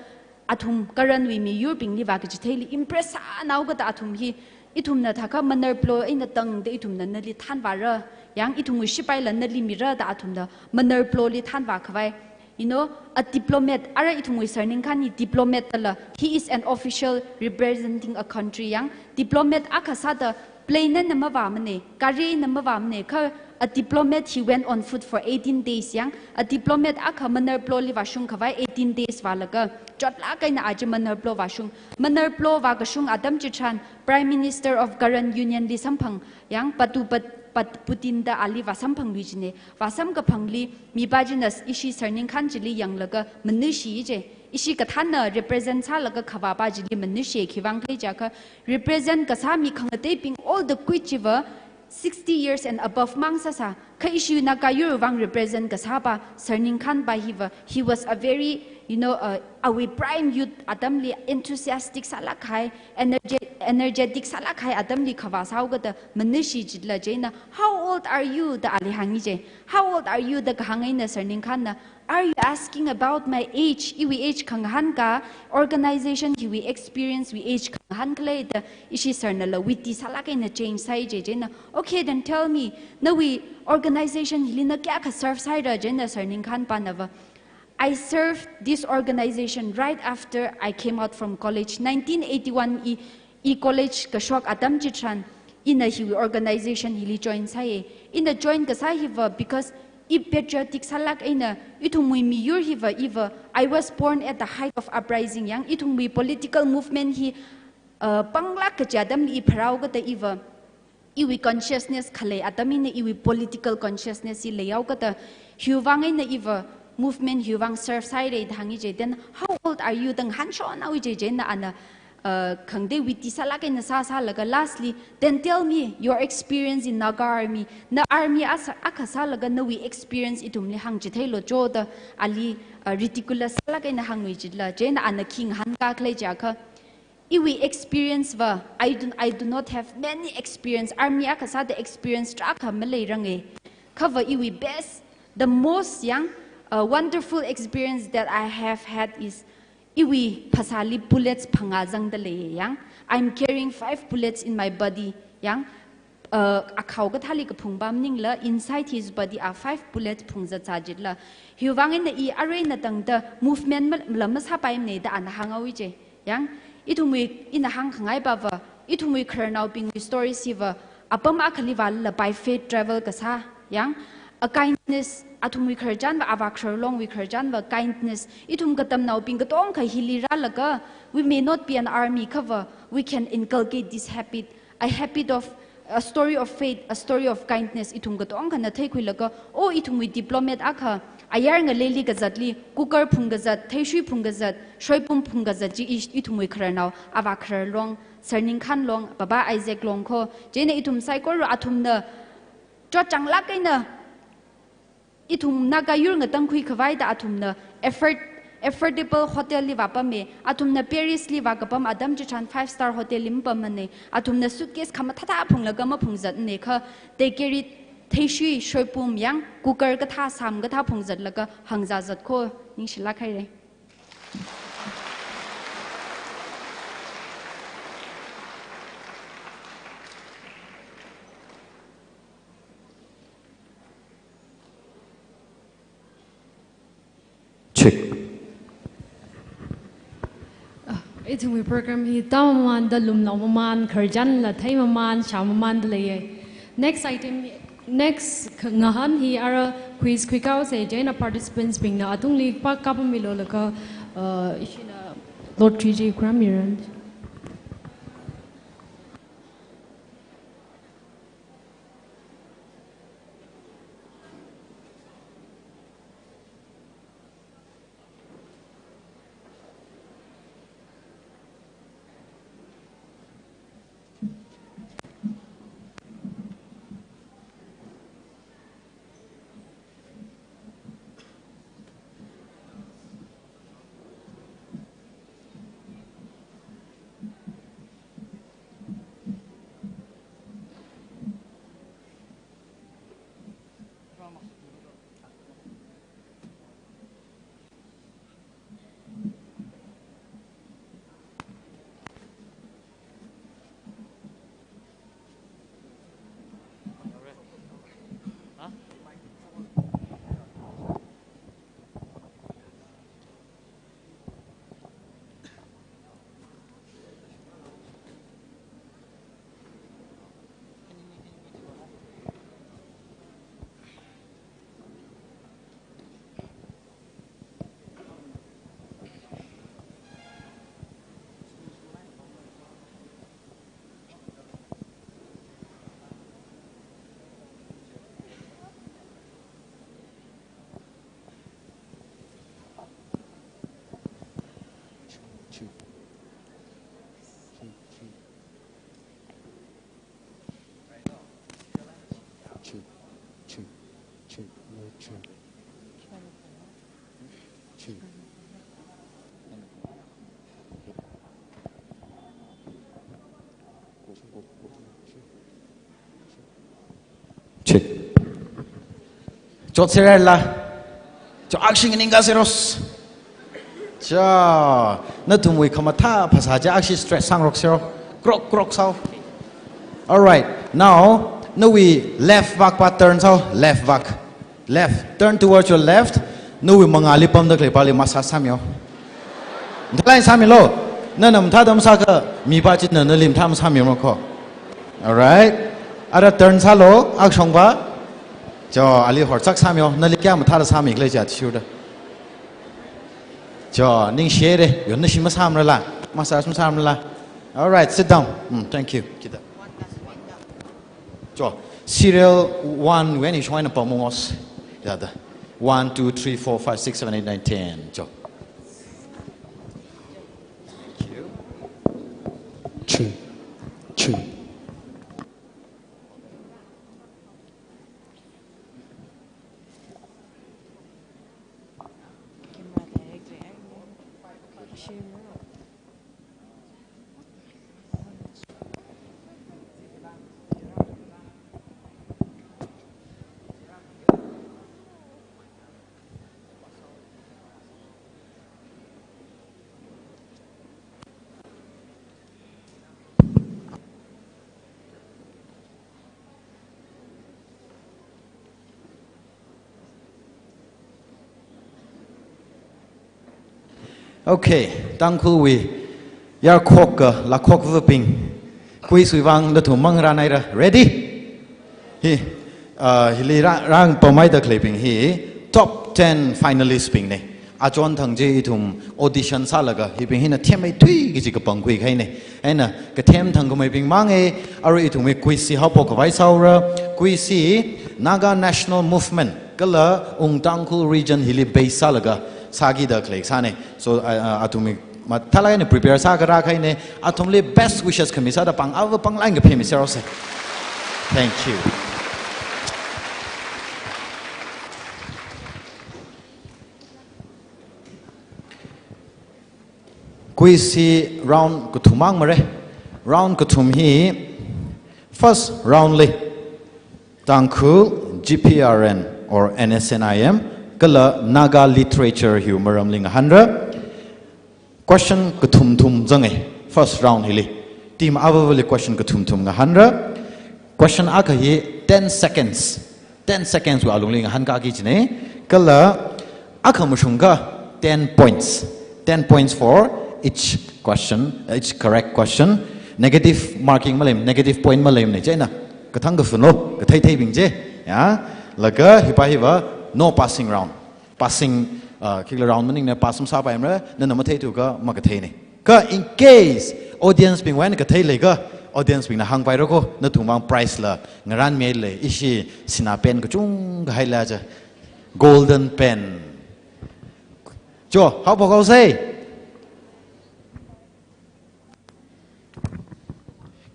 athum Karen wui miyurbingli vākachitheili impress sānao kada athum hi, ithumna thākha Manarblo eina tangda ithumna nali thānvāra, yang ithumwui shipaila nali mira da athumna Manarblo li thānvā khavai. You know, a diplomat, ara ithumwui Sir Ningkhan hi diplomat dala, he is an official representing a country yang, diplomat akha sāda plane na mavāmane, gari na mavāmane, kha a diplomat he went on foot for eighteen days yang, a diplomat akha Manarblo li vāshung khavai eighteen days vālaga, chotlak eina a chi Manarblo vāshung. Manarblo vākashung atam chitharan, Prime Minister of Karen Union li samphang yang, Patu Pat-, Pat-, Putin da ali vāsamphanglui jine. Vāsamkaphangli, mi pa china ishi Sir Ningkhan chili yanglaga manushi je. Ishi kathānna represent sālaga khavā pa chili manushi, khiwuivang khala jiakha, represent kasā mi khangateibing all the quit chiva sixty years and above mang sāsā. Kha ishi Naga yurwui vang represent kasā pa Sir Ningkhan pa hiva, he was a very, you know, uh, awui prime youth atamli enthusiastic sālak kahai, energe-, energetic sālak kahai atamli khavā sāo kada manushi jila chieina, "How old are you?" da ali hāngi je. "How old are you?" da kahāng eina Sir Ningkhanna, "Are you asking about my age? Iwui age khangahān ka, organization hiwui experience wui age khangahān khala?" da ishi sir nala witty sālak eina change sāi je chieina, "Okay, then tell me, nawui organization hili na kayākha serve sāhaira?" chieina Sir Ningkhan panava, "I served this organization right after I came out from college. Nineteen eighty-one i, i college kashok atam chitharan, ina hiwui organization hili join sāi. Ina join kasā hiva because i patriotic sālak eina, ithumwui miyur hiva, iva, I was born at the height of uprising yang, ithumwui political movement hi, uh, panglak kachi atamli i pharao kada iva, iwui consciousness khalei atam eina iwui political consciousness hi leihao kada, hiwuivang eina iva movement hiwuivang serve sāhaira da hāngi je. Then, 'How old are you?' da ngahānshonnao je chieina ana, uh, khangatei witty sālak eina sāsālaga lastly, 'Then tell me your experience in Naga army. Na army asa-, akha sālaga nawui experience ithumli hāngchitheilo cho,' da ali, uh, ridiculous sālak eina hānglui jila chieina ana khi ngahānkā khala jiakha, iwui experience va, I do, I do not have many experience. Army akha sāda experience tarākha maleirange. Khava iwui best, the most yang, uh, wonderful experience that I have had is iwui phasāli bullets phangā zangda lei yang. I'm carrying five bullets in my body yang. Uh, akhao kathāli kaphung pa maningla, inside his body are five bullets phungzat sā jila. Hiwuivang eina i arui eina tangda movement ma-, la masāpaimane da ana hānghaowa je. Yang, ithumwui ina hāngkhangai pava, ithumwui khararnaobingwui story siva, apam akhali vālala by faith travel kasā, yang, a kindness, athumwui khararchanva, avā kharar longwui khararchanva kindness. Ithum katamnaobing katongkha hili rālaga, we may not be an army kha va, we can inculcate this habit, a habit of, a story of faith, a story of kindness. Ithum katongkhana theikhuilaga, o ithumwui diplomat akha, ayar ngaleili kazatli, cooker phungkazat, theishui phungkazat, shoipum phungkazat chi i-, ithumwui khararnao, avā kharar long, Sir Ningkhan long, Baba Isaac long kho, chieina ithum saikora athumna chotchanglāk eina, ithum Naga yur ngatangkhui khavaida athumna afford-, affordable hotel li vāpame, athumna Paris li vākapam atam chitharan five star hotel li mapamane, athumna suitcase khamathāthā phunglaga maphungzatne kha, they carried theishui, shoipum yang, cooker kathā, sam kathā phungzatlaga hāngzāzat kho, ningshilāk haire. Check. Ah, ithumwui program hi tāmamānda lumnao mamān, khararchanla theimamān, shāmamānda leiye. Next item, next k-, ngahān hi ara quiz khuikāhaose, chieina participants bingna atungli pākāpammilu laga, uh, ishina lottery chi khuirāmiran. Check. Chotserala. Cho, action ningkasero. Cha, nathumwui khamathā phasā chi akhashi stretch sāngaroksero. Krok, krok sāo. All right. Now, nawui left vak pa turn sāo. Left vak. Left. Turn towards your left. Nawui mangāli pamda khalei pali massage sāmiyo. Mathālāk eina sāmilu. Nana mathāda masākha, mi pa china nali mathā masāmi mako. All right. Ara turn sālu, akashong pa. Cho, ali horchak sāmiyo. Nali kayā mathāda sāmi khalei chi athishurda. Cho, ningshire, yonna shi masāmarala, massage masāmarala. All right, sit down. Mm, thank you. Kita. Cho, serial one, when you join a pamongos. Yada. One, two, three, four, five, six, seven, eight, nine, ten. Cho. Thank you. Chu. Chu. Okay, Tangkhulwui yarkhok ka lakhok vubing. Quiz wui vang nathum mangrān haira. Ready? Hi. Uh, hili rā-, rāngpamhaida khaleibing hi top ten finalist bing ne. Achon thang chi ithum audition sālaga hibing hina themmeithui kaji kapangkhui kahaine. Eina kathem thangkhameibing mang e, arui ithumwui quiz hi haophok khavai sāura. Quiz hi Naga National Movement kala Ung Tangkhul Region hili base sālaga sākida khalei sāne. So, uh, uh, athumwui mathālāk eina prepare sākharā kahaine, athumli best wishes khami sāda pāng ava pāng lāk eina phāmi serose. Thank you. Quiz hi round kathum mang mare. Round kathum hi first round li Tangkhul, G P R N or N S N I M, kala Naga literature hiwui maramli ngahānra. Question kathum thum zanga, first round hili. Team avāvali question kathum thum ngahānra. Question akha hi ten seconds. Ten seconds wui alungli ngahānkāki kajine. Kala akha mashungakha ten points. Ten points for each question, each correct question. Negative marking maleimane, negative point maleimane. Chieina kathang kafunlo, katheitheibing chi. Ya, laga hipa hiva no passing round. Passing, uh, khikhala round maningmana, pass masāpaimara, nana matheithuakha makatheine. Kha in case audience bingwui eina kathei leiakha, audience bingna hāngpaira ko, nathumwui vang prize la ngarānmile, ishi sinā pen kachungkha haila cha. Golden pen. Cho, haophok haose.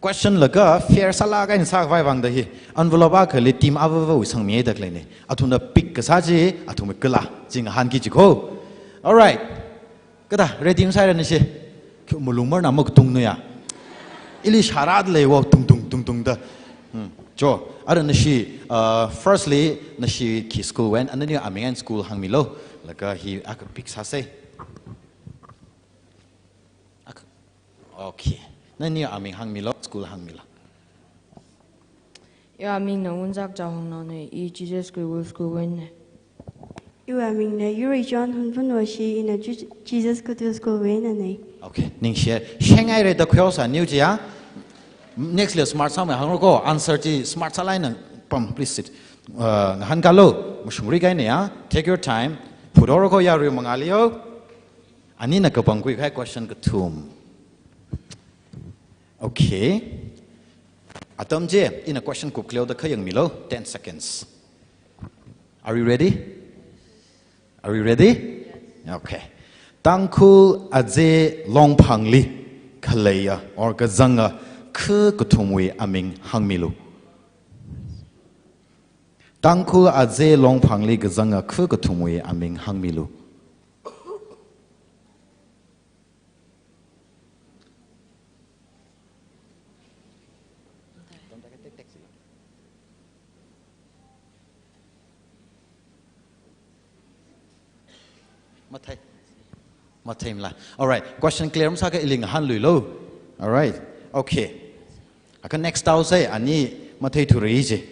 Question laga fair sālāk eina sākhavai vangda hi envelope akhali team avāvawui sangmihaida khaleine. Athumna pick kasā chi, athumwui kala chi ngahānki kajiko. Alright. Kathā, ready masāra nashi? Khi malung marna makatung nuya. Ili shārāda leiwo, tung tung tung tung da. Hmm. Cho, ara nashi, uh, firstly, nashi khi school wui eina, ananiwui aming eina school hāngmilo. Laga hi akha pick sāse. Ak-, okay. Naniwui aming hāngmilo, school hāngmilo. Iwui amingna Wunzak Chahongnaone, i Jesus Goodwill School wui einane. Iwui amingna Yurei John Hunphunwoshi, ina Je-, Jesus Goodwill School wui einane. Okay, ningshi. Shengaire da khuihaosa niu chiya. Next li smart sāmei hāngro ko, answer chi smart sālāk eina pam, please sit. Uh, ngahānkālo, mashungri kahaine ya. Take your time. Phuthaora ko yarui mangāli yo. Anina kapangkhui kahai question kathum. Okay. Atam chi, ina question kupkaleoda khayangmilo, ten seconds. Are you ready? Are you ready? Okay. Tangkhul Aze Longphangli khaleiya or kazanga khu kathumwui aming hāngmilu. Tangkhul Aze Longphangli kazanga khu kathumwui aming hāngmilu. Mathei. Matheimala. All right. Question clear masāakha ili ngahānluilo. All right. Okay. Akha next tau sai ani matheithura ji.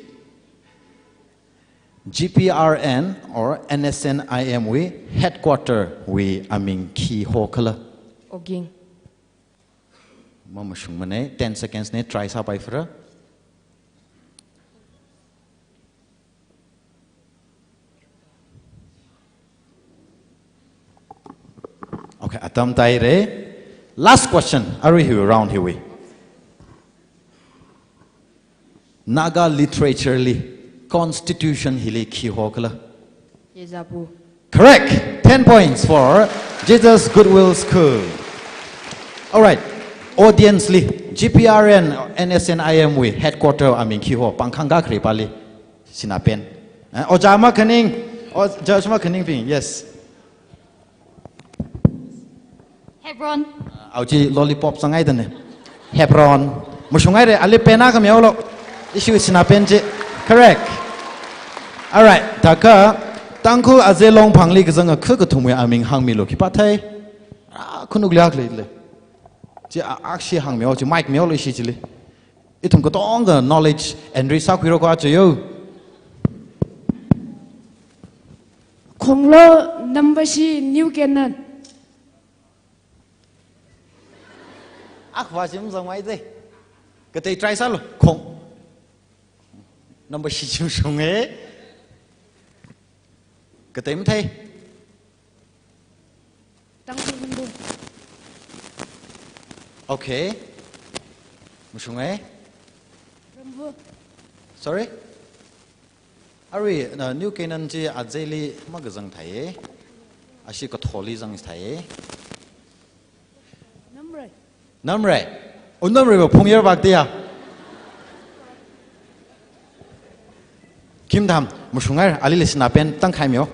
G P R N or N S N I M wui headquarter wui aming khi hokhala? Oging. Mamashungmane, ten seconds ne, try sāpai phara. Okay, atam taire. Last question, arui hiwui round hiwui. Naga literature li constitution hili khi hokhala? Yezapu. Correct. Ten points for Jesus Goodwill School. All right. Audience li G P R N, N S N I M wui headquarter aming khi ho, pāng khangakha kharepali sinā pen. Eh, ojā makhaning, o-, judge makhaningbing, yes. Hebron. Au chi lollipop sāngaidane. Hebron. Mashungaire, ali pen akha mihaolo. Ishi sinā pen chi. Correct. All right. Thākha, Tangkhul Aze Longphangli kazanga khu kathumwui aming hāngmilu, khipā thei? Ah, khanukli akha leile. Chi a-, akha shi hāngmihaochi, mic mihaolo ishi chili. Ithum katonga knowledge enrich sākhuiro ko achu yo. Khonglo Nambashi New Canaan. Akhava shim zangmai de. Katei try sālo. Khong. Number shi chi mashunga. Katei mathei? Tangkhul Rimbu. Okay. Mashunga. Rimbu. Sorry? Arui, uh, New Canaan chi ajaili makazang thai. Ashi katholi zang thai. Namrei. Namrei. Oh, Namrei ba phungyar bak dia. Khim tham, mashungai, ali le sina pen tangkhai myo.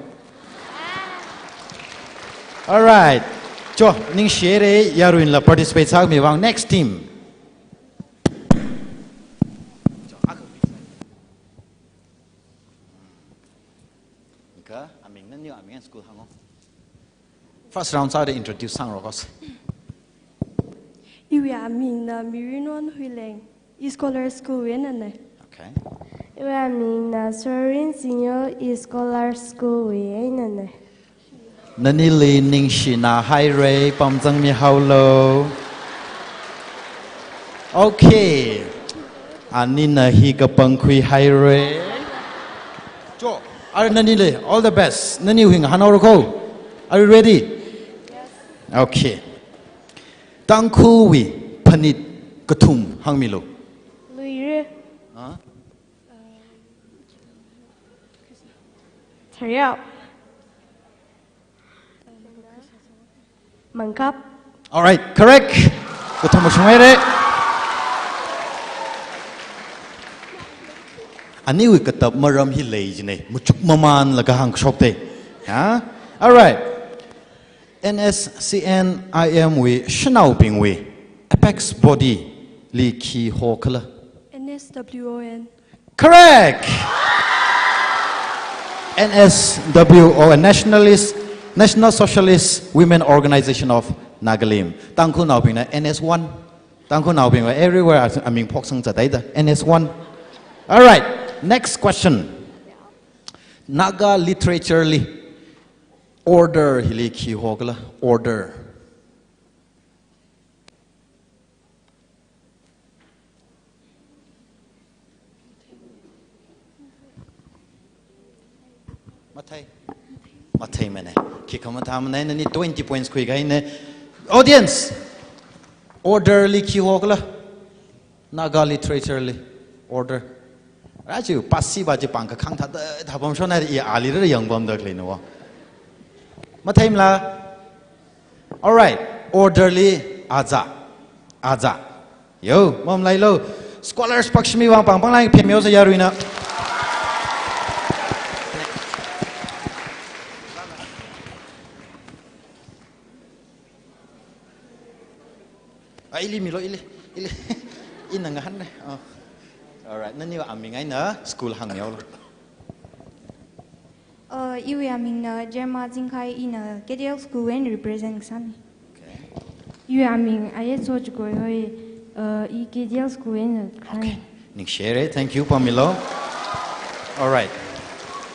All right. Cho, ningshire, yaruinla participate sāmi vang. Next team. Ka, aming nani, aming school hāngo. First round sāda introduce sāngarokose. Iwui amingna Mirinwan Huileng, i Scholar School wui einana. Okay. Iwui amingna Sorin Singyo, i Scholar School wui einana. Nanili ningshina haira, pamzangmi haolo. Okay. Anina hi kapangkhui haira. Cho, are nanili, all the best. Nani hing hāngaroko. Are you ready? Yes. Okay. Tangkhulwui phanit kathum hāngmilu. Luira. Huh? Tharyao. Mangkap. All right, correct. Kathum mashung haira. Aniwui katap maram hi lei jina, machuk mamanlaga hāngshokta. Ha? All right. N S C N I M wui shanaobingwui apex body li khi hokhala? N S W O N. Correct! N S W O N, Nationalist, National Socialist Women Organization of Nagalim. Tangkhulnaobingna N S one. Tangkhulnaobingva everywhere aming phoksang chadaida. N S one. All right, next question. Naga literature li order hili khi hokhala? Order. Mathei. Matheimana. Khikha mathāmana, nani twenty points khuikahaina. Audience. Order li khi hokhala? Naga literature li order. Rachi pasi ba chi pangkha khangthāda thāpamshona, i ali ra yangpamda khaleina wo. Matheimala? All right. Order li aja. Aja. Yo, mamalailo. Scholars pakshimi vang pangpang lai phemyo sa yaruina. Ah, ili milo, ili, ili. Ina ngahānna. Oh. All right. Nani aming eina school hāngmihaolo. Uh, iwui amingna Jerma Zingkhai, ina K D L school wui eina represent sāmi. Okay. Iwui aming Ayetso Chukoi hoi, uh, i K D L school wui eina khan. Okay. Ningshire, thank you, pamilo. All right.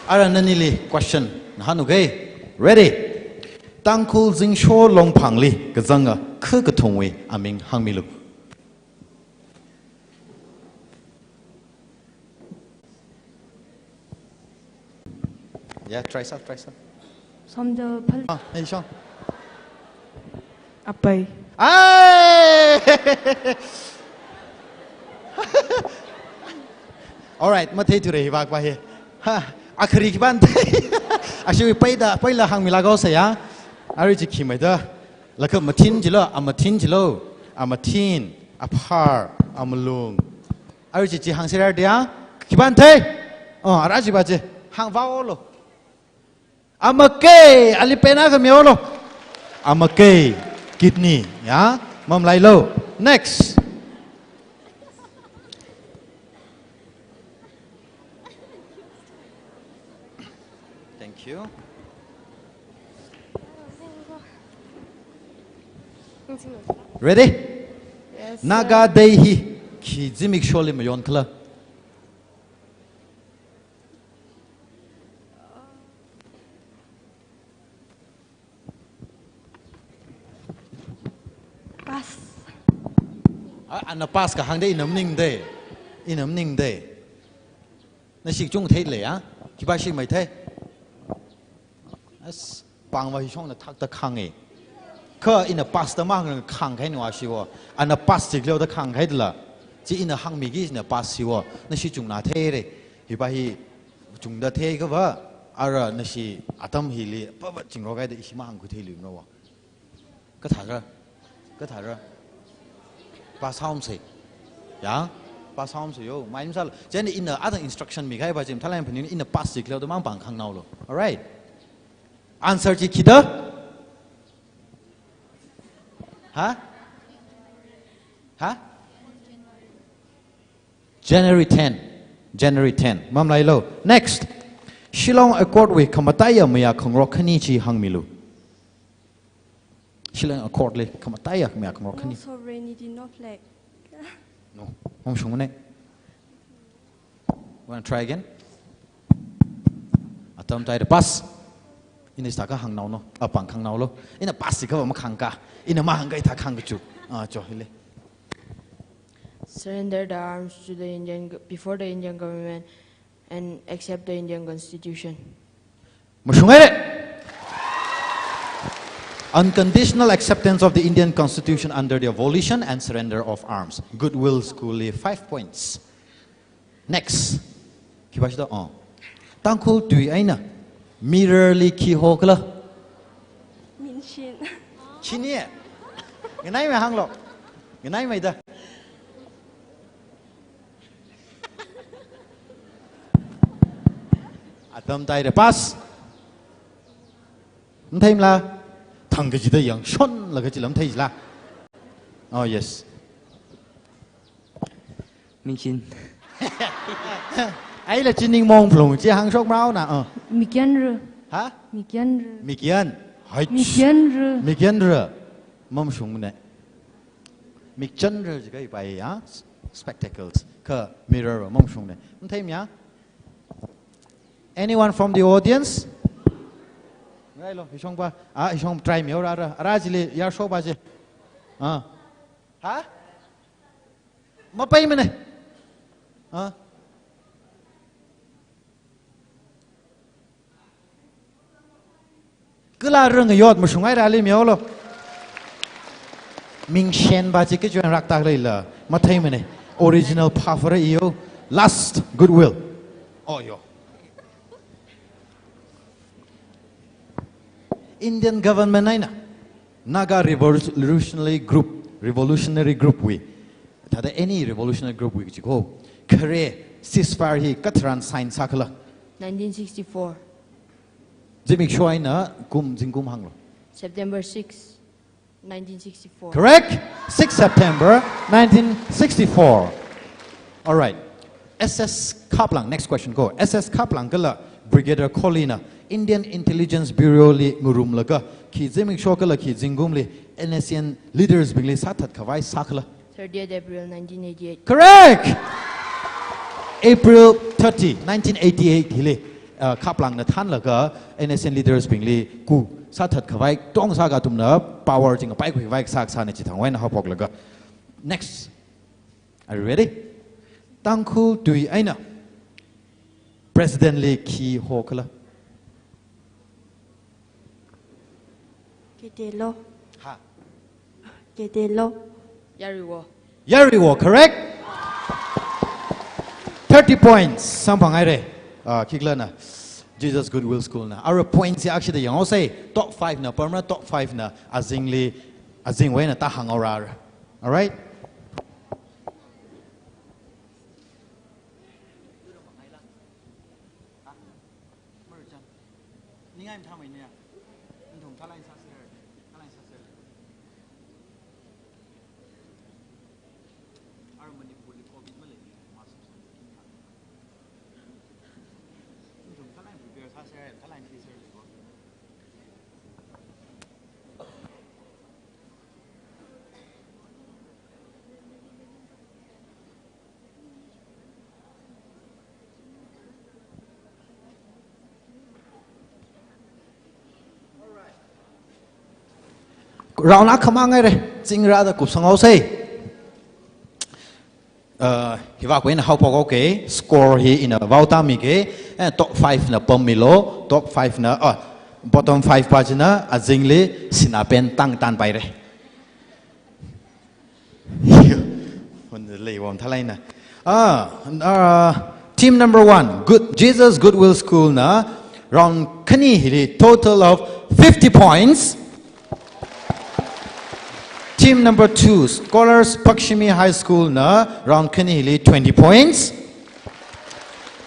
Ara nanili question hānga. Ready? Tangkhul Zingsho Longphangli kazanga kha kathumwui aming hāngmilu. Yeah, try sa, try sa. Somda phal. Ah, hey, Sean. Apai. Ai! All right, matheithura hi vak pa hi. Ha, akhari khipāna thei. Ashi paida, paila hāngmilaga sa ya. Arui chi khi maida. Lakha mathin chilo, amathin chilo. Amathin, aphar, amalung. Arui chi chi hāngsera dia, khipāna thei? Oh, ara chi ba chi. Hāngvāolo. Amakei, ali pen akha mihaolo. Amakei, kidney, ya. Mamalailo. Next. Thank you. Ready? Yes, sir. Naga Day hi khi zimiksholi mayonkhala? Pass. Ah, ana pass kahāngda ina maningda. Ina maningda. Nashi kachungkha theilei, ha? Khipāshi maithei? As, pāngva hishongna thakta khānge. Kha ina pastor mahāngna khāngkahaina shiwo. Ana pass chi khaleo da khāngkahaidala. Chi ina hāngmiki ina pass hiwo. Nashi chungna theire. Hipā hi chungda theiakhava, ara nashi atam hili papa chingro kaida ishi mahāngkhuitheiluimara. Kathāra? Kathāra? Pass haomsei. Ya? Pass haomsei yo. Mai masālu. Chieina ina athang instruction mikahai pa chi mathālāk eina phaning, ina pass chi khaleo da mang pāngkhangnaolu. Alright. Answer chi khi da? Ha? Ha? January ten. January ten. Mamalailo. Next. Shillong Accord wui khamataiya mayā khangarok khani chi hāngmilu. Shillong Accord li khamataiya mayā khangarok khani. No sovereignty, no flag. No. Mamashungmane. Wanna try again? Atam taida pass. Ina sākha hāngnaono, a pāngkhangnaolo. Ina pass sikha makhāngka. Ina mahāngka ithā khāngkachu. Ah, cho hili. Surrender the arms to the Indian go-, before the Indian government and accept the Indian Constitution. Mashungaire. Unconditional acceptance of the Indian Constitution under their volition and surrender of arms. Goodwill School li five points. Next. Khipāshi da? Oh. Tangkhul tui eina mirror li khi hokhala? Mingshin. Khini? Nganaimei hānglo. Nganaimeida. Atam taida pass. Matheimala? Thang kachida yangshonlaga chila matheila. Oh, yes. Mingshin. Aila chi ningmaong phalung chi hāngshokmara na. Oh. Mikyanra. Ha? Mikyanra. Mikyan. Hai. Mikyanra. Mikyanra. Mamashungmane. Mikyanra jiakha ipaiya. Spectacles. Kha mirror mamashungmane. Matheimana? Anyone from the audience? Railo, hishongpa. Ah, hishong try mihaora. Ara chili yarshopa chi. Ah. Ha? Mapaimane. Ha? Kala rang yot mashungaira li mihaolo. Mingshenpa chi kachuin raktak leila. Matheimane. Original phaphara iyo. Last, Goodwill. Oh, yo. Indian government eina Naga Revolutionary Group, Revolutionary Group wui, thāda any revolutionary group wui chiko, khare ceasefire hi katharan sign sākhala? Nineteen sixty-four. Zimiksho eina kum, zingkum hānglo. September six, nineteen sixty-four. Correct? Six September nineteen sixty-four. All right. S S Khaplang, next question ko. S S Khaplang kala Brigadier Kohli na Indian Intelligence Bureau li ngarumlaga, khi zimiksho kala khi zingkumli N S C N leaders bingli sāthat khavai sākhala? Thirtieth April nineteen eighty-eight. Correct! April thirty, nineteen eighty-eight hili, uh, Khaplang na thānlaga N S C N leaders bingli ku sāthat khavai tong sākha athumna power chi ngapaikhui khavai sākasāna chi thangwui eina haophoklaga. Next. Are you ready? Tangkhul tui eina President li khi hokhala? Ketelo. Ha. Ketelo. Yaruiwo. Yaruiwo, correct? Thirty points. Samphang haire. Ah, khikhala na. Jesus Goodwill School na. Ara points ya akshida yanghaosei. Top five na Parma, top five na azingli, azingwui eina tāhānghaora. All right? Round akhamang haire, chingrāda kupsanghaosei. Uh, hiva khuina haophok, okay. Score hi ina vaotāmige, eh, top five na pammilu, top five na, ah, bottom five pa china azingli sinapen tangtan paire. Hun lei wam thalaina. Ah, uh, team number one, Good, Jesus Goodwill School na round khani hili total of fifty points. Team number two, Scholars Pakshimi High School na round khani hili twenty points.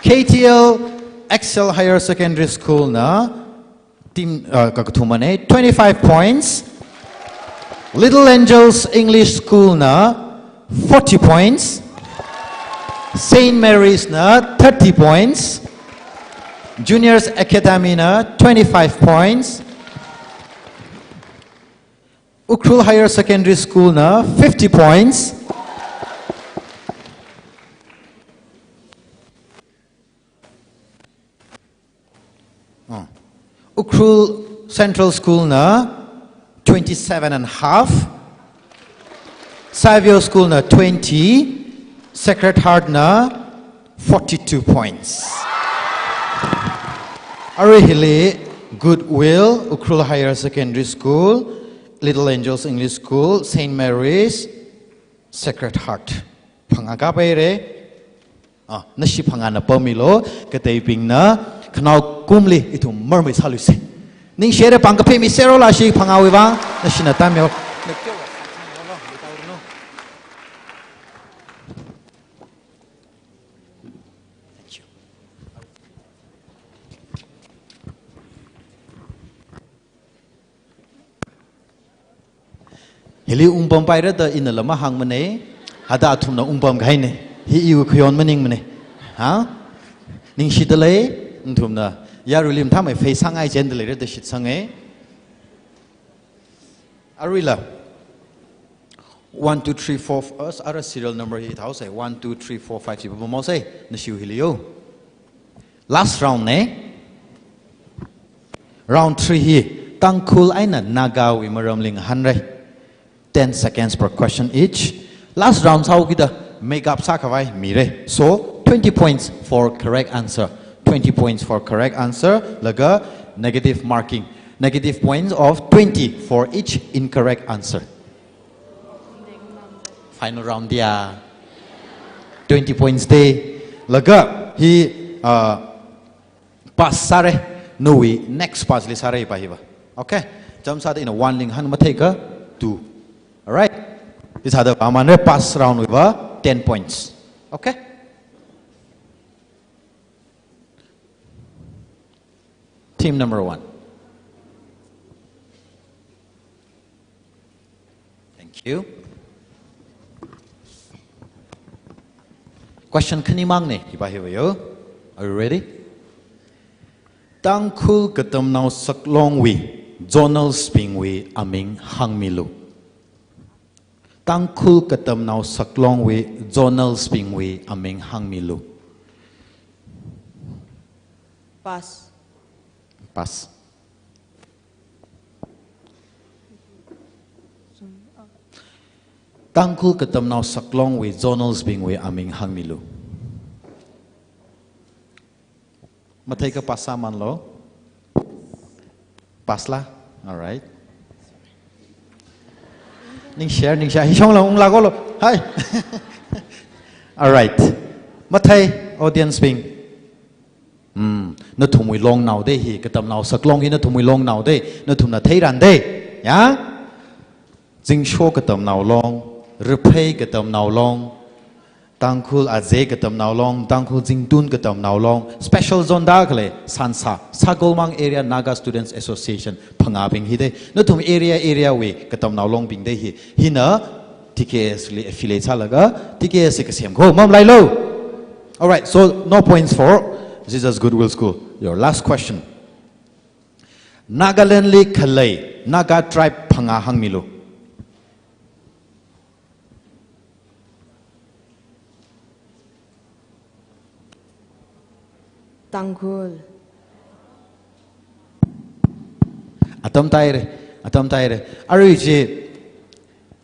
K T L Excel Higher Secondary School na team, uh, kakathumane, twenty-five points. Little Angels English School na forty points. Saint Mary's na thirty points. Juniors Academy na twenty-five points. Ukhrul Higher Secondary School na fifty points. Oh. Ukhrul Central School na twenty-seven and a half. Savio School na twenty. Sacred Heart na forty-two points. Arui hili Goodwill, Ukhrul Higher Secondary School, Little Angels English School, Saint Mary's, Sacred Heart. Phangā kapaire. Ah, nashi phangāna pammilu, kateibingna khanao kumli ithum marmei sāluise. Ningshire pāng kaphemi serola shi phangāwui vang, nashina tamyo. Thank you. Hili ungpam paira da ina lama hāngmane, hada athumna ungpam kahaine, hi iwui khayon maningmane. Ha? Ningshida lei, nathumna, yaruili mathāmei phei sāngai chen da leira da shitsange. Aruila. One, two, three, four, f-, us, ara serial number hi thaose. One, two, three, four, five, six, pamose. Nashiu hili yo. Last round ne. Round three hi Tangkhul eina Nagawui maramli ngahānrai. Ten seconds per question each. Last round sāhaokida make up sākhavai mire. So, twenty points for correct answer. Twenty points for correct answer. Laga negative marking. Negative points of twenty for each incorrect answer. Final round dia. Twenty points de. Laga hi, uh, pass sāre, nawui next pass li sāre pa hiva. Okay? Chāmsāda ina one li ngahān matheika, two. Alright? Hi sāda pa manre pass round wui va, ten points. Okay? Team number one. Thank you. Question khani mang ne, hiva hiva yo. Are you ready? Tangkhul Katamnao Saklongwui zonals bingwui aming hāngmilu. Tangkhul Katamnao Saklongwui zonals bingwui aming hāngmilu. Pass. Pass. Tangkhul Katamnao Saklongwui zonals bingwui aming hāngmilu. Matheika pass sāmanlo. Pass la. Alright. Ningshire, ningshire. Hishongla ungla kolo. Hi. Alright. Mathei audience bing. Hmm, nathumwui longnao de hi, Katamnao Saklong hi nathumwui longnao de, nathumna theiran de. Ya? Zingsho Katamnao Long, Raphei Katamnao Long, Tangkhul Aze Katamnao Long, Tangkhul Zingtun Katamnao Long, special zone da khalei, Sansa, Sagolmang Area Naga Students Association, phangābing hi de, nathum area, area wui Katamnao Long bing de hi, hina T K S li affiliate sālaga, T K S kasem kho, mamalailo. Alright, so no points for Jesus Goodwill School. Your last question. Nagaland li khalei, Naga tribe phangā hāngmilu. Tangkhul. Atam taire, atam taire. Arui chi,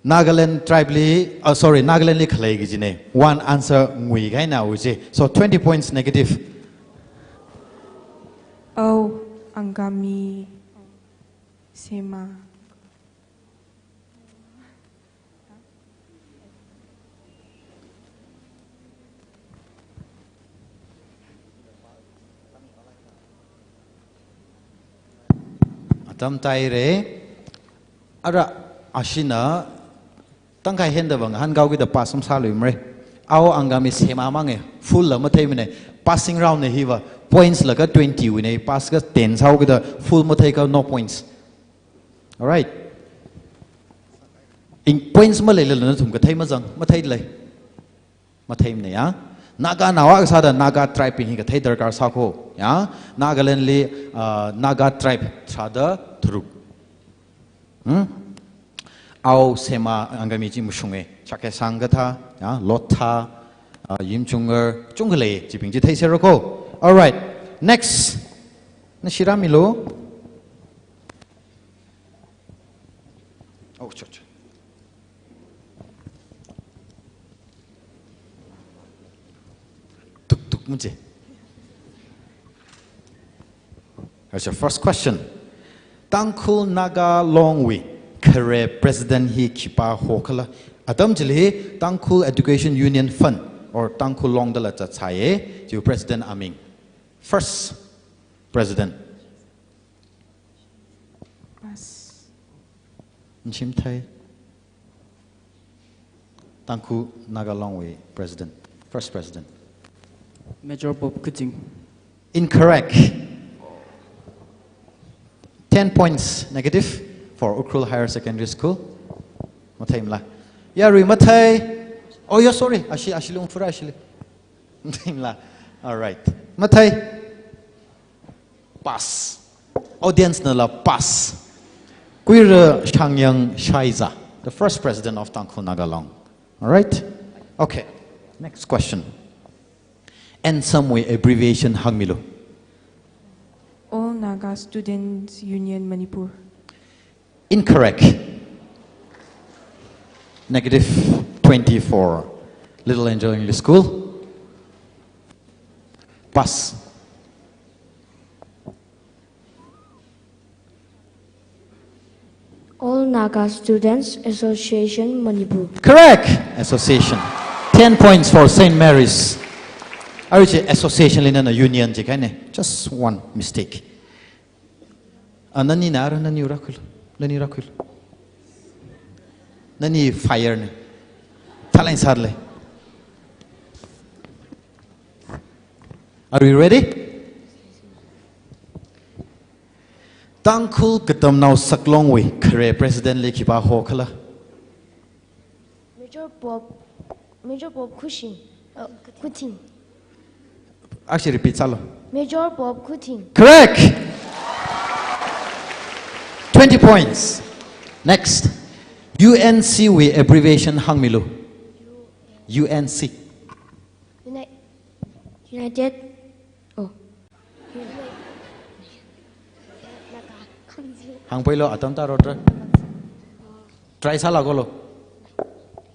Nagaland tribe li, uh, sorry, Nagaland li khalei kajina. One answer ngui kahaina wuji. So twenty points negative. Ao Angami Sema. Atam taire, ara ashina tangkhai henda bang han gao kida pass masāluimara. Ao Angami Sema mange, full la matheimana. Passing round na hiva, points laga twenty wui na, pass ga ten sāhao kida full mathei ka no points. Alright. In points maleilala nathum kathei mazang, matheilei. Matheimana ya. Naga nawa kasāda Naga tribe bing hi kathei darkar sāko. Ya. Nagaland li, uh, Naga tribe tharāda tharuk. Hmm? Ao Sema Angami chi mashunga. Chakhesang kathā, ya, Lotha, uh, Yimchunger, chungkha lei, chibing chi theiserrako. Alright. Next. Nashi rāmilu. Oh, cha, cha. Tuk tuk muje. That's your first question. Tangkhul Naga Long wui khare president hi khipā hokhala? Atam chili Tangkhul Education Union Fund or Tangkhul Long dala zatsāya, chiwui president aming. First president. Pass. Nchimthei. Tangkhul Naga Long wui president, first president. Major Bob Khuiting. Incorrect. Ten points negative for Ukhrul Higher Secondary School. Matheimala? Yarui mathei. Oh, yeah, sorry. Ashi, ashi lung fura ashi li. Matheimala? All right. Mathei. Pass. Audience nala pass. Kuira Shangyang Shaiza, the first president of Tangkhul Naga Long. All right? Okay. Next question. ANSAM wui abbreviation hāngmilu. All Naga Students Union Manipur. Incorrect. Negative twenty for Little Angel English School. Pass. All Naga Students Association Manipur. Correct. Association. Ten points for Saint Mary's. Arui chi association li nana union ji kahaina. Just one mistake. Ah, nani nara, nani rākhuilu, nani rākhuilu. Nani fire na. Thalai sālei. Are we ready? Tangkhul Katamnao Saklong wui khare president li khipā hokhala? Major Bob, Major Bob Khuishing, uh, Khuiting. Actually, repeat sālu. Major Bob Khuiting. Correct! Twenty points. Next. U N C wui abbreviation hāngmilu. U N C. Uni-, United. Oh. Hāngpailu, atam tārāda. Try sālaga lo.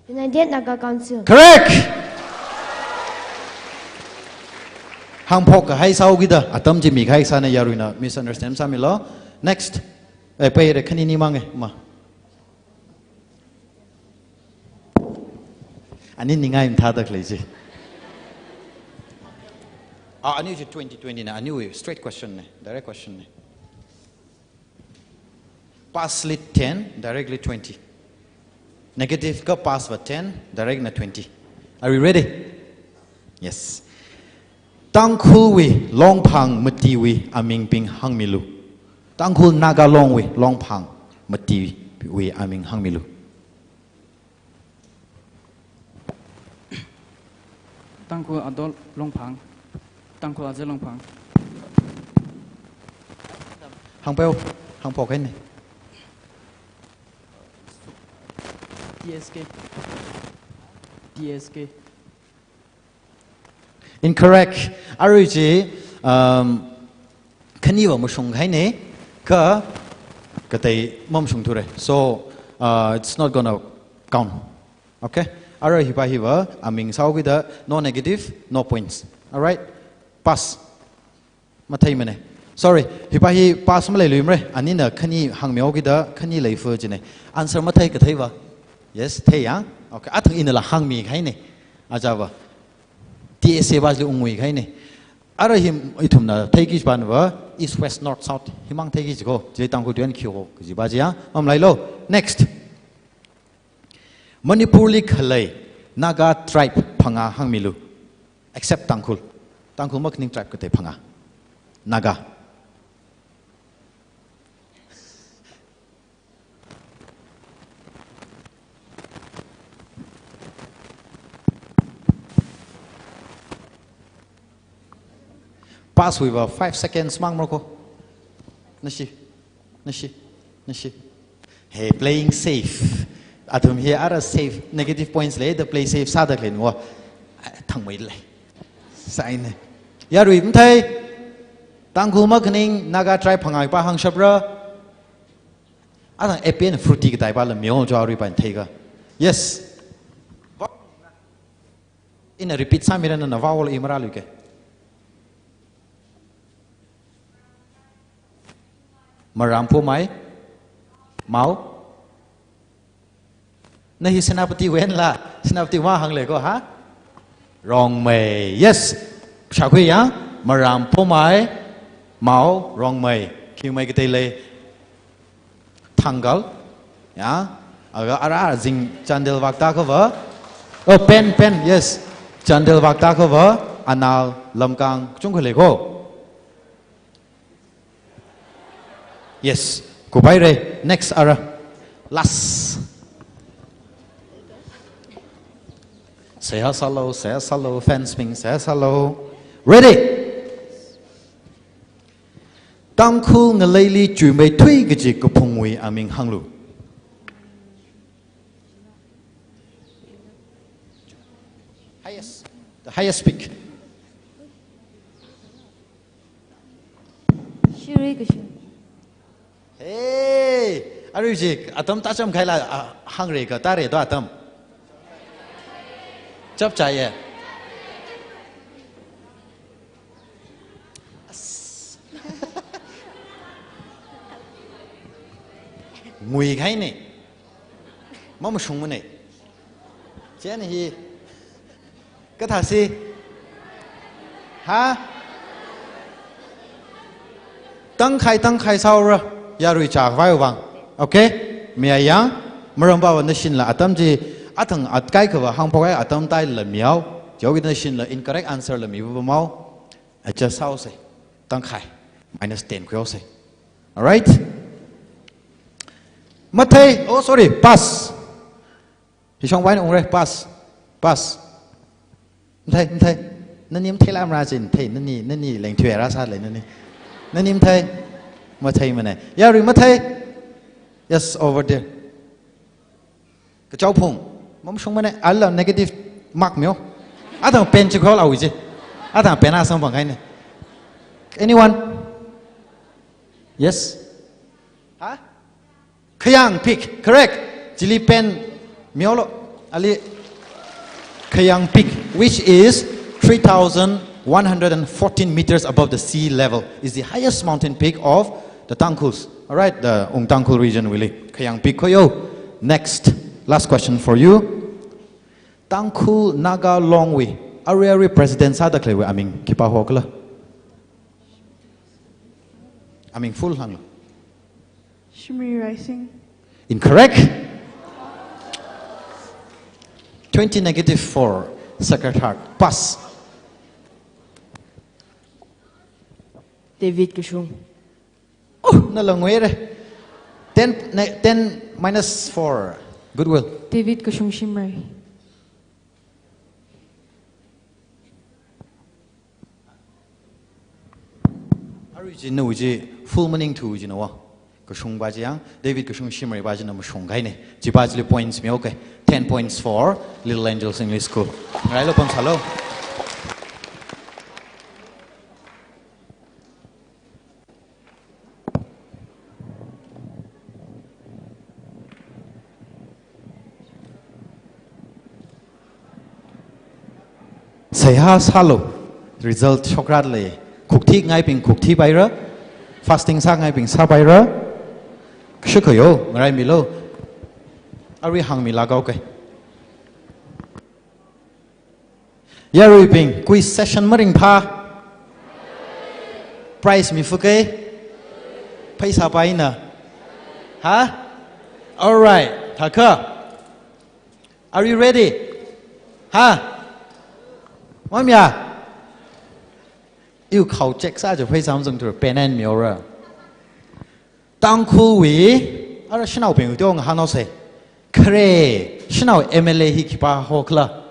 United Naga Council. Correct! Hāngphok kahai sāhaokida, atam chi mikahai sāna yaruina misunderstand sāmilu. Next. Eh, paire khani ni mang e, ma. Ani ningai mathāda khalei chi. Ah, ani chi twenty twenty na, ani wui straight question na, direct question na. Pass li ten, direct li twenty. Negative ka pass va ten, direct na twenty. Are we ready? Yes. Tangkhul wui longphang matiwui aming bing hāngmilu. Tangkhul Naga Long wui longphang matiwui aming hāngmilu. Tangkhul Adol Longphang. Tangkhul Aze Longphang. Hāngpailu, hāngphok haina. T S K. T S K. Incorrect. Arui chi, um, khani va mashung haina, kha katei mamashung thura. So, uh, it's not gonna Count. Okay? Ara hipa hiva, aming sāhaokida, no negative, no points. Alright? Pass. Matheimane. Sorry, hipa hi pass maleiluimare. Anina khani hāngmihaokida, khani leifa jine. Answer mathei katheiva. Yes, thei yang. Okay, athang inala hāngmikahaine. Ajava. T S A va jili ungwuikahaine. Ara hi ithumna theiki chipanva, east, west, north, south. Himang theiki chiko. Jili Tangkhul tuiyan khi ho, kajiva jiya. Mamalailo. Next. Manipurli khalei Naga tribe phangā hāngmilu. Except Tangkhul. Tangkhul makhaning tribe katei phangā. Naga. Pass wuiva five seconds mang marko. Nashi. Nashi. Nashi. Hey, playing safe. Athum hi ara safe, negative points leida play safe sāda khalei nuwa. Ai, thangmei lei. Saine. Yarui mathei. Tangkhul makhaning Naga tribe phangā pa hāngshapra. Athang A P N fruity katei pala miyo jo aruipa theika. Yes. Ina repeat sāmira, nana vowel i marāluike. Maram, Poumai, Mao. Na hi Senapati wenla, Senapati wa hāngle ko, ha? Rongmei. Yes. Shākhui yang, Maram, Poumai, Mao, Rongmei. Khiwuimei katei lei? Thangal. Ya. Aga ara zing Chandel vak tākhava. Oh, Pen, Pen, yes. Chandel vak tākhava, Anal, Lamkang, kachungkha lei ko. Yes. Kuphaire. Next ara. Last. Seihā sālu, seihā sālu, fans bing, seihā sālu. Ready? Tangkhul ngaleili chuimeithui kaji kaphungwui aming hānglu. Highest. The highest peak. Shirui Kashung. Hey, arui ji, atam tacham khaila, ah, hāngre ka, tare do atam. Chapchaiye. As. Nguikahaine. Mamashungmane. Chieina hi. Kathāsi. Ha? Tangkhai, tangkhai sāura. Yarui chākhavai vang. Okay? Mayā yang. Maramva nashinla atam chi. Athang atkahai kava hāngphok kahai atam taila mihao. Chihaokida nashinla incorrect answer la mipapamhao. Adjust sāhaose. Tangkhai. Minus ten khuihaose. Alright? Mathei. Oh, sorry. Pass. Hishong vaina ungre, pass. Pass. Mathei, mathei. Nani matheila mara chin, thei, nani, nani lengthui rāsālei nani. Nani mathei. Matheimane. Yarui mathei. Yes, over there. Kachao Phung. Mamashungmane. Ala negative mark miyo. Athang pen chikho lawi je. Athang pen asang bang kahaine. Anyone? Yes? Ha? Khayang Peak, correct. Chili pen miolo, ali Khayang Peak, which is three thousand one hundred and fourteen meters above the sea level, is the highest mountain peak of the Tangkhuls. Alright, the Ung Tangkhul region, really. Khayang Peak khoyo. Next, last question for you. Tangkhul Naga Long wui, arui arui president sāda khaleiwui aming khipā hokhala? Aming full hānglu. Shimray Raising. Incorrect. Twenty negative four, Sacred Heart. Pass. David Kashung. Oh, nala nguire. Ten, ne, ten minus four. Goodwill. David Kashung Shimray. Arui chi nawui chi full maningthu china wa. Kashung pa chi yang, David Kashung Shimray pa china mashung kahaine. Chi pa chili points mihaoke. Ten points for Little Angels English School. Ngarailo, pamsālo. Seihā sālu, result shokra lei. Khukthi ngaibing khukthi paira, fasting sāngaibing sāpaira. Shukhayo, ngaraimilu. Arui hāngmilāka, okay. Yaruibing, quiz session maringphā. Prize mifukei. Pheisā paina. Ha? All right. Thakha. Are you ready? Ha? Mamya? Iwui khao check sā jo pheisā mazangthura, pen and miora. Tangkhulwui, ara shanaobingwui tong hānghaosei. Khare, shanao M L A hi khipā hokhala?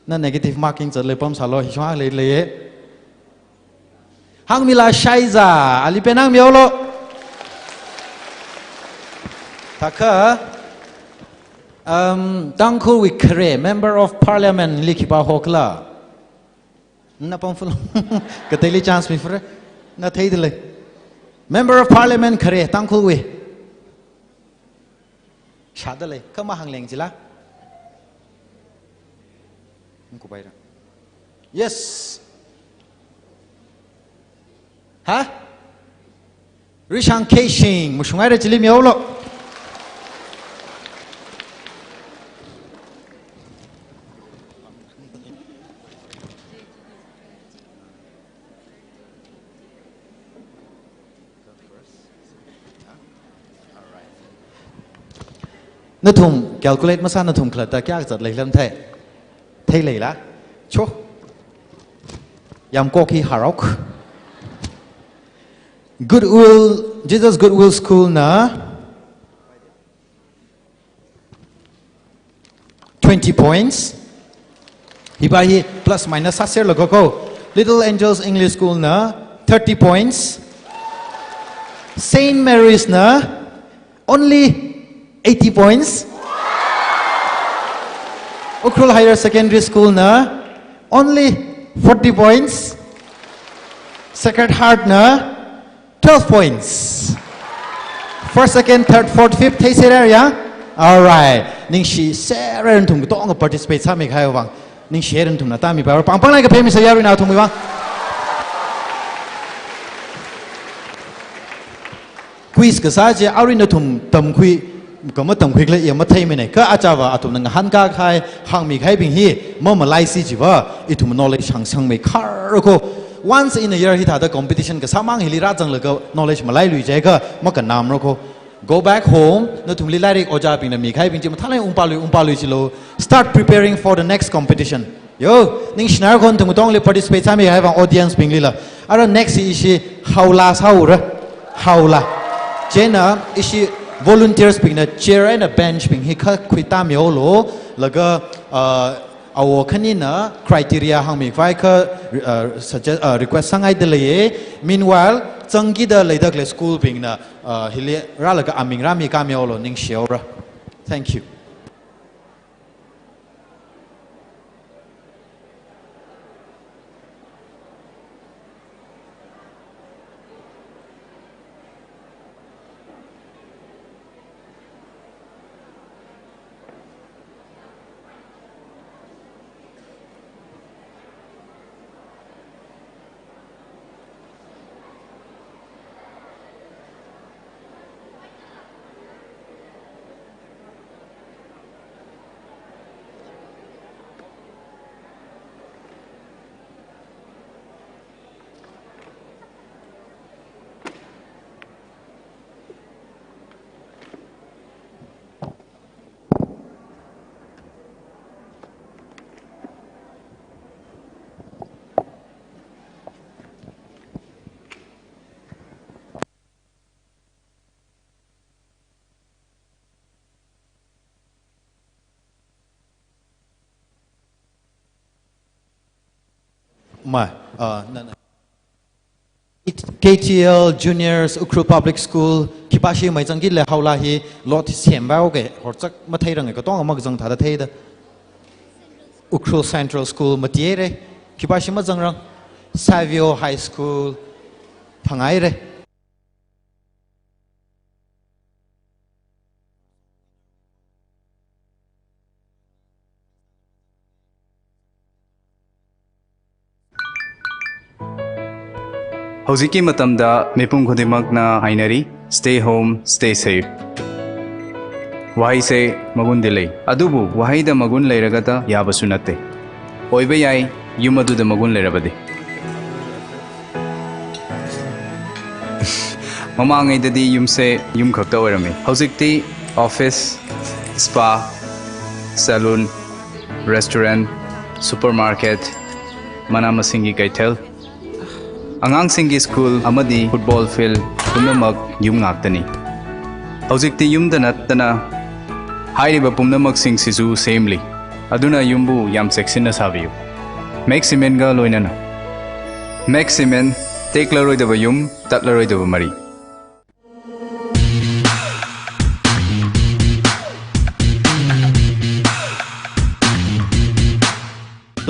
Na negative marking zatlei pamsālu, hi shong lei lei. Hāngmila Shaiza, ali pen hāngmihaolu. Thakha, um, Tangkhulwui khare, Member of Parliament li khipā hokhala? Na pamful. Kateili chance mifura. Na theidalei. Member of Parliament khare, Tangkhulwui. Shādalei, kha mahāngleng jila. Ngkupaira. Yes. Ha? Rishang Keishing, mashungaira, chili mihaolu. Nathum calculate masā, nathum khalatta kayākha zatlei lam thei. Theileila? Cho. Yamkok hi haraok. Goodwill, Jesus Goodwill School na twenty points. Hiva hi plus minus sāserlaga ko. Little Angels English School na thirty points. Saint Mary's na only eighty points. Ukhrul Higher Secondary School na only forty points. Sacred Heart na twelve points. First, second, third, fourth, fifth, theiserra ya? All right. Ningshiserra nathum katonga participate sāmikahai vang. Ningshiya nathumna tāmipai. Pāng pānglāk kaphā misā yaruina nathumwui vang. Quiz kasā chi arui nathum tamkhui, kha matamkhui khala i matheimana. Kha achāva athumna ngahānkahai, hāngmikahaibing hi mamalaisi chiva, ithum knowledge hāngshangmeikharra ko. Once in a year hithāda competition kasāmang hili rāzanglaga knowledge malailui jiakha makannamra ko. Go back home, nathumli lairik ojābingna mikahaibing chi mathālāk ungpālui, ungpālui chilu. Start preparing for the next competition. Yo, ningshinara ko nathum katongli participate sāmikahai vang audience binglila. Ara next hi ishi haola sāura. Haola. Chieina ishi volunteers bingna chair eina bench bing hi kha khuitāmihaolu. Laga, uh, awo khanina criteria hāngmikhavai kha, uh, suggest, uh, request sāngaidalei. Meanwhile, zangkida leidakhalei school bingna, uh, hili rālaga aming rāmikāmihaolu, ningshihaora. Thank you. Ma, uh, na, na. K T L Juniors Ukhrul Public School, khipāshi maizangkila haola hi lot semba oke, horzak matheiranga katonga makazang thāda theida. Ukhrul Central School matihaira, khipāshi mazangrang, Savio High School phanghaira. ꯍꯧꯖꯤꯛꯀꯤ ꯃꯇꯝꯗ ꯃꯤꯄꯨꯝ ꯈꯨꯗꯤꯡꯃꯛꯅ ꯍꯥꯏꯅꯔꯤ, "Stay home, stay safe." ꯋꯥꯍꯩꯁꯦ ꯃꯒꯨꯟꯗꯤ ꯂꯩ, ꯑꯗꯨꯕꯨ ꯋꯥꯍꯩꯗ ꯃꯒꯨꯟ ꯂꯩꯔꯒꯇ ꯌꯥꯕꯁꯨ ꯅꯠꯇꯦ꯫ ꯑꯣꯏꯕ ꯌꯥꯏ, ꯌꯨꯝ ꯑꯗꯨꯗ ꯃꯒꯨꯟ ꯂꯩꯔꯕꯗꯤ꯫ ꯃꯃꯥꯡꯉꯩꯗꯗꯤ ꯌꯨꯝꯁꯦ ꯌꯨꯝ ꯈꯛꯇ ꯑꯣꯏꯔꯝꯃꯤ꯫ ꯍꯧꯖꯤꯛꯇꯤ office, spa, salon, restaurant, supermarket, ꯃꯅꯥ ꯃꯁꯤꯡꯒꯤ ꯀꯩꯊꯦꯜ, ꯑꯉꯥꯡꯁꯤꯡꯒꯤ school ꯑꯃꯗꯤ football field ꯄꯨꯝꯅꯃꯛ ꯌꯨꯝ ꯉꯥꯛꯇꯅꯤ꯫ ꯍꯧꯖꯤꯛꯇꯤ ꯌꯨꯝꯗ ꯅꯠꯇꯅ ꯍꯥꯏꯔꯤꯕ ꯄꯨꯝꯅꯃꯛꯁꯤꯡꯁꯤꯁꯨ ꯁꯦꯝꯂꯤ꯫ ꯑꯗꯨꯅ ꯌꯨꯝꯕꯨ ꯌꯥꯝ ꯆꯦꯛꯁꯤꯟꯅ ꯁꯥꯕꯤꯌꯨ꯫ Max Cementꯒ ꯂꯣꯏꯅꯅ꯫ Max Cement, ꯇꯦꯛꯂꯔꯣꯏꯗꯕ ꯌꯨꯝ, ꯇꯠꯂꯔꯣꯏꯗꯕ ꯃꯔꯤ꯫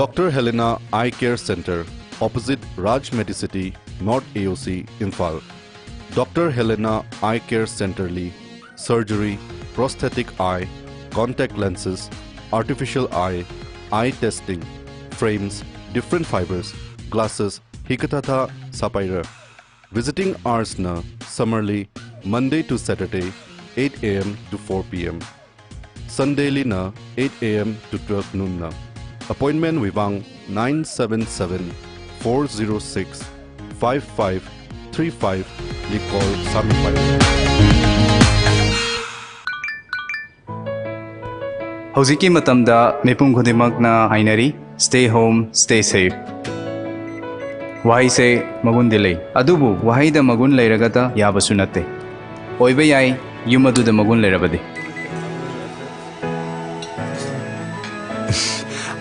Doctor Helena Eye Care Center, opposite Raj Medicity, North A O C, Imphal. Doctor Helena Eye Care Centerli surgery, prosthetic eye, contact lenses, artificial eye, eye testing, frames, different fibers, glasses, hikathāthā sāpaira. Visiting hoursna summerli Monday to Saturday, eight A M to four P M. Sundaylina eight A M to twelve noonna. Appointmentwui vang nine seven seven, four zero six, five five three five li call sāmipaira. ꯍꯧꯖꯤꯛꯀꯤ ꯃꯇꯝꯗ ꯃꯤꯄꯨꯝ ꯈꯨꯗꯤꯡꯃꯛꯅ ꯍꯥꯏꯅꯔꯤ, "Stay home, stay safe." ꯋꯥꯍꯩꯁꯦ ꯃꯒꯨꯟꯗꯤ ꯂꯩ, ꯑꯗꯨꯕꯨ ꯋꯥꯍꯩꯗ ꯃꯒꯨꯟ ꯂꯩꯔꯒꯇ ꯌꯥꯕꯁꯨ ꯅꯠꯇꯦ꯫ ꯑꯣꯏꯕ ꯌꯥꯏ, ꯌꯨꯝ ꯑꯗꯨꯗ ꯃꯒꯨꯟ ꯂꯩꯔꯕꯗꯤ꯫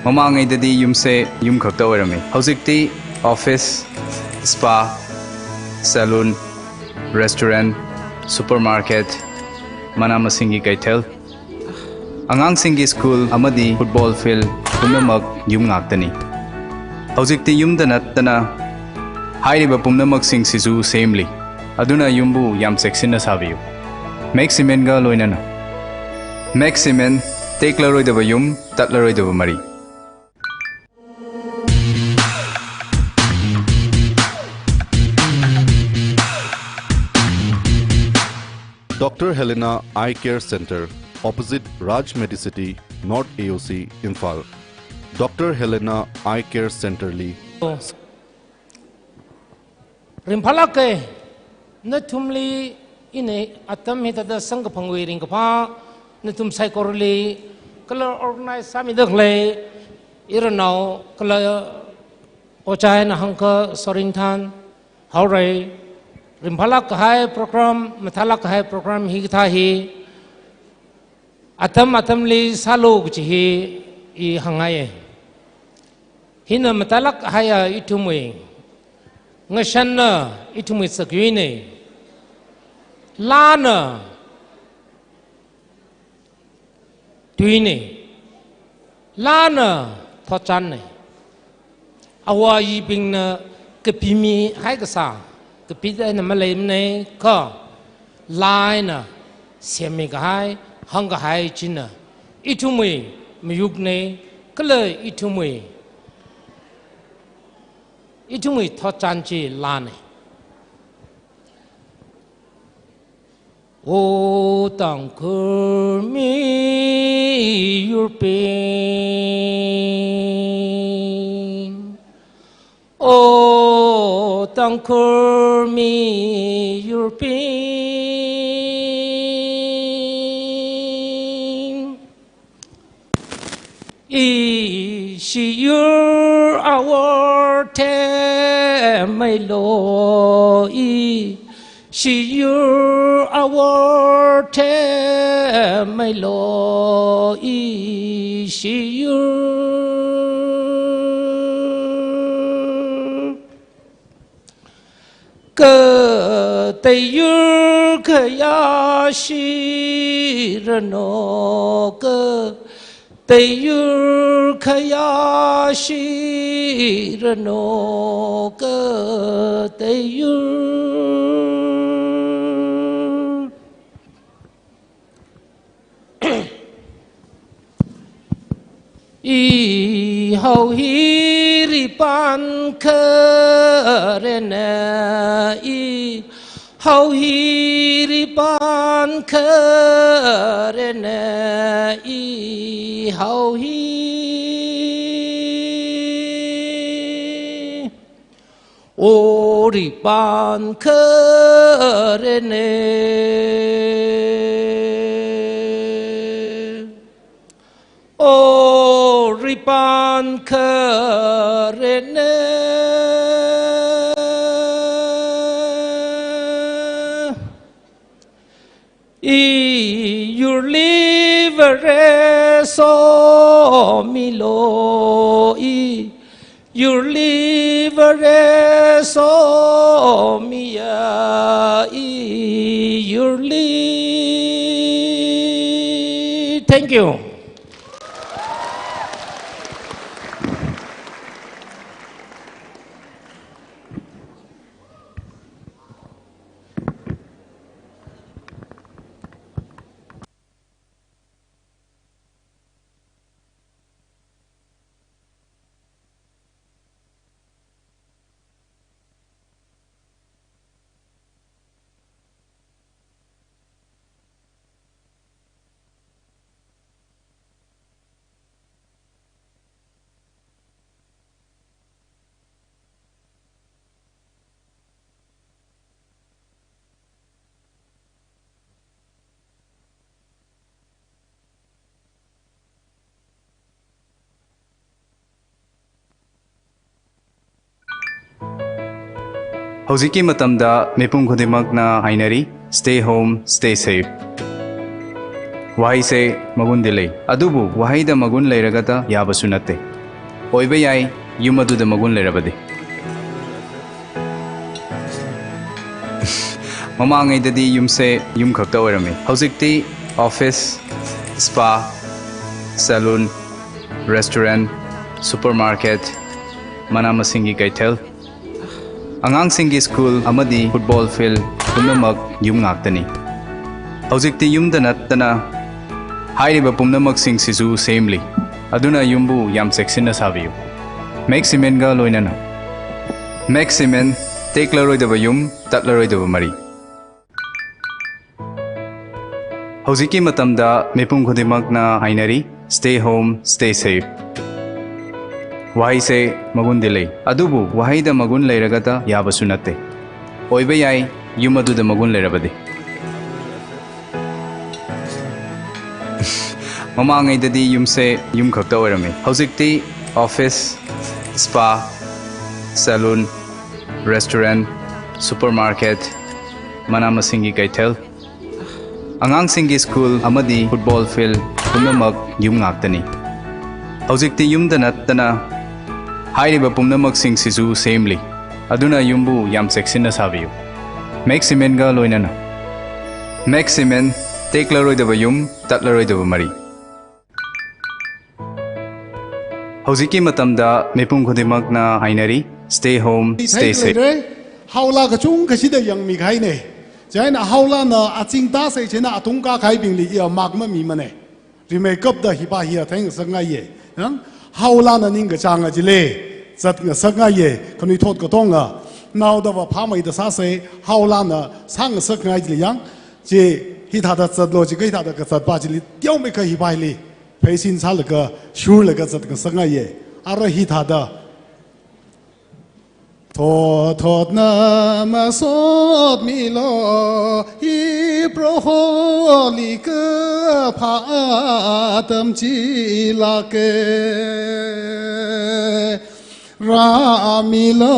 ꯃꯃꯥꯡꯉꯩꯗꯗꯤ ꯌꯨꯝꯁꯦ ꯌꯨꯝ ꯈꯛꯇ ꯑꯣꯏꯔꯝꯃꯤ꯫ ꯍꯧꯖꯤꯛꯇꯤ office, spa, salon, restaurant, supermarket, ꯃꯅꯥ ꯃꯁꯤꯡꯒꯤ ꯀꯩꯊꯦꯜ, ꯑꯉꯥꯡꯁꯤꯡꯒꯤ school ꯑꯃꯗꯤ football field ꯄꯨꯝꯅꯃꯛ ꯌꯨꯝ ꯉꯥꯛꯇꯅꯤ꯫ ꯍꯧꯖꯤꯛꯇꯤ ꯌꯨꯝꯗ ꯅꯠꯇꯅ ꯍꯥꯏꯔꯤꯕ ꯄꯨꯝꯅꯃꯛꯁꯤꯡꯁꯤꯁꯨ ꯁꯦꯝꯂꯤ꯫ ꯑꯗꯨꯅ ꯌꯨꯝꯕꯨ ꯌꯥꯝ ꯆꯦꯛꯁꯤꯟꯅ ꯁꯥꯕꯤꯌꯨ꯫ Max Cementꯒ ꯂꯣꯏꯅꯅ꯫ Max Cement, ꯇꯦꯛꯂꯔꯣꯏꯗꯕ ꯌꯨꯝ, ꯇꯠꯂꯔꯣꯏꯗꯕ ꯃꯔꯤ꯫ Doctor Helena Eye Care Center, opposite Raj Medicity, North A O C, Imphal. Doctor Helena Eye Care Centerli. Ringphālāka, nathumli ina atam hithāda samkaphangwui ringkaphā, nathum saikorali, kala organize sāmida khalei, iranao, kala ojā eina hāngkha sorin than, haora, ringphālāk kahai program, mathālāk kahai program hikathā hi, atam atamli sālu kaji hi i hāngngaiya. Hina mathālāk haiya ithumwui ngashanna, ithumwui sakyuina. Laana tuina. Laana thotchanna. Awayibingna kapimi haikasā, kapit eina maleimana kha, laa eina semmi kahai, hāngkahai china, ithumwui mayukna, kala ithumwui, ithumwui thotchan chi laana. O Tangkhul miyurbing, O Tangkhul miyurbing, ishi yur awor themmeilu, ishi yur awor themmeilu, ishi yur. Katei yur khayāshiranu, katei yur khayāshiranu, katei yur. I hao hi ri Pān kharena i, hao hi ri pān kharena i, hao hi. O ri pān kharena. O ri pān kharena. I yurli Vare somilu, i yurli Vare somiya, i yurli. Thank you. Hꯧjikki matamda mipum khudingmakna hainari, "Stay home, stay safe." Waheise magundi lei. Adubu waheida magun leiragada yabasu natte. Oiba yai, yum aduda magun leirabadi. Mamangaidadi yumse yum khakta oirame. Hojikti office, spa, salon, restaurant, supermarket, mana masinggi keithel, angangsinggi school amadi football field pumnamak yum ngaktani. Hojikti yumda nattana, hairiba pumnamaksing sisu semli. Aduna yumbu yam cheksinna sabiyu. Mek cement ga loinana. Mek cement, teklaroidaba yum, tatlaroidaba mari. Hojikki matamda mipum khudingmakna hainari, "Stay home, stay safe." Waheise magundi lei. Adubu waheida magun leiragada yabasu natte. Oiba yai, yum aduda magun leirabadi. Mamangaidadi yumse yum khakta oirame. Hojikti office, spa, salon, restaurant, supermarket, mana masinggi keithel, angangsinggi school amadi football field pumnamak yum ngaktani. Hojikti yumda nattana, hairiba pumnamaksing sisu semli. Aduna yumbu yam cheksinna sabiyu. Mek cement ga loinana. Mek cement, teklaroidaba yum, tatlaroidaba mari. Hojikki matamda mipum khudingmakna hainari, "Stay home, stay safe." Leire, haola kachungkha shida yangmi kahaine. Chieina haolana aching tasei chieina atung kakahaibingli iya mark mamimane. Rimeikapda hipa hiya theingasakngaiye. Yang, haolana ningkachānga chili zatngasakngaiye. Khanuithot katonga, naodava phameida sāsei, haolana sāngasakngai chili yang, chi hithāda zatlo jiakha hithāda kazatpa chili teomeikha hipa hili pheisin sālaga, shurlaga zatngasakngaiye. Ara hithāda Thotthotna masotmilu, hi Proholi kaphā atam chilāke. Rāmilu,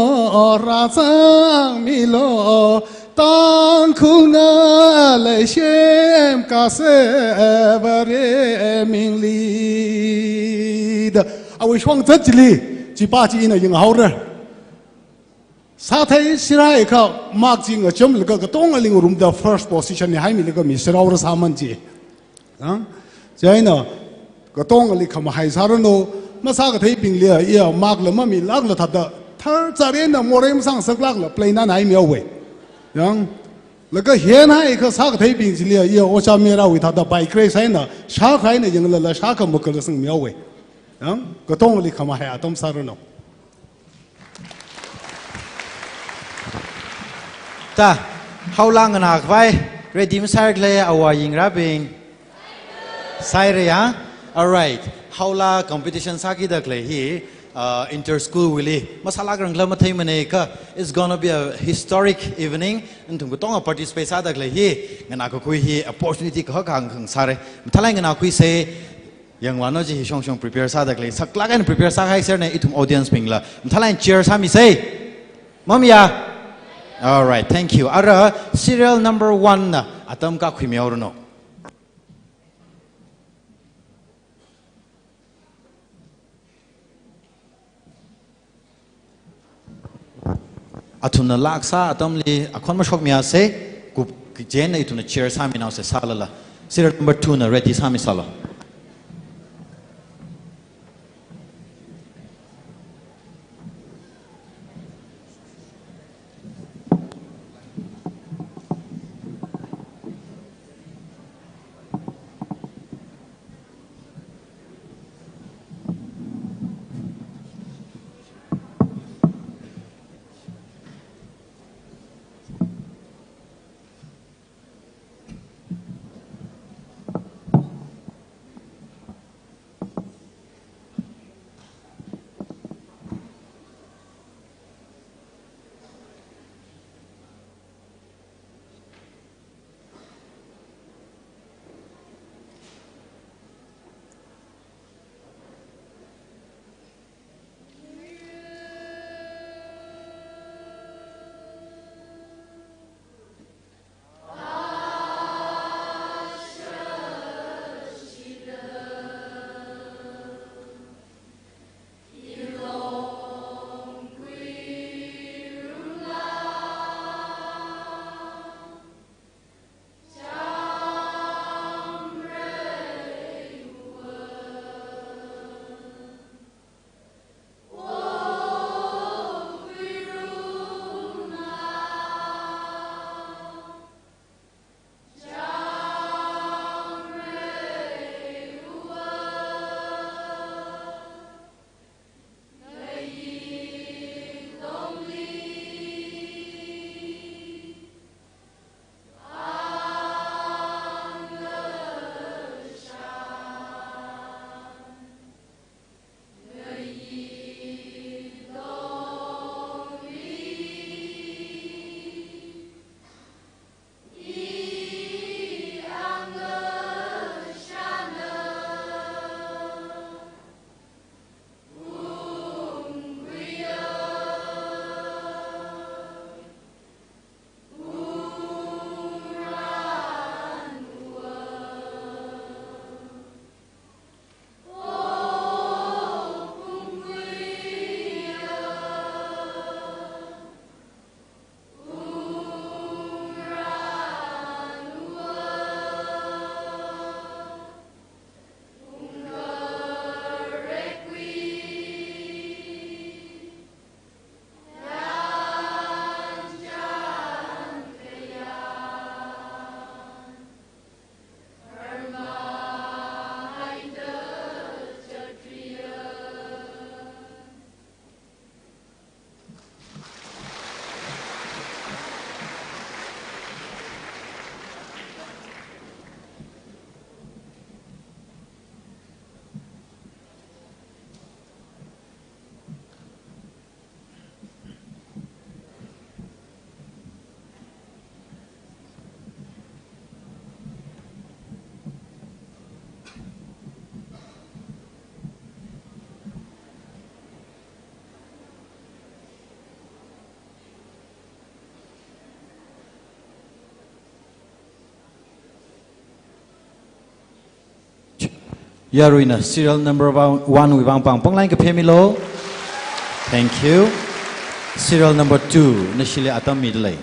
rāzangmilu, Tangkhulna leishem kasā Vare mingli da. Awui shongzat chili, chipa chi ina yanghaora. Sāthei sirhaiakha mark chi ngacham laga katongali ngarumda first position ni haimilaga mi sirhaora sāman chi. Ang, chieina katongali khamahai sāranu, masākatheibingli iya mark la mamilākla thāda, tharcharena morei masāngasaklākla play nana haimihaowe. Yang, laga henhaiakha sākatheibing chili iya ocha mera wui thāda by grace eina, shākha eina yanglala shākha makala sangmihaowe. Yang, katongali khamahai atam sāranu. Ta, haola nganākhavai, ready masāra khala, awā yingrabing? Sāra ya? Alright. Haola competition sākida khalei hi, uh, inter-school wuili masālākrang khala matheimana kha, it's gonna be a historic evening. Nathum katonga participate sāda khalei hi, nganākakhui hi opportunity kahak kahang sāra. Mathālāk eina nganākhuisa, yangvāna chi hi shongshong prepare sāda khalei, saklāk eina prepare sākahai serna ithum audience bingla. Mathālāk eina cheer sāmisa. Mamiya? Alright, thank you. Ara serial number one na atam kakhuimihaoranu. Athumna lāk sā atamli akhon mashokmiasa, kup kijenna ithumna cheer sāminaosa sālala. Serial number two na ready sāmisālu. Yaruina serial number one wui vang pāng pāng line kaphemilu. Thank you. Serial number two, nashili atam midalei.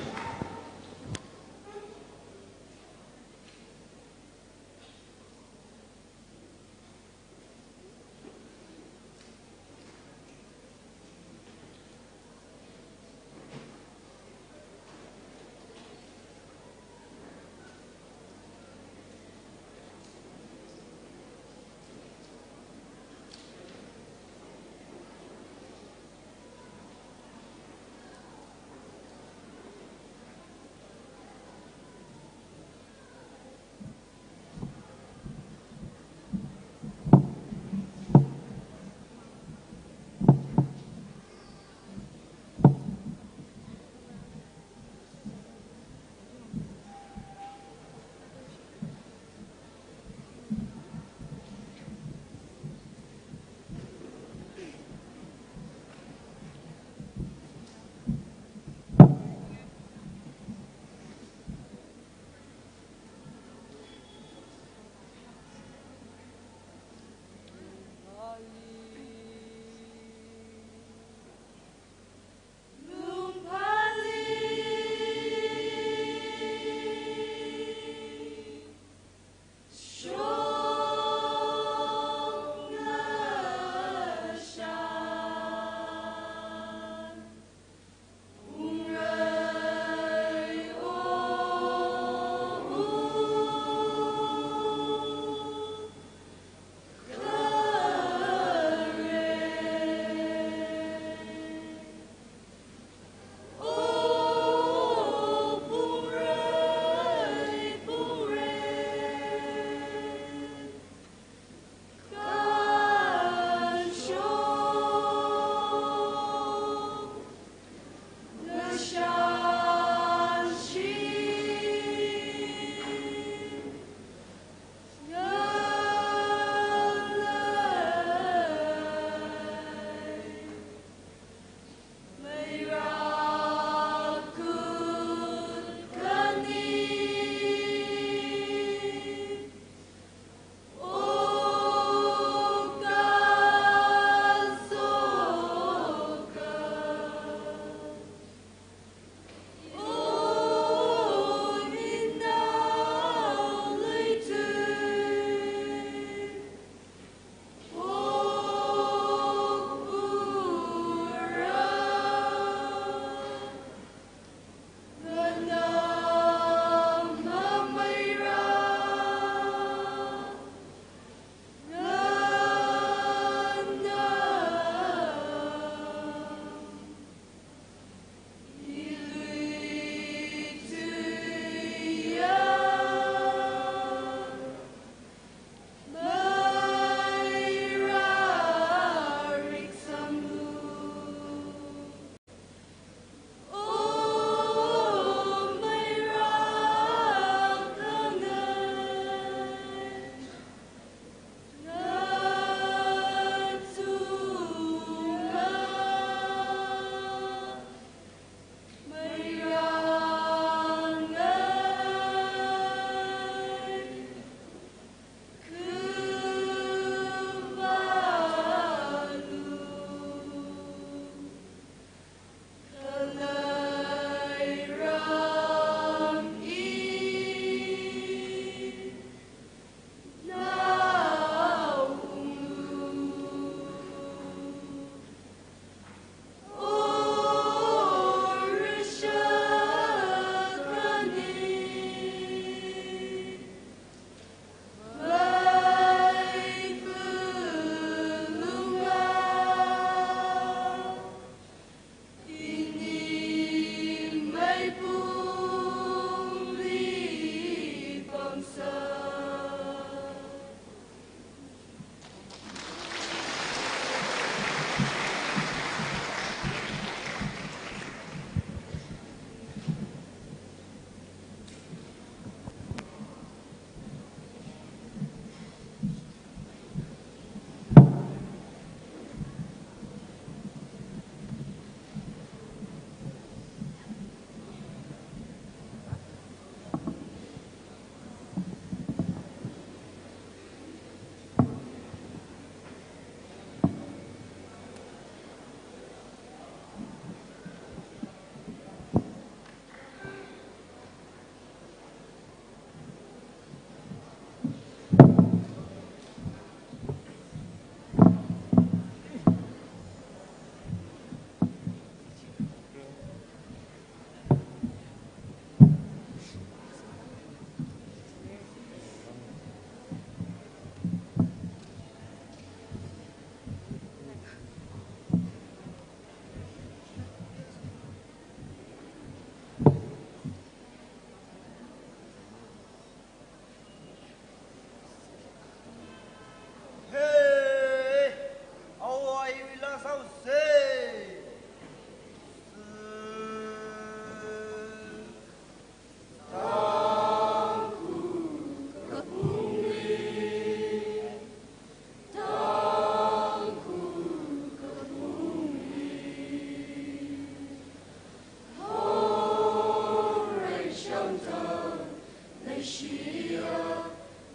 Leishiya,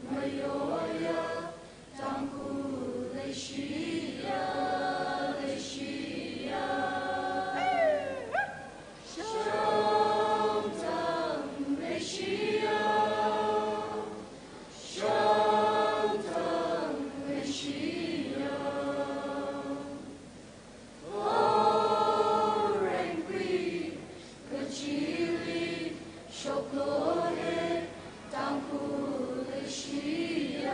mayoya, Tangkhul leishiya, leishiya. Shangtang leishiya, Shangtang leishiya. Orengkui kachili shoklo he, Tangkhul leishiya.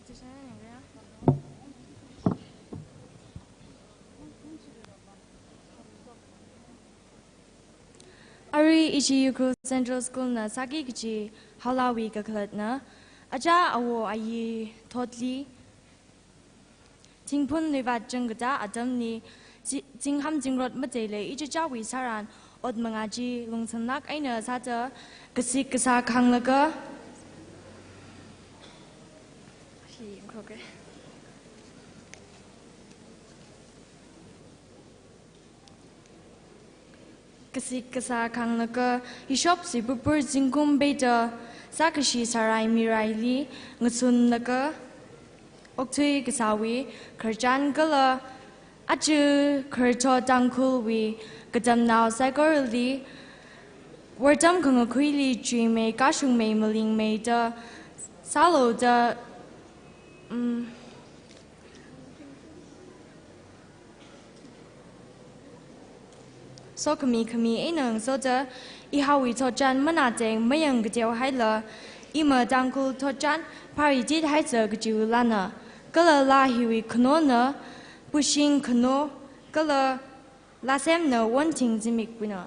Arui ishi Ukhrul Central School na sāki kachi haolāwui kakhalatna, achā awo ayi thotli, thingphun luivat changkatā atamli, chi-, zingham zingrot mateilei ichichāwui sāran ot mangā chi lungsanlāk eina sāda kasik kasā khanglaga, kasik kasā khanglaga, hishop sipurpur zingkum peida, sākashi sārai miraili ngasunlaga, okthui kasāwui khararchan kala, aja khararthot Tangkhulwui katamnao saikorali, wortam khangakhuili chuimei, kashungmei, malingmeida sālu da, mm, sokhami khami eina ngasoda, ihaowui thotchan manā teng mayang kateo haila, ima Tangkhul thotchan phari tit haisa kajiwui laana, kala laa hiwui khanona, pushing khano, kala laa semna wonting zimikpuina.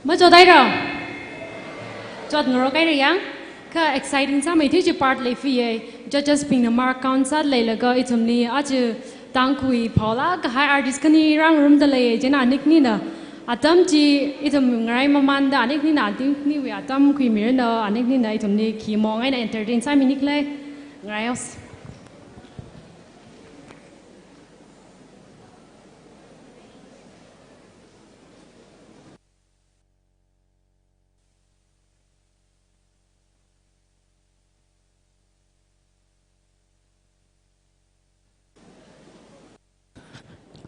Machotaira? Chotngarok haira yang? Kha exciting sāmei thui chi part leifiya. Judges bingna mark count sāda leilaga ithumli aja Tangkhul phaolāk kahai artist khani rāngarumda lei, chieina anikhanina atam chi ithum ngarai mamānda anikhanina anikhanawui atam khuimiranu, anikhanina ithumli khi mong eina entertain sāminikhala. Ngaraihaosa.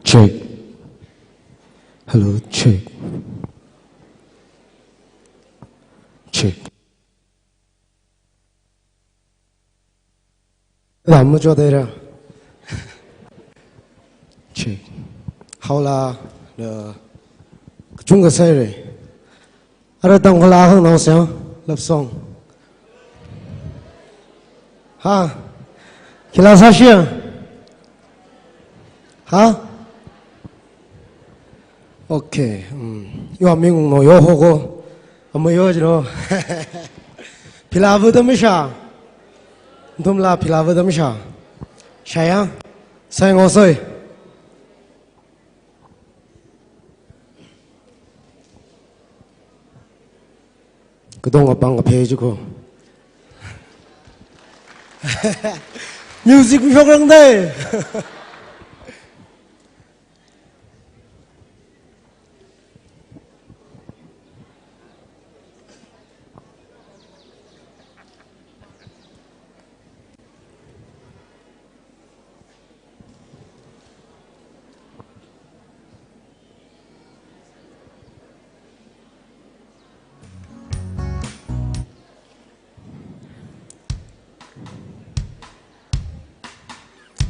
Check. Hello, check. Check. Lam machotaira. Check. Haola, da, kachungkha sāhaira. Ara Tangkhul akha hāngnaosa, love song. Ha? Khila sāshiya? Ha? Okay. Mm. Iwui ming ungnaoya ho ko. Amayo jino. Phila vāda misha. Nathumla phila vāda misha. Shāya? Sai ngosoi. Katong apāng kaphei chi ko. Music mi shokrang dai.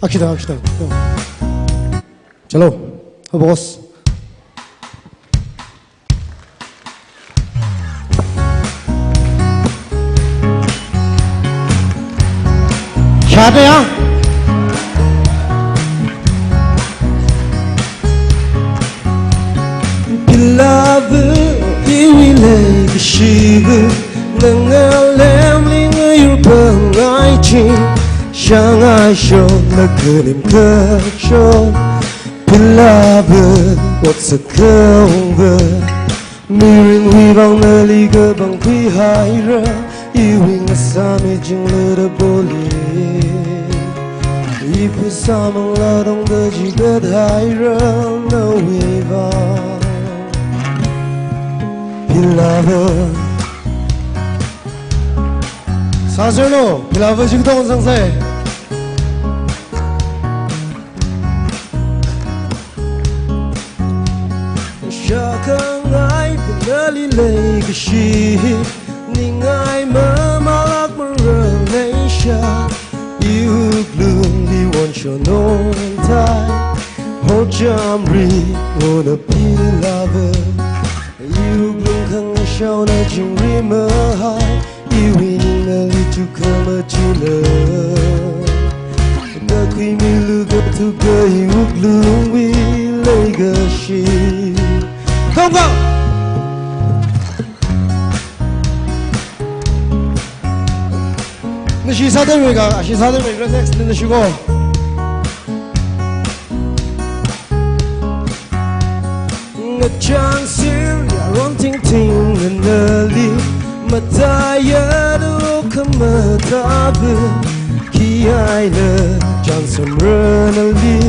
Akshita, akshita. Chalo, a boss. Shade ya. Beloved, iwui leikashiva, nana lemli ngayurpamngai chi, shangai shokna khanim kashok. Beloved, ot sākhaungva, mirinwui vang nali kapangkhui haira, iwui ngasāmi jingluda poli. Iphasā manglā tongda chigat haira, nawui vang. Beloved. Sāserno, beloved jing tong sangsai. Shākhangai nali leikashi, ningai mamalak maranei sha, iwuklungli won shonong tai, hojamri ona beloved, iwuklung khangashaona chingri mahai, iwui ningli tukhamachina. Takhuimilu kathuka iwuklungwui leikashi. Kongkong. Nashi sāda mei ka, ashi sāda mei, next nashi ko. Ngachang sir yaron tingting nganali, mataya do khamataba, khi eina chānsam ranali,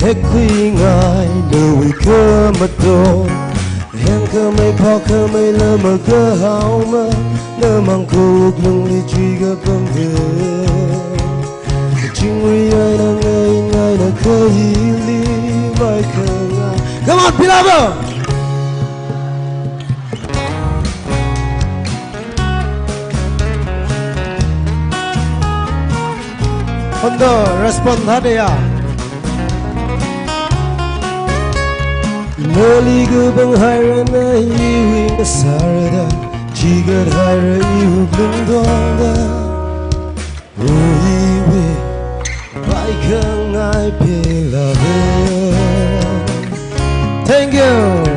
hekkhuingai nawui khamato, hengkhamei phākhamei lama kahaoma, namang kawuklungli chuikapamva. Chingri eina ngai ngaina khaili vaikhangai. Come on, beloved! Hondo, respond hade ya. Nali kapang haira na iwui ngasārada, chigat haira iwuklung tongda. Uiwe, vaikhangai beloved. Thank you.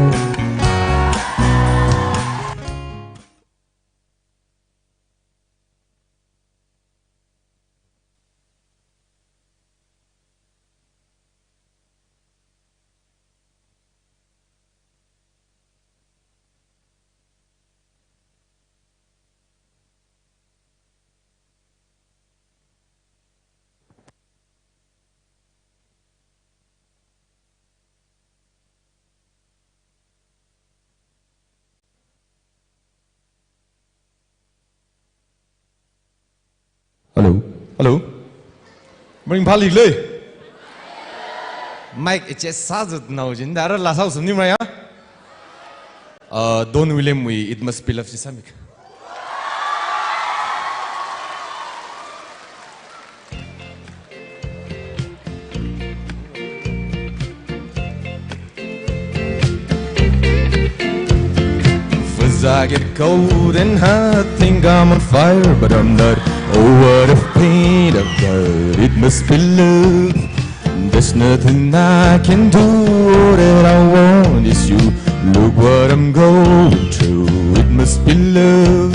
Hello. Hello. Maringphāli lei. Mic adjust sāzatnao jin dara la sāusum nimra ya. Uh, Don William wui It Must Be Love chi sāmik. First I get cold and hot, think I'm on fire, but I'm not. Oh, what a pain I've got. It must be love. There's nothing I can do. All that I want is you. Look what I'm going through. It must be love.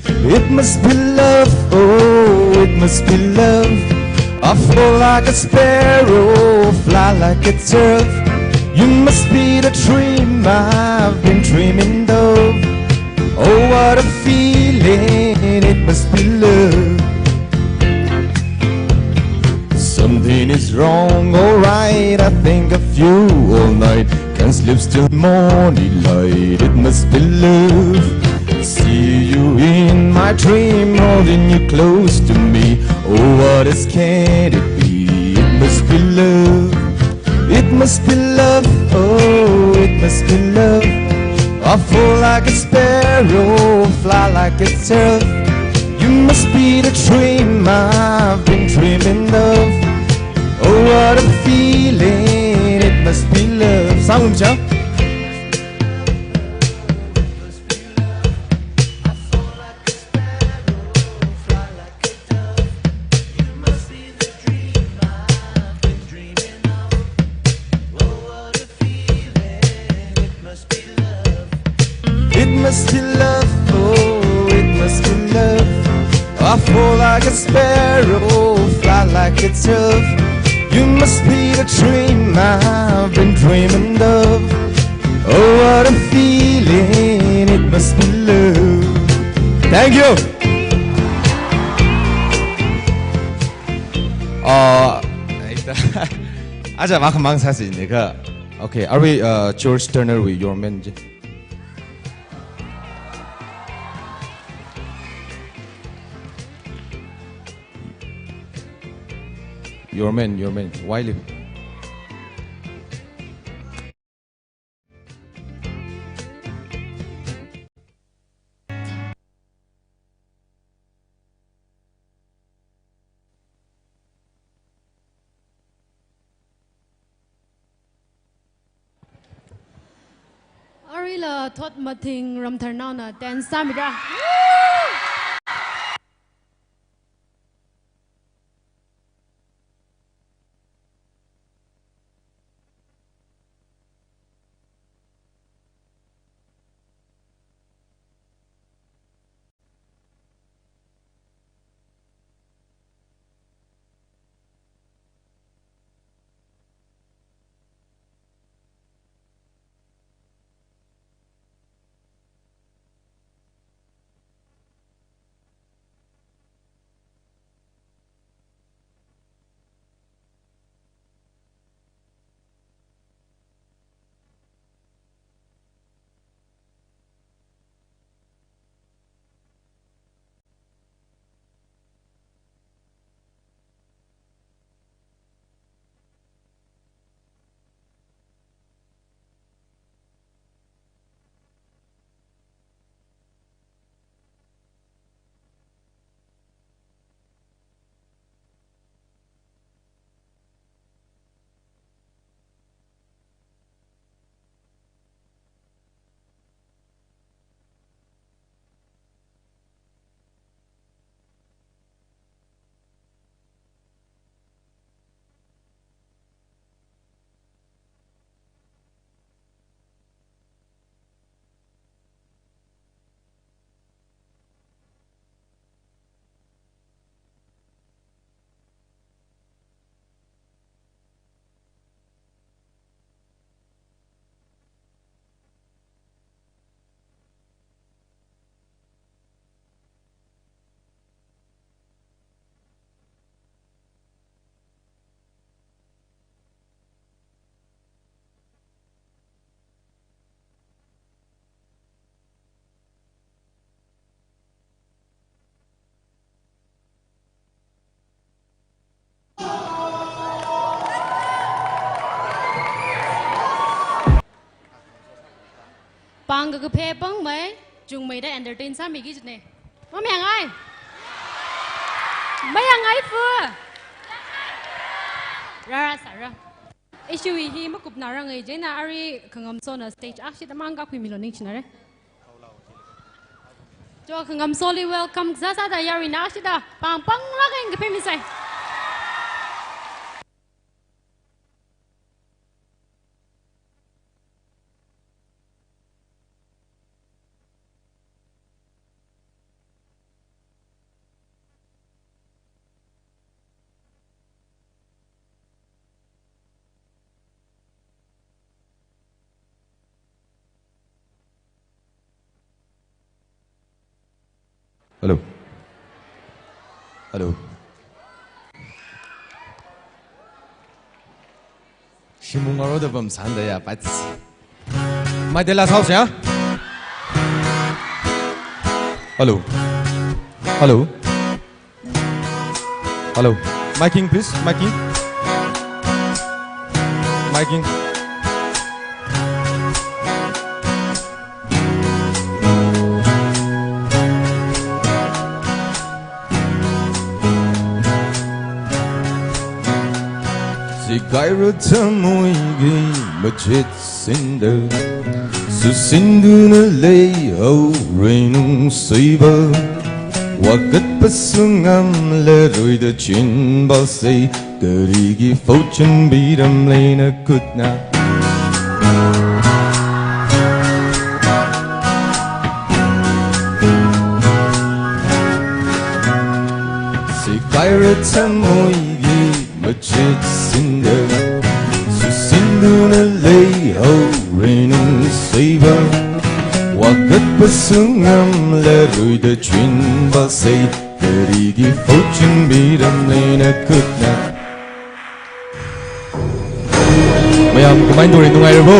It must be love. Oh, it must be love. I fall like a sparrow, fly like a dove. You must be the dream I've been dreaming of. Oh, what a feeling, it must be love. Something is wrong, alright, I think of you all night. Can't sleep till morning light, it must be love. See you in my dream, holding you close to me. Oh, what else can it be? It must be love. It must be love, oh, it must be love. I fall like a sparrow, fly like a dove. You must be the dream I've been dreaming of. What a feeling, it must be love. Sound, chang? It must be love, oh, it must be love. I fall like a sparrow, fly like a dove. You must be the dream I've been dreaming of. Oh, what a feeling, it must be love. Thank you. Uh, aja, makhamang sasi nika. Okay, are we, uh, George Turner with Your Man? Your Man, Your Man. Why live? Arila thot mating ramtharnaona dance sāmira. Pāng kakaphā pāngmei, chungmeida entertain sāmiki jine. Mamayāngai. Mayāngai fu. Rāra sāra. Issue hi makupna rāngai jina, ari Khangamsona stage akshida mang kakhui milo ning chinare. Jo, Khangamsoli welcome sāsāda yarina akshida pāng pānglāk eina kaphā misai. Hello. Hello. Shimung aro da bam sanda ya, but my de la house ya. Hello. Hello. Hello. Miking, please. Miking. Miking. Sikaira thamoiki machitsinda, susinduna leihaora nungsuiva. Wakatpa sungamlaruida chinpalsei, karigi fortune biram lei nakhutna. Sikaira thamoiki machitsinda, susinduna leihaora nungsuiva. Wakatpa sungamlaruida chinpalsei, karigi fortune biram lei nakhutna. Mayam, kamaina turi, nungairabo?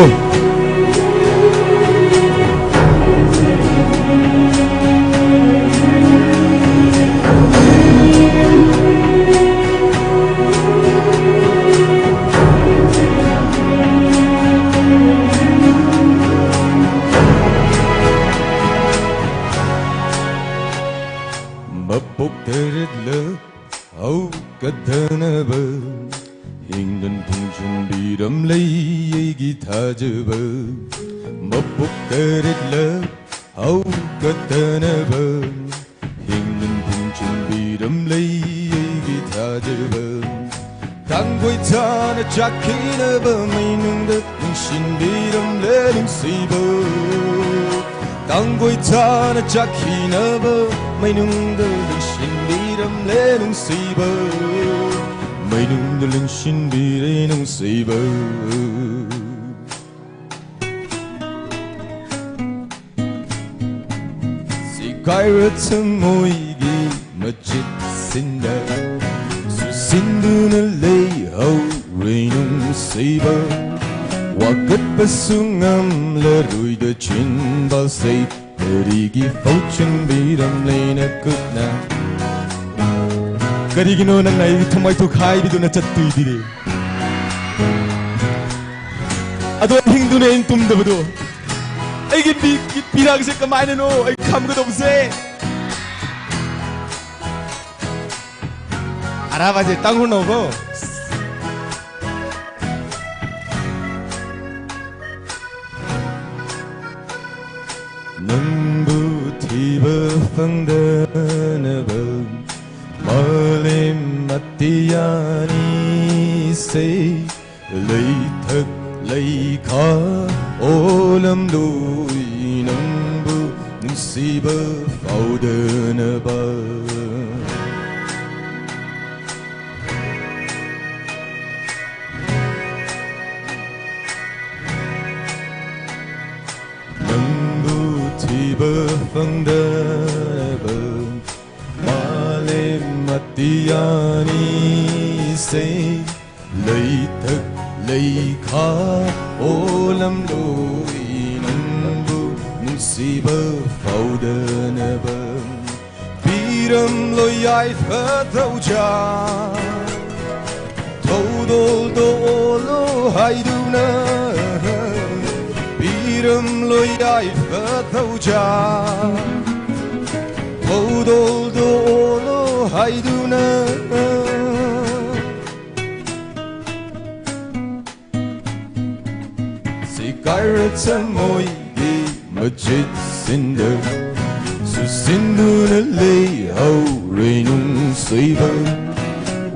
Mapok taritla haokathānava, hingdan phungchun biram lei eiki thajava. Mapok taritla haokathānava, hingdan phungchun biram lei eiki thajava. Tangkhul thāna chak hinava, meinungda lungshin biram lei nungsuiva. Tangkhul thāna chak hinava, meinungda lungshin biram lei nungsuiva. Meinungda lungshin biram lei nungsuiva. Sikaira thamoiki machitsinda, susinduna leihaora nungsuiva. Wakatpa sungamlaruida chinpalsei, karigi fortune biram lei nakhutna. Karigino nangna i thamoi thukhai biduna chat tui diri. Ado hingduna ina tumdabado. Eiki pi, pi, pirakse kamainano, ei kham kadopse. Arava je tang huno ko. Nangbu thiva phangdanava, malem atiya anisei. Leithak leikha olamlui nangbu nungsiva phaodanava. Nangbu thiva phangdanava, malem atiya anisei. Leithak leikha olamlui nangbu nungsiva phaodanava. Piramlo yaipha thaocha, thaodoldo olo haiduna. Piramlo yaipha thaocha, thaodoldo olo haiduna. Sikaira thamoiki machitsinda, susinduna leihaora nungsiva.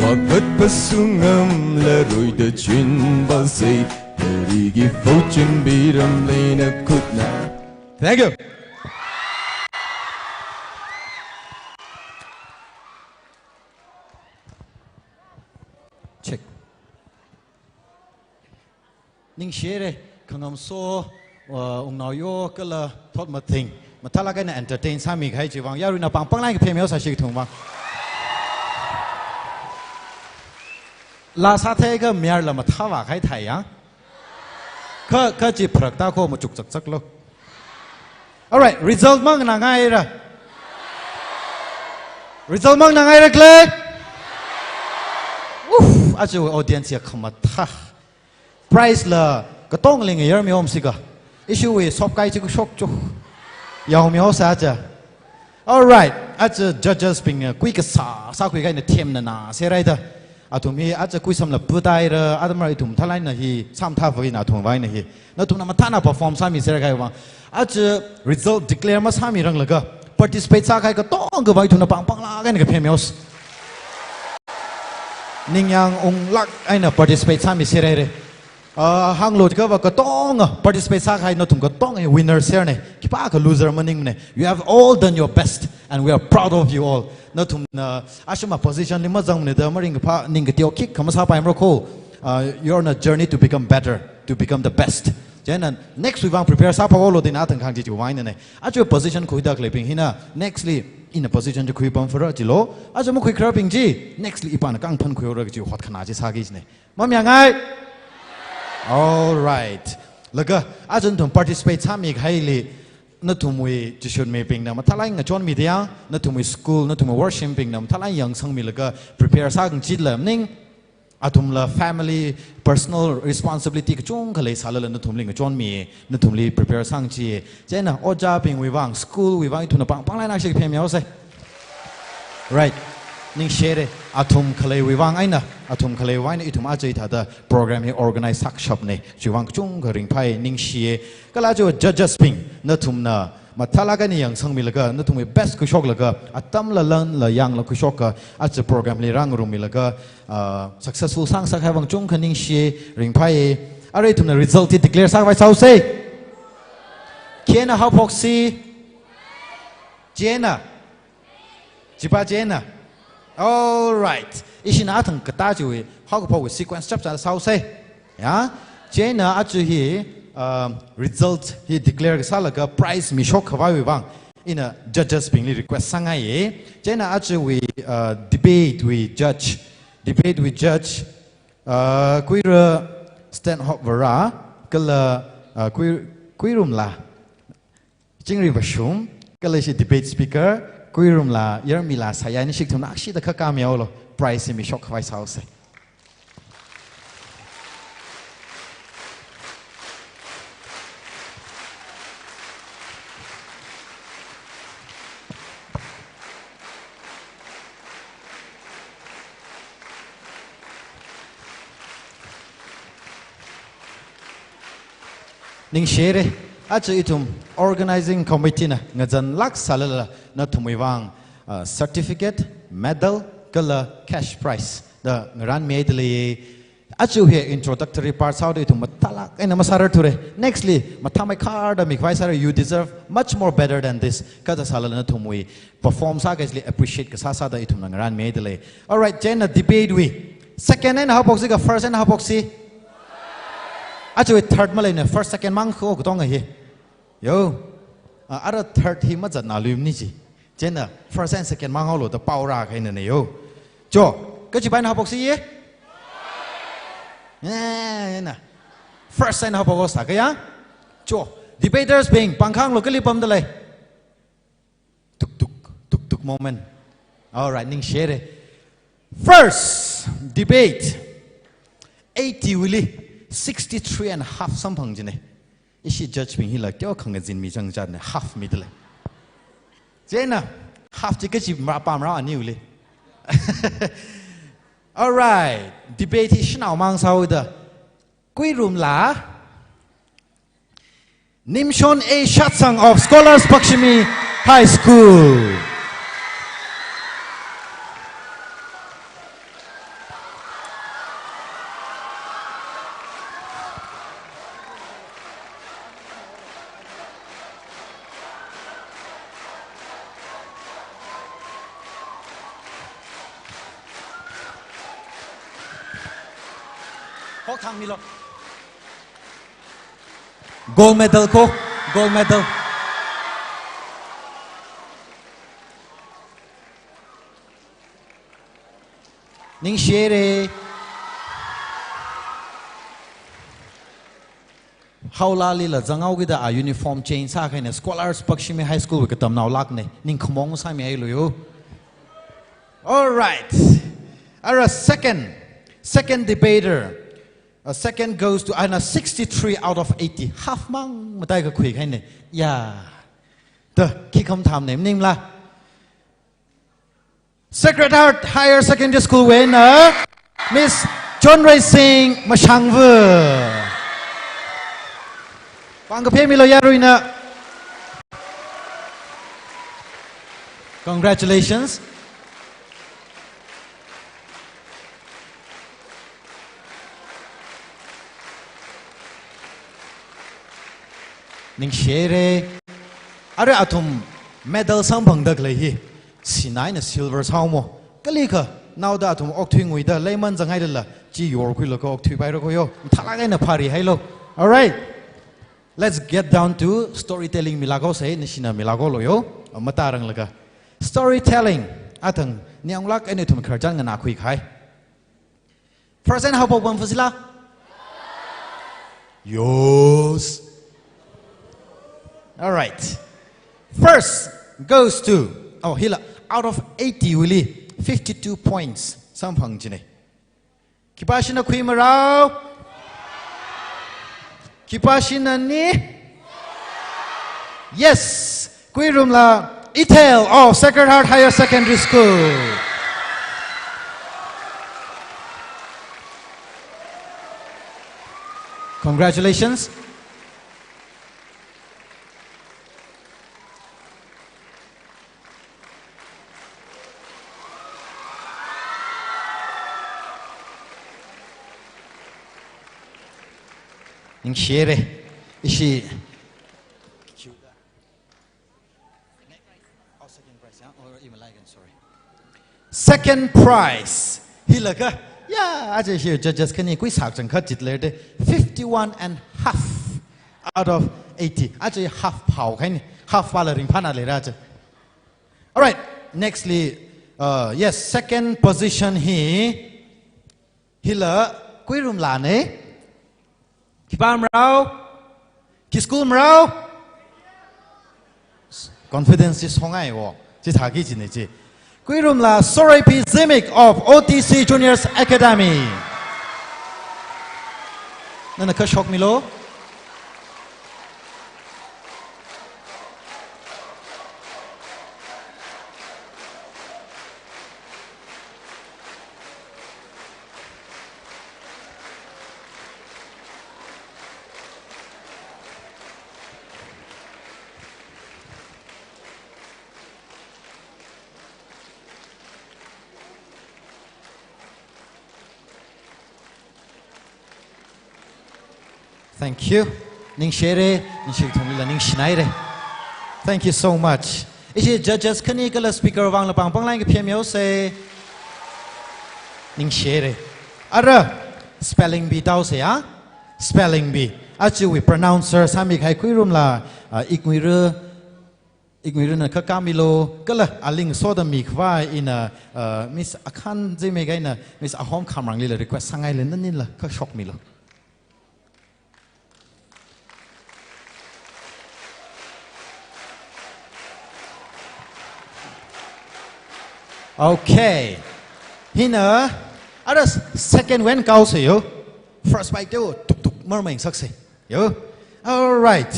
Wakatpa sungamlaruida chinpalsei, tariki fortune biramli nakhutna. Thank you. Check. Ningshire, khangamso, uh, wungnaoyo kala thot mathing, mathālāk eina entertain sāmikahai chiwui vang, yaruina pāng pānglāk eina kaphemeo sāshikathung vang. Laa sātheiakha mayarla mathāvākahai thai ya. Kha, kha chi pharakta kho machuk chakchaklo. Alright, result manganāngaira. Result manganāngaira khala? Uff, aja audience ya khamathā. Prize la katongali ngayarmihaomi sika. Ishiwui sopkai chi kushok chu. Yaomihaosa aja. Alright, aja judges bingna kui kasā sākhuikahai eina themnana seraida. Athum hi aja kuisamla putaira, atamra ithum thalaina hi, samtha vāina athum vāina hi. Nathumna mathāna perform sāmiser kahai vang. Aja result declare masāmiranglaga, participate sākahai katonga vang ithumna pāng pānglāk eina kaphemihaosa. Ningyāng unglāk eina participate sāmiser haira. Ah, hānglu jiakhava katonga participate sākahai nathum katonga winner serna. Khipākha loser maningmana. You have all done your best and we are proud of you all. Nathumna ashama position li mazangmana da maringkaphā ningkateo khikha masāpaimara ko. Uh, you're on a journey to become better, to become the best. Chieina next wui vang prepare sāphāhaolu da ina thangkhang chi chiwui vang einana. Aja position khuida khaleibing hina next li ina position chi khuipam phara jilo. Aja makhuikharābing chi next li ipāna kangphan khuihaora kaji hotkhana chi sāki jina. Mamayāngai? All right. Laga, aja nathum participate sāmikahaili, nathumwui chishunmibingna mathālāk eina ngachonmida ya, nathumwui school, nathumwui worshipbingna mathālāk eina yangsangmilaga prepare sākhangatha̱la maning, athumla family, personal responsibility kachungkha leisālala nathumli ngachonmi, nathumli prepare sāngachi. Chieina ojābingwui vang, school wui vang, ithumna pāng pānglāk eina ashi kaphemihaosa. Right. Ningshire, athum khaleiwui vang eina, athum khaleiwui vang eina ithum aja hithāda program hi organize sākashapna, chiwui vang kachungkha ringphai, ningshiye. Kala aja judges bing, nathumna mathālāk eina yangsangmilaga, nathumwui best khuishoklaga, atamla lanla yangla khuishoka, aja program li rāngarummilaga, ah, successful sāngasakhai vang kachungkha ningshiye, ringphaiye. Arui ithumna result hi declare sākhavai sāhaosa. Khina haophoksi. Chieina. Chipa chieina. All right. Ishina athang katā chiwui, haokaphokwui sequence chapchā sāhaosa. Ya. Chieina aja hi, um, result hi declare kasālaga prize mishok khavaiwui vang ina judges bingli request sāngaiye. Chieina ajawui, uh, debate wui judge, debate wui judge, uh, Kuira Stanhope Vara, kala, uh, Kui-, Kuirumla Chingri Vashum, kala ishi debate speaker, Kuirumla Yarmila Saya, ina shikthumna akshida khakha mihaolu, prize hi mishok khavai sāhaosa. Ningshire, aja ithum organizing committee na ngazanlāk sālala nathumwui vang, uh, certificate, medal, kala cash prize da ngarānmida lei. Aja hi introductory part sāhaoda ithum mathālāk eina masārarthura. Next li, mathāmeikharda mikhavai sāra, you deserve much more better than this. Kaja sālala nathumwui perform sākahai chili appreciate kasā sāda ithumna ngarānmida lei. All right, chieina debate wui. Second eina haophoksi ka first eina haophoksi? Ajawui third maleimana, first second mang kho katonga hi. Yo. Ah, ara third hi mazatngaluimana chi. Chieina first and second mang haolu da pao rākahaina yo. Cho, kachipa eina haophoksi ye? Eh, na. First eina haophok sāka ya? Cho, debaters bing, pāng khanglu, kali pamda lei. Tuk tuk, tuk tuk moment. All right, ningshire. First debate, eighty wuili sixty-three and a half samphang jina. Ishi judge bing hila kyo khangazin mi chang chang ne, half mida lei. Chieina, half chi kachi mara pa mara ani wuili. All right, debate hi shanao mang sāhaoda. Kuirumla Nimshon A Shatsang of Scholars Pakshimi High School. Hok thang milo. Gold medal ko, gold medal. Ningshire. Haolalila zanghaokida a uniform change sākahaina, Scholars Pakshimi High School wui katamnao lākna, ningkhamaong sāmihailu yo. All right. Ara second, second debater. A second goes to, ana, sixty-three out of eighty. Half mang mataikha khuikahaina. Ya. Da, khi khamthamna, maningla. Sacred Heart Higher Secondary School wui eina Miss Chonreising Mashangvu. Pāng kaphemilu yaruina. Congratulations. Ningshire. Arui athum medal samphangda khalei hi, sinai eina silver sāhaomo. Kalikha naoda athum okthuinguida leiman zangailala, chi yorkhuilaga okthuipaira ko yo. Mathālāk eina phārihailo. All right. Let's get down to storytelling milākhaosei, nashina milākholo yo. Mataranglaga. Storytelling. Athang ningyānglāk eina ithum khararchan nganākhui kahai. First and half of one fusila? Yes. All right. First goes to, oh, hila, out of eighty wuili, fifty-two points samphang jine. Khipāshina khuimarao? Khipāshina ni? Yes. Kuirumla Ithel of Sacred Heart Higher Secondary School. Congratulations. Ningshire. Ishi. Oh, second prize, yeah? Or Imalagan, sorry. Second prize. Hilaga. Ya, aja shi judges khani kuisak changkhat chitler de. Fifty-one and half out of eighty. Aja half phao kahaini. Half pala ringphāna leira aja. All right. Nextly, uh, yes, second position hi. Hila, kuirumla ne? Khipā marao? Khi school marao? Confidence is hongai wo. Chithāki chine chi. Kuirumla Sorei P Zimik of O T C Juniors Academy. Nana kashok milo. Thank you. Ningshire, ningshi thumlila ningshinaire. Thank you so much. Ishi judges khani kala speaker vangla pāng pānglang kaphemihaosei. Ningshire. Ara, spelling bee taosei ya. Spelling bee. Achiwui pronouncer sāmi kahai kuirumla, uh, Ikmuiru, Ikmuiruna kha kamilo, kala aling soda mikhavai ina, uh, Miss Akhan Zimik eina Miss Ahom Khamranglila request sāngaile, nanila kashok milo. Okay. Hina, ara second wen kaosei yo. First bike teo tuk tuk marmai saksei. Yo. All right.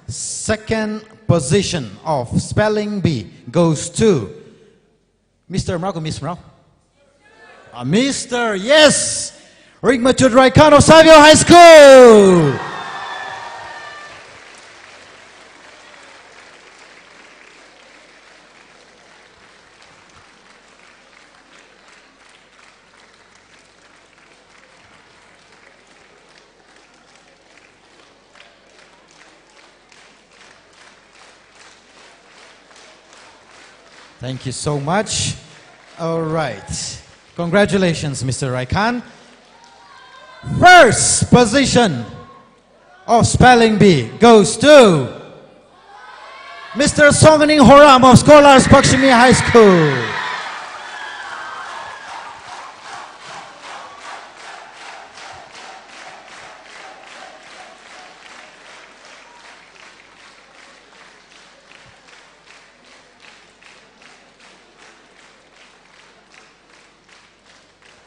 Second position of spelling bee goes to Mister Mrako, Miss Mrao. Uh, Mister Yes. Rikmachut Raikhan of Savio High School. Thank you so much. All right. Congratulations, Mister Raikhan. First position of spelling bee goes to Mister Songaning Horam of Scholars Pakshimi High School.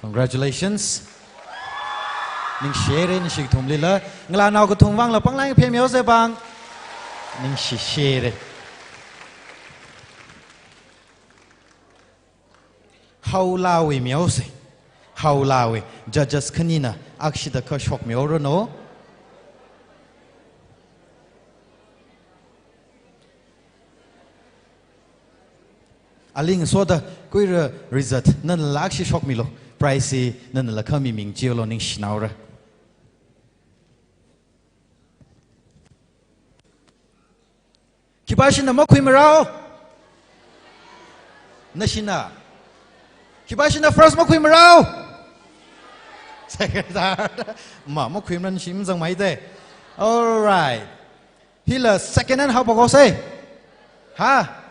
Congratulations. Ningshire, ningshi kathumlila. Ngalānao kathum vangla pānglang phemihaosei pāng. Ningshishire. Haolāwui mihaosei. Haolawui judges khanina akshida kha shokmihaoranu. Aling soda kuira result nanala akshi shokmilu. Prize hi nanala kha miming chihaolu, ningshinaora. Khipāshina makhuimarao? Nashina. Khipāshina first makhuimarao? Second, third. Ma, makhuimaran shim zangmai de. All right. Hila second hand haophok haosei. Ha?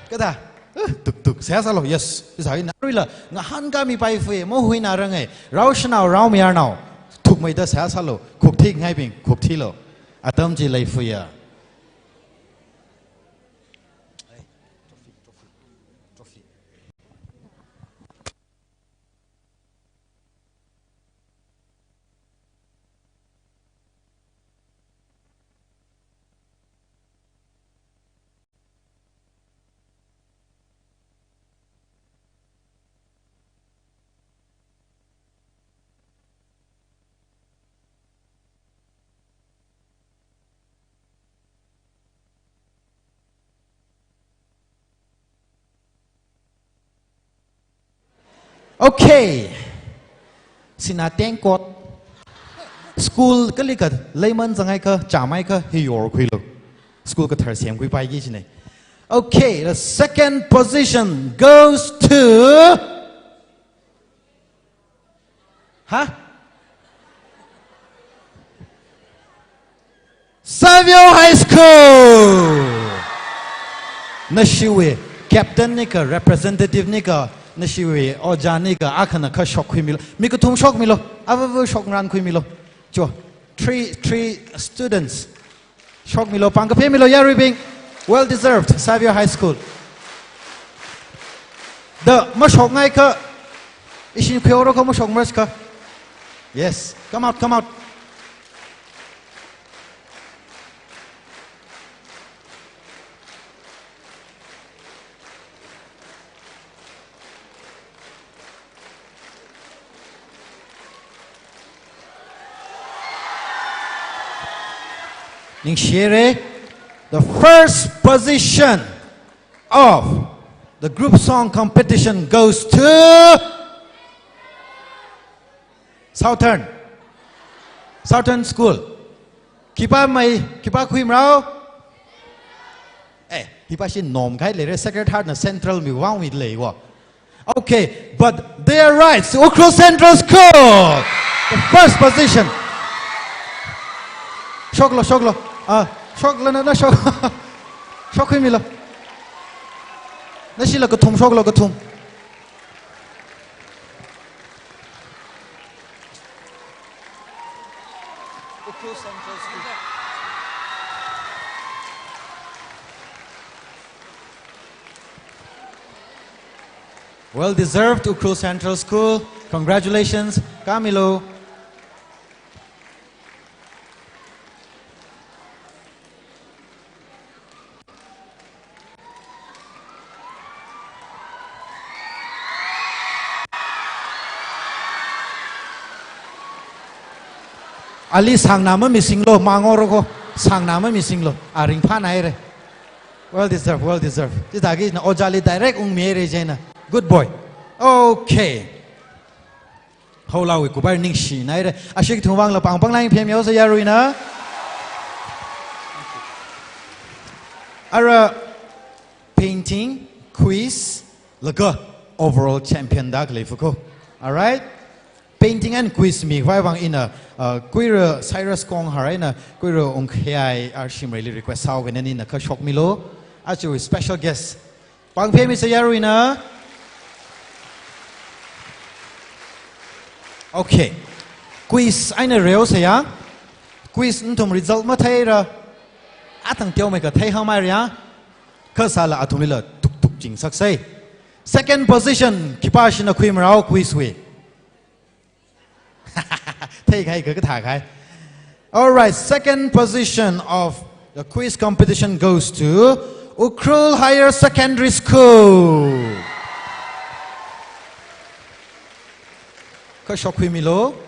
Kada? Uh, tuk tuk. Seihā sālu. Yes. Isa ina ruila. Ngahānkāmi paifui. Mahuinarang e. Rao shanao, rao mayarnao. Thukmeida seihā sālu. Khukthi ngaibing. Khukthilu. Atam chi leifuiya. Okay. Sina tengkot. School kalikha leiman zanghaiakha, chāmhaiakha, hi yorkhuilu. School kathar semkhuipaiki jine. Okay, the second position goes to Ha? Savio High School! Nashiwui captain nika, representative nika, nashiwui ojā nika, akhana kha shokkhuimilu. Mi kathum shokmilu. Avava shokngarānkhuimilu. Cho, three, three students. Shokmilu, pāng kaphemilu, yaruibing. Well deserved, Savio High School. Da mashokngaikha, ishin khuihaorako mashokmaraskha. Yes, come out, come out. Ningshihaira, the first position of the group song competition goes to Southern. Southern School. Khipā mai, khipā khuimarao? Eh, khipāshi nom khai leira, Sacred Heart na Central mi vang mi leiwo. Okay, but they are right. Ukhrul Central School. The first position. Shoklu, shoklu. Ah, shoklu na, na shok. Shokkhuimilu. Nashila kathum, shoklu kathum. Well deserved, Ukhrul Central School. Congratulations. Kāmilu. Ali sāngna mamisinglu, mangoroko, sāngna mamisinglu, a ringphānaira. Well deserved, well deserved. Chithākha ina ojāli direct ungmihaira china. Good boy. Okay. Haolawui kupar ningshinaira. Ashi kathum vangla pāng pānglāk phemmihaosa yaruina. Ara painting, quiz, laga overall champion da khalei fuko. All right? Painting and quiz mikhavai vang ina, uh, kuira Cyrus Konghar eina kuira Ungkhayai R Shimreili request sāhaoga nina kha shokmilu. Aja special guest. Pāng phemmisa yaruina. Okay. Quiz eina reosaya. Quiz nathum result matheira. Athang teomeikha theihāngmeiria. Kha sāla athumlila tuk tuk chingsaksei. Second position, khipāshina khuimarao quiz wui? Theikahai kha kathākahai. All right, second position of the quiz competition goes to Ukhrul Higher Secondary School. shokkhuimilu.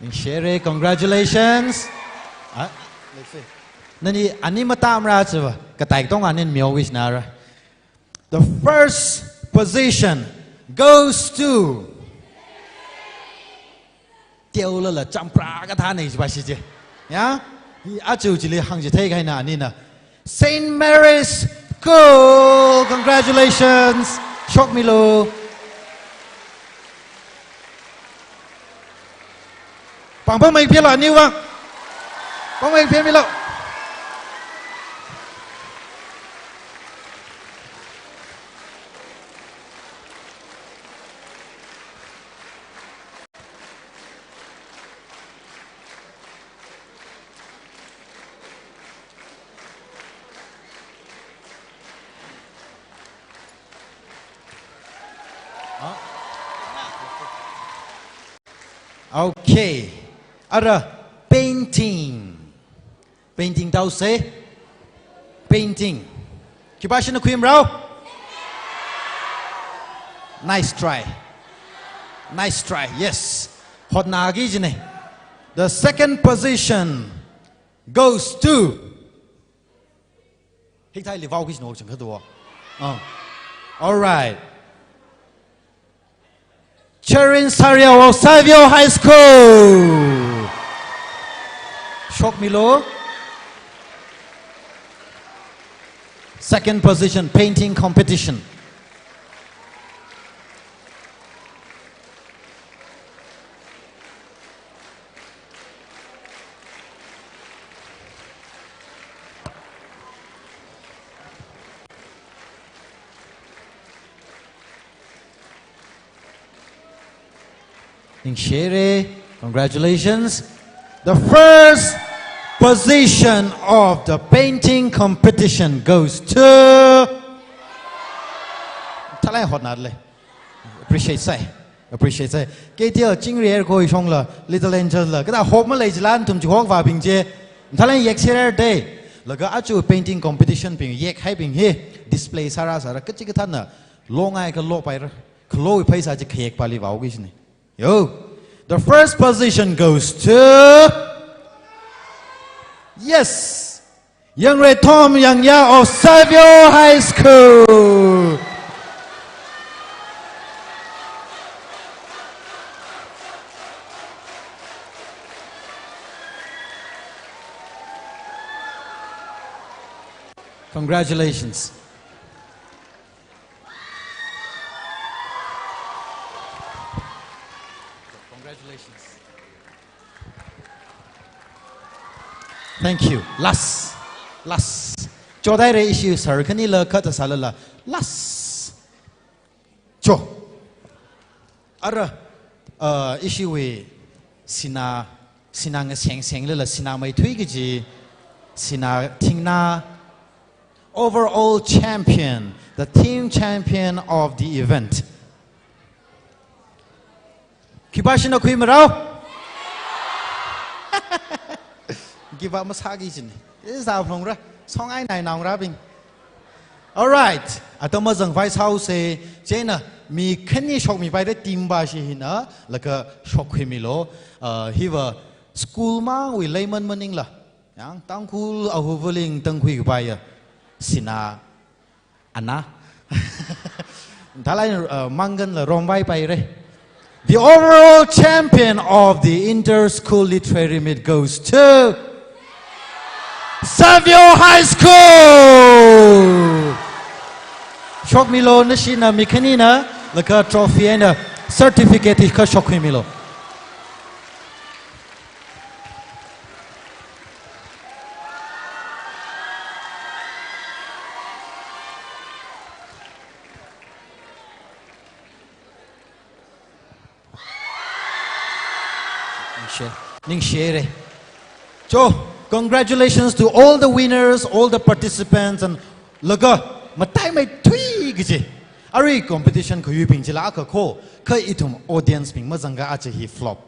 Ningshire, congratulations. Ah, let's see. Nani ani matamra chiva, katai tong anin myo wish nara. The first position goes to Teolala champra kathāna ichiva shije. Ya? Hi achu chili hāngchithei kahaina anina. Saint Mary's School, congratulations. Shokmilu. Pangpang mai phela niwang. Pangmai phemilu. Okay. Ara painting. Painting tau se. Painting. Khipāshina khuimrao? Nice try. Nice try. Yes. Hotnaki jine. The second position goes to. Hikthai livao kishno chang kado. Oh. All right. Cherin Sariao of Savio High School. Shokmilu. Second position, painting competition. Ningshire, congratulations. The first position of the painting competition goes to. Thalai hotnale. Appreciate sai. Appreciate sai. K T L Chingri Erkoi shongla, Little Angel la, kada hop malei jilan tum chihok vābing je. Thalai yek serer de. Laga achu painting competition bing yek haibing hi. Display sāra sāra kachikathāna. Longai kalo paira. Kalo phaisa chi khayek pali vao kishne. Yo. The first position goes to. Yes. Yangre Tom Yangya of Savio High School. Congratulations. Congratulations. Thank you. Last. Last. Chodaire ishi sar kani la kata salala. Last. Cho. Ara, uh, ishiwui sinā, sinā ngaseng seng lala sinā maithui kaji, sinā thingna, overall champion, the team champion of the event. Khipāshina khuimarao? Give up masāki jine. Isa phlongra, songai nai naongarabing. All right. Atam mazang vai sau se, chieina mi khani shokmi pai de team ba shi hina, laga shokkhuimilu, uh, hiva school mangwui leiman maningla. Yang Tangkhul ahuvuling tangkhui kapaiya. Sinā ana. Thalai, uh, mangan la rombai paire. The overall champion of the inter-school literary meet goes to Savio High School. Shokmilu nashina mi khanina, laga trophy and a certificate hi kha shokkhuimilu. Ningshi, ningshire. Cho, Congratulations to all the winners, all the participants, and laga mataimeithui kaji arui competition khayuibing chila akha kho, kha ithum audience bing mazangakha aja hi flop.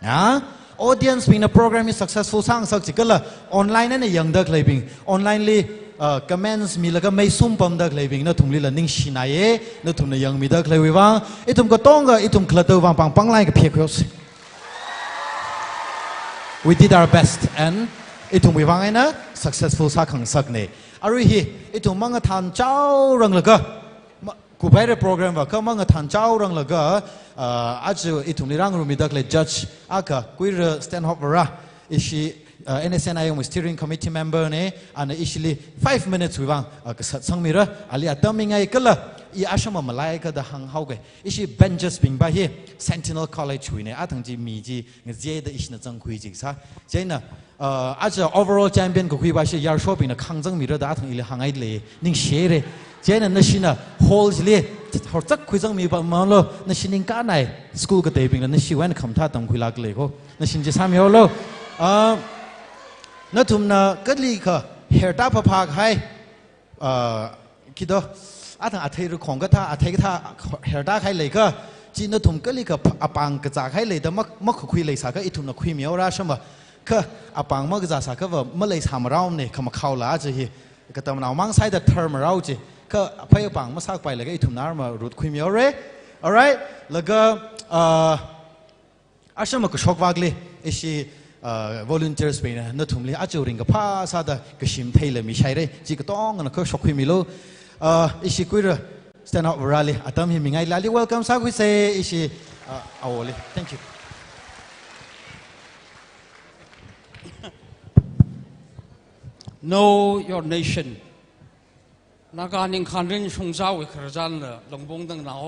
Ha? Audience bingna program hi successful sāngasak chi kala online eina yangda khaleibing, online li, uh, comments milaga meisum pamda khaleibing nathumlila ningshinaiye, nathumna yangmida khaleiwui vang, ithum katonga, ithum khalattawui vang pāng pānglāk eina kaphe khuihaosa. We did our best and ithumwui vang eina successful sākhangasakne. Arui hi ithum mangathanchaoranglaga, ma-, kuphaira program va kha mangathanchaoranglaga, uh, aja ithumli rāngarumida khalei judge akha Kuira Stanhope Vara, ishi, uh, N S N I M wui steering committee member ne, ana ishili five minutes wui vang, uh, kasat sangmira, ali atam mingai kala, i ashama malaiakha da hānghaoke. Ishi benches bing va hi Sentinel College wuine, athang chi mi chi ngazeida ishina zangkhui chi sā. Chieina, uh, aja overall champion kakhui va shi yarsho bingna khangzangmira da athang ili hāngngaile, ningshire. Chieina nashina hall chili horzak khuizangmi pamalo, nashi ningkānai school kateibingla nashiwui eina khamathā tamkhuilākle kho. Nashin chi sāmihaolu. Uh, nathumna kalikha herta phaphākahai, uh, kido, athang athei rukhong kathā, athei kathā herta kahai leikha, chi nathum kalikha pha-, apāng kazā kahai leida mak-, makhakhui leisākha ithumna khuimihaora shamba, kha apāng makazāsākha va maleisāmarao ne, khamakhaola aja hi, katamnao mang sāhaida tharmarao chi, kha aphei apāng masākapai leikha ithumna arma rut khuimihaore. Alright, laga, uh, ashama kashok vākli, ishi, uh, volunteers bingna nathumli aja ringkaphā sāda kashim theila mishaire, chi katongana kashok khuimilu. Uh, ishi Kuira Stanhope Varali atam hi mingailala welcome sākhuise, ishi, uh, awoli. Thank you. Know your nation. Naga ningkhanrin shungzāwui khararchanla, Longpong dang nao